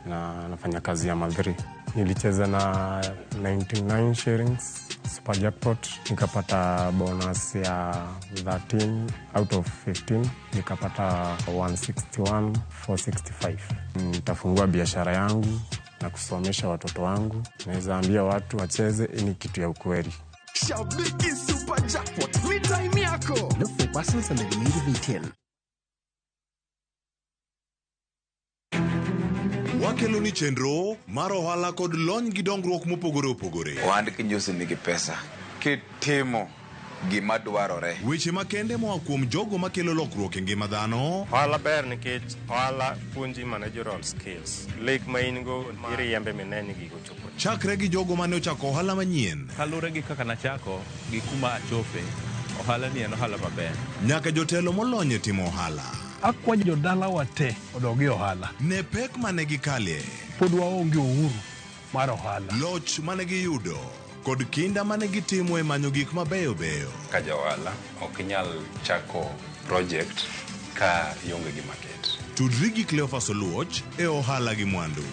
Speaker 12: na nafanya kazi ya madhiri. Nilicheza na 99 shillings super jackpot, nikapata bonus ya 13 out of 15, nikapata 161,465. Nitafungua biashara yangu na kusomesha watoto wangu. Naweza ambia watu wacheze, hii ni kitu ya ukweli.
Speaker 17: Shabiki Super Jackpot ni time yako.
Speaker 18: Not for persons under the age of 18.
Speaker 16: Wakelo ni chenro mar ohala kod lony gi dongruok mopogore opogore.
Speaker 22: Ohand kinyosi nigi pesa kitimo gima dwarore.
Speaker 16: Weche makende moa kuom jogo makelo lokruok e ngima dhano.
Speaker 23: Ohala ber nikech ohala puonji managerial skills. Lek ma in go iriembe mine ni gigo chopo.
Speaker 16: Chakre gi jogo mane ochako ohala manyien.
Speaker 24: Kaluwore gi kaka nachako gi kuma achope, ohala ni en ohala maber.
Speaker 16: Nyaka jotelo molony e timo ohala.
Speaker 2: Akwa jodalawa te odog e ohala.
Speaker 16: Ne pek mane gikalie.
Speaker 2: Pod waonge uhuru mar ohala.
Speaker 16: Loch mane giyudo kod kinda mane gitimo e manyo gik mabeyo beyo.
Speaker 27: Ka ja ohala ok inyal chako project ka ionge gi market.
Speaker 16: Tudri gi Cleophas Oluoch e ohala gi mwandu.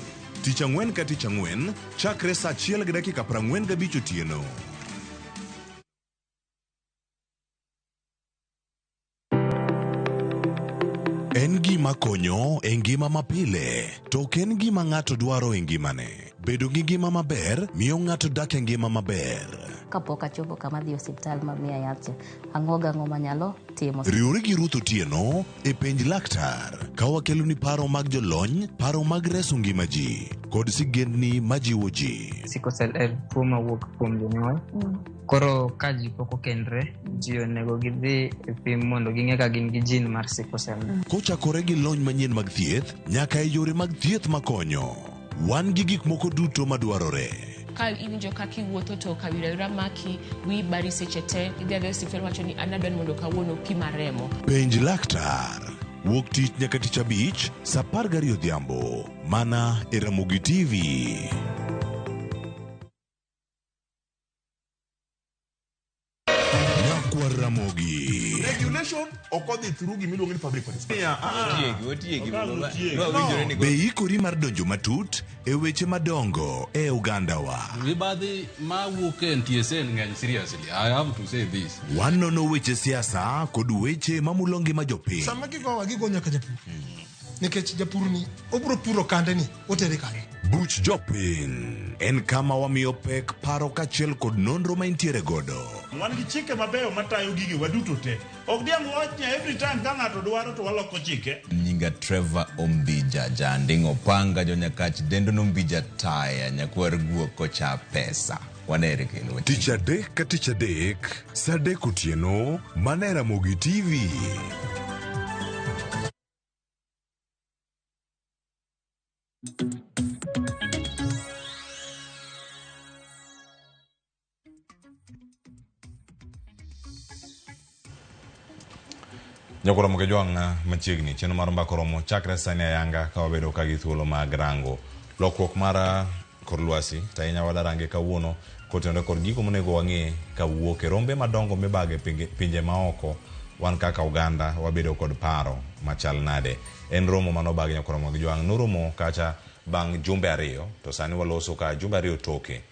Speaker 16: Tich ang'wen ka tich ang'wen chakre saa 1:45 otieno. En gima konyo e ngima mapile, to ok en gima ng'ato dwaro e ngimane. Bedo gi ngima maber miyo ng'ato dak e ngima maber.
Speaker 32: Kapok achopo kama adhi e osiptal ma miya yath cha, ang'o gang'o manyalo timo.
Speaker 16: Riwri gi Ruth Otieno e penj laktar ka wakeloni paro mag jolony, paro mag reso ngima ji kod sigendni majiwo ji.
Speaker 33: Sickle cell en tuo mawuok kuom jonyuol. Koro ka ji pok okendre, ji onego gidhi e pim mondo ging'e ka gin gi gene mar sickle cell.
Speaker 16: Kochakore gi lony manyien mag thieth nyaka e yore mag thieth makonyo. Wan gi gik moko duto madwarore.
Speaker 34: Ka iwinjo kaka iwuotho to kawira wira maki, wiyi bari seche te, idhi adhiya e osiptal wacho ni an adwa ni mondo kawuono opima remo.
Speaker 16: Penj laktar. Wuok tich nyaka tich abich, saa 12 odhiambo. Mana e Ramogi TV. Nyakwar Ramogi.
Speaker 35: Regulation ok odhi through gima iluongo ni public participation.
Speaker 36: Otiegi, otiegi.
Speaker 16: No. Be ikori mar donjo matut e weche madongo e ogandawa?
Speaker 37: Mibadhi mawuok e NTSA ng'eny seriously. I have to say this.
Speaker 16: Wanono weche siasa kod weche mamulo ngima jopiny.
Speaker 38: Sama gigowa gigo nyaka japur. Nikech japur ni obro puro kande ni otere kanye.
Speaker 16: Buch jopiny en kama wamiyo pek paro kaachiel kod nonro ma intiere godo.
Speaker 39: Wan gi chike mabeyo matayo gige waduto te. Ok diang' wawach ni every time ka ng'ato dwaro to waloko chike.
Speaker 40: Nyinga Trevor Ombija Janding Opanga Jonyakach Dendo Nombija Taya Nyakwar Guok Kocha Pesa. Wanere kendo.
Speaker 16: Tich adek ka tich adek, sa adek otieno, mana e Ramogi TV.
Speaker 1: Nyakoro Mokejwang' machiegni chenro mar mbaka oromo chakre sani ayanga ka wabedo ka gi thuolo mag rango lokruok mar kor lwasi to ahinya wadarange kawuono kotenore kod gigo monego wang'e kawuok e rombe madongo mibago e pinje maoko wan kaka oganda wabedo kod paro machal nade. En romo manobag Nyakoro Mokejwang' noromo kacha bang' jumbe ariyo to sani waloso ka jumbe ariyo toke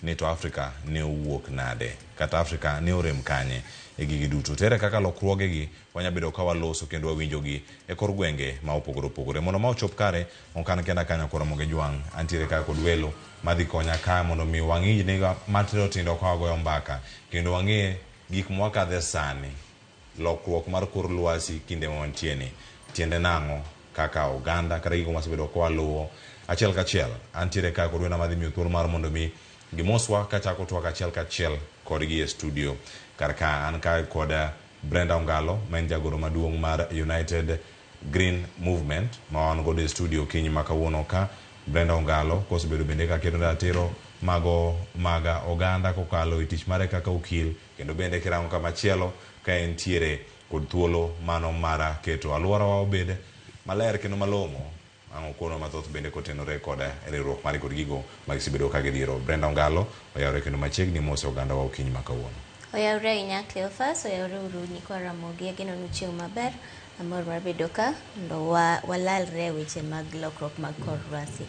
Speaker 1: ni to Afrika ne owuok nade kata Afrika ne orem kanye e gigi duto. To ere kaka lokruogegi wanya bedo ka waloso kendo wawinjogi e kor gwenge ma opogore opogore. Mondo ma ochop kare, ok an kenda ka Nyakoro Mokejwang', antiere ka kod welo madhi konya ka mondo mi wang'ij ni matindo tindo ka wagoyo mbaka kendo wang'e gik mwakadhe sani, lokruok mar kor lwasi kinde ma wantie ni tiende nang'o kaka oganda kata gigo mwasebedo ka waluwo achiel kachiel. Antiere ka kod wenda madhi miyo thuolo mar mondo mi gimoswa kachako twak achiel kachiel kodgi e studio. Kar ka an ka kod Brenda Ongalo ma en jagoro maduong' mar United Green Movement ma wan godo e studio okinyi ma kawuono ka. Brenda Ongalo kosebedo bende ka keto ratiro mago mag oganda kokalo e tich mare kaka okil kendo bende kirango kamachielo ka entiere kod thuolo mano mar keto alworawa obed maler kendo malong'o. Ang' okonwa mathoth bende kotenore kod riwruok mare kod gigo ma gisebedo ka gidhiro. Brenda Ongalo oyawre kendo machiegni mose oganda wa okinyi ma kawuono.
Speaker 3: Oyawre ahinya Cleophas, oyawre uru nyikwa Ramogi, ageno ni uchiew maber. Amor mar bedo ka mondo walalre e weche mag lokruok mag kor lwasi.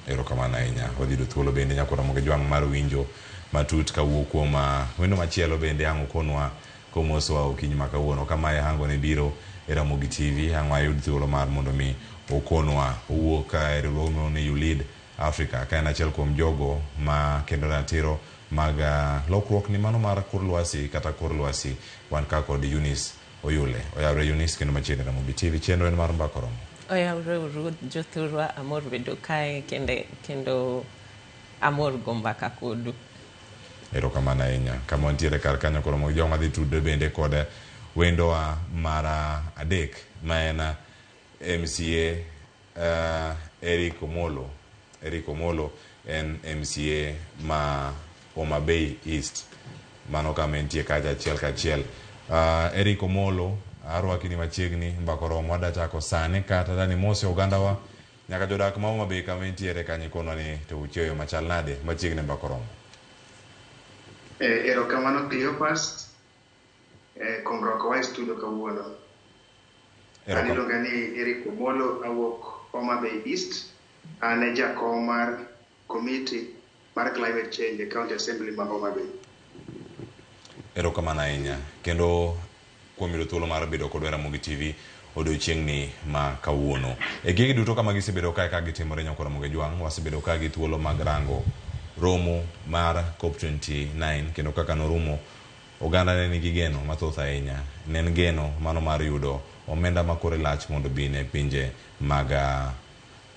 Speaker 1: Erokamano ahinya. Wadhi yudo thuolo bende Nyakoro Ramogi Jwang' mar winjo matut kawuok kuom wendo machielo bende ang' okonwa komosowa okinyi ma kawuono. Kamae hango ne biro e Ramogi TV, ang' wayud thuolo mar mondo mi okonwa owuok e riwruogno miluongo ni ULEAD Africa ka en achiel kuom jogo ma kendo ratiro mag lokruok ni mano mar kor lwasi kata kor lwasi. Wan ka kod Eunice Oyule. Oyawre Eunice kendo machiegni Ramogi TV. Chenro en mar mbaka oromo.
Speaker 34: Oyawre uru jothurwa, amor bedo kae kendo amor go mbaka kodu.
Speaker 1: Erokamano ahinya. Kama wantiere kar kanyo koro mondo joma dhi tudre bende kod wendowa mar adek ma en MCA Eric Omolo. Eric Omolo en MCA ma Homa Bay East. Mano kama entie kacha achiel kachiel. Eric Omolo, arwaki ni machiegni mbaka oromo wadwa chako sani kata dani mose ogandawa nyaka jodak ma Homa Bay kama entiere kanyo ikonwa ni to uchiewo yo machal nade machiegni mbaka oromo.
Speaker 4: Erokamano Cleophas kuom rwakowa e studio kawuono. An iluonga ni Eric Omolo, awuok Homa Bay East. An e jakom mar committee mar climate change e County Assembly ma Homa Bay.
Speaker 1: Erokamano ahinya kendo kuom yudo thuolo mar bedo kodwa e Ramogi TV odiochieng'ni ma kawuono. E gigi duto kama gisebedo kae ka gitimore Nyakoro Ramogi Jwang', wasebedo ka gi thuolo mag rango romo mar COP29 kendo kaka norumo oganda ne nigi geno mathoth ahinya. Ne en geno mano mar yudo omenda ma kore lach mondo obi ne pinje mag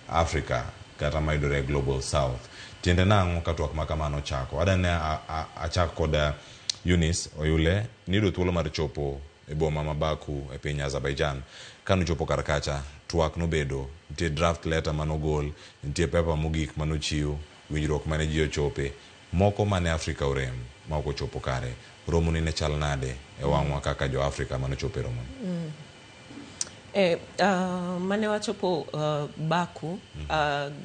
Speaker 1: Africa kata mayudore e Global South. Tiende nang'o ka twak ma kamano ochako? Adwa ni achak kod Eunice Oyule niyudo thuolo mar chopo e boma ma Baku e piny Azerbaijan. Kanochopo kar kacha, twak nobedo, nitie draft letter manogol, nitie paper mogik manochiw, winjruok mane ji ochope, moko mane Afrika orem ma ok ochopo kare. Romo ni ne chal nade e wang'wa kaka jo Afrika manochopo e romo ni?
Speaker 34: Mane wachopo Baku,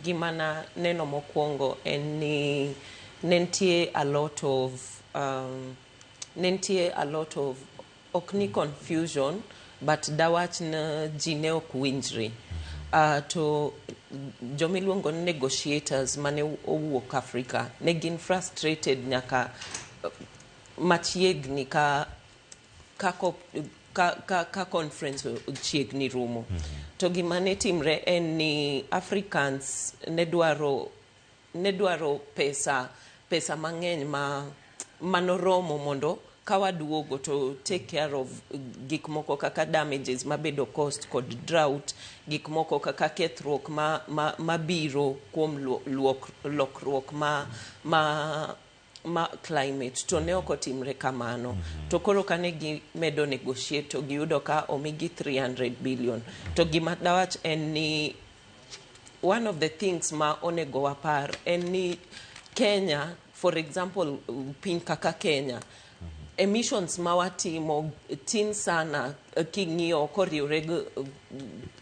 Speaker 34: gima na neno mokwongo en ni ne nitie a lot of ne nitie a lot of ok ni confusion but dawach ni ji ne ok winjre. To jomiluongo ni negotiators mane owuok Africa ne gin frustrated nyaka machiegni ka conference chiegni rumo. To gima ne timre en ni Africans ne dwaro pesa mang'eny ma manoromo mondo kawaduogo to take care of gik moko kaka damages mabedo cost kod drought, gik moko kaka kethruok mabiro kuom lokruok ma ma climate to ne ok otimre kamano. To koro kane gimedo negotiate to giyudo ka omigi 300 billion. To gima dawach en ni one of the things ma onego wapar en ni Kenya, for example, piny kaka Kenya, emissions ma watimo tin sana king'iyo koriwre gi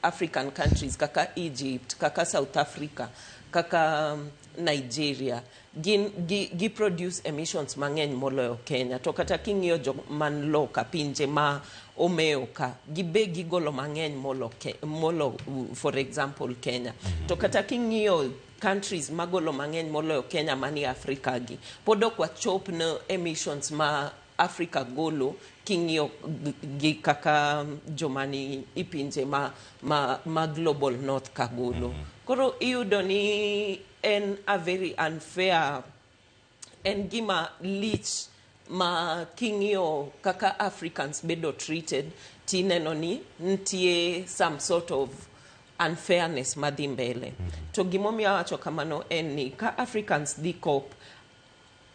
Speaker 34: African countries kaka Egypt, kaka South Africa, kaka Nigeria. Gin gi produce emissions mang'eny moloyo Kenya. To kata king'iyo jok man loka, pinje ma omewo ka, gibe gigolo mang'eny molo for example Kenya. To kata king'iyo countries magolo mang'eny moloyo Kenya mani Afrika gi, pod ok wachop ne emissions ma Africa golo king'iyo gi kaka joma ni i pinje ma Global North ka golo. Koro iyudo ni en a very unfair, en gima lich ma king'iyo kaka Africans bedo treated, tineno ni nitie some sort of unfairness madhi mbele. To gimomiyo awacho kamano en ni ka Africans dhi COP,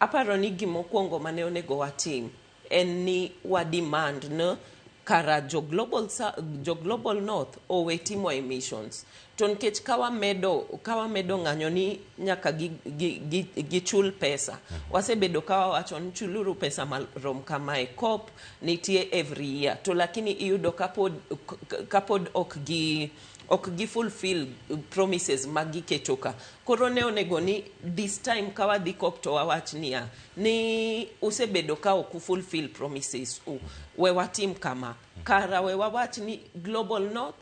Speaker 34: aparo ni gimokwongo mane onego watim en ni wa demand ne kara jo Global North owe timo emissions. To nikech ka wamedo ng'anyo ni nyaka gichul pesa. Wasebedo ka wawacho ni chuluru pesa marom kamae. COP nitie every year. To lakini iyudo kapod ok gi fulfill promises ma giketo ka. Koro ne onego ni this time ka wadhi COP to wawach niya ni usebedo ka ok fulfill promises u. We watim kama. Kara we wawach ni Global North,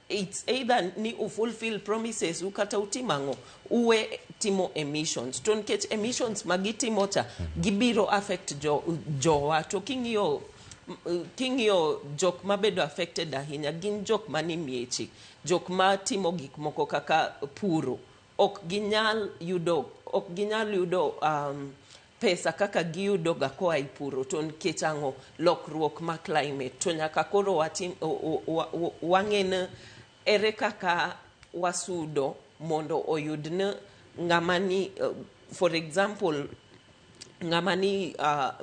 Speaker 34: it's either ni ufulfill promises u kata utim ang'o, uwe timo emissions. To nikech emissions ma gitimo cha gibiro affect jowa. To king'iyo jok mabedo affected ahinya gin jok mani mieche, jok matimo gik moko kaka puro. Ok ginyal yudo pesa kaka giyudo ga koa e puro. To nikech ang'o? Lokruok ma climate. To nyaka koro watim wang'e ni ere kaka wasudo mondo oyud ni ng'ama ni, for example, ng'ama ni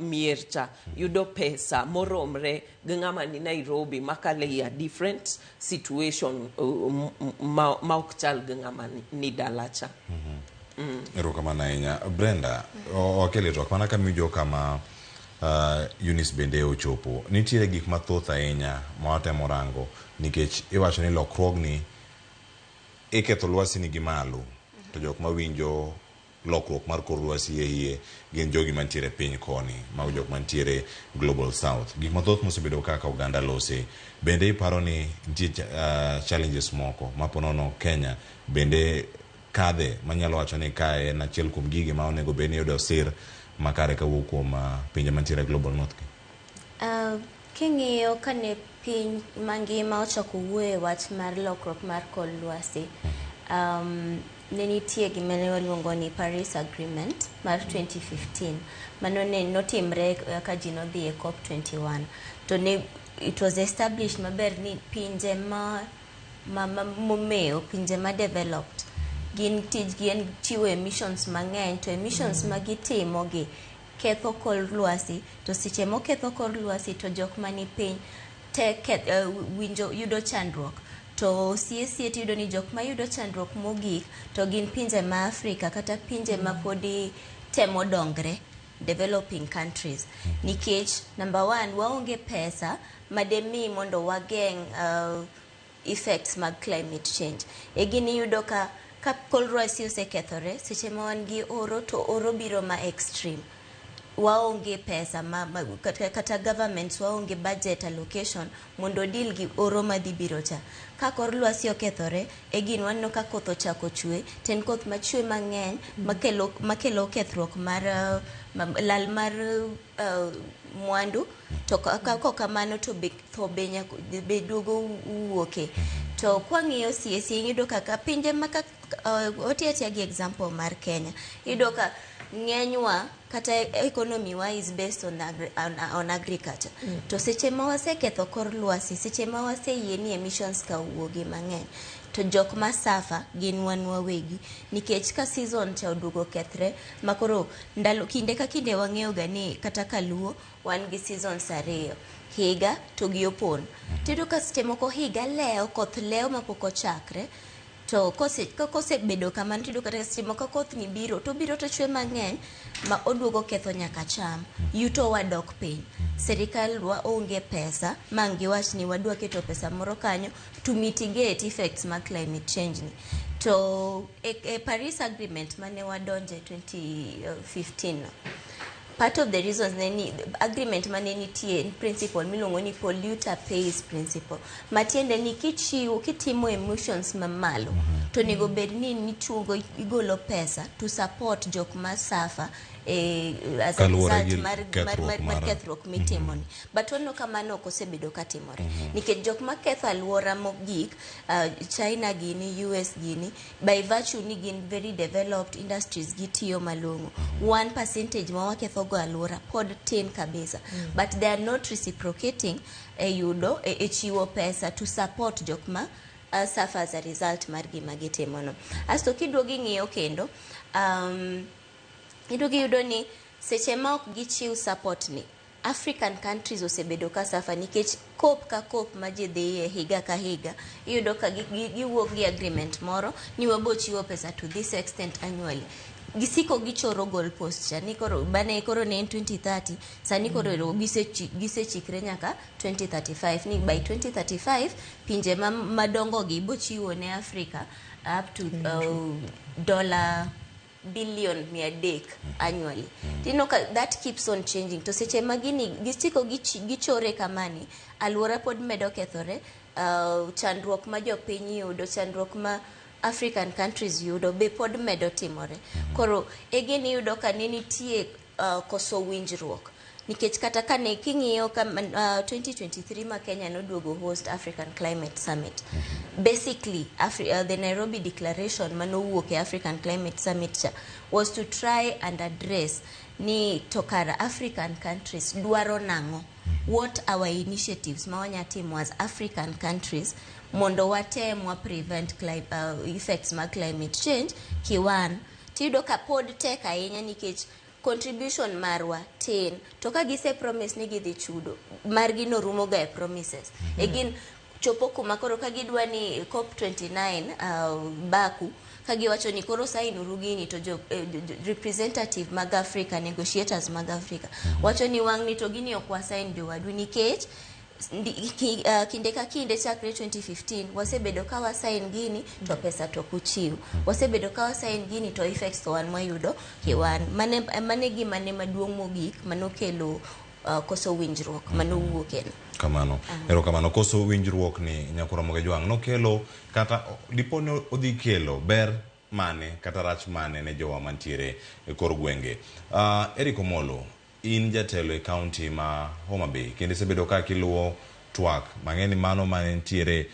Speaker 34: mier cha yudo pesa moromre gi ng'ama ni Nairobi makale a different situation ma ok chal gi ng'ama ni dala cha.
Speaker 1: Erokamano ahinya. Brenda, wakele twak mana kamiwinjo kama Eunice bende ochopo. Nitiere gik mathoth ahinya ma watemo rango nikech iwacho ni lokruogni iketho lwasi ni gi malo to jok mawinjo lokruok mar kor lwasi e iye gin jogi mantiere piny koni, mago jok mantiere Global South. Gik mathoth mosebedo kaka oganda lose. Bende iparo ni nitie challenges moko ma ponono Kenya bende kadhe manyalo wacho ni kae en achiel kuom gige ma onego bed ni yudo sir makare kawuok kuom pinje mantiere Global North gi?
Speaker 3: King'iyo kane piny mangima ochako wuoyo e wach mar lokruok mar kor lwasi, ne nitie gima ne waluongo ni Paris Agreement mar 2015. Mano ne notimre ka ji nodhi e COP21. To ne it was established maber ni pinje ma momewo, pinje ma developed, gin tijgi en chiwo emissions mang'eny, to emissions ma gitimo gi ketho kor lwasi. To seche moketho kor lwasi to jok mani piny te winjo yudo chandruok. To sie sie tiyudo ni jok mayudo chandruok mogik to gin pinje ma Afrika kata pinje ma podi temo dongre, developing countries, nikech number one, waonge pesa mademi mondo wageng' effects mag climate change. E gini iyudo ka kor lwasi osekethore, seche ma wan gi oro to oro biro ma extreme, waonge pesa ma kata governments waonge budget allocation mondo deal gi oro madhi biro cha. Ka kor lwasi okethore e gin waneno ka koth ochako chwe to en koth machwe mang'eny makelo kethruok mar lal mar mwandu. To ka kok kamano to be tho be duogo wuoke. To kwang'iyo sie sie, iyudo kaka pinje ma oti atiya gi example mar Kenya, iyudo ka Ng'enywa kata economy wa is based on agriculture. To seche ma waseketho kor lwasi, seche ma waseyie ni emissions ka owuogi mang'eny, to jok ma suffer gin wan wawegi, nikech ka season cha oduogo kethre ma koro ndalo kinde ka kinde wang'eyo ga ni kata kaluo wan gi seasons ariyo, higa to gi opon. Tiyudo ka seche moko higa lewo, koth lewo mapok ochakre, to kosebedo kamano, tiyudo kata seche moko koth ni biro to biro to chwe mang'eny ma oduogo ketho nyaka cham, yuto wa dok piny. Sirikal wa onge pesa ma ang' giwach ni wadwa keto pesa moro kanyo to mitigate effects mag climate change ni. To e Paris Agreement mane wadonje 2015 no, part of the reasons ne ni agreement mane nitie en principle miluongo ni polluter pays principle, matiende ni kichiwo kitimo emissions mamalo to onego bed ni nichungo igolo pesa to support jok ma suffer as a
Speaker 1: Kaluwore
Speaker 3: result
Speaker 1: gi
Speaker 3: mar
Speaker 1: kethruok mar
Speaker 3: kethruok mitimo ni. But waneno ka mano ok osebedo katimore nikech jok maketho alwora mogik, China gini, US gini, by virtue ni gin very developed industries, gitiyo malong'o. One percentage ma waketho go alwora pod tin kabisa, but they are not reciprocating e yudo e chiwo pesa to support jok ma suffer as a result mar gima gitimono. Asto kiduogo ing'iyo kendo, iduogo iyudo ni seche ma ok gichiw support ni, African countries osebedo ka suffer nikech COP ka COP ma ji dhiye higa ka higa, iyudo ka giwuok gi agreement moro ni wabo chiwo pesa to this extent annually. Gisiko gichoro goal post cha ni koro bane koro ne en 2030, sani koro ero gisechikre nyaka 2035, ni by 2035 pinje madongo gi bochiwo ne Africa up to $300 billion annually. Tineno ka that keeps on changing, to seche ma gini gisiko gichore kamani, alwora pod medo kethore, chandruok ma jopiny yudo, chandruok ma African countries yudo be pod medo timore. Koro again iyudo ka ne nitie koso winjruok, nikech kata kane king'iyo ka 2023 ma Kenya noduogo host African Climate Summit, basically the Nairobi Declaration manowuok e African Climate Summit cha was to try and address ni to kara African countries dwaro nang'o, what our initiatives ma wanya timo as African countries mondo watem wa prevent effects mag climate change. Kiwan tiyudo ka pod tek ahinya nikech contribution marwa tin, to ka gise promise ni gidhi chudo margi no rumo ga e promises. Again chopo kuma koro ka gidwa ni COP 29 Baku, ka giwacho ni koro sign uru gini, to jo representative mag Africa, negotiators mag Africa wacho ni wang' ni to gini ok wasign jowadu, nikech kinde ka kinde chakre 2015 wasebedo ka wasign gini to pesa to ok uchiw, wasebedo ka wasign gini to effects to wan mwayudo kiwan. Mane gima ne maduong' mogik manokelo koso winjruok manowuok en.
Speaker 1: Kamano, erokamano. Koso winjruok ni, Nyakuramogi Jwang', nokelo kata dipo ni odhi kelo ber mane kata rach mane ne jowa mantiere e kor gwenge? Eric Omolo, in jatelo e kaunti ma Homa Bay kendo isebedo ka kiluwo twak mang'e ni mano mane nitiere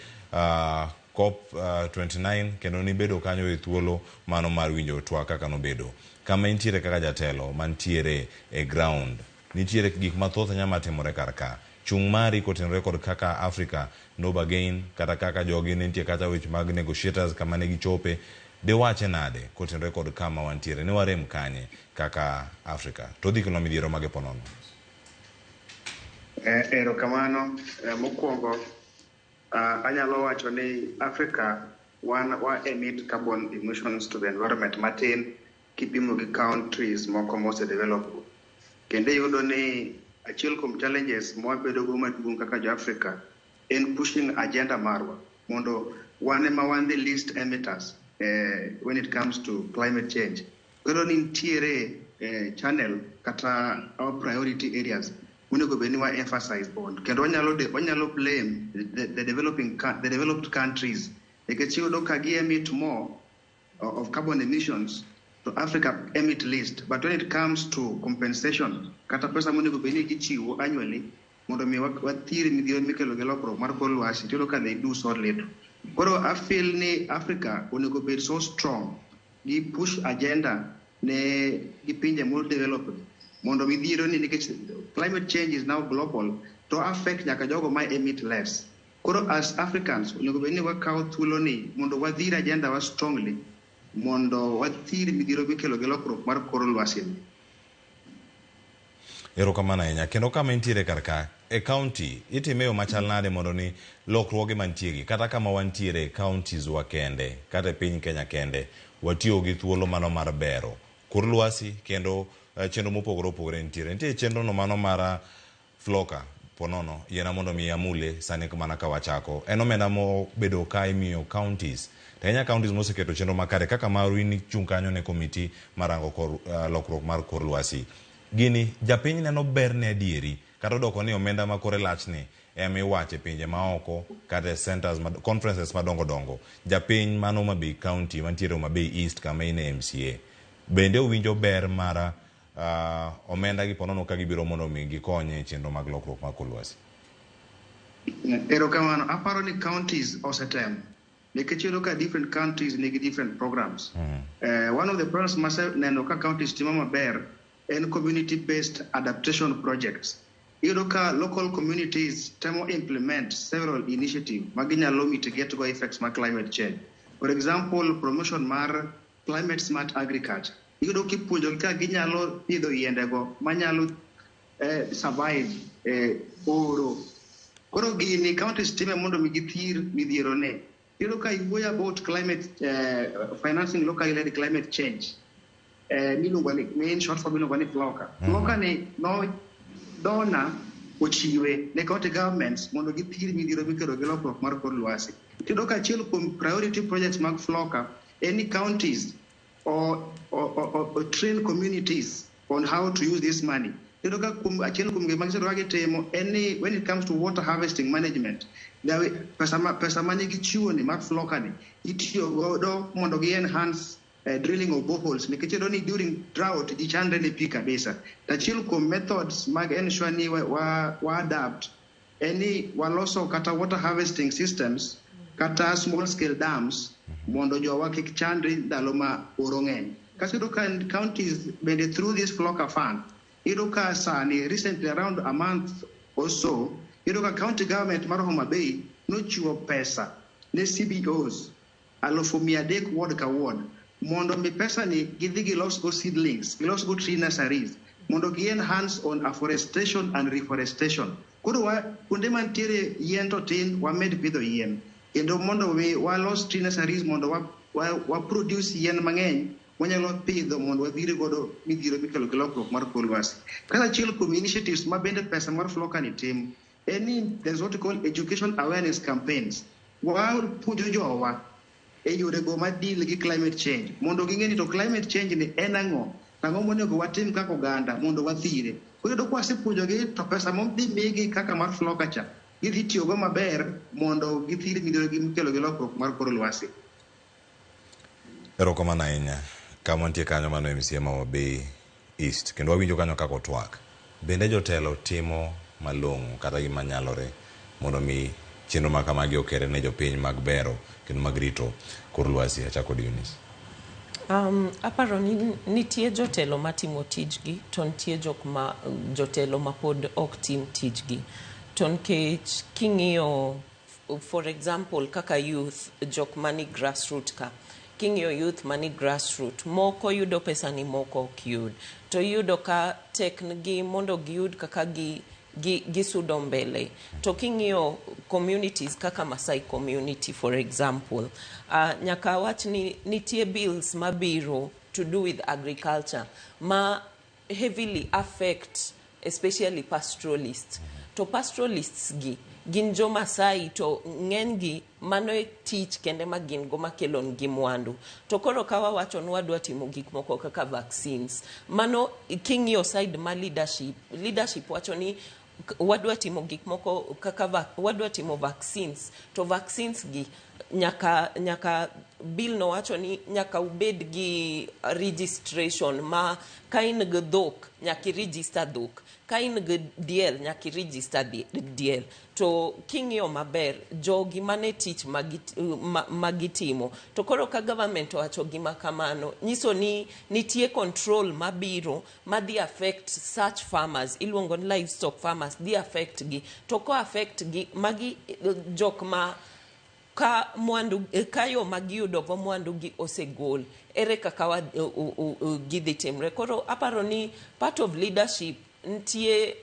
Speaker 1: COP 29, kendo nibedo kanyo e thuolo mano mar winjo twak kaka nobedo. Kama intiere kaka jatelo mantiere e ground, nitiere gik mathoth ahinya matimore kar ka. Chung' mari kotenore kod kaka Africa no bargain, kata kaka jogi ne nitie kata weche mag negotiators kama ne gichope, diwache nade kotenore kod kama wantiere ni warem kanye kaka Africa to odhi kelo midhiero mage ponono?
Speaker 4: Erokamano. Mokwongo anyalo wacho ni Africa wan wa emit carbon emissions to the environment matin kipimo gi countries moko mose develop. Kendo iyudo ni achiel kuom challenges mwabedo go maduong' kaka jo Africa en pushing agenda marwa mondo wan ema wan the least emitters when it comes to climate change. Koro ni nitiere channel kata our priority areas monego bed ni wa emphasize on, kendo wanyalo blame the developed countries, nikech iyudo ka gi emit more of carbon emissions to Africa emit least. But when it comes to compensation kata pesa monego bed ni gichiwo annually mondo mi wathir midhiero mikelo gi lokruok mar kor lwasi, tiyudo ka they do so little. Koro I feel ni Africa onego bed so strong gi push agenda. ne gi pinje mo developed mondo midhiero ni nikech climate change is now global to affect nyaka jogo ma emit less. Koro as Africans onego bed ni wakawo thuolo ni mondo wadhir agenda wa strongly mondo wathir midhiero mikelo gi lokruok mar kor lwasi ni.
Speaker 1: Erokamano ahinya. Kendo kama intiere kar ka, e county, itime yo machal nade mondo ni lokruoge mantie gi, kata kama wantiere e counties wa kende, kata e piny Kenya kende, watiyo gi thuolo mano mar bero kor lwasi kendo chenro mopogore opogore nitiere. Nitie chenro no mano mar Floka, ponono, yiena mondo mi amule sani mana ka wachako. En omenda mobedo ka imiyo counties. To ahinya counties moseketo chenro makare kaka maru in ichung' kanyo ne komiti marango kor, lokruok mar kor lwasi. Gini japiny neno berne adieri kata odoko ni omenda ma kore lachni ema iwacho e pinje maoko kata e centers ma, conferences madongo dongo. Japiny man Homa Bay County mantiere Homa Bay East kama ine MCA bende owinjo ber mar omenda gi ponono ka gibiro mondo mi gikony e chenro mag lokruok mar kor lwasi.
Speaker 4: Erokamano. Aparo ni counties osetemo. Nikech iyudo ka different counties nigi different programs. One of the programs maseneno ka counties timo maber en community based adaptation projects. Iyudo ka local communities temo implement several initiatives ma ginyalo mitigate go effects mar climate change. For example, promotion mar climate smart agriculture. Iyudo kipuonjogi ka ginyalo pidho yiendego manyalo survive oro. Koro gini counties time mondo mi githir midhiero ne. Iyudo ka iwuoyo about climate financing locally led climate change. Miluongo ni in short form iluongo ni FLLoCA. FLLoCA ni no donor ochiwe ne county governments mondo githir midhiero mikelo gi lokruok mar kor lwasi. Iyudo ka achiel kuom priority projects mag FLLoCA en ni counties or train communities on how to use this money. Iyudo ka kuom achiel kuom gik ma gisebedo ka gitimo en ni when it comes to water harvesting management, pesa mane gichiwo ni mar FLLoCA ni itiyo godo mondo gi enhance drilling of boreholes nikech iyudo ni during drought ji chandre ne pi kabisa. To achiel kuom methods mag ensure ni wa adapt en ni waloso kata water harvesting systems kata small scale dams mondo jowa kik chandre ndalo ma oro ng'eny. Kasto iyudo ka counties bende through this FLLoCA fund, iyudo ka sani recently around a month or so, iyudo ka county government mar Homa Bay nochiwo pesa ne CBOs 300,000 ward ka ward mondo mi pesa ni gidhi gilos go seedlings, gilos go tree nurseries mondo gi enhance on afforestation and reforestation. Koro wa kuonde mantiere yien to tin wamed pidho yien kendo mondo mi walos tree nurseries mondo wa produce yien mang'eny wanyalo pidho mondo wadhir godo midhiero mikelo gi lokruok mar kor lwasi. Kata achiel kuom initiatives ma bende pesa mar FLLoCA ni timo en ni there's what we call education awareness campaigns. Wapuonjo jowa e yorego ma deal gi climate change mondo ging'e ni to climate change ni en ang'o, ang'o monego watim kaka oganda mondo wathire. Koro iyudo kwasepuonjogi to pesa modhi migi kaka mar FLLoCA cha gidhi tiyogo maber mondo githir midhiero mikelo gi lokruok mar kor lwasi.
Speaker 1: Erokamano ahinya. Kama wantie kanyo mano MCA ma Homa Bay East kendo wawinjo kanyo kaka otwak. Bende jotelo timo malong'o kata gima nyalore mondo mi chenro ma kamagi okere ne jopiny mag bero kendo mag rito kor lwasi. Achako kod Eunice.
Speaker 34: Aparo ni nitie jotelo matimo tijgi to nitie jok ma jotelo ma pod ok tim tijgi. To nikech king'iyo for example kaka youth jok mani grassroot ka king'iyo youth mani grassroot moko yudo pesa ni moko ok yud to iyudo ka tek gi mondo giyud kaka gi gisudo mbele to king'iyo communities kaka Masai community for example nyaka awach ni nitie bills mabiro to do with agriculture ma heavily affect especially pastoralists to pastoralists gi gin jo Masai to ng'eny gi mano e tich kende ma gin go makelo negi mwandu to koro ka wawacho ni wadwa timo gik moko kaka vaccines mano king'iyo side ma leadership wacho ni wadwa timo gik moko kaka wadwa timo vaccines to vaccines gi nyaka bill no wacho ni nyaka ubed gi registration ma ka in gi dhok nyaka i-register dhok, ka in gi diel nyaka i-register diel. To king'iyo maber, jogi mane tich ma gitimo. To koro ka government owacho gima kamano, nyiso ni nitie control mabiro madhi affect such farmers, iluongo ni livestock farmers, dhi affect gi. To ko affect gi, magi jok ma ka mwandu, ka yo ma giyudo go mwandu gi osegol, ere kaka gidhi timre. Koro aparo ni part of leadership nitie,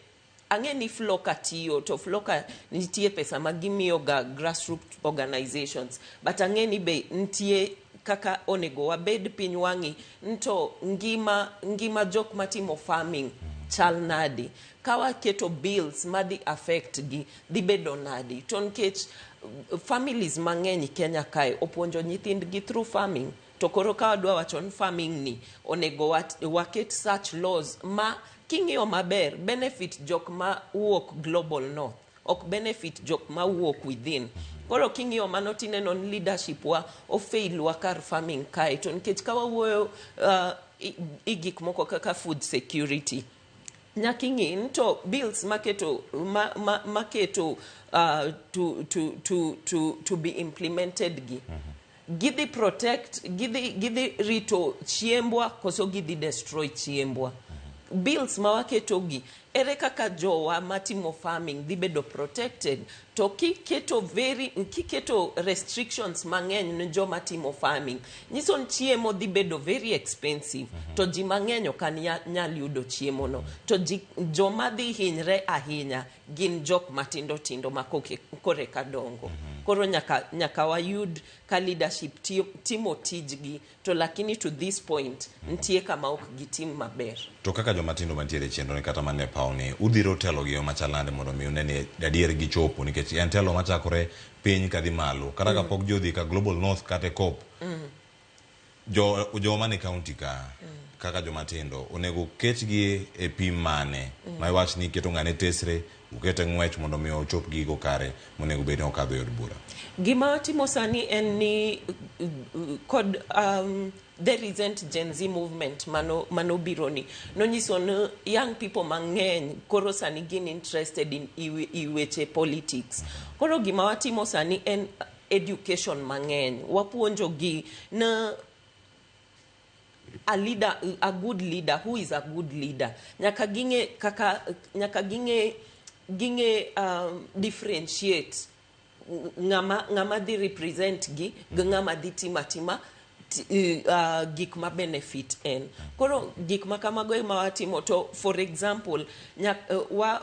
Speaker 34: ang'e ni FLLoCA tiyo, to FLLoCA nitie pesa ma gimiyo ga grassroots organizations, but ang'e ni be nitie kaka onego wabed piny wang'i nto ngima jok matimo farming chal nadi, ka waketo bills madhi affect gi dhi bedo nadi. To nikech families mang'eny Kenya kae opuonjo nyithindgi through farming, to koro ka wadwa wacho ni farming ni onego waket such laws ma king'iyo maber benefit jok ma wuok global north, ok benefit jok ma wuok within. Koro king'iyo mano tineno ni leadership wa ofail wa kar farming kae. To nikech ka wawuoyo i gik moko kaka food security, nyaka ing'i ni to bills maketo to be implemented gi gidhi protect, gidhi rito chiembwa koso gidhi destroy chiembwa. Bills ma waketo gi, ere kaka jowa matimo farming dhi bedo protected? To kiketo restrictions mang'eny ne joma timo farming, nyiso ni chiemo dhi bedo very expensive, to ji mang'eny ok nyal yudo chiemo no. To joma dhi hinyre ahinya gin jok matindo tindo ma koreka dongo. Koro nyaka wayud ka leadership timo tijgi, to lakini to this point nitie kama ok gitim maber.
Speaker 1: To kaka joma tindo mantiere e chenro ni kata mane paw ni, udhiro telo gi yo machal nade mondo mi une ni adier gichopo, nikech en telo machakore piny kadhi malo kata kapok ji odhi ka Global North kata e COP, jo mane county ka, kaka joma tindo onego ketgi e pim mane ma iwach ni iketo ng'ane tesre, ukete ng'wech mondo mi ochop gigo kare monego bed ni okadho e od bura?
Speaker 34: Gima watimo sani en ni kod the recent Gen Z movement mano biro ni nonyiso ni young people mang'eny koro sani gin interested in i weche politics. Koro gima watimo sani en education mang'eny, wapuonjo gi na a leader, a good leader, who is a good leader, nyaka ging'e kaka nyaka ging'e differentiate ng'ama dhi represent gi gi ng'ama dhi timo atima gik ma benefit en. Koro gik ma kamago ema watimo. To for example,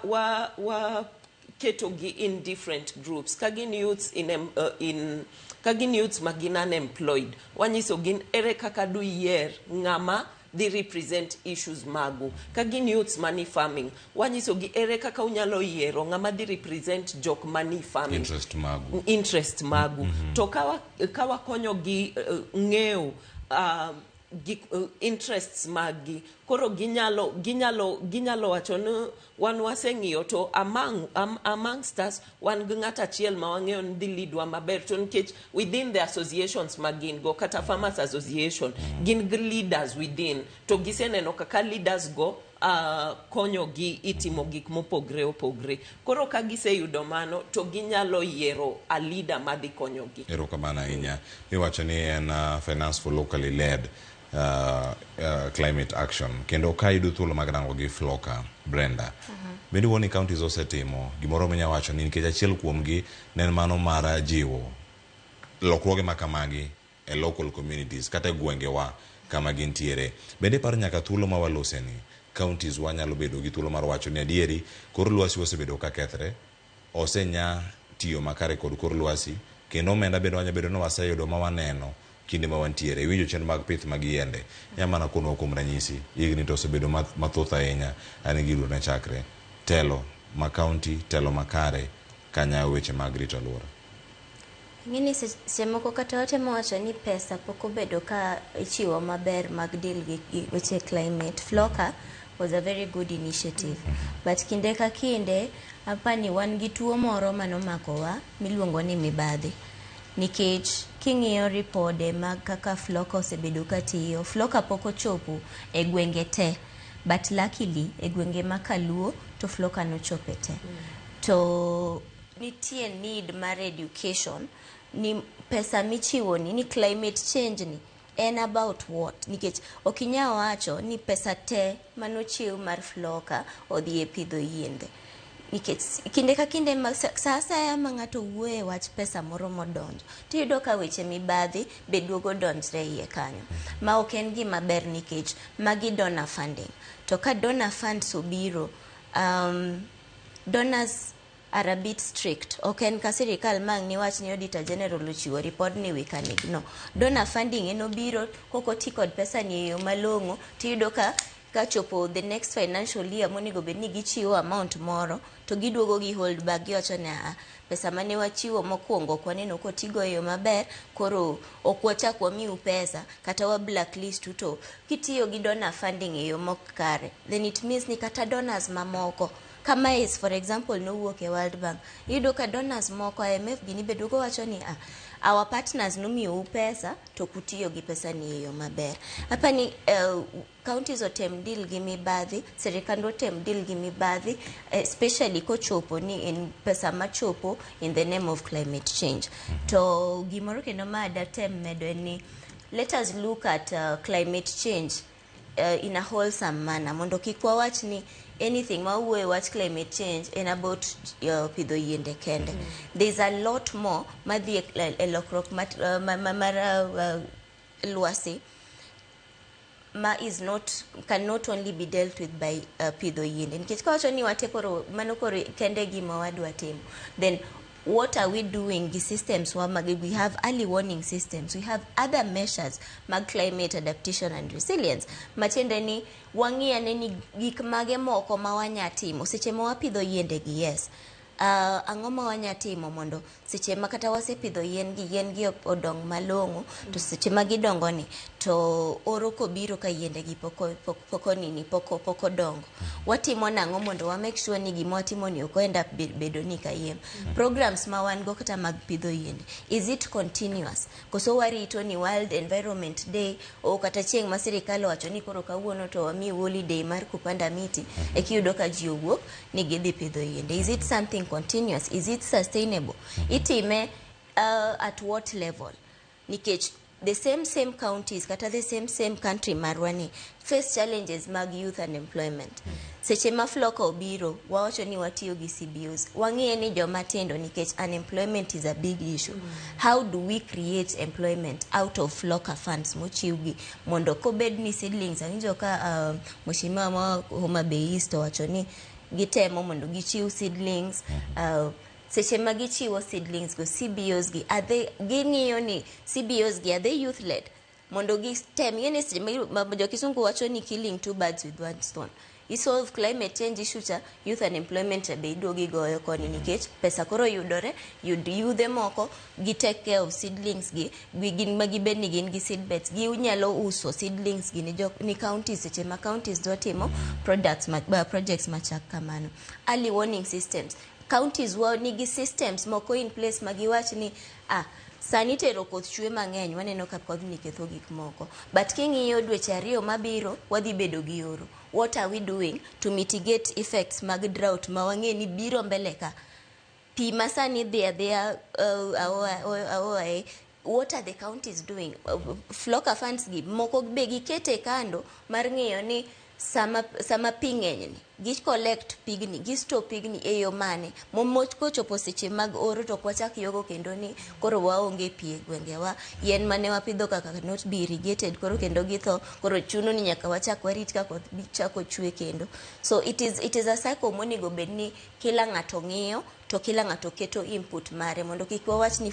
Speaker 34: wa keto gi in different groups. Ka gin youths in ka gin youths ma gin unemployed, wanyiso gin ere kaka du yier ng'ama dhi represent issues magu. Ka gin youths mani farming, wanyiso gi ere kaka unyalo yiero ng'ama dhi represent jok mani farming,
Speaker 1: interest magu.
Speaker 34: Interest magu. To ka wakonyo gi ng'eyo gik, interests maggi, koro ginyalo wacho ni wan waseng'iyo to amongst us wan gi ng'at achiel ma wang'eyo ni dhi leadwa maber. To nikech within the associations ma gin go, kata farmers association, gin gi leaders within, to giseneno kaka leaders go konyogi itimo gik mopogre opogre. Koro ka giseyudo mano, to ginyalo yiero a leader madhi konyogi.
Speaker 1: Erokamano ahinya. Iwacho ni en finance for locally led climate action. Kendo ka yudo thuolo mag rango gi FLLoCA, Brenda, bende wuoni counties osetimo gimoro minya wacho ni nikech achiel kuomgi ne en mano mar jiwo lokruoge ma kamagi e local communities kata e gwengewa kama gintiere. Bende iparo nyaka thuolo ma waloseni counties wa nyalo bedo gi thuolo mar wacho ni adieri kor lwasi osebedo ka kethre, osenya tiyo makare kod kor lwasi, kendo omenda bende wanya bedo ni waseyudo ma waneno kinde ma wantiere. Iwinjo chenro mag pith mag yiende, nya mana konwa kuom ranyisi, higni to osebedo mathoth ahinya ane giduto ne chakre telo ma county, telo makare kanyayo weche mag rito alwora.
Speaker 3: Ing'eni seche moko kata watemo wacho ni pesa pok obedo ka ichiwo maber mag deal gi weche climate. FLLoCA was a very good initiative. But kinde ka kinde, apani wan gi tuo moro manomakowa miluongo ni mibadhi. Nikech King'iyo ripode mag kaka Floka osebedo katiyo, Floka pok ochopo e gwenge te, but luckily e gwenge ma Kaluo to Floka nochope te. To nitie need mar education ni pesa michiwo ni climate change ni en about what, nikech ok inyal wacho ni pesa te manochiw mar Floka odhi e pidho yiende, nikech kinde ka kinde ma sa asaya ma ng'ato wuoye wach pesa moro modonjo, tiyudo ka weche mibadhi be duogo donjre iye kanyo, ma ok en gima ber, nikech magi donor funding. To ka donor funds obiro, donors are a bit strict. Ok en ka sirikal mang' niwach ni Auditor General ochiwo report ni we can ignore donor funding. En obiro kok oti kod pesa ni e yo malong'o, tiyudo ka kachopo the next financial year monego bed ni gichiwo amount moro, to giduogo gi hold back. Giwacho ni, "Aa, pesa mane wachiwo mokwongo ok waneno kotigo e yo maber, koro ok wachak wamiu pesa kata wa blacklist u." To kitiyo gi donor funding e yo mok kare, then it means ni kata donors mamoko kama is, for example, nowuok e World Bank, iyudo ka donors moko, IMF gini be duogo wacho ni, "Ah, our partners nomiyou pesa to ok utiyo gi pesa ni e yo maber." Apani counties otem deal gi mibadhi, sirikand otem deal gi mibadhi, especially kochopo ni en pesa machopo in the name of climate change. To gimoro kendo ma datem medo en ni let us look at climate change in a wholesome manner, mondo kik wawach ni anything mawuoyo e wach climate change en about pidho yiende kende. There's a lot more madhi e lokruok mar lwasi ma is not cannot only be dealt with by pidho yiende, nikech kawacho ni wate koro mano koro kende gima wadwa timo, then what are we doing gi systems wa mag? We have early warning systems, we have other measures mag climate adaptation and resilience, matiende ni wang'i ane ni gik mage moko ma wanya timo seche ma wapidho yiende gi. Yes, ang'o ma wanya timo mondo seche ma kata wasepidho yien gi, yien gi odong malong'o, to seche ma gidongo ni to oro kobiro ka yiende gi pok onini pok odongo, watimo nang'o mondo wa make sure ni gima watimo ni ok end up bedo ni kayiem? Programs ma wan go kata mag pidho yiende, is it continuous, koso warito ni World Environment Day o kata chieng' ma sirikal owacho ni koro kawuono to wamiu holiday mar kupanda miti, e kiyudo ka ji owuok ni gidhi pidho yiende? Is it something continuous? Is it sustainable? Itime at what level? Nikech the same same counties kata the same same country marwa ni face challenges mag youth unemployment. Seche ma Floka obiro, wawacho ni watiyo gi CBOs, wang'iye ni joma tindo, nikech unemployment is a big issue. How do we create employment out of Floka funds mochiwgi, mondo kobed ni seedlings? Awinjo ka mheshimiwa ma Homa Bay East owacho ni gitemo mondo gichiw seedlings. Seche ma gichiwo seedlings go, CBOs gi, are they ging'iyo ni CBOs gi, are they youth led, mondo gitem ing'e ni seche ma jokisungu wacho ni killing two birds with one stone, isolve climate change issue cha, youth unemployment cha be iduogo igoyo koni, nikech pesa koro yudore yud yudhe moko gi take care of seedlings gi, gin ma gibed ni gin gi seedbeds, ginyalo uso seedlings gi ni counties seche ma counties dwa timo products ma, projects machak kamano. Early warning systems, counties wa nigi systems moko in place ma giwach ni, ah, sani tero koth chwe mang'eny, waneno ka kodhni ketho gik moko, but king'iyo dweche 2 mabiro wadhi bedo gi oro. What are we doing to mitigate effects mag drought ma wang'e ni biro mbele ka pi ma sani dhi adhiya aoa? What are the counties doing? Floka funds gi moko be gikete kando mar ng'iyo ni sama pi ng'eny ni gi collect pigni, gi store pigni e yo mane momoch kochopo seche mag oro to ok wachak yogo kendo ni koro waonge pi e gwengewa, yien mane wapidho kaka not be irrigated koro kendo githo, koro chuno ni nyaka wachak warit ka koth chako chwe kendo. So it is a cycle monego bed ni kila ng'ato ng'iyo to kila ng'ato keto input mare, mondo kik wawach ni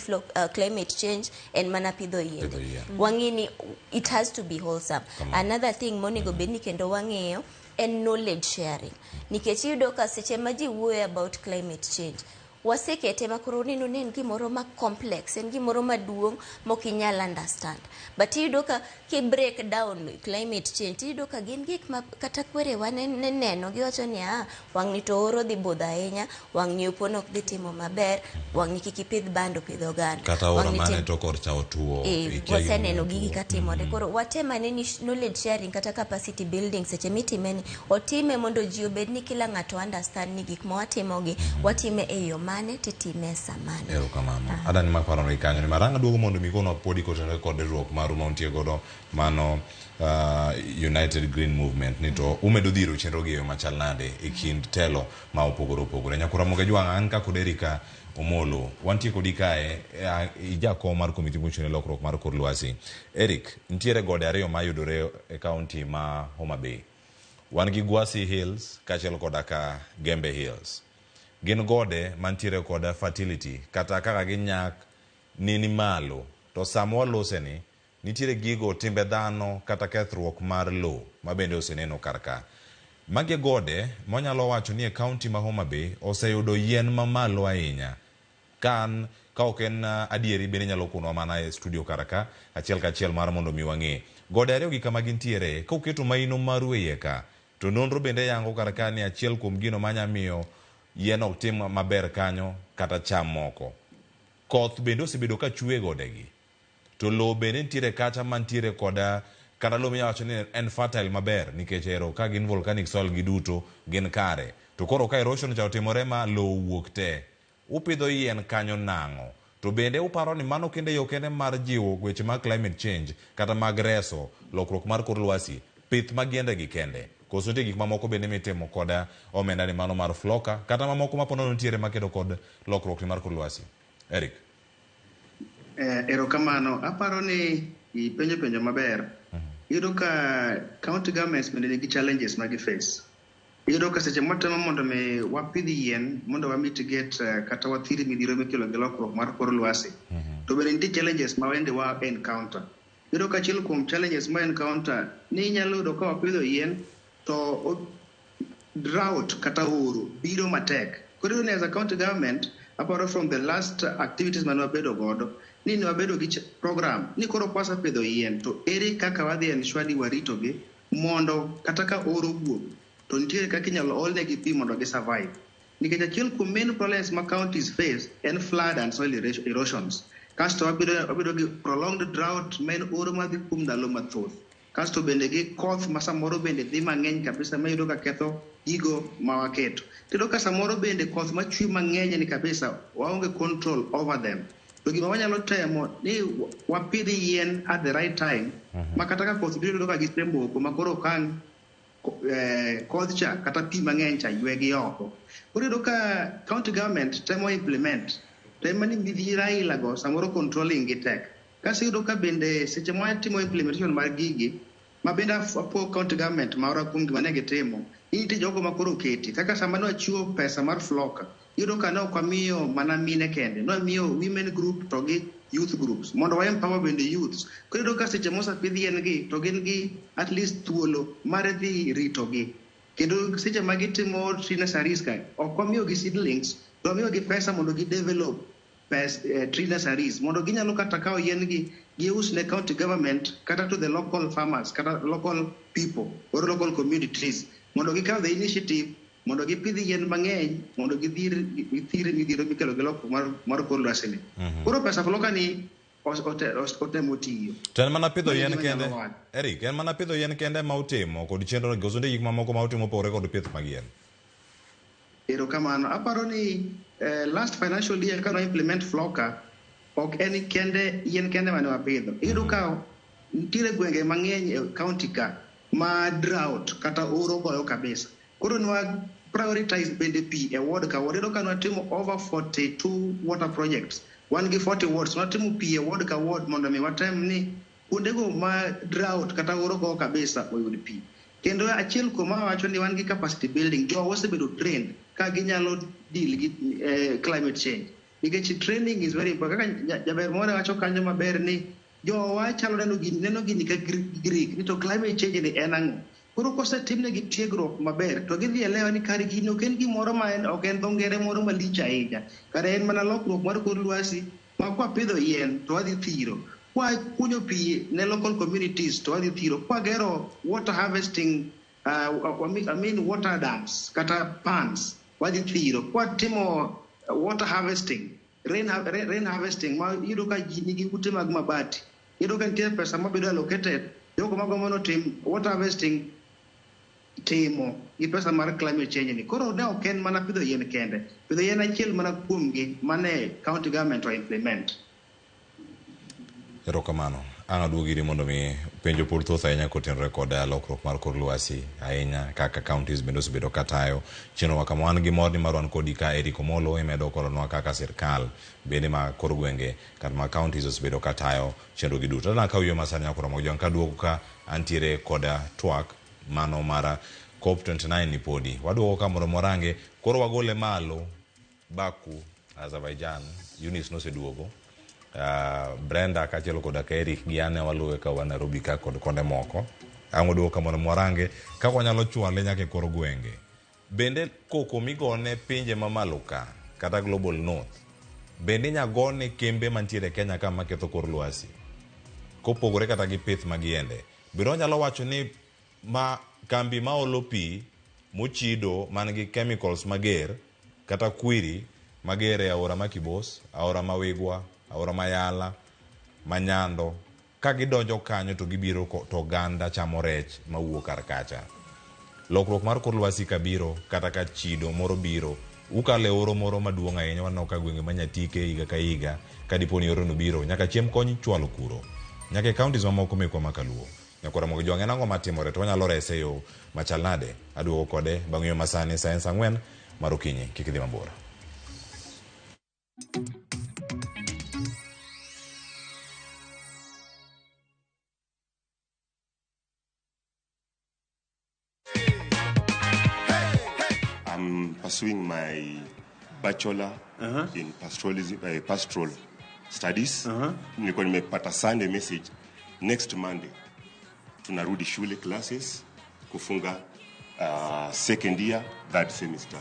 Speaker 3: climate change en mana pidho yiende.
Speaker 1: Pidho yien.
Speaker 3: Wang'i ni it has to be wholesome. Another thing monego bed ni kendo wang'iyo en knowledge sharing, nikech iyudo ka seche ma ji wuoyo about climate change Wasekete ma koro oneno ni en gimoro ma complex, en gimoro maduong' mok inyal understand. But iyudo ka ki break down climate change, tiyudo ka gin gik ma kata kwerewa ne neno, giwacho ni ah, wang'ni to oro dhi budho ahinya, wang'ni opon ok dhi timo maber, wang'ni kik ipidh bando, pidh oganda.
Speaker 1: Kata aora mane to korcha otuo.
Speaker 3: Waseneno gigi katimore. Koro watem ane ni knowledge sharing kata capacity building seche mitime ni, otime mondo ji obed ni kila ng'ato understand ni gik ma watimogi, watime e yo mane, titime e saa mane.
Speaker 1: Erokamano. Adani mak paro no kanyo ni marang duogo mondo mi konwa podi kotenore kod riwruok maru ma untie godo mano United Green Movement ni to umedo dhiro chenro gi e yo machal nade e kind telo ma opogore opogore. Nyakura Moga Jwang' an ka kod Erika Omolo. Wantie kodi kae ijakom mar komiti mochung' ne lokruok mar kor lwasi. Eric, nitiere gode ariyo mayudore e kaunti ma Homa Bay. Wan gi Gwasi Hills kaachiel koda ka Gembe Hills. Gin gode mantiere kod fertility kata kaka ginyak ni malo to sama walose ni nitiere gigo timbe dhano kata kethruok mar lowo mabende oseneno kar ka. Magi gode mwanyalo wacho ni e kaunti ma Homa Bay oseyudo yien mamalo ahinya. Ka an ka ok en adieri bende inyalo konwa mana e studio kar ka achiel kachiel mar mondo mi wang'e. Gode ariyo gi kama gintiere ka uketo maino maru e iye ka to nonro bende yango kar ka ni achiel kuom gino manya miyo yien ok tim maber kanyo kata cham moko. Koth bende osebedo ka chwe e godegi. To lowo bende nitiere kacha mantiere koda kata lowo minyalo wacho ni en fertile maber nikech ero ka gin volcanic soil giduto gin kare. To koro ka erosion cha otimore ma lowo owuok te, upidho yien kanyo nang'o? To bende uparo ni mano kende yo kende mar jiwo weche mag climate change kata mag reso lokruok mar kor lwasi, pith mag yiende gi kende? Koso nitie gik mamoko bende mitimo koda omenda ni mano mar FLOCA kata mamoko ma ponono nitiere makedo kod lokruok ni mar kor lwasi? Eric.
Speaker 4: Erokamano. Aparo ni ipenjo penjo maber. Iyudo ka county governments bende nigi challenges ma gi face. Iyudo ka seche mwatemo mondo mi wapidh yien mondo wa mitigate kata wathir midhiero mikelo gi lokruok mar kor lwasi. To bende nitie challenges ma bende wa encounter. Iyudo ka achiel kuom challenges ma encounter ni inyalo yudo ka wapidho yien to drought kata oro biro matek. Koro iyudo ni as a county government, aparo from the last activities mane wabedo godo, ni ne wabedo gi program ni koro kwasepidho yien to ere kaka wadhi ensure ni waritogi mondo kata ka oro owuok to nitiere kaka inyalo olnegi pi mondo gi survive. Nikech achiel kuom main problems ma counties face en flood and soil erosions. Kasto wabedo gi prolonged drought ma en oro madhi kuom ndalo mathoth. Kasto bende gi koth ma samoro bende dhi mang'eny kabisa ma iyudo ka ketho gigo ma waketo. Tiyudo ka samoro bende koth machwe mang'eny ni kabisa waonge control over them. To gima wanyalo temo ni wapidh yien at the right time ma kata ka koth biro iyudo ka gisemoko ma koro ok ang' kodh cha kata pi mang'eny cha ywegi oko. Koro iyudo ka county government temo implement to ema ni midhiero aila go samoro controlling gi tek. Kasto iyudo ka bende seche ma watimo implementation mar gigi ma bende apuo county government marwa kuom gima ne gitimo, ni nitie jogo ma koro oketi. Kaka sama ne wachiwo pesa mar FLOCA, iyudo ka ne ok wamiyo mana mine kende, ne wamiyo women group to gi youth groups mondo wa empower bende youths. Koro iyudo ka seche mosepidh yien gi to gin gi at least thuolo mar dhi ritogi. Kendo seche ma gitimo tree nurseries ka, ok wamiyogi seedlings, to wamiyogi pesa mondo gi develop tree nurseries mondo ginyalo kata kawo yien gi gius ne county government kata to the local farmers kata local people or local communities mondo gikaw the initiative mondo gipidh yien mang'eny mondo gidhir githir midhiero mikelo gi lokruok mar kor lwasi ni. Koro pesa FLOCA ni otemo tiyo.
Speaker 1: To en mana pidho
Speaker 4: Mano
Speaker 1: yien
Speaker 4: gima
Speaker 1: kende.
Speaker 4: anyalo wacho.
Speaker 1: Eric, en mana pidho yien kende ma utimo kod chenro koso nitie gik mamoko ma utimo mopogore kod pith mag yien?
Speaker 4: Erokamano. Aparo ni last financial year kane implement FLOCA, ok en kende yien kende mane wapidho. Iyudo ka nitiere gwenge mang'eny e county ka ma drought kata oro goyo kabisa. Koro ne wa prioritize bende pi e ward ka ward. Iyudo ka ne watimo over 42 water projects. Wan gi 40 wards. Watimo pi e ward ka ward mondo mi watem ni kuondego ma drought kata oro goyo kabisa oyud pi. Kendo achiel kuom awacho ni wan gi capacity building. Jowa osebedo trained ka ginyalo deal gi climate change. Nikech training is very important. Kaka jaber moro wacho kanyo maber ni jowa chalo neno gini ka Greek ni to climate change ni en ang'o? Koro kosetimnegi tiegruok maber to gidhi elewa ni kare gini ok en gimoro ma en ok en dho ngere moro malich ahinya. Kare en mana lokruok mar kor lwasi ma kwapidho yien to wadhi thiro. Kwakunyo pi ne local communities to wadhi thiro. Kwagero water harvesting I mean water dams kata pans wadhi thiro. Kwatimo water harvesting, rain harvesting ma iyudo ka ji nigi ute mag mabati. Iyudo ka nitie pesa mabedo allocated jogo magombo notim water harvesting timo gi pesa mar climate change ni. Koro ne ok en mana pidho yien kende. Pidho yien achiel mana kuomgi mane county government o implement.
Speaker 1: Erokamano. Ang' aduogi iri mondo mi penjo pod thoth ahinya kotenore kod lokruok mar kor lwasi ahinya kaka counties bende osebedo katayo chenro ma kama. Wan gi mor ni mar wan kodi ka Eric Omolo imedo kolonwa kaka sirkal bende ma kor gwenge kata ma counties osebedo katayo chenro gi duto. Tadana kaw yo masani nyako romo jwang' kaduogo ka antiere koda twak mano mar COP29 ni podi. Waduogo ka mondo morange koro wagole malo Baku, Azerbaijan, Eunice noseduogo. Brenda kaachiel koda ka Eric gi an ne waluwe ka wan Nairobi ka kod konde moko. Ang' waduogo ka mondo mwarange kaka wanyalo chwale nyaka e kor gwenge. Bende koko migone pinje mamalo ka kata Global North bende inya gone kembe mantiere Kenya ka maketho kor lwasi kopogore kata gi pith mag yiende. Bende wanyalo wacho ni ma kambi maolo pi mochido man gi chemicals mager kata kwiri mager e aora ma Kibos, aora ma Wigwa, aora ma Yala, ma Nyando, ka gidonjo kanyo to gibiro to oganda chamo rech mawuok kar kacha. Lokruok mar kor lwasi kabiro kata ka chido moro biro, ukalo e oro moro maduong' ahinya waneno ka gwenge ma Nyatike higa ka higa ka dipo ni orono biro nyaka chiemb kony ichwalo kuro nyaka e counties mamoko mekwa ma kaluo. Nyakwa Ramogi Jwang' en ang'o matimore to wanyalo rese e yo machal nade? Aduogo kode bang' yo masani sa en sa ang'wen mar okinyi. Kik idhi mabor.
Speaker 5: I'm pursuing my bachelor in pastoral studies. Nilikuwa nimepata Sunday message, next Monday tunarudi shule classes kufunga second year third semester,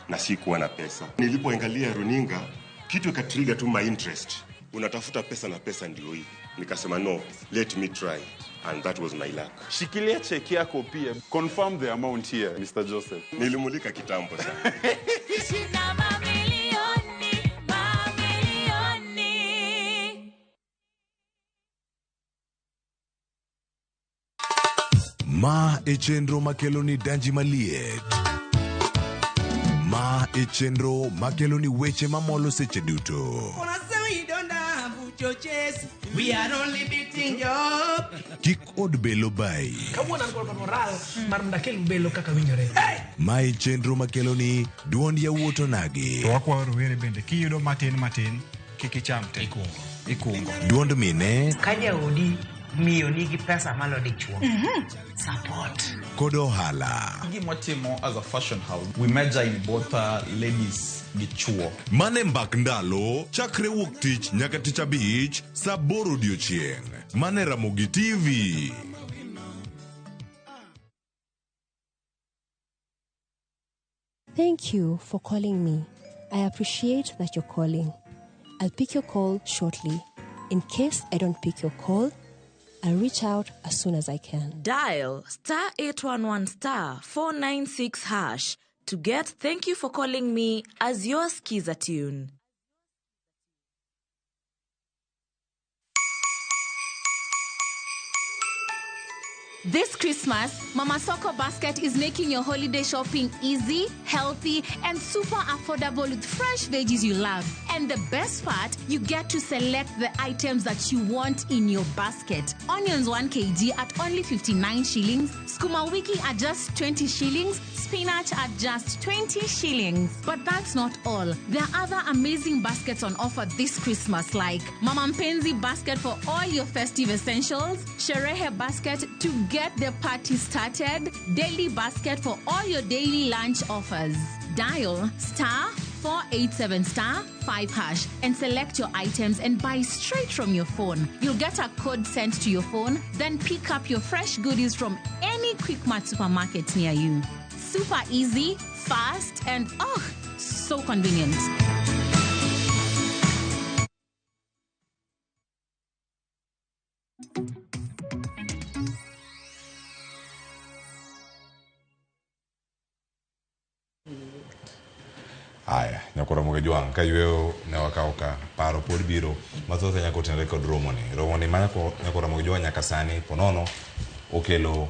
Speaker 5: na sikuwa na pesa. Nilipoangalia runinga kitu ikatrigger tu my interest. Unatafuta pesa na pesa ndio hii. Nikasema no, let me try, and that was my luck.
Speaker 6: Shikilia cheki yako pia. Confirm the amount here, Mr. Joseph.
Speaker 5: Nilimulika kitambo sana.
Speaker 7: Sina mamilioni, mamilioni.
Speaker 16: Ma e chenro makelo ni danji maliet. Ma e chenro makelo ni weche mamolo seche duto.
Speaker 2: We are only beating job.
Speaker 16: Kik od belo bai.
Speaker 2: Kawuono an kod moral mar mondo akel belo kaka winjore.
Speaker 16: Ma e chenro makelo ni duond yawuot onagi.
Speaker 8: To wakwayo rowere bende kiyudo matin matin kik icham te. Ikungo.
Speaker 16: Duond mine.
Speaker 9: Ka jaodi miyo nigi pesa malo dichuo. Support.
Speaker 16: Kod ohala.
Speaker 10: Gima watimo as a fashion house, we major in both ladies gi chuo.
Speaker 16: Mane mbak ndalo, chakre wuok tich nyaka tich abich, saa aboro odiochieng'. Mane Ramogi TV.
Speaker 11: Thank you for calling me. I appreciate that you're calling. I'll pick your call shortly. In case I don't pick your call, I'll reach out as soon as I can.
Speaker 13: Dial star 811 star 496 hash to get Thank You for Calling Me as your Skiza tune.
Speaker 14: This Christmas, Mama Soko Basket is making your holiday shopping easy, healthy, and super affordable with fresh veggies you love. And the best part, you get to select the items that you want in your basket. Onions 1 kg at only 59 shillings, sukuma wiki at just 20 shillings, spinach at just 20 shillings. But that's not all. There are other amazing baskets on offer this Christmas, like Mama Mpenzi basket for all your festive essentials, Sherehe basket to get the party started, daily basket for all your daily lunch offers. Dial star 487 star 5 hash and select your items and buy straight from your phone. You'll get a code sent to your phone, then pick up your fresh goodies from any Quickmart supermarket near you. Super easy, fast, and oh, so convenient.
Speaker 1: Haya, nyakoro Mugejwang', ka yweyo ne wakawo ka paro pod biro mathoth ahinya kotenore kod romoni. Romoni ma nyakoro Mugejwang' nyaka sani ponono okelo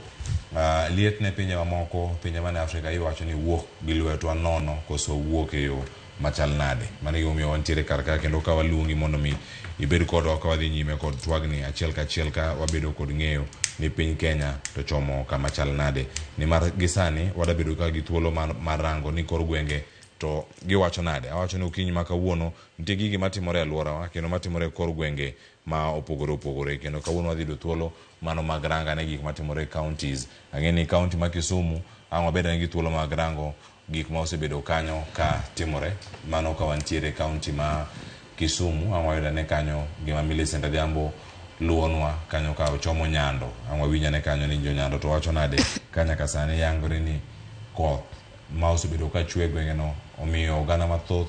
Speaker 1: liet ne pinje mamoko, pinje mane Afrika iwacho ni wuok gi lwetwa nono koso wuok e yo machal nade. Mano e gimomiyo wantiere kar ka kendo ka waluongi mondo mi ibed kodwa ka wadhi nyime kod twagni achiel kachiel ka wabedo kod ng'eyo ni piny Kenya to chomo kama chal nade. Nimar gi sani wadabedo ka gi thuolo mar rango ni kor gwenge to giwacho nade. Awacho ni okinyi ma kawuono nitie gigi matimore e alworawa kendo matimore e kor gwenge ma opogore opogore kendo kawuono wadhi yudo thuolo mano mag rango ane gik matimore e counties. Ang'e ni county ma Kisumu ang' wabed ane gi thuolo mag rango gik ma osebedo kanyo ka timore. Mano ka wantiere e county ma Kisumu ang' wayud ane kanyo gima Millicent Adhiambo luwonwa kanyo ka ochomo Nyando. Ang' wawinj ane kanyo ni jo Nyando to wacho nade ka nyaka sani yangore ni koth ma osebedo ka chwe e gwengeno omiyo oganda mathoth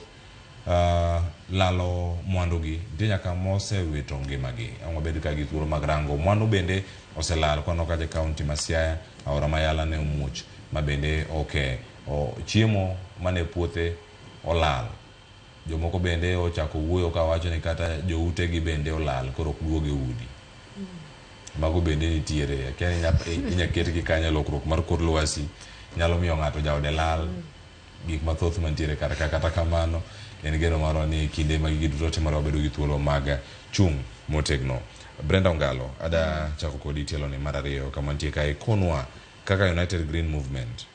Speaker 1: lalo mwandugi. Nitie nyaka mosewito ngimagi. Ang' wabed ka gi thuolo mag rango mwandu bende oselal kwaneno kacha e county ma Siaya, aora ma Yala ne omuoch ma bende oke. Chiemo mane puothe olal. Jomoko bende ochako wuoyo ka wacho ni kata joutegi bende olal koro ok duog e udi. Mago bende nitiere. Akia ni inya ketgi kanyo e lokruok mar kor lwasi nyalo miyo ng'ato jaode lal. Gik mathoth mantiere kar ka. Kata kamano en geno marwa ni kinde ma gigi duto timore wabedo gi thuolo mag chung' motegno. Brenda Ongalo, ada chako kodi tielo ni mar ariyo kama nitie kae. Konwa kaka United Green Movement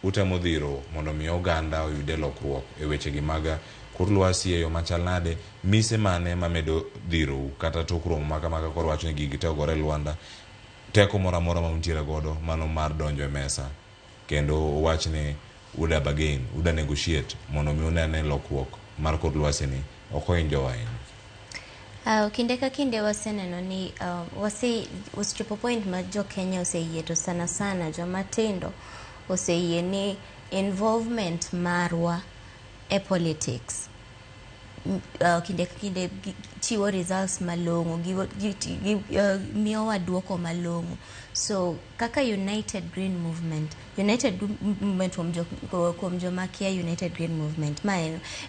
Speaker 1: utemo dhiro mondo mi oganda oyude lokruok e wechegi mag kor lwasi e yo machal nade, mise mane mamedo dhirou kata tok romo ma kama ka koro wacho ni gigi te ogore e lwanda, teko moro amora ma untiere godo mano mar donjo e mesa kendo uwach ni uda bargain, uda negotiate mondo mi unene lokruok mar kor lwasi ni ok ohinjowa ahinya.
Speaker 3: Kinde ka kinde waseneno ni osechopo point ma jo Kenya oseyie to sana sana joma tindo oseyie ni involvement marwa e politics kinde ka kinde chiwo results malong'o, miyowa duoko malong'o. So kaka United Green Movement, United Green Movement kuom joma kia United Green Movement, ma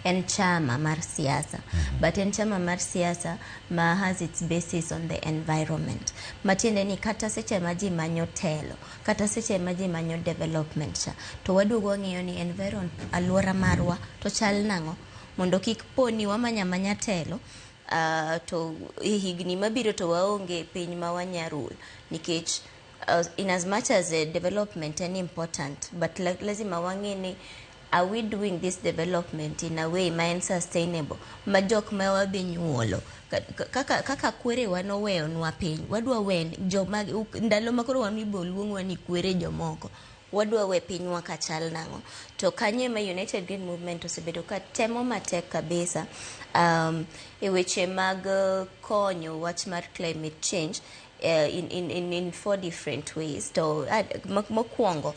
Speaker 3: en chama mar siasa, but en chama mar siasa ma has its basis on the environment. Matiende ni kata seche ma ji manyo telo, kata seche ma ji manyo development cha, to waduogo wang'iyo ni environment, alwora marwa to chal nang'o, mondo kik po ni wamanya manya telo, to e higni mabiro to waonge piny ma wanya rule, nikech in as much as development en important, but lazima wang'e ni are we doing this development in a way ma en sustainable, ma jok ma wadhi nyuolo kaka kwerewa noweyonwa piny, wadwa we joma ndalo ma koro wan ibo luongwa ni kwere jomoko, wadwa we pinywa ka chal nang'o. To kanyo ema United Green Movement osebedo ka temo matek kabisa e weche mag konyo wach mar climate change in 4 different ways. To mokwongo,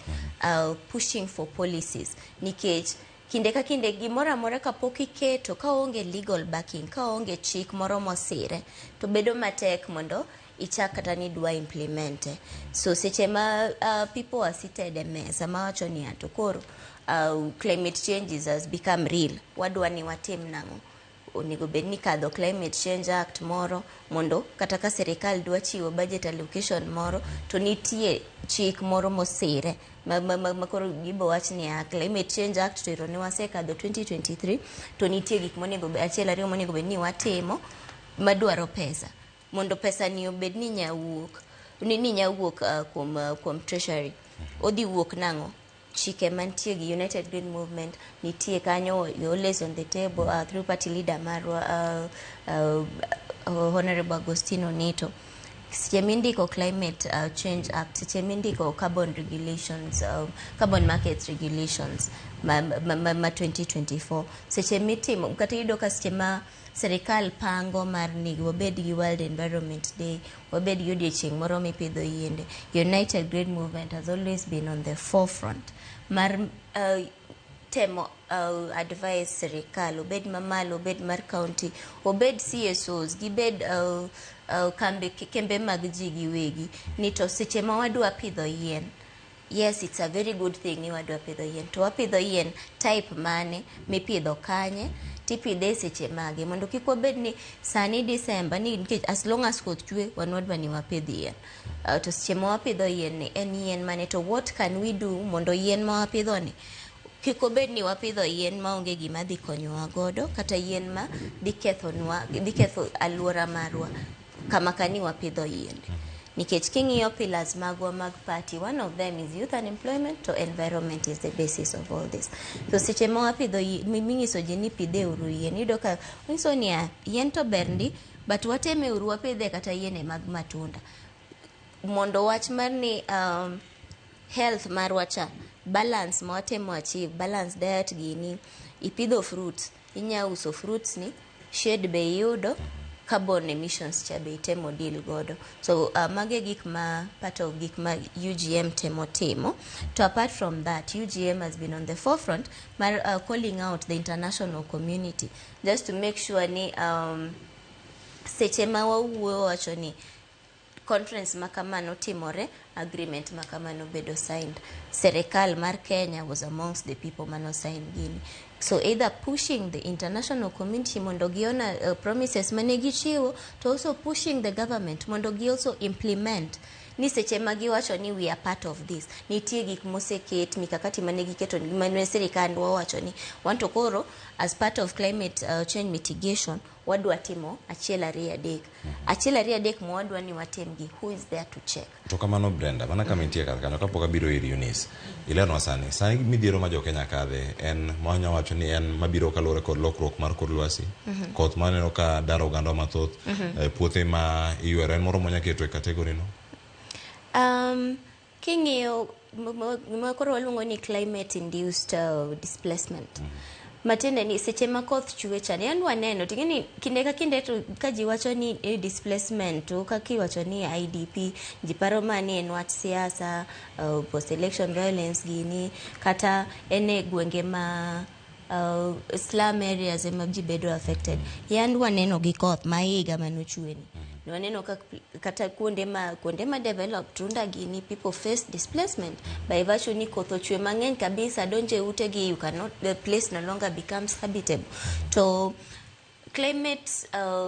Speaker 3: pushing for policies, nikech kinde ka kinde gimoro amora kapok iketo, ka onge legal backing, ka onge chik moro mosire, to bedo matek mondo ichak kata ni dwa implemente. So seche ma people are seated e mesa mawacho ni to koro climate changes has become real, wadwa ni watim nang'o? Onego bed ni kadho Climate Change Act moro mondo kata ka sirikal dwa chiwo budget allocation moro to nitie chik moro mosire ma koro gibo wach ni Climate Change Act to ero ne wasekadho 2023 to nitie gik monego bed achiel ariyo monego bed ni watimo madwaro pesa mondo pesa ni obed ni nyawuok ni nyawuok kuom treasury. Odhi wuok nang'o? Chike mantie gi United Green Movement nitie kanyo, always on the table, through party leader marwa Honorable Agostino Neto. Seche mindiko Climate Change Act, seche mindiko carbon regulations, carbon markets regulations ma 2024, seche mitimo kata iyudo ka seche ma serikal pango mar ni wabed gi World Environment Day, wabed gi odiochieng' moro mipidho yiende, United Green Movement has always been on the forefront mar temo advise serikal, obed mamalo, obed mar county, obed CSOs, gibed kambe, kembe mag ji giwegi, ni to seche ma wadwa pidho yien, yes, it's a very good thing ni wadwa pidho yien, to wapidho yien type mane, mipidho kanye, tipidhe e seche mage, mondo kik wabed ni sani December ni nikech as long as koth chwe, wan wadwa ni wapidh yien. To seche ma wapidho yien ni, en yien mane, to what can we do mondo yien ma wapidho ni kik obed ni wapidho yien maonge gima dhi konyowa godo, kata yien ma dhi kethonwa, dhi ketho alwora marwa kama kani wapidho yiende. Nikech king'iyo pillars magwa mag party, one of them is youth unemployment, to environment is the basis of all this. So seche ma wapidho, ming'iso ji ni pidhe uru yien, iyudo ka onyiso niya, yien to ber ndi, but wateme uru wapidhe kata yiende mag matunda, mondo wach mar ni health marwa cha, balance ma watemo achieve, balance diet gini, ipidho fruits, inya uso fruits ni, shade be iyudo, carbon emissions cha be itemo deal godo. So mage gik ma part of gik ma UGM temo timo. To apart from that, UGM has been on the forefront mar calling out the international community just to make sure ni seche ma wawuoyo wacho ni conference ma kamano timore, agreement ma kamano bedo signed, serikal mar Kenya was amongst the people mano sign gini. So either pushing the international community mondo giona promises mane gichiwo, to also pushing the government mondo gi also implement ni seche ma giwacho ni we are part of this, nitie gik moseket, mikakati mane giketo, mane sirikandwa owacho ni wan to koro as part of climate change mitigation wadwa timo achiel ariyo adek, achiel ariyo adek ma wadwa ni watim gi, who is there to check?
Speaker 1: To kamano Brenda, mana kama intie kar kanyo, kapok abiro ir Eunice, ilernwa sani, sani midhiero ma jokenya kadhe en mawanya wacho ni en mabiro kaluwore kod lokruok mar kor lwasi, koth maneno ka daro oganda mathoth, puothe ma iywero, en moro mwanya keto e category no?
Speaker 3: King'iyo gima koro waluongo ni climate induced displacement, matiende ni seche ma koth chwe cha, yan waneno ting'e ni kinde ka kinde to ka ji wacho ni displacement, to kaka iwacho ni IDP, ji paro ma ni en wach siasa, post election violence gini, kata en e gwenge ma slum areas ema ji bedo affected. Yan waneno gi koth ma higa manochwe ni, waneno ka kata kuonde ma developed, Runda gini, people face displacement by virtue ni koth ochwe mang'eny kabisa, donjo e utegi, you cannot, the place no longer becomes habitable. To climate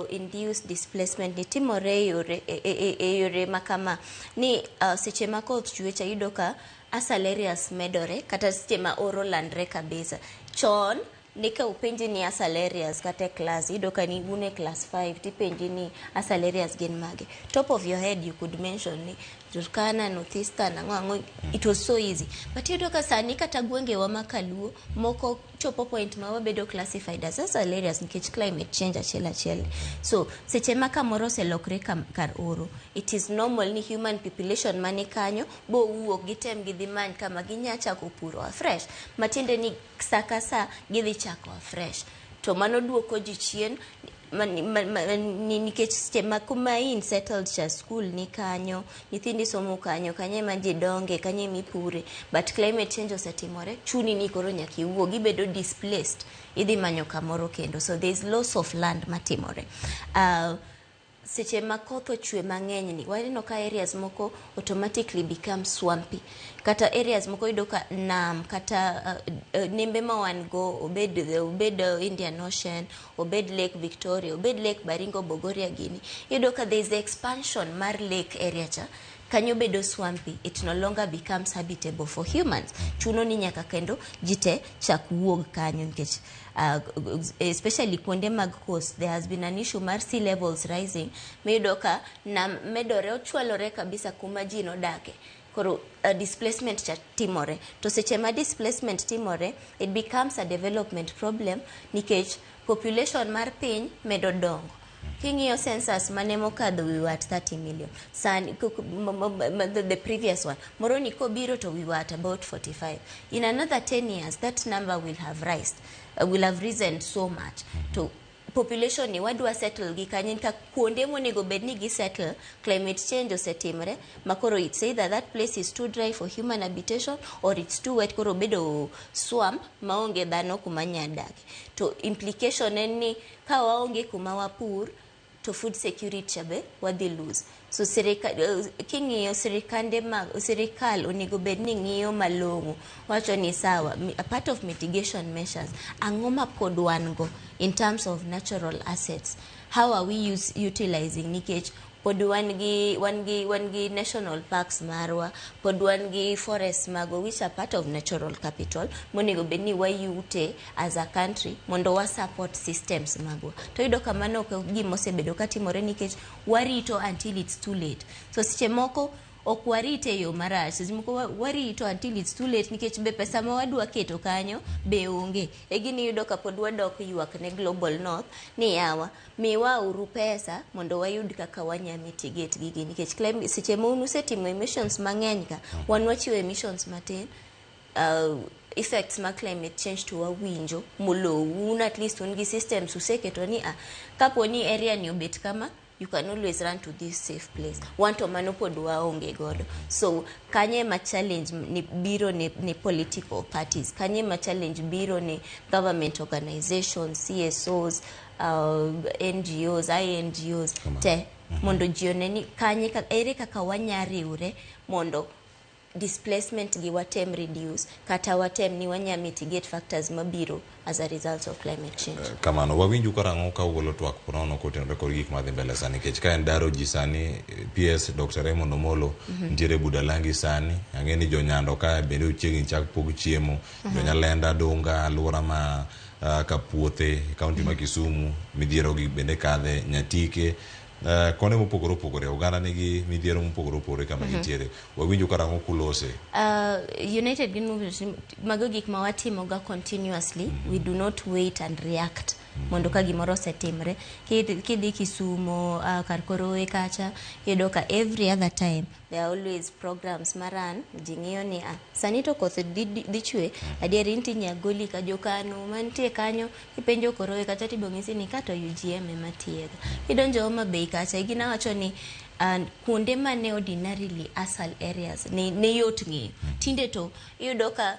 Speaker 3: induced displacement ni timore e yore makama ni seche ma koth chwe cha, iyudo ka ASAL areas medore, kata seche ma oro landre kabisa. Chon ne ka openji ni ASAL areas kata e class, iyudo ka ni un e class 5, tipenji ni ASAL areas gin mage, top of your head you could mention ni Turkana, Northeastern, ang'o ang'o, it was so easy. But iyudo ka sani kata gwengewa ma kaluo moko chopo point ma wabedo classified as ASAL areas nikech climate change achiel achiel. So seche ma kamoro oselokre kar oro, it is normal ni human population mani kanyo bo wuok, gitem gidhi many kama ginya chako puro afresh, matiende ni sa ka sa gidhi chako afresh, to mano duoko ji chien nikech seche ma kuma in settled cha, school ni kanyo, nyithindi somo kanyo, kanyo ema ji donge, kanyo ema ipure, but climate change osetimore, chuni ni koro nyaka iwuog, ibedo displaced, idhi manyo kamoro kendo. So there is loss of land matimore. Seche ma koth ochwe mang'eny ni, waneno ka areas moko automatically become swampy, kata areas moko yudo ka nam kata nembe ma wan go, obed Indian Ocean, obed Lake Victoria, obed Lake Baringo, Bogoria gini, iyudo ka there is expansion mar lake area cha, kanyo bedo swampy, it no longer becomes habitable for humans. Chuno ni nyaka kendo ji te chak wuog kanyo, nikech especially kuonde mag coast, there has been an issue mar sea levels rising, miyudo ka nam medore, ochwalore kabisa kuma ji nodake. Koro displacement cha timore. To seche ma displacement timore, it becomes a development problem, nikech population mar piny medo dongo. King'iyo census mane mokadho we were at 30 million. Sani, the previous one, moroni kobiro to we were at about 45. In another 10 years, that number will have raised, will have risen so much. To population ni wadwa settle gi kanye ka kuonde monego bed ni gi settle climate change osetimre makoro it's either that place is too dry for human habitation or it's too wet koro bedo swamp maonge dhano kuma nya dake to implication en ni ka waonge kuma wapur to food security be wadhi lose so sirika, king'iyo sirikande mag sirikal onego bed ni ng'iyo malong'o wacho ni sawa a part of mitigation measures ang'o ma pod wan go in terms of natural assets how are we utilizing nikech pod wan gi wan gi wan gi national parks marwa pod wan gi forests magwa which are part of natural capital monego bed ni wayute as a country mondo wa support systems magwa to iyudo ka mano ok gima osebedo katimore nikech warito until it's too late so seche moko ok warite e yo marach seche moko warito until it's too late nikech be pesa ma wadwa keto kanyo be onge e gini iyudo ka pod wadok ywak ne global north ni yawa miwa uru pesa mondo wayud kaka wanya mitigate gigi nikech seche ma un usetimo emissions mang'eny ka wan wachiwo emissions matin effects mag climate change to wawinjo molou un at least un gi systems useketo ni ah, kapo ni area ni obet kama you can always run to this safe place wan to mano pod waonge godo so kanye ma challenge ni biro ne political parties kanye ma challenge biro ne government organizations CSOs NGOs INGOs te mondo ji one ni kanye ere kaka wanya riwre mondo displacement gi watem reduce kata watem ni wanya mitigate factors mabiro as a result of climate change.
Speaker 1: Kamano wawinju karang'o ka ugolo twak ponono kotenore kod gik madhi mbele sani nikech ka en daro ji sani PS Dr. Raymond Omolo nitiere Budalangi sani ang'e ni jonyando ka bende ochiegni chak pog chiemo jonyalenda Dunga alwora ma Kapuothe kaunti ma Kisumu midhiero gi bende kadhe Nyatike konde mopogore opogore oganda nigi midhiero mopogore opogore kama gintiere wawinjo karang'o kulose
Speaker 3: United Green Movement mago gik ma watimoga continuously we do not wait and react mondo ka gimoro osetimre kidhi Kisumo kar Korowe kacha iyudo ka every other time there are always programs maran ji ng'iyo ni ah, sani to koth dhi chwe adier in tinya goli ka jokano mantie kanyo ipenjo Korowe kacha tibong'isi ni kato UGM ema tiega idonjo Homa Bay kacha gina wacho ni kuonde mane ordinarily asal areas ne yot ng'eyo tinde to iyudo ka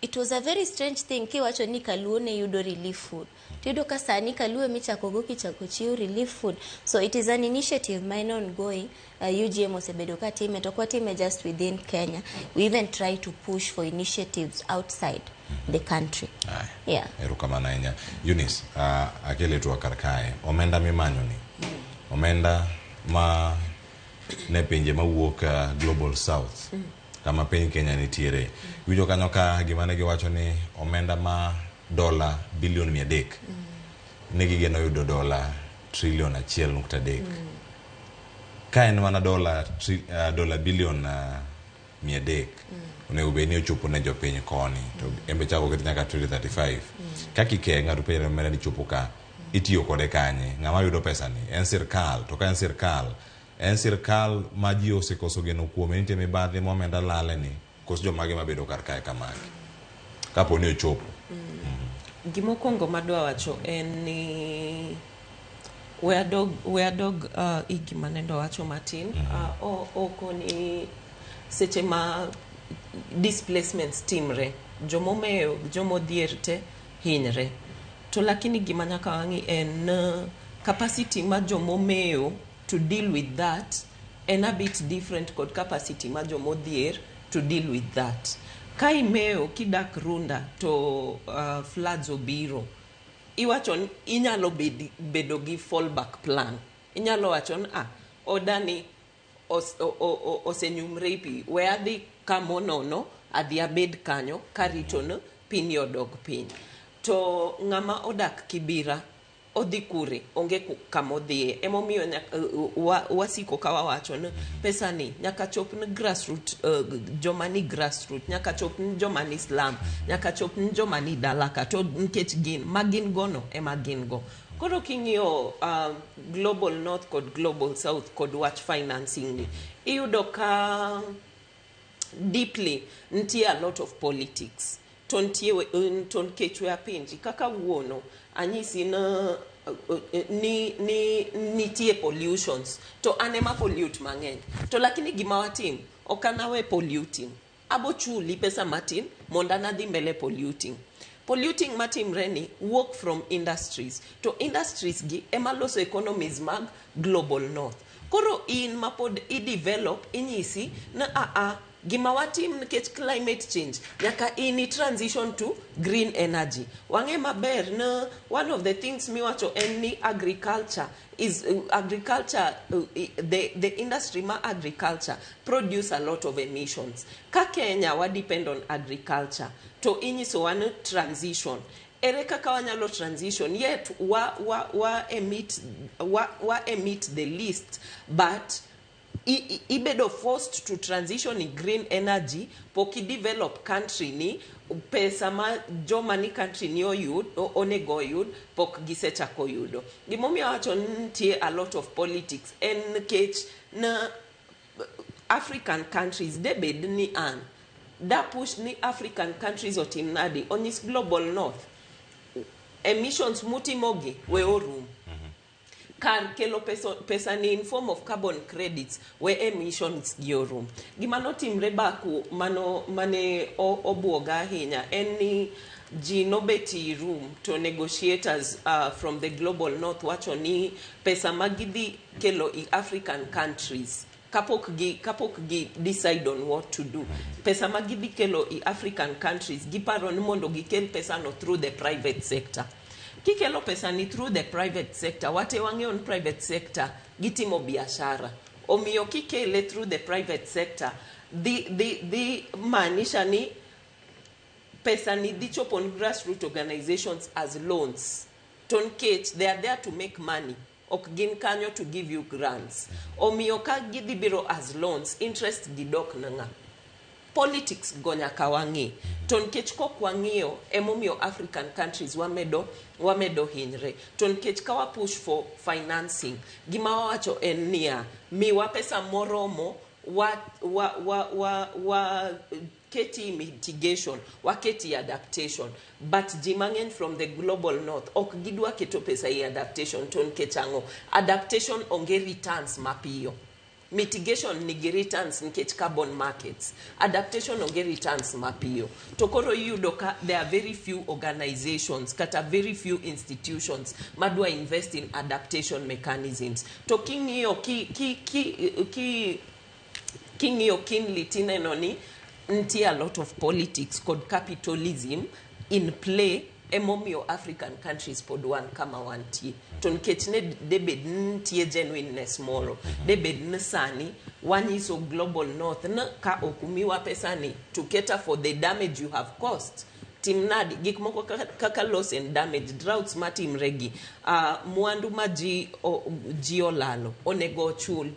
Speaker 3: it was a very strange thing kiwacho ni Kaluo ne yudo relief food tiyudo ka sani Kaluo michako go kichako chiw relief food so it is an initiative mine ongoing UGM osebedo ka time to ok watime just within Kenya we even try to push for initiatives outside the country. Yeah.
Speaker 1: Erokamano ahinya Eunice akele twak kar kae omenda mimanyo ni omenda ma ne pinje mawuok Global South kama piny Kenya nitiere winjo kanyo ka gima ne giwacho ni omenda ma dola bilion 300 ne gigeno yudo dola trilion 1.3 ka en mana dola dola bilion 300 onego bed ni ochopo ne jopiny koni to en be chako ket nyaka 2035 kaka ike ng'ato penjore omenda ni chopo ka itiyo kode kanye ng'ama yudo pesa ni en sirkal to ka en sirkal ma ji osekoso geno kuome nitie mibadhi ma omenda lale ni koso jomage mabedo kar kae kamagi kapo ni ochopo.
Speaker 34: Gimokwongo madwa wacho en ni we adog i gima nendo wacho matin oko ni seche ma displacements timre jomomeyo jomodhier te hinyre to lakini gima nyaka wang'i en capacity ma jomomeyo to deal with that en a bit different kod capacity ma jomodhier to deal with that. Ka imeyo kidak Runda to floods obiro iwacho ni inyalo bedo gi fallback plan inyalo wacho ni odani osenyumre i pi we adhi kamonono adhi abed kanyo karito ni pini odog piny to ng'ama odak Kibira odhi kure onge kamodhiye emomiyo wasiko ka wawacho ni pesa ni nyaka chop ni grassroot joma ni grassroot nyaka chop ni joma ni slum nyaka chop ni joma ni dalaka to nikech gin ma gin go no ema gin go. Koro king'iyo Global North kod Global South kod wach financing ni, iyudo ka deeply nitie a lot of politics. To nitie to nikech we apenji kaka wuono anyisi na ni nitie pollutions to an ema pollute mang'eny, to lakini gima watim ok anawe polluting, abo chuli pesa matin mondo an adhi mbele polluting. Polluting matimre ni wuok from industries, to industries gi ema loso economies mag Global North. Koro in mapod i develop inyisi na a gima watim nikech climate change nyaka in i transition to green energy. Wang'e maber na one of the things miwacho en ni agriculture is agriculture the industry ma agriculture produce a lot of emissions. Ka Kenya wa depend on agriculture, to inyisowa ni transition, ere kaka wanyalo transition yet wa emit the least, but ibedo forced to transition in green energy, pok i develop country ni pesa ma joma ni country ni oyud onego oyud pok gisechako yudo. Gimomiyo awacho ni nitie a lot of politics en nikech na African countries debed ni an da push ni African countries otim nadi onyis Global North emissions mutimogi we orum kar kelo pesa ni in form of carbon credits, we emissions gi orum. Gima notimre Baku mano mane obuoga ahinya en ni ji nobet i room to negotiators from the Global North wacho ni pesa ma gidhi kelo i African countries kapok gi decide on what to do, pesa ma gidhi kelo i African countries, giparo ni mondo gikel pesa no through the private sector. Kikelo pesa ni through the private sector, wate wang'eyo ni private sector gitimo biashara, omiyo kikele through the private sector dhi maanisha ni pesa ni dhi chopo ni grassroot organizations as loans, to nikech they are there to make money, ok gin kanyo to give you grants. Omiyo ka gidhi biro as loans, interest gidok na ng'a? Politics go nyaka wang'i, to nikech kok wang'iyo emomiyo African countries wamedo hinyre. To nikech ka wa push for financing, gima wawacho en niya, miwa pesa moromo wa keti mitigation, waketi adaptation, but ji mang'eny from the Global North ok gidwa keto pesa e adaptation. To nikech ang'o? Adaptation onge returns mapiyo. Mitigation nigi returns nikech carbon markets. Adaptation onge returns mapiyo. To koro iyudo ka there are very few organizations kata very few institutions madwa invest in adaptation mechanisms. To king'iyo ki king'iyo keenly tineno ni nitie a lot of politics kod capitalism in play, emomiyo African countries pod wan kama wantie. To nikech ne debed ni nitie genuineness moro, debed ni sani wanyiso Global North ni ka ok umiwa pesa ni to cater for the damage you have caused, tim nadi gik moko kaka loss and damage, droughts matimre gi mwandu ma ji olalo onego ochul.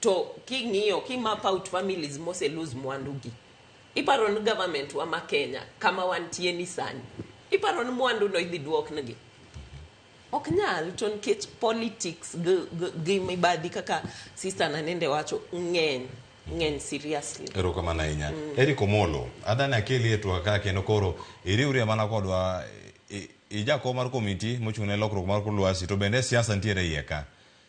Speaker 34: To king'iyo ki map out families mose lose mwandu gi, iparo ni government wa ma Kenya kama wantie ni sani, iparo ni mwandu no idhi duok negi? Ok nyal. To nikech politics gi mibadhi, kaka sister Nanende wacho, ng'eny ng'eny seriously.
Speaker 1: Erokamano ahinya. Eric Omolo, adani akeli e twak ka kendo koro iriwri mana kodwa ijakom mar komiti mochung' ne lokruok mar kor lwasi, to bende siasa nitiere iye ka.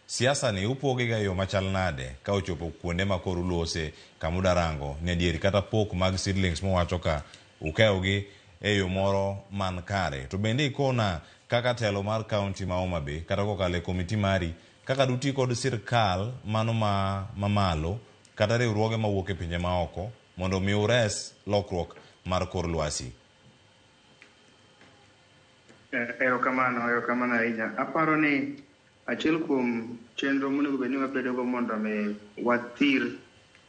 Speaker 1: Siasa ni upoge ga e yo machal nade ka ochopo kuonde ma koro ulose kama udarango ni adieri kata pok mag seedlings mowacho ka ukewogi e yo moro man kare? To bende ikona kaka telo mar kaunti ma Homa Bay kata kokalo e komiti mari, kaka duti kod sirkal mano ma mamalo kata riwruoge mawuok e pinje maoko mondo mi ures lokruok mar kor lwasi?
Speaker 4: Erokamano, erokamano ahinya. Aparo ni achiel kuom chenro monego bed ni wabedogo mondo mi wathir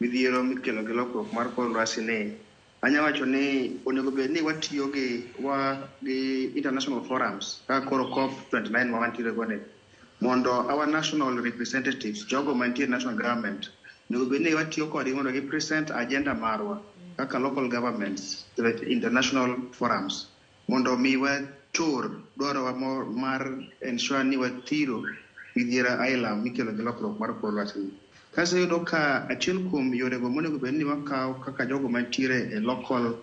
Speaker 4: midhiero mikelo gi lokruok mar kor lwasi ni, anya wacho ni onego bed ni watiyo gi wa gi international forums kaka koro COP 29 ma wantiere go ni, mondo our national representatives, jogo mantie national government, onego bed ni watiyo kodgi mondo gi present agenda marwa kaka local governments to the international forums mondo mi wachop. tur dwarowa mar ensure ni wathiro midhiero aila mikelo gi lokruok mar kor lwasi. Kasto iyudo ka achiel kuom yorego monego bed ni wakawo kaka jogo mantiere e local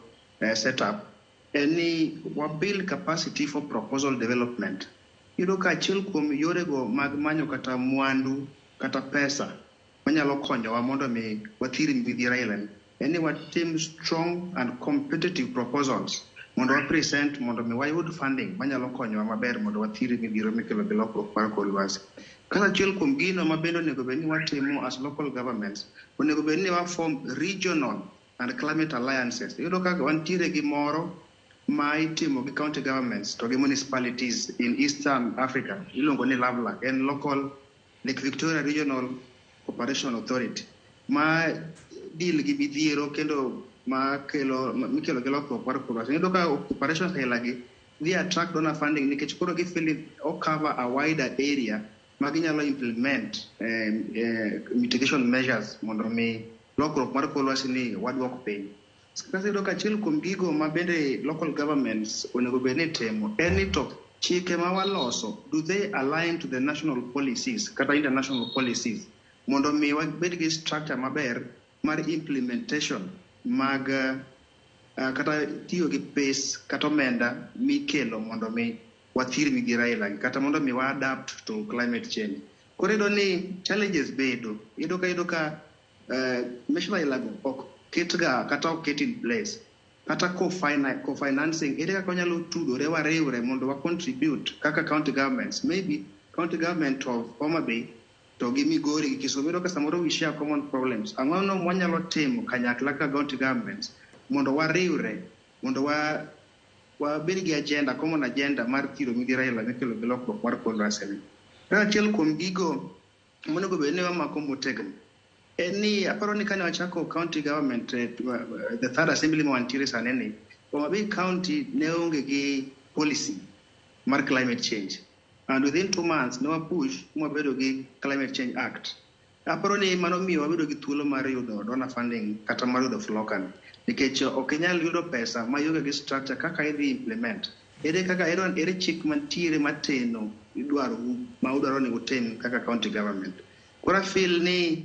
Speaker 4: setup en ni wa build capacity for proposal development. Iyudo ka achiel kuom yorego mag manyo kata mwandu kata pesa manyalo konyowa mondo mi wathir midhiero aila ni en ni watim strong and competitive proposals mondo wa present mondo mi wayud funding manyalo konyowa maber mondo wathir midhiero mikelo gi lokruok mar kor lwasi. Kata achiel kuom gino ma bende onego bed ni watimo as local governments, onego bed ni wa form regional and climate alliances. Iyudo ka wantiere gi moro ma itimo gi county governments to gi municipalities in Eastern Africa iluongo ni LAVLAC, en local Lake Victoria Regional Cooperation Authority ma deal gi midhiero kendo ma kelo mikelo gi lokruok mar kor lwasi. Iyudo ka operations aila gi dhi attract donor funding nikech koro gi feel o cover a wider area ma ginyalo implement mitigation measures mondo mi lokruok mar kor lwasi ni waduok piny. Kasto iyudo ka achiel kuom gigo ma bende local governments onego bed ni timo en ni to chike ma waloso, do they align to the national policies kata international policies mondo mi wabed gi structure maber mar implementation mag kata tiyo gi pes kata omenda mikelo mondo mi wathir midhiero aila gi kata mondo mi wa adapt to climate change. Koro iyudo ni challenges bedo, iyudo ka measure aila go ok ketga kata ok ket in place kata co-financing ere kaka wanyalo tudore wariwre mondo wa contribute kaka county governments, maybe county government of Homa Bay to gi Migori gi Kisumu, iyudo ka samoro we share common problems. Ang'o no mwanyalo timo kanyakla kaka county governments mondo wariwre mondo wabed gi agenda, common agenda mar thiro midhiero aila mikelo gi lokruok mar kor lwasi ni. Kaka achiel kuom gigo monego bed ni wamako motegno en ni aparo ni kane wachako county government, the third assembly ma wantiere sani ni, Homa Bay County ne onge gi policy mar climate change. And within 2 months ne wapush mwabedo gi Climate Change Act. Aparo ni mano miyo wabedo gi thuolo mar yudo donor funding kata mar yudo FLOCA. Nikech ok inyal yudo pesa ma ionge gi structure kaka idhi implement. Ere kaka ere chik mantiere mateno idwaro ma udwaro ni utim kaka county government. Koro I feel ni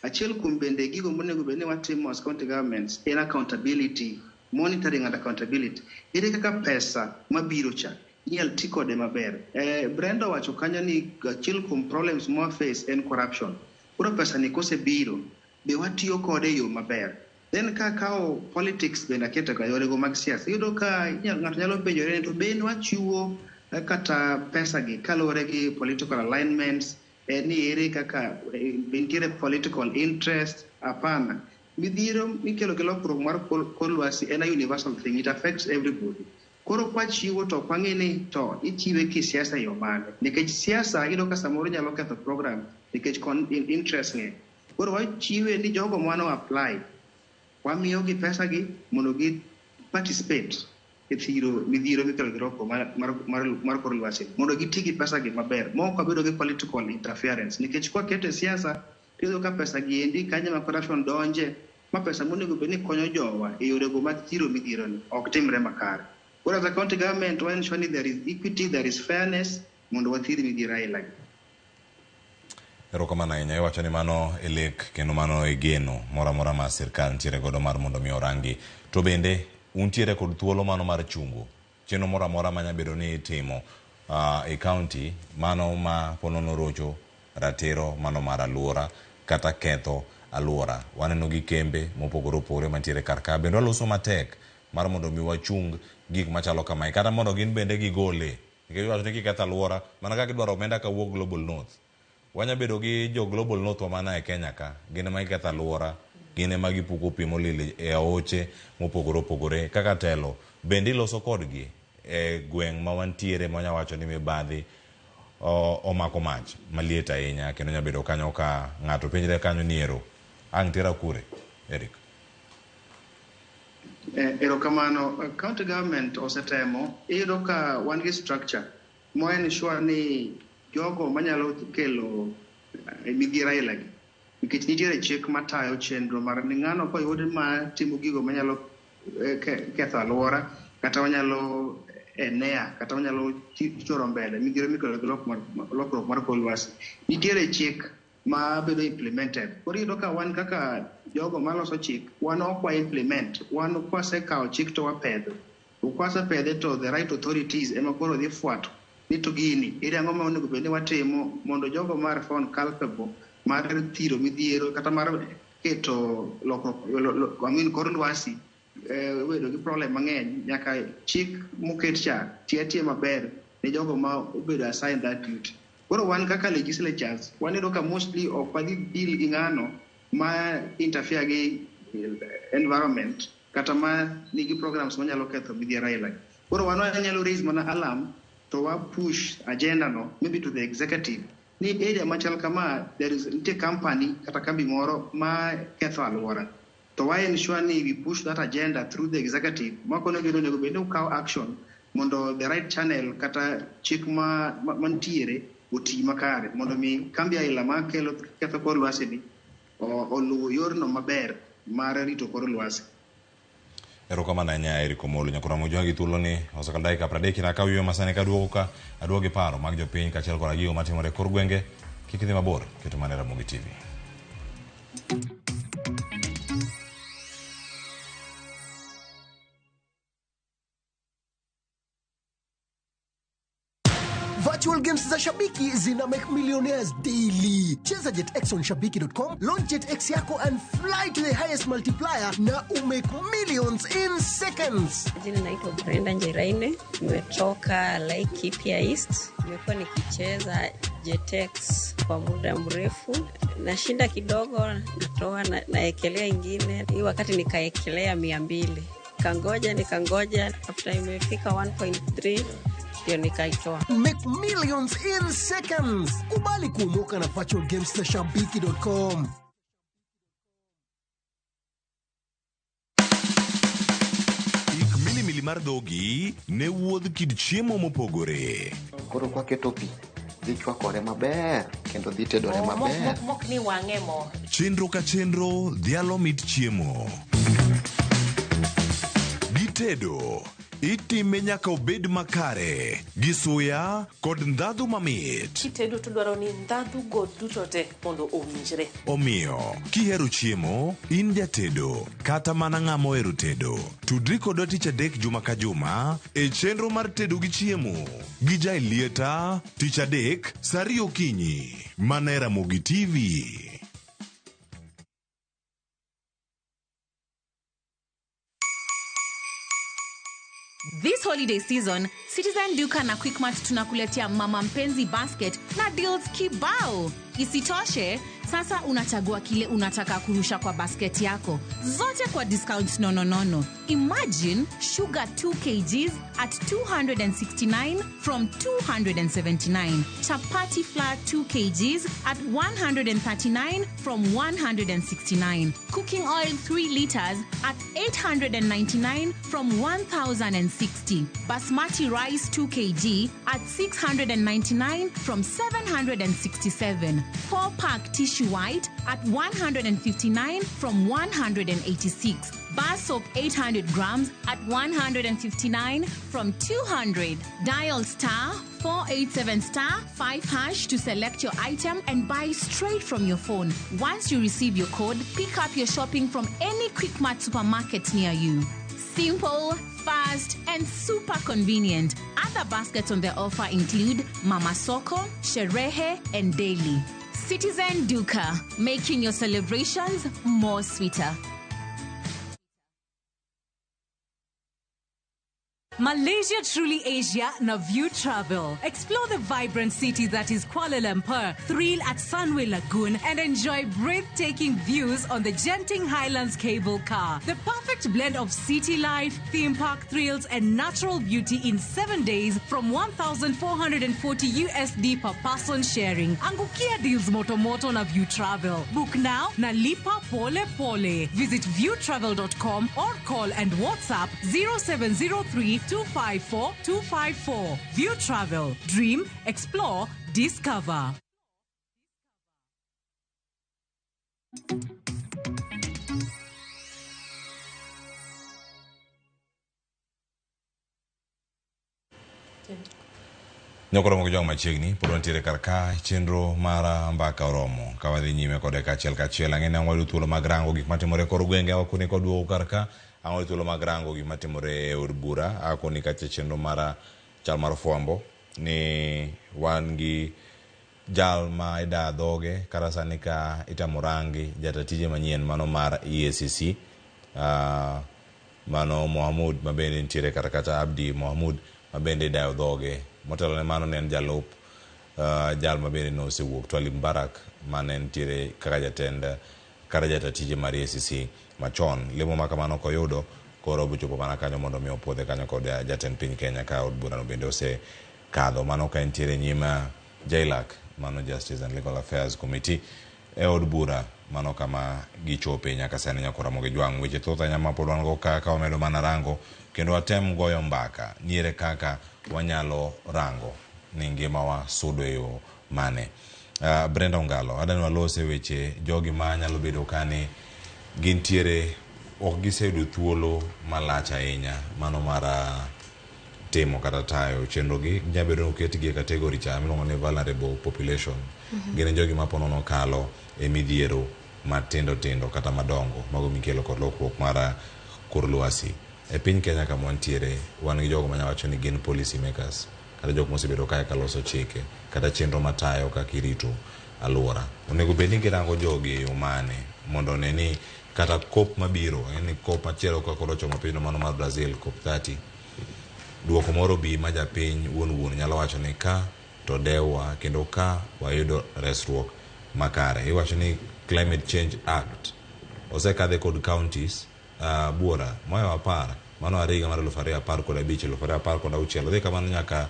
Speaker 4: achiel kuom bende gigo monego bed ni watimo as county governments en accountability, monitoring and accountability. Ere kaka pesa mabiro cha inyal ti kode maber. Brenda owacho kanyo ni achiel kuom problems ma face en corruption. Koro pesa ni kosebiro, be watiyo kode e yo maber. Then ka kawo politics bende aketo ka yorego mag siasa, iyudo ka ng'ato nyalo penjore ni to be wachiwo kata pesa gi kaluwore gi political alignments, ni ere kaka be nitiere political interest, hapana. Midhiero mikelo gi lokruok mar kor lwasi en a universal thing, it affects everybody. Koro kwachiwo to ok wang'e ni to ichiwe kisiasa e yo mane. Nikech siasa iyudo ka samoro nyalo ketho program nikech interest ng'eny. Koro wachiwe ni jogo mano apply, wamiyogi pesa gi mondo gi participate e thiro midhiero mikelo gi lokruok mar kor lwasi mondo giti gi pesa gi maber ma ok wabedo gi political interference. Nikech kwaketo e siasa tiyudo ka pesa gi endi kanyo ma corruption donje ma pesa monego bed ni konyo jowa e yorego mag thiro midhiero ni ok timre makare. Koro as a county government wa ensure ni there is equity, there is fairness mondo wathir midhiero aila gi.
Speaker 1: Erokamano ahinya. Iwacho ni mano e lek kendo mano e geno moro amora ma sirkal nitiere godo mar mondo mi orangi. To bende untiere kod thuolo mano mar chungo chenro moro amora manya bedo ni itimo e county mano ma ponono rocho ratiro mano mar aluora kata ketho aluora. Waneno gi kembe mopogore opogore mantiere kar ka. Bende waloso matek mar mondo mi wachung gik machalo kamae kata mondo gin bende gigole. Nikech iwacho ni kiketho aluora mana kaka idwaro omenda kawuok Global North. Wanya bedo gi jo Global North wa mana e Kenya ka, gin ema giketho aluora, gin ema gipuko pi molil e aoche mopogore opogore. Kaka telo, bende iloso kodgi e gweng' ma wantiere ma wanya wacho ni mibadhi omako mach maliet ahinya kendo nya bedo kanyo ka ng'ato penjre kanyo ni ero ang' tera kure, Eric?
Speaker 4: Erokamano. County government osetemo, iyudo ka wan gi structure mo ensure ni jogo manyalo kelo midhiero aila gi nikech nitiere chik matayo chenro mar ni ng'ano koyud ma timo gigo manyalo ketho aluora kata manyalo enea kata manyalo choro mbele midhiero mikelo gi lokruok mar kor lwasi. Nitiere chik ma bedo implemented. Koro iyudo ka wan kaka jogo maloso chik, wan ok wa implement, wan kwasekawo chik to wapedho. To kwasepedhe to the right authorities ema koro dhi fwato ni to gini ere ang'o ma onego bed ni watimo mondo jogo mar found culpable mar thiro midhiero kata mar keto lokruok, I mean, kor lwasi obedo gi problem mang'eny nyaka chik moket cha ti atiya maber ne jogo ma obedo assigned that duty. Koro wan kaka legislatures waneno ka mostly ok wadhi deal gi ng'ano ma interfere gi environment kata ma nigi programs manyalo ketho midhiero aila. Koro wan wanyalo raise mana alarm to wa push agenda no maybe to the executive ni area machal kama there is nitie company kata kambi moro ma ketho alwora. To wa ensure ni we push that agenda through the executive makono gi onego bed ni ukaw action mondo the right channel kata chik ma mantiere oti makare mondo mi kambi aila ma kelo ketho kor lwasi ni oluw yorno maber mar rito kor lwasi.
Speaker 1: Erokamano ahinya Eric Omolo. Nyakoro Ramogi gi thuolo ni osekalo dakika 30 na kawiyo masani kaduogo ka aduogo gi paro mag jopiny kaachiel koda gigo matimore e kor gwenge. Kik idhi mabor, keto mana e Ramogi TV.
Speaker 12: Virtual games za Shabiki zina make millionaires daily. Cheza JetX on shabiki.com, launch JetX yako and fly to the highest multiplier na umake millions in seconds.
Speaker 15: Jina naitwa Brenda Njeraine, nimetoka Laikipia East. Nimekuwa nikicheza JetX kwa muda mrefu, nashinda kidogo, natoa na, naekelea ingine. Hii wakati nikaekelea 200, kangoja nikangoja, after imefika 1.3 ndio nikaitoa.
Speaker 12: Make millions in seconds. Kubali kuomoka na virtual games za shabiki.com.
Speaker 16: Ik milimili mar dhogi ne wuodh kit chiemo mopogore.
Speaker 17: Koro kwaketo pi, dhi chwakore maber kendo dhi tedore maber.
Speaker 34: Mok ni wang'e mo.
Speaker 16: Chenro ka chenro dhialo mit chiemo. Gitedo itime nyaka obed makare gi suya kod ndhadhu mamit.
Speaker 34: Kitedo to dwaro ni ndhadhu go duto te mondo owinjre.
Speaker 16: Omiyo, kihero chiemo, in jatedo, kata mana ng'ama ohero tedo, tudri kodwa tich adek juma ka juma e chenro mar tedo gi chiemo gi Jaelieta tich adek saa ariyo okinyi mana e Ramogi TV.
Speaker 14: This holiday season, Citizen Duka na Quickmart tunakuletea Mama Mpenzi Basket na deals kibao. Isitoshe, sasa unachagua kile unataka kurusha kwa basket yako, zote kwa discounts nononono. Imagine sugar 2 kgs at 269 from 279, chapati flour 2 kgs at 139 from 169, cooking oil 3 liters at 899 from 1060, basmati rice 2 kg at 699 from 767, 4-pack tissue white at 159 from 186, bar soap 800 grams at 159 from 200. Dial star 487 star 5 hash to select your item and buy straight from your phone. Once you receive your code, pick up your shopping from any Quickmart supermarket near you. Simple, fast, and super convenient. Other baskets on the offer include Mama Soko, Sherehe, and Daily. Citizen Duka, making your celebrations more sweeter.
Speaker 18: Malaysia Truly Asia na View Travel. Explore the vibrant city that is Kuala Lumpur, thrill at Sunway Lagoon, and enjoy breathtaking views on the Genting Highlands cable car. The perfect blend of city life, theme park thrills, and natural beauty in 7 days from 1,440 USD per person sharing. Angukia deals moto moto na View Travel. Book now na lipa pole pole. Visit viewtravel.com or call and WhatsApp 0703 254 254. View Travel. Dream, explore, discover.
Speaker 1: Nyokoro gi jong machiegni pod wantiere kar ka chenro mar mbaka oromo ka wadhi nyime kode kachiel kachiel. Ang'e ni ang' wayudo thuolo mag rango gik matimore e kor gwenge akoni kod duogo kar ka ang' wayudo thuolo mag rango gik matimore e od bura akoni kacha chenro mar chal mar fwambo ni wan gi jal ma ida dhoge kata sani ka itamo rangi jata tije manyien mano mar EACC mano Mohamud mabende nitiere kata kata Abdi Mohamud mabende idayo dhoge. Motelo ne mano ne en jalup jal mabende nosewuok Twalib Mbarak mane nitiere kaka jatend kata jata tije mar EACC machon. Lemo ma kamano koyudo koro obochopo mana kanyo mondo mi opuodhe kanyo kod jatend piny Kenya ka od burano bende osekadho. Mano ka entiere nyim JLAC mano Justice and Legal Affairs Committee e od bura mano kama gichope nyaka sani nyaka Ramogi Jwang'. Weche thoth ahinya ma pod wan go ka ka wamedo mana rango kendo watem goyo mbaka niere kaka wanyalo rango ni ngimawa sudo e yo mane. Brenda Ongalo, adani walose weche jogi ma nyalo bedo kani gintiere ok giseyudo thuolo malach ahinya mano mar timo kata tayo chenro gi nyalo bedo ni oketgi e category cha miluongo ni vulnerable population. Gin jogi ma po nono kalo e midhiero matindo tindo kata madongo mago mikelo kod lokruok mar kor lwasi. E piny Kenya kama wantiere wan gi jogo manya wacho ni gin policy makers kata jok mosebedo kae kaloso chike kata chenro matayo kaka irito alwora. Onego bed ni girango jogi e yo mane mondo one ni kata COP mabiro, ang'e ni COP machielo ka koro ochomo pinyno mano mar Brazil COP 30 duoko moro bi ma japiny wuon wuon nyalo wacho ni ka to dewwa kendo ka wayudo resruok makare. Iwacho ni Climate Change Act osekadhe kod counties buora mohewo 10 mano are higa mar 2015 2016 odhi kamano nyaka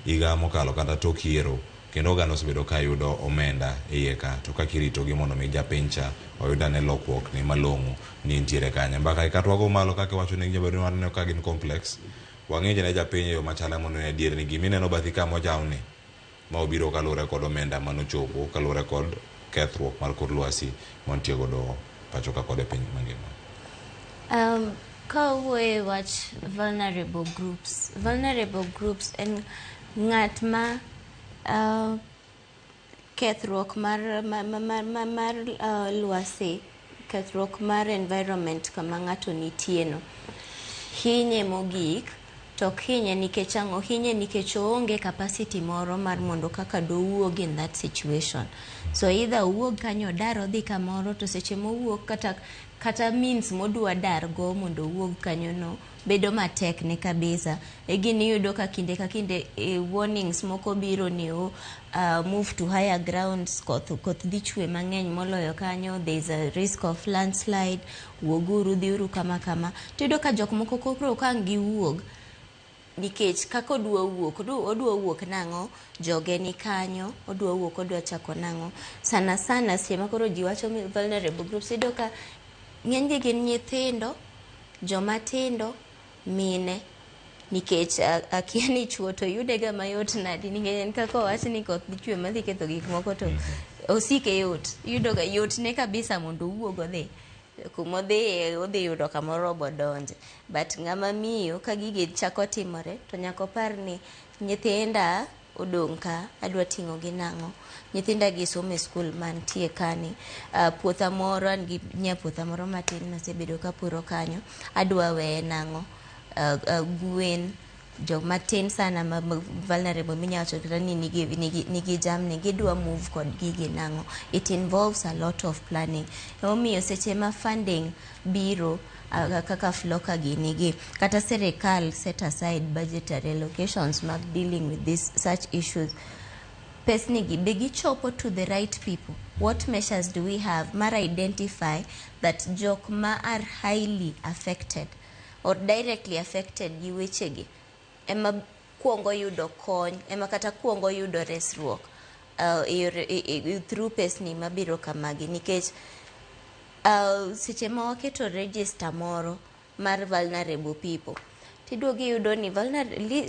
Speaker 1: higa mokalo kata tok yiero kendo oganda osebedo ka yudo omenda e iye ka to kaka iritogi mondo mi japiny cha oyud ane lokruok ni malong'o ni nitiere kanyo. Mbaka kata wago malo kaka iwacho ni ginyalo bedo ni waneno ka gin complex wang'injo ne japiny e yo machalo mondo ne adier ni gimineno bathi ka mojawni ma obiro kaluwore kod omenda manochopo kaluwore kod kethruok mar kor lwasi mantie godo pacho ka kod e piny mangima.
Speaker 3: Ka wawuoyo e wach vulnerable groups, vulnerable groups en ng'at ma kethruok mar lwasi, kethruok mar environment kama ng'ato nitie no hinye mogik. To ok hinye nikech ang'o? Hinye nikech oonge capacity moro mar mondo kaka dowuog in that situation. So either owuog kanyo odar odhi kamoro to seche mowuok kata means modwa dar go mondo owuog kanyo no bedo matek ne kabisa. E gini iyudo ka kinde ka kinde warnings moko biro ni move to higher grounds, koth dhi chwe mang'eny moloyo kanyo, there is a risk of landslide, wuoguru dhiuru kama kama. To iyudo ka jok moko koro ka ang' giwuog nikech kaka odwa wuok, odwa wuok nang'o, joge ni kanyo, odwa wuok odwa chako nang'o. Sana sana seche ma koro ji wacho vulnerable groups, iyudo ka ng'enygi gin nyithindo, joma tindo, mine. Nikech akia ni chuo to yude ga mayot nadi, nikech en kaka owach ni koth dhi chwe madhi ketho gik moko to osike yot. Iyudo ga yot ne kabisa mondo owuog odhi. Kuma odhiye odhi yudo kamoro obodonje. But ng'ama miyo ka gigi chako timore to nyaka opar ni nyithinda odong' ka, adwa ting'o gi nang'o. Nyithinda gi somo e skul mantie kani. Puotha moro, an gi nyapuotha moro matin masebedo kapuro kanyo, adwa weye nang'o. Gwen, jok matin sana ma vulnerable minya wacho kata ni nigi jamni, gidwa move kod gigi nang'o. It involves a lot of planning. Emomiyo seche ma funding biro kaka FLLoCA gini gi, kata sirikal set aside budgetary allocations mag dealing with this such issues, pesni gi be gichopo to the right people? What measures do we have mar identify that jok ma are highly affected or directly affected gi wechegi ema kuongo yudo kony, ema kata kuongo yudo resruok through pesni mabiro kamagi? Nikech seche ma waketo register moro mar vulnerable people, tiduogo iyudo ni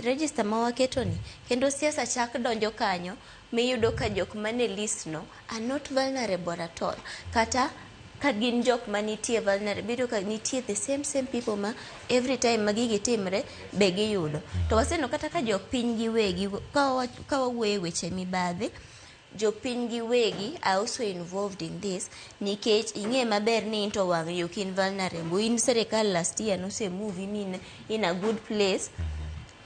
Speaker 3: register ma waketo ni kendo siasa chak donjo kanyo miyudo ka jok mane list no are not vulnerable at all, kata Ka gin jok manitie vulnerable, iyudo ka nitie the same same people ma every time ma gigi timre be giyudo. To waseneno kata ka jopiny giwegi, ka wawuoyo e weche mibadhi, jopiny giwegi are also involved in this, nikech ing'e maber ni in to wang' ok in vulnerable. In serikal last year nose move in in a good place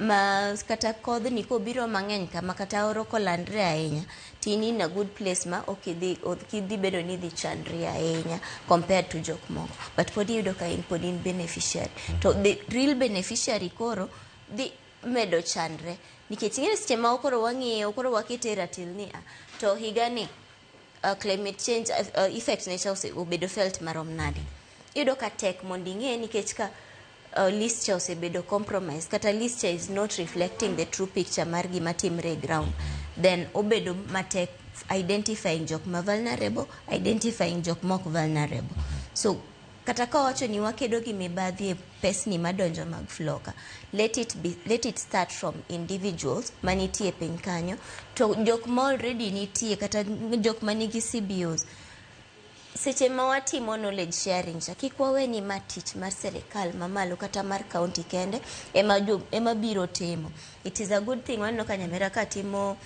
Speaker 3: ma kata kodhni kobiro mang'eny kama, kata oro kolandre ahinya, to in in a good place ma ok idhi, ok idhi bedo ni idhi chandri ahinya compared to jok moko. But pod iyudo ka in pod in beneficiary. To the real beneficiary koro dhi medo chandre, nikech ing'e ni seche ma koro wang'iyo, koro wakete e ratil ni a to higani climate change effect ne cha obedo felt marom nade. Iyudo ka tek mondo ing'e, nikech ka list cha osebedo compromise, kata list cha is not reflecting the true picture mar gima timre e ground, then obedo matek identifying jok ma vulnerable, identifying jok mok vulnerable. So kata ka wawacho ni wakedo gi mibadhi e pesni madonjo mag FLLoCA, let it start from individuals manitie piny kanyo, to jok ma already nitie, kata jok manigi CBOs. Seche ma watimo knowledge sharing cha, kik wawe ni ma tich mar serikal mamalo kata mar county kende ema biro timo. It is a good thing waneno ka Nyamira ka timo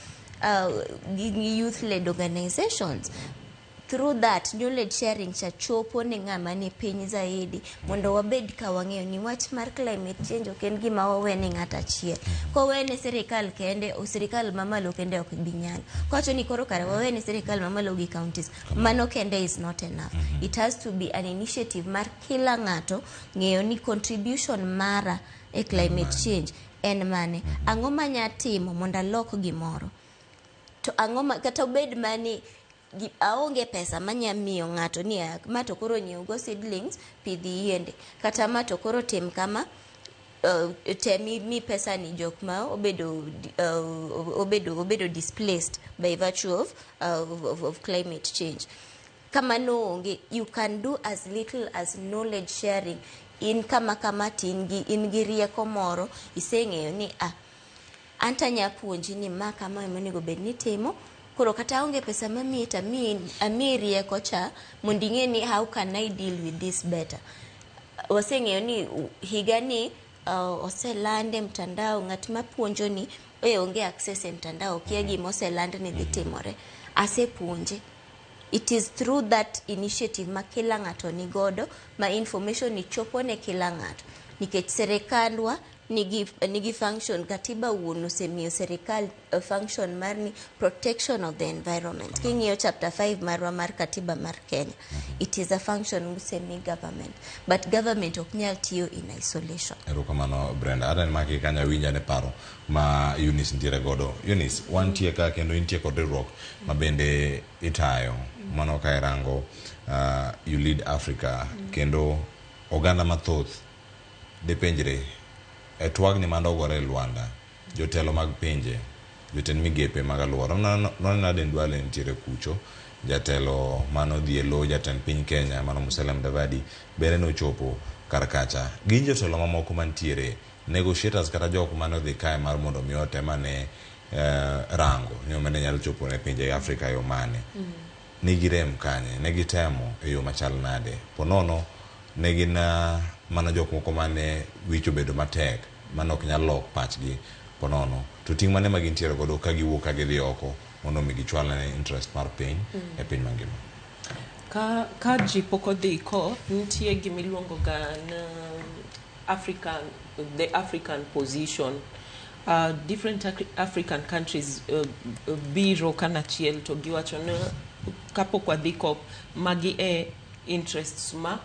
Speaker 3: gi youth led organizations. Through that knowledge sharing cha chopo ne ng'ama ni piny zaidi, mondo wabed ka wang'eyo ni wach mar climate change ok en gima wawe ne ng'ato achiel. Kowe ne sirikal kende, o sirikal mamalo kende ok bi nyalo. Kowacho ni koro kare wawe ne sirikal mamalo gi counties, mano kende is not enough. It has to be an initiative mar kila ng'ato ng'eyo ni contribution mara e climate change en mane, ang'o manya timo mondo alok gimoro, to ang'o ma kata obed mani aonge pesa manya miyo ng'ato ni ma to koro nyiew go seedlings, pidh yiende, kata ma to koro tim kama, tem mi pesa ni jok ma obedo displaced by virtue of climate change. Kamano onge, you can do as little as knowledge sharing. In kama kama to in gi rieko moro, iseng'eyo ni ah, an tanya puonji ni ma kama ema onego bed ni itimo. Koro kata aonge pesa mamiyi, to amiyi rieko cha mondo ing'e ni how can I deal with this better. Waseng'eyo ni higani oseland e mtandao. Ng'at mapuonjo ni e onge access e mtandao, kia gima oseland ni dhi timore, asepuonje. It is through that initiative ma kila ng'ato ni godo, ma information ni chopo ne kila ng'ato, nikech serikandwa nigi function. Katiba wuon osemiyo serikal function mar ni protection of the environment. King'iyo chapter 5 marwa mar katiba mar Kenya, it is a function mosemi government, but government ok nyal tiyo in isolation.
Speaker 1: Erokamano, Brenda. Adan maki kanyo awinja ne paro ma Eunice nitiere godo. Eunice, wantie ka kendo intie kod riwruok ma bende itayo. Mano ka irango You Lead Africa, kendo oganda mathoth depenjre e twagni mane ogore e Luanda, jotelo mag pinje, jotend migepe mag alwora. Noneno Aden Duale nitiere kucho, jatelo manodhi e lo jatend piny Kenya mano Musalia Mudavadi bende nochopo kar kacha. Gin jotelo mamoko mantiere negotiators kata jok mane odhi kae mar mondo mi otem ane rango ni omenda nyalo chopo ne pinje Afrika e yo mane. Ne girem kanye? Ne gitemo e yo machal nade? Po nono ne gin mana jok moko mane wich obedo matek mane ok nyal lok pachgi po nono. To ting' mane ma gintiere godo ka giwuok ka gidhi oko mondo mi gichwal ne interest mar piny e piny mangima?
Speaker 34: Ka ji pok odhi ko, nitie gimiluongo ga na African, the African position. Different African countries biro kanachiel to giwacho ni kapok wadhi COP, magi e interests ma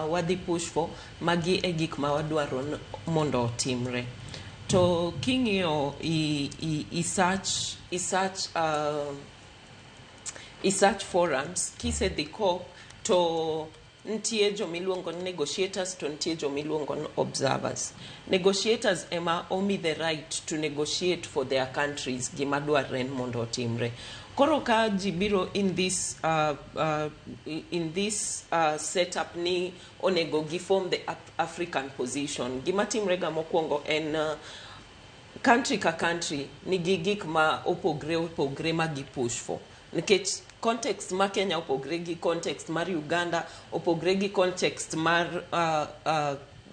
Speaker 34: wadhi push for, magi e gik ma wadwaro mondo otimre. To king'iyo i such forums, kisedhi COP to nitie jomiluongo ni negotiators to nitie jomiluongo ni observers. Negotiators ema omi the right to negotiate for their countries gima dwarre ni mondo otimre. Koro ka ji biro in this setup ni onego giform the African position, gima timre ga mokwongo en country ka country nigi gik ma opogre opogre ma gi push for, nikech Context ma Kenya opogre gi context mar Uganda, opogre gi context mar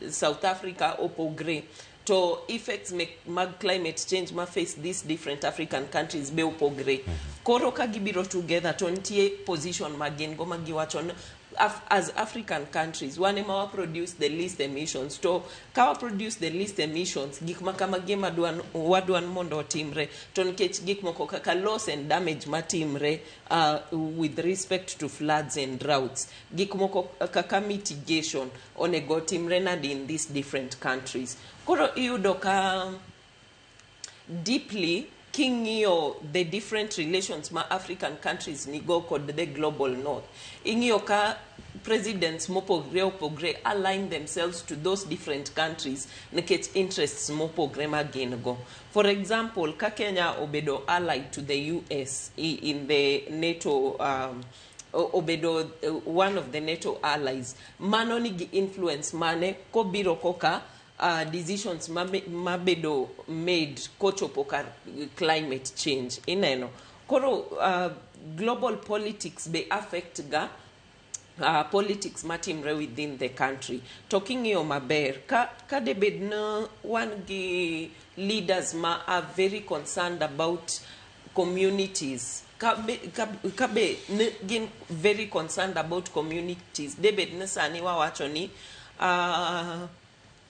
Speaker 34: South Africa opogre. To effects mag climate change ma face these different African countries be opogre. Koro ka gibiro together to nitie position ma gin go ma giwacho ni as African countries wan ema wa produce the least emissions, to ka wa produce the least emissions, gik ma kamagi ema wadwa mondo otimre, to nikech gik moko kaka loss and damage matimre with respect to floods and droughts, gik moko kaka mitigation onego otimre nadi in these different countries. Koro iyudo ka deeply king'iyo the different relations ma African countries nigo kod the global north, ing'iyo ka presidents mopogre opogre align themselves to those different countries nikech interests mopogre ma gin go. For example, ka Kenya obedo allied to the US in the NATO, obedo one of the NATO allies, mano nigi influence mane kobiro koka decisions mabedo made kochopo kar climate change? Ineno koro global politics be affect ga politics matimre within the country. To king'iyo maber, ka debed ni wan gi leaders ma are very concerned about communities, ka be ni gin very concerned about communities, debed ni sani wawacho ni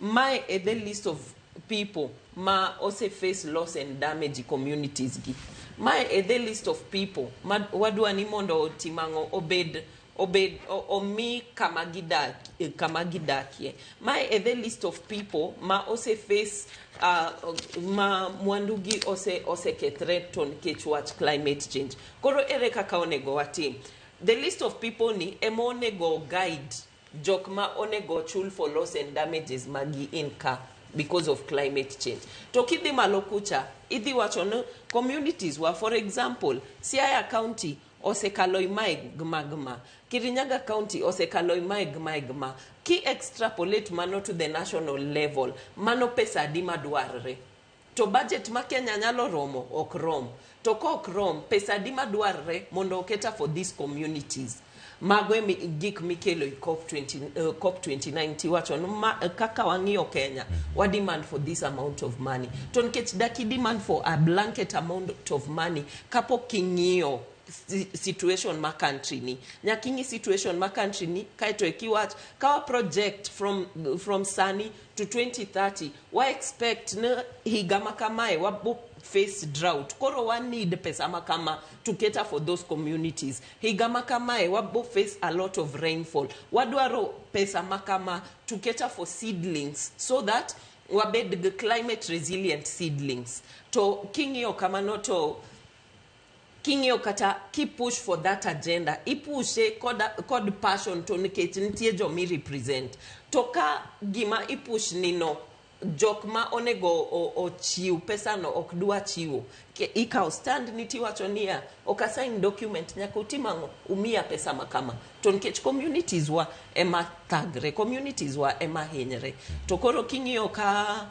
Speaker 34: mae e the list of people ma ose face loss and damage e communities gi, mae e the list of people ma wadwa ni mondo otim ang'o, obed omi kama gidakie, mae e the list of people ma ose face ma mwandugi osekethre to nikech wach climate change. Koro ere kaka onego watim? The list of people ni ema onego guide jok ma onego chul for loss and damages magi incur because of climate change. To kidhi malo kucha, idhi wacho ni communities wa, for example, Siaya County osekalo mae gma gma, Kirinyaga County osekalo mae gma gma. Ki extrapolate mano to the national level, mano pesa adi madwarre? To budget ma Kenya nyalo romo? Ok rom. To ka ok rom, pesa adi madwarre mondo oketa for these communities? Mago e gik mikelo e COP 20, COP 29, tiwacho ni kaka wang'iyo Kenya, wa demand for this amount of money. To nikech daki demand for a blanket amount of money kapok ing'iyo situation ma country ni, nyaka ing'i situation ma country ni, kaeto ekiwach kawa project from sani to 2030, wa expect ni higa ma kamae wabo face drought, koro wa need pesa ma kama to cater for those communities. Higa ma kamae wabo face a lot of rainfall, wadwaro pesa ma kama to cater for seedlings so that wabed gi climate resilient seedlings. To king'iyo kamano, to king'iyo kata kipush for that agenda, ipushe kod passion, to nikech nitie jomi represent. To ka gima ipush nino, jok ma onego ochiw pesano ok dwa chiwo, ikawo stand ni tiwacho niya, ok asign document nyaka utim ang'o, umiya pesa ma kama. To nikech communities wa ema thagre, communities wa ema hinyre. To koro king'iyo ka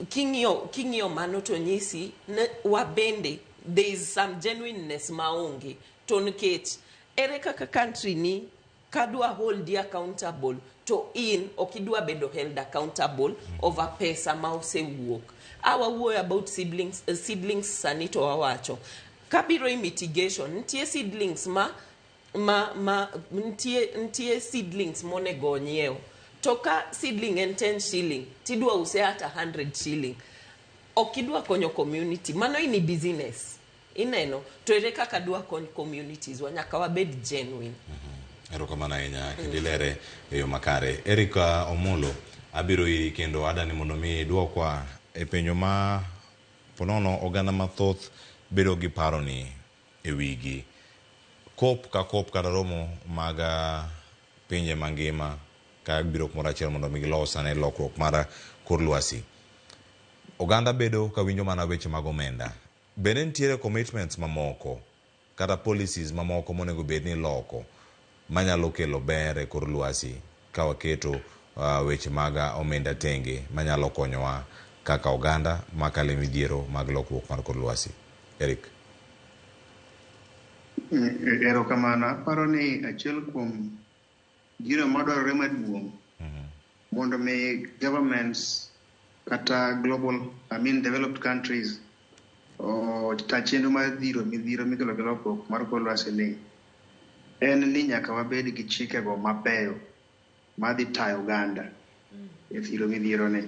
Speaker 34: king'iyo mano, to nyisi ni wabende there is some genuineness maonge. To nikech ere kaka country ni kadwa hold you accountable, to in ok idwa bedo held accountable over pesa ma osewuok? Awawuoyo about siblings, seedlings sani, to wawacho kabiro i mitigation, nitie seedlings ma nitie seedlings monego onyiew. To ka seedling en 10 shilling, tidwa use at 100 shilling, ok idwa konyo community, mano ini business. Ineno to ere kaka dwa kony communities wa? Nyaka wabed genuine.
Speaker 1: Erokamano ahinya, kendo ilere e yo makare. Erika Omolo, abiro iri kendo adani mondo mi idwokwa e penjo ma ponono oganda mathoth bedo gi paro ni e wigi. COP ka COP kata romo mag pinje mangima ka biro kumoro achiel mondo mi gilos ane lokruok mar kor lwasi. Oganda bedo ka winjo mana weche mag omenda. Bende nitiere commitments mamoko kata policies mamoko monego bed ni iloko manyalo kelo ber e kor lwasi ka waketo weche mag omenda tenge manyalo konyowa kaka oganda makalo e midhiero mag lokruok mar kor lwasi? Eric.
Speaker 4: Erokamano. Aparo ni achiel kuom gino madwarore maduong' mondo mi governments kata global, I mean developed countries ota chenro mar dhiro midhiero mikelo gi lokruok mar kor lwasi ni en ni nyaka wabed gi chikego mabeyo madhi tayo oganda e thiro midhiero ni.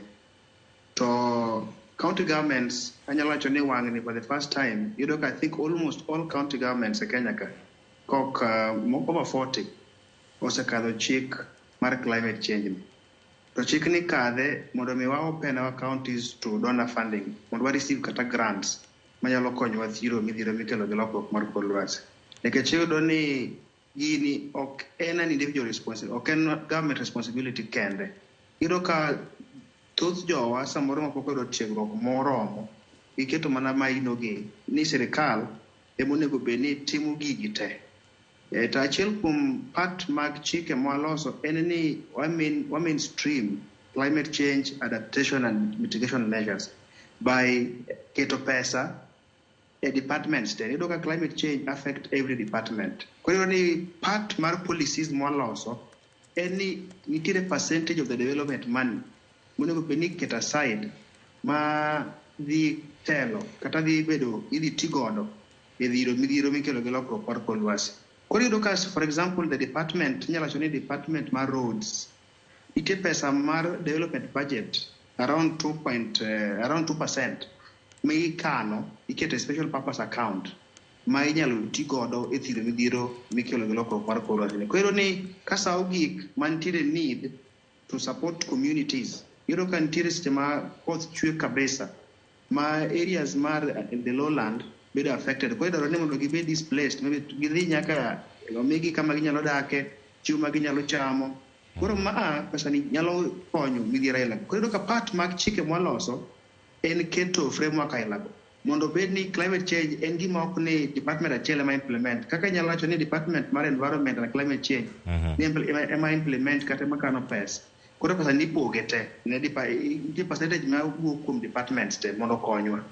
Speaker 4: To county governments, anyalo wacho ni wang'ni for the first time, iyudo ka I think almost all county governments e Kenya ka, kok over 40 osekadho chik mar climate change ni. To chik ni kadhe mondo mi wa open our counties to donor funding, mondo wa receive kata grants manyalo konyowa thiro midhiero mikelo gi lokruok mar kor lwasi. Nikech iyudo ni gini ok en an individual responsibility, ok en government responsibility kende. Iyudo ka thoth jowa samoro mapok oyudo tiegruok moromo, giketo mana maino gi ni sirikal ema onego bed ni timo gigi te. To achiel kuom part mag chike mwaloso en ni wa mainstream climate change adaptation and mitigation measures by keto pesa e departments te. Iyudo ka climate change affect every department. Koro iyudo ni part mar policies mwaloso en ni nitiere percentage of the development money monego bed ni iketo aside ma dhi telo kata dhi bedo idhi ti godo e dhiro midhiero mikelo gi lokruok mar kor lwasi. Koro iyudo ka for example the department, inyalo wacho ni department mar roads, nitie pesa mar development budget around 2 point, around 2% mikano iketo e special purpose account ma inyalo ti godo e thiro midhiero mikelo gi lokruok mar kor lwasi. Koro iyudo ni ka sa ogik mantiere need to support communities, iyudo ka nitiere seche ma koth chwe kabisa ma areas mar the lowland bedo affected. Koro idwaro ni mondo gibed displaced, maybe gidhi nyaka omigi kama ginyalo dake, chiemo ma ginyalo chamo. Koro maa pesa ni nyalo konyo midhiero aila go. Koro iyudo ka part mag chike mwaloso en keto framework aila go mondo obed ni climate change en gima ok ni department achiel ema implement. Kaka inyalo wacho ni department mar environment and climate change ni ema implement kata ema kano pesa. Koro pesa ni ipoge te ne nitie percentage ma wuok kuom departments te mondo okonywa.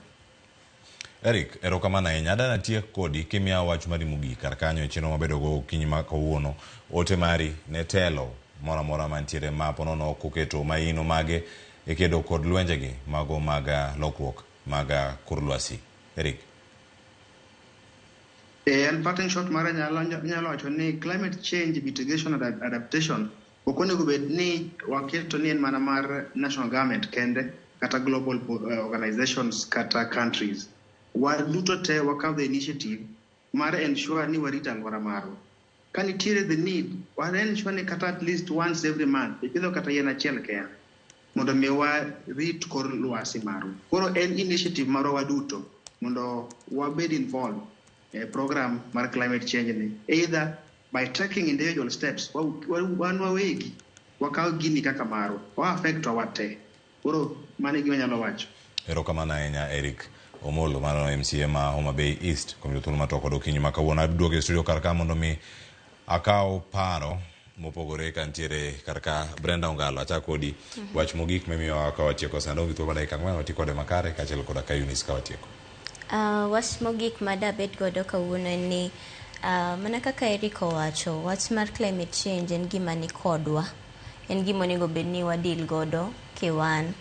Speaker 1: Eric, erokamano ahinya. Adwa natiek kodi kimiya wach mari mogik kar kanyo e chenro mabedo go okinyi ma kawuono. Ote mari ne telo moro amora mantiere ma ponono ok oketo maino mage e kedo kod lwenjegi mago mag lokruok mag kor lwasi. Eric.
Speaker 4: En parting shot mara anyalo wacho ni climate change mitigation and adaptation ok onego bed ni waketo ni en mana mar national government kende kata global organizations kata countries. Waduto te wakaw the initiative mar ensure ni warito alwora marwa. Ka nitiere the need, wa ensure ni kata at least once every month ipidho kata yien achiel kende mondo mi warit kor lwasi marwa. Koro en initiative marwa waduto mondo wabed involved e program mar climate change ni, either by taking individual steps, wan wawegi wakaw gini kaka marwa, wa affect wa te. Koro mano e gima anyalo wacho.
Speaker 1: Erokamano ahinya Eric Omolo, mano MCA ma Homa Bay East kuom yudo thuolo mar twak kod okinyi ma kawuono. Aduogo e studio kar ka mondo mi akaw paro mopogore ka nitiere kar ka. Brenda Ongalo, achak kodi. Wach mogik mimiyowa ka watieko sani, gi thuolo mar dakika 4 wati kode makare kaachiel koda ka Eunice ka watieko.
Speaker 3: Wach mogik ma dabed godo kawuono en ni mana kaka Eric owacho, wach mar climate change en gima ni kodwa. En gima onego bed ni wadeal godo kiwan.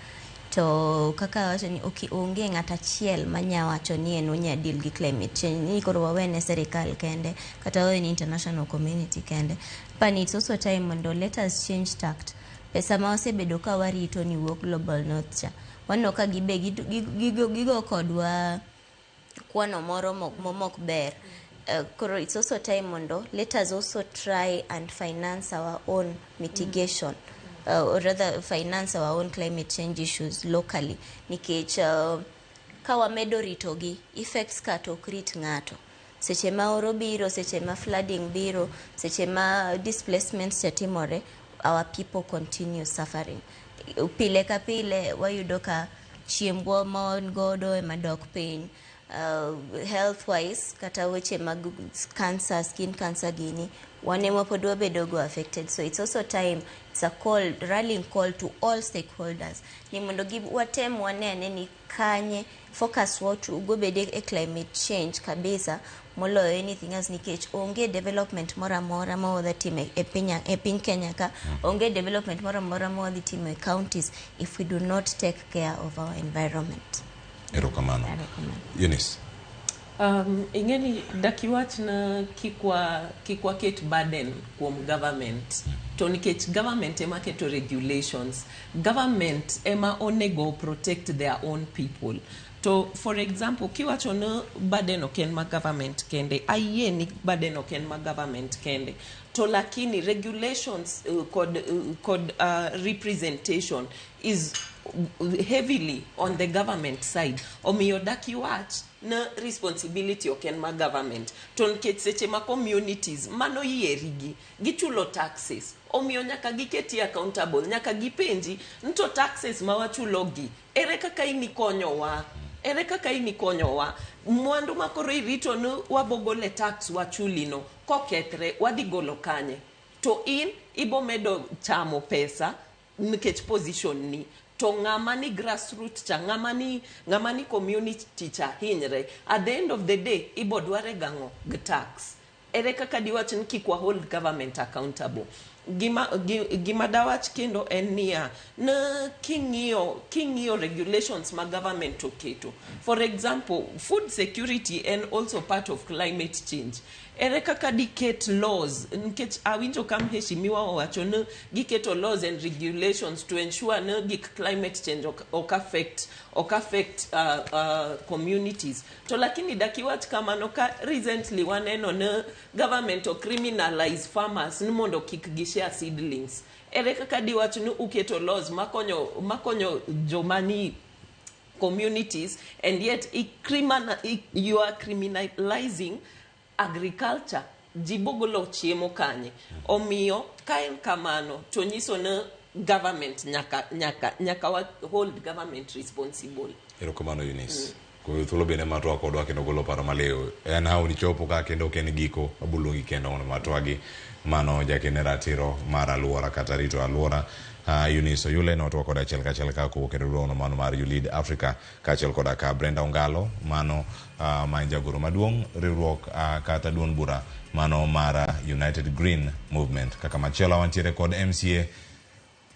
Speaker 3: To kaka awacho ni onge ng'at achiel manya wacho ni en onya deal gi climate change. Ni koro wawene sirikal kende kata wawene international community kende. But it's also time mondo let us change tact. Pesa ma wasebedo ka warito ni wuok Global North cha. Waneno ka gibe gigo kodwa kwano moro mok ber. Koro it's also time mondo let us also try and finance our own mitigation. Or rather finance our own climate change issues locally. Nikech ka wamedo ritogi, effects ka to ok rit ng'ato. Seche ma oro biro, seche ma flooding biro, seche ma displacements cha timore, our people continue suffering. Pile ka pile wayudo ka chiembwa ma wan godo ema dok piny. Health wise, kata weche mag cancer, skin cancer gini, wan ema pod wabedo go affected. So it's also time, it's a call, rallying call to all stakeholders. Ni mondo watem wanene ni kanye focus watu gobede e climate change kabisa, moloyo anything else nikech onge development moro amora ma wadhi timo e piny Kenya ka, onge development moro amora ma wadhi timo e counties if we do not take care of our environment.
Speaker 1: Erokamano. Eunice.
Speaker 34: Ing'eni dakiwach na kik waket burden kuom government. To nikech government ema keto regulations, government ema onego protect their own people. To for example, kiwacho ni burden ok en ma government kende, ayie ni burden ok en ma government kende. To lakini regulations kod representation is heavily on the government side. Omiyo dakiwach na responsibility ok en ma government. To nikech seche ma communities mano yierigi, gichulo taxes. Omiyo nyaka giketi accountable, nyaka gipenji nto taxes ma wachulogi, ere kaka inikonyowa? Ere kaka inikonyowa? Mwandu ma koro irito ni wabogole tax wachulino, kokethre wadhi golo kanye? To in ibomedo chamo pesa nikech position ni. To ng'ama ni grassroots cha, ng'ama ni community cha hinyre. At the end of the day, ibo dware gang'o? Gi tax. Ere kaka diwach ni kik wa hold government accountable? Gima dawach kendo en niya, na king'iyo regulations ma government oketo. For example, food security and also part of climate change. Ere kaka diket laws, nikech awinjo ka mheshimiwa owacho ni giketo laws and regulations to ensure ni gik climate change ok affect communities. To lakini dakiwach kamano ka recently waneno ni government o criminalize farmers ni mondo kik gishare seedlings. Ere kaka diwach ni uketo laws makonyo jomani communities, and yet you are criminalizing agriculture. Jibogolo chiemo kanye. Omiyo ka en kamano to nyiso ni government nyaka wa hold government responsible.
Speaker 1: Erokamano Eunice. Koyo thuolo bende mar twak kodwa kendo golo paro maliw. En hawo ni chopo ka kendo ok en giko, waboluongi kendo mondo matwagi. Mano jakene ratiro mar aluora kata rito aluora. Eunice Oyule notwak koda achiel kachiel ka kowuok e riwruogno mano mar YouLead Africa, kaachiel koda ka Brenda Ongalo mano ma en jagoro maduong' riwruok kata duond bura mano mar United Green Movement. Kaka machielo wantiere kod MCA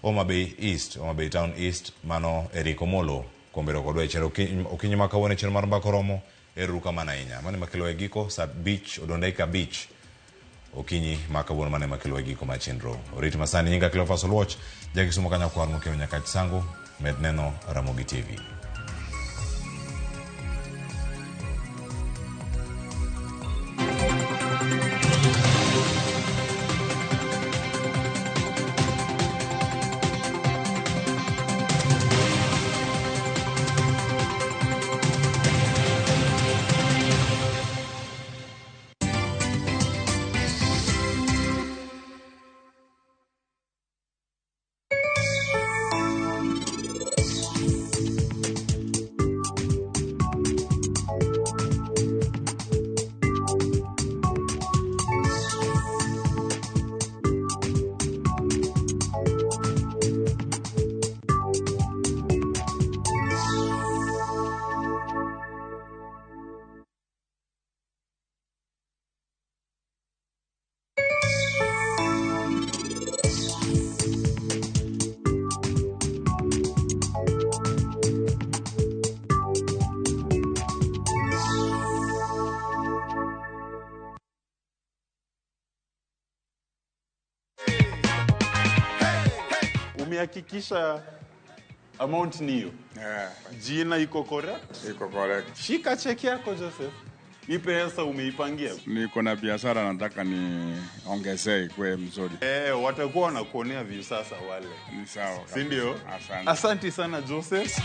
Speaker 1: Homa Bay East, Homa Bay Town East, mano Eric Omolo kuom bedo kodwa e chenro okinyi ma kawuono e chenro mar Mbaka Oromo. Ero uru kamano ahinya. Mano ema kelo e giko saa 5 odong' dakika 5 okinyi ma kawuono, mano ema kelo e giko mar chenro. Orit masani nyinga Cleophas Oluoch, jakisumo ka nyakwar mokewo Nyakach Sango, med neno Ramogi TV.
Speaker 6: Umehakikisha amount ni hiyo?
Speaker 19: Yeah.
Speaker 6: Jina iko correct?
Speaker 19: Iko correct.
Speaker 6: Shika cheki yako Joseph. Hii pesa umeipangia?
Speaker 19: Niko na biashara nataka niongezee ikuwe mzuri.
Speaker 6: Watakuwa wanakuonea visasa wale.
Speaker 19: Ni sawa.
Speaker 6: Si ndio?
Speaker 19: Asante.
Speaker 6: Asante sana Joseph.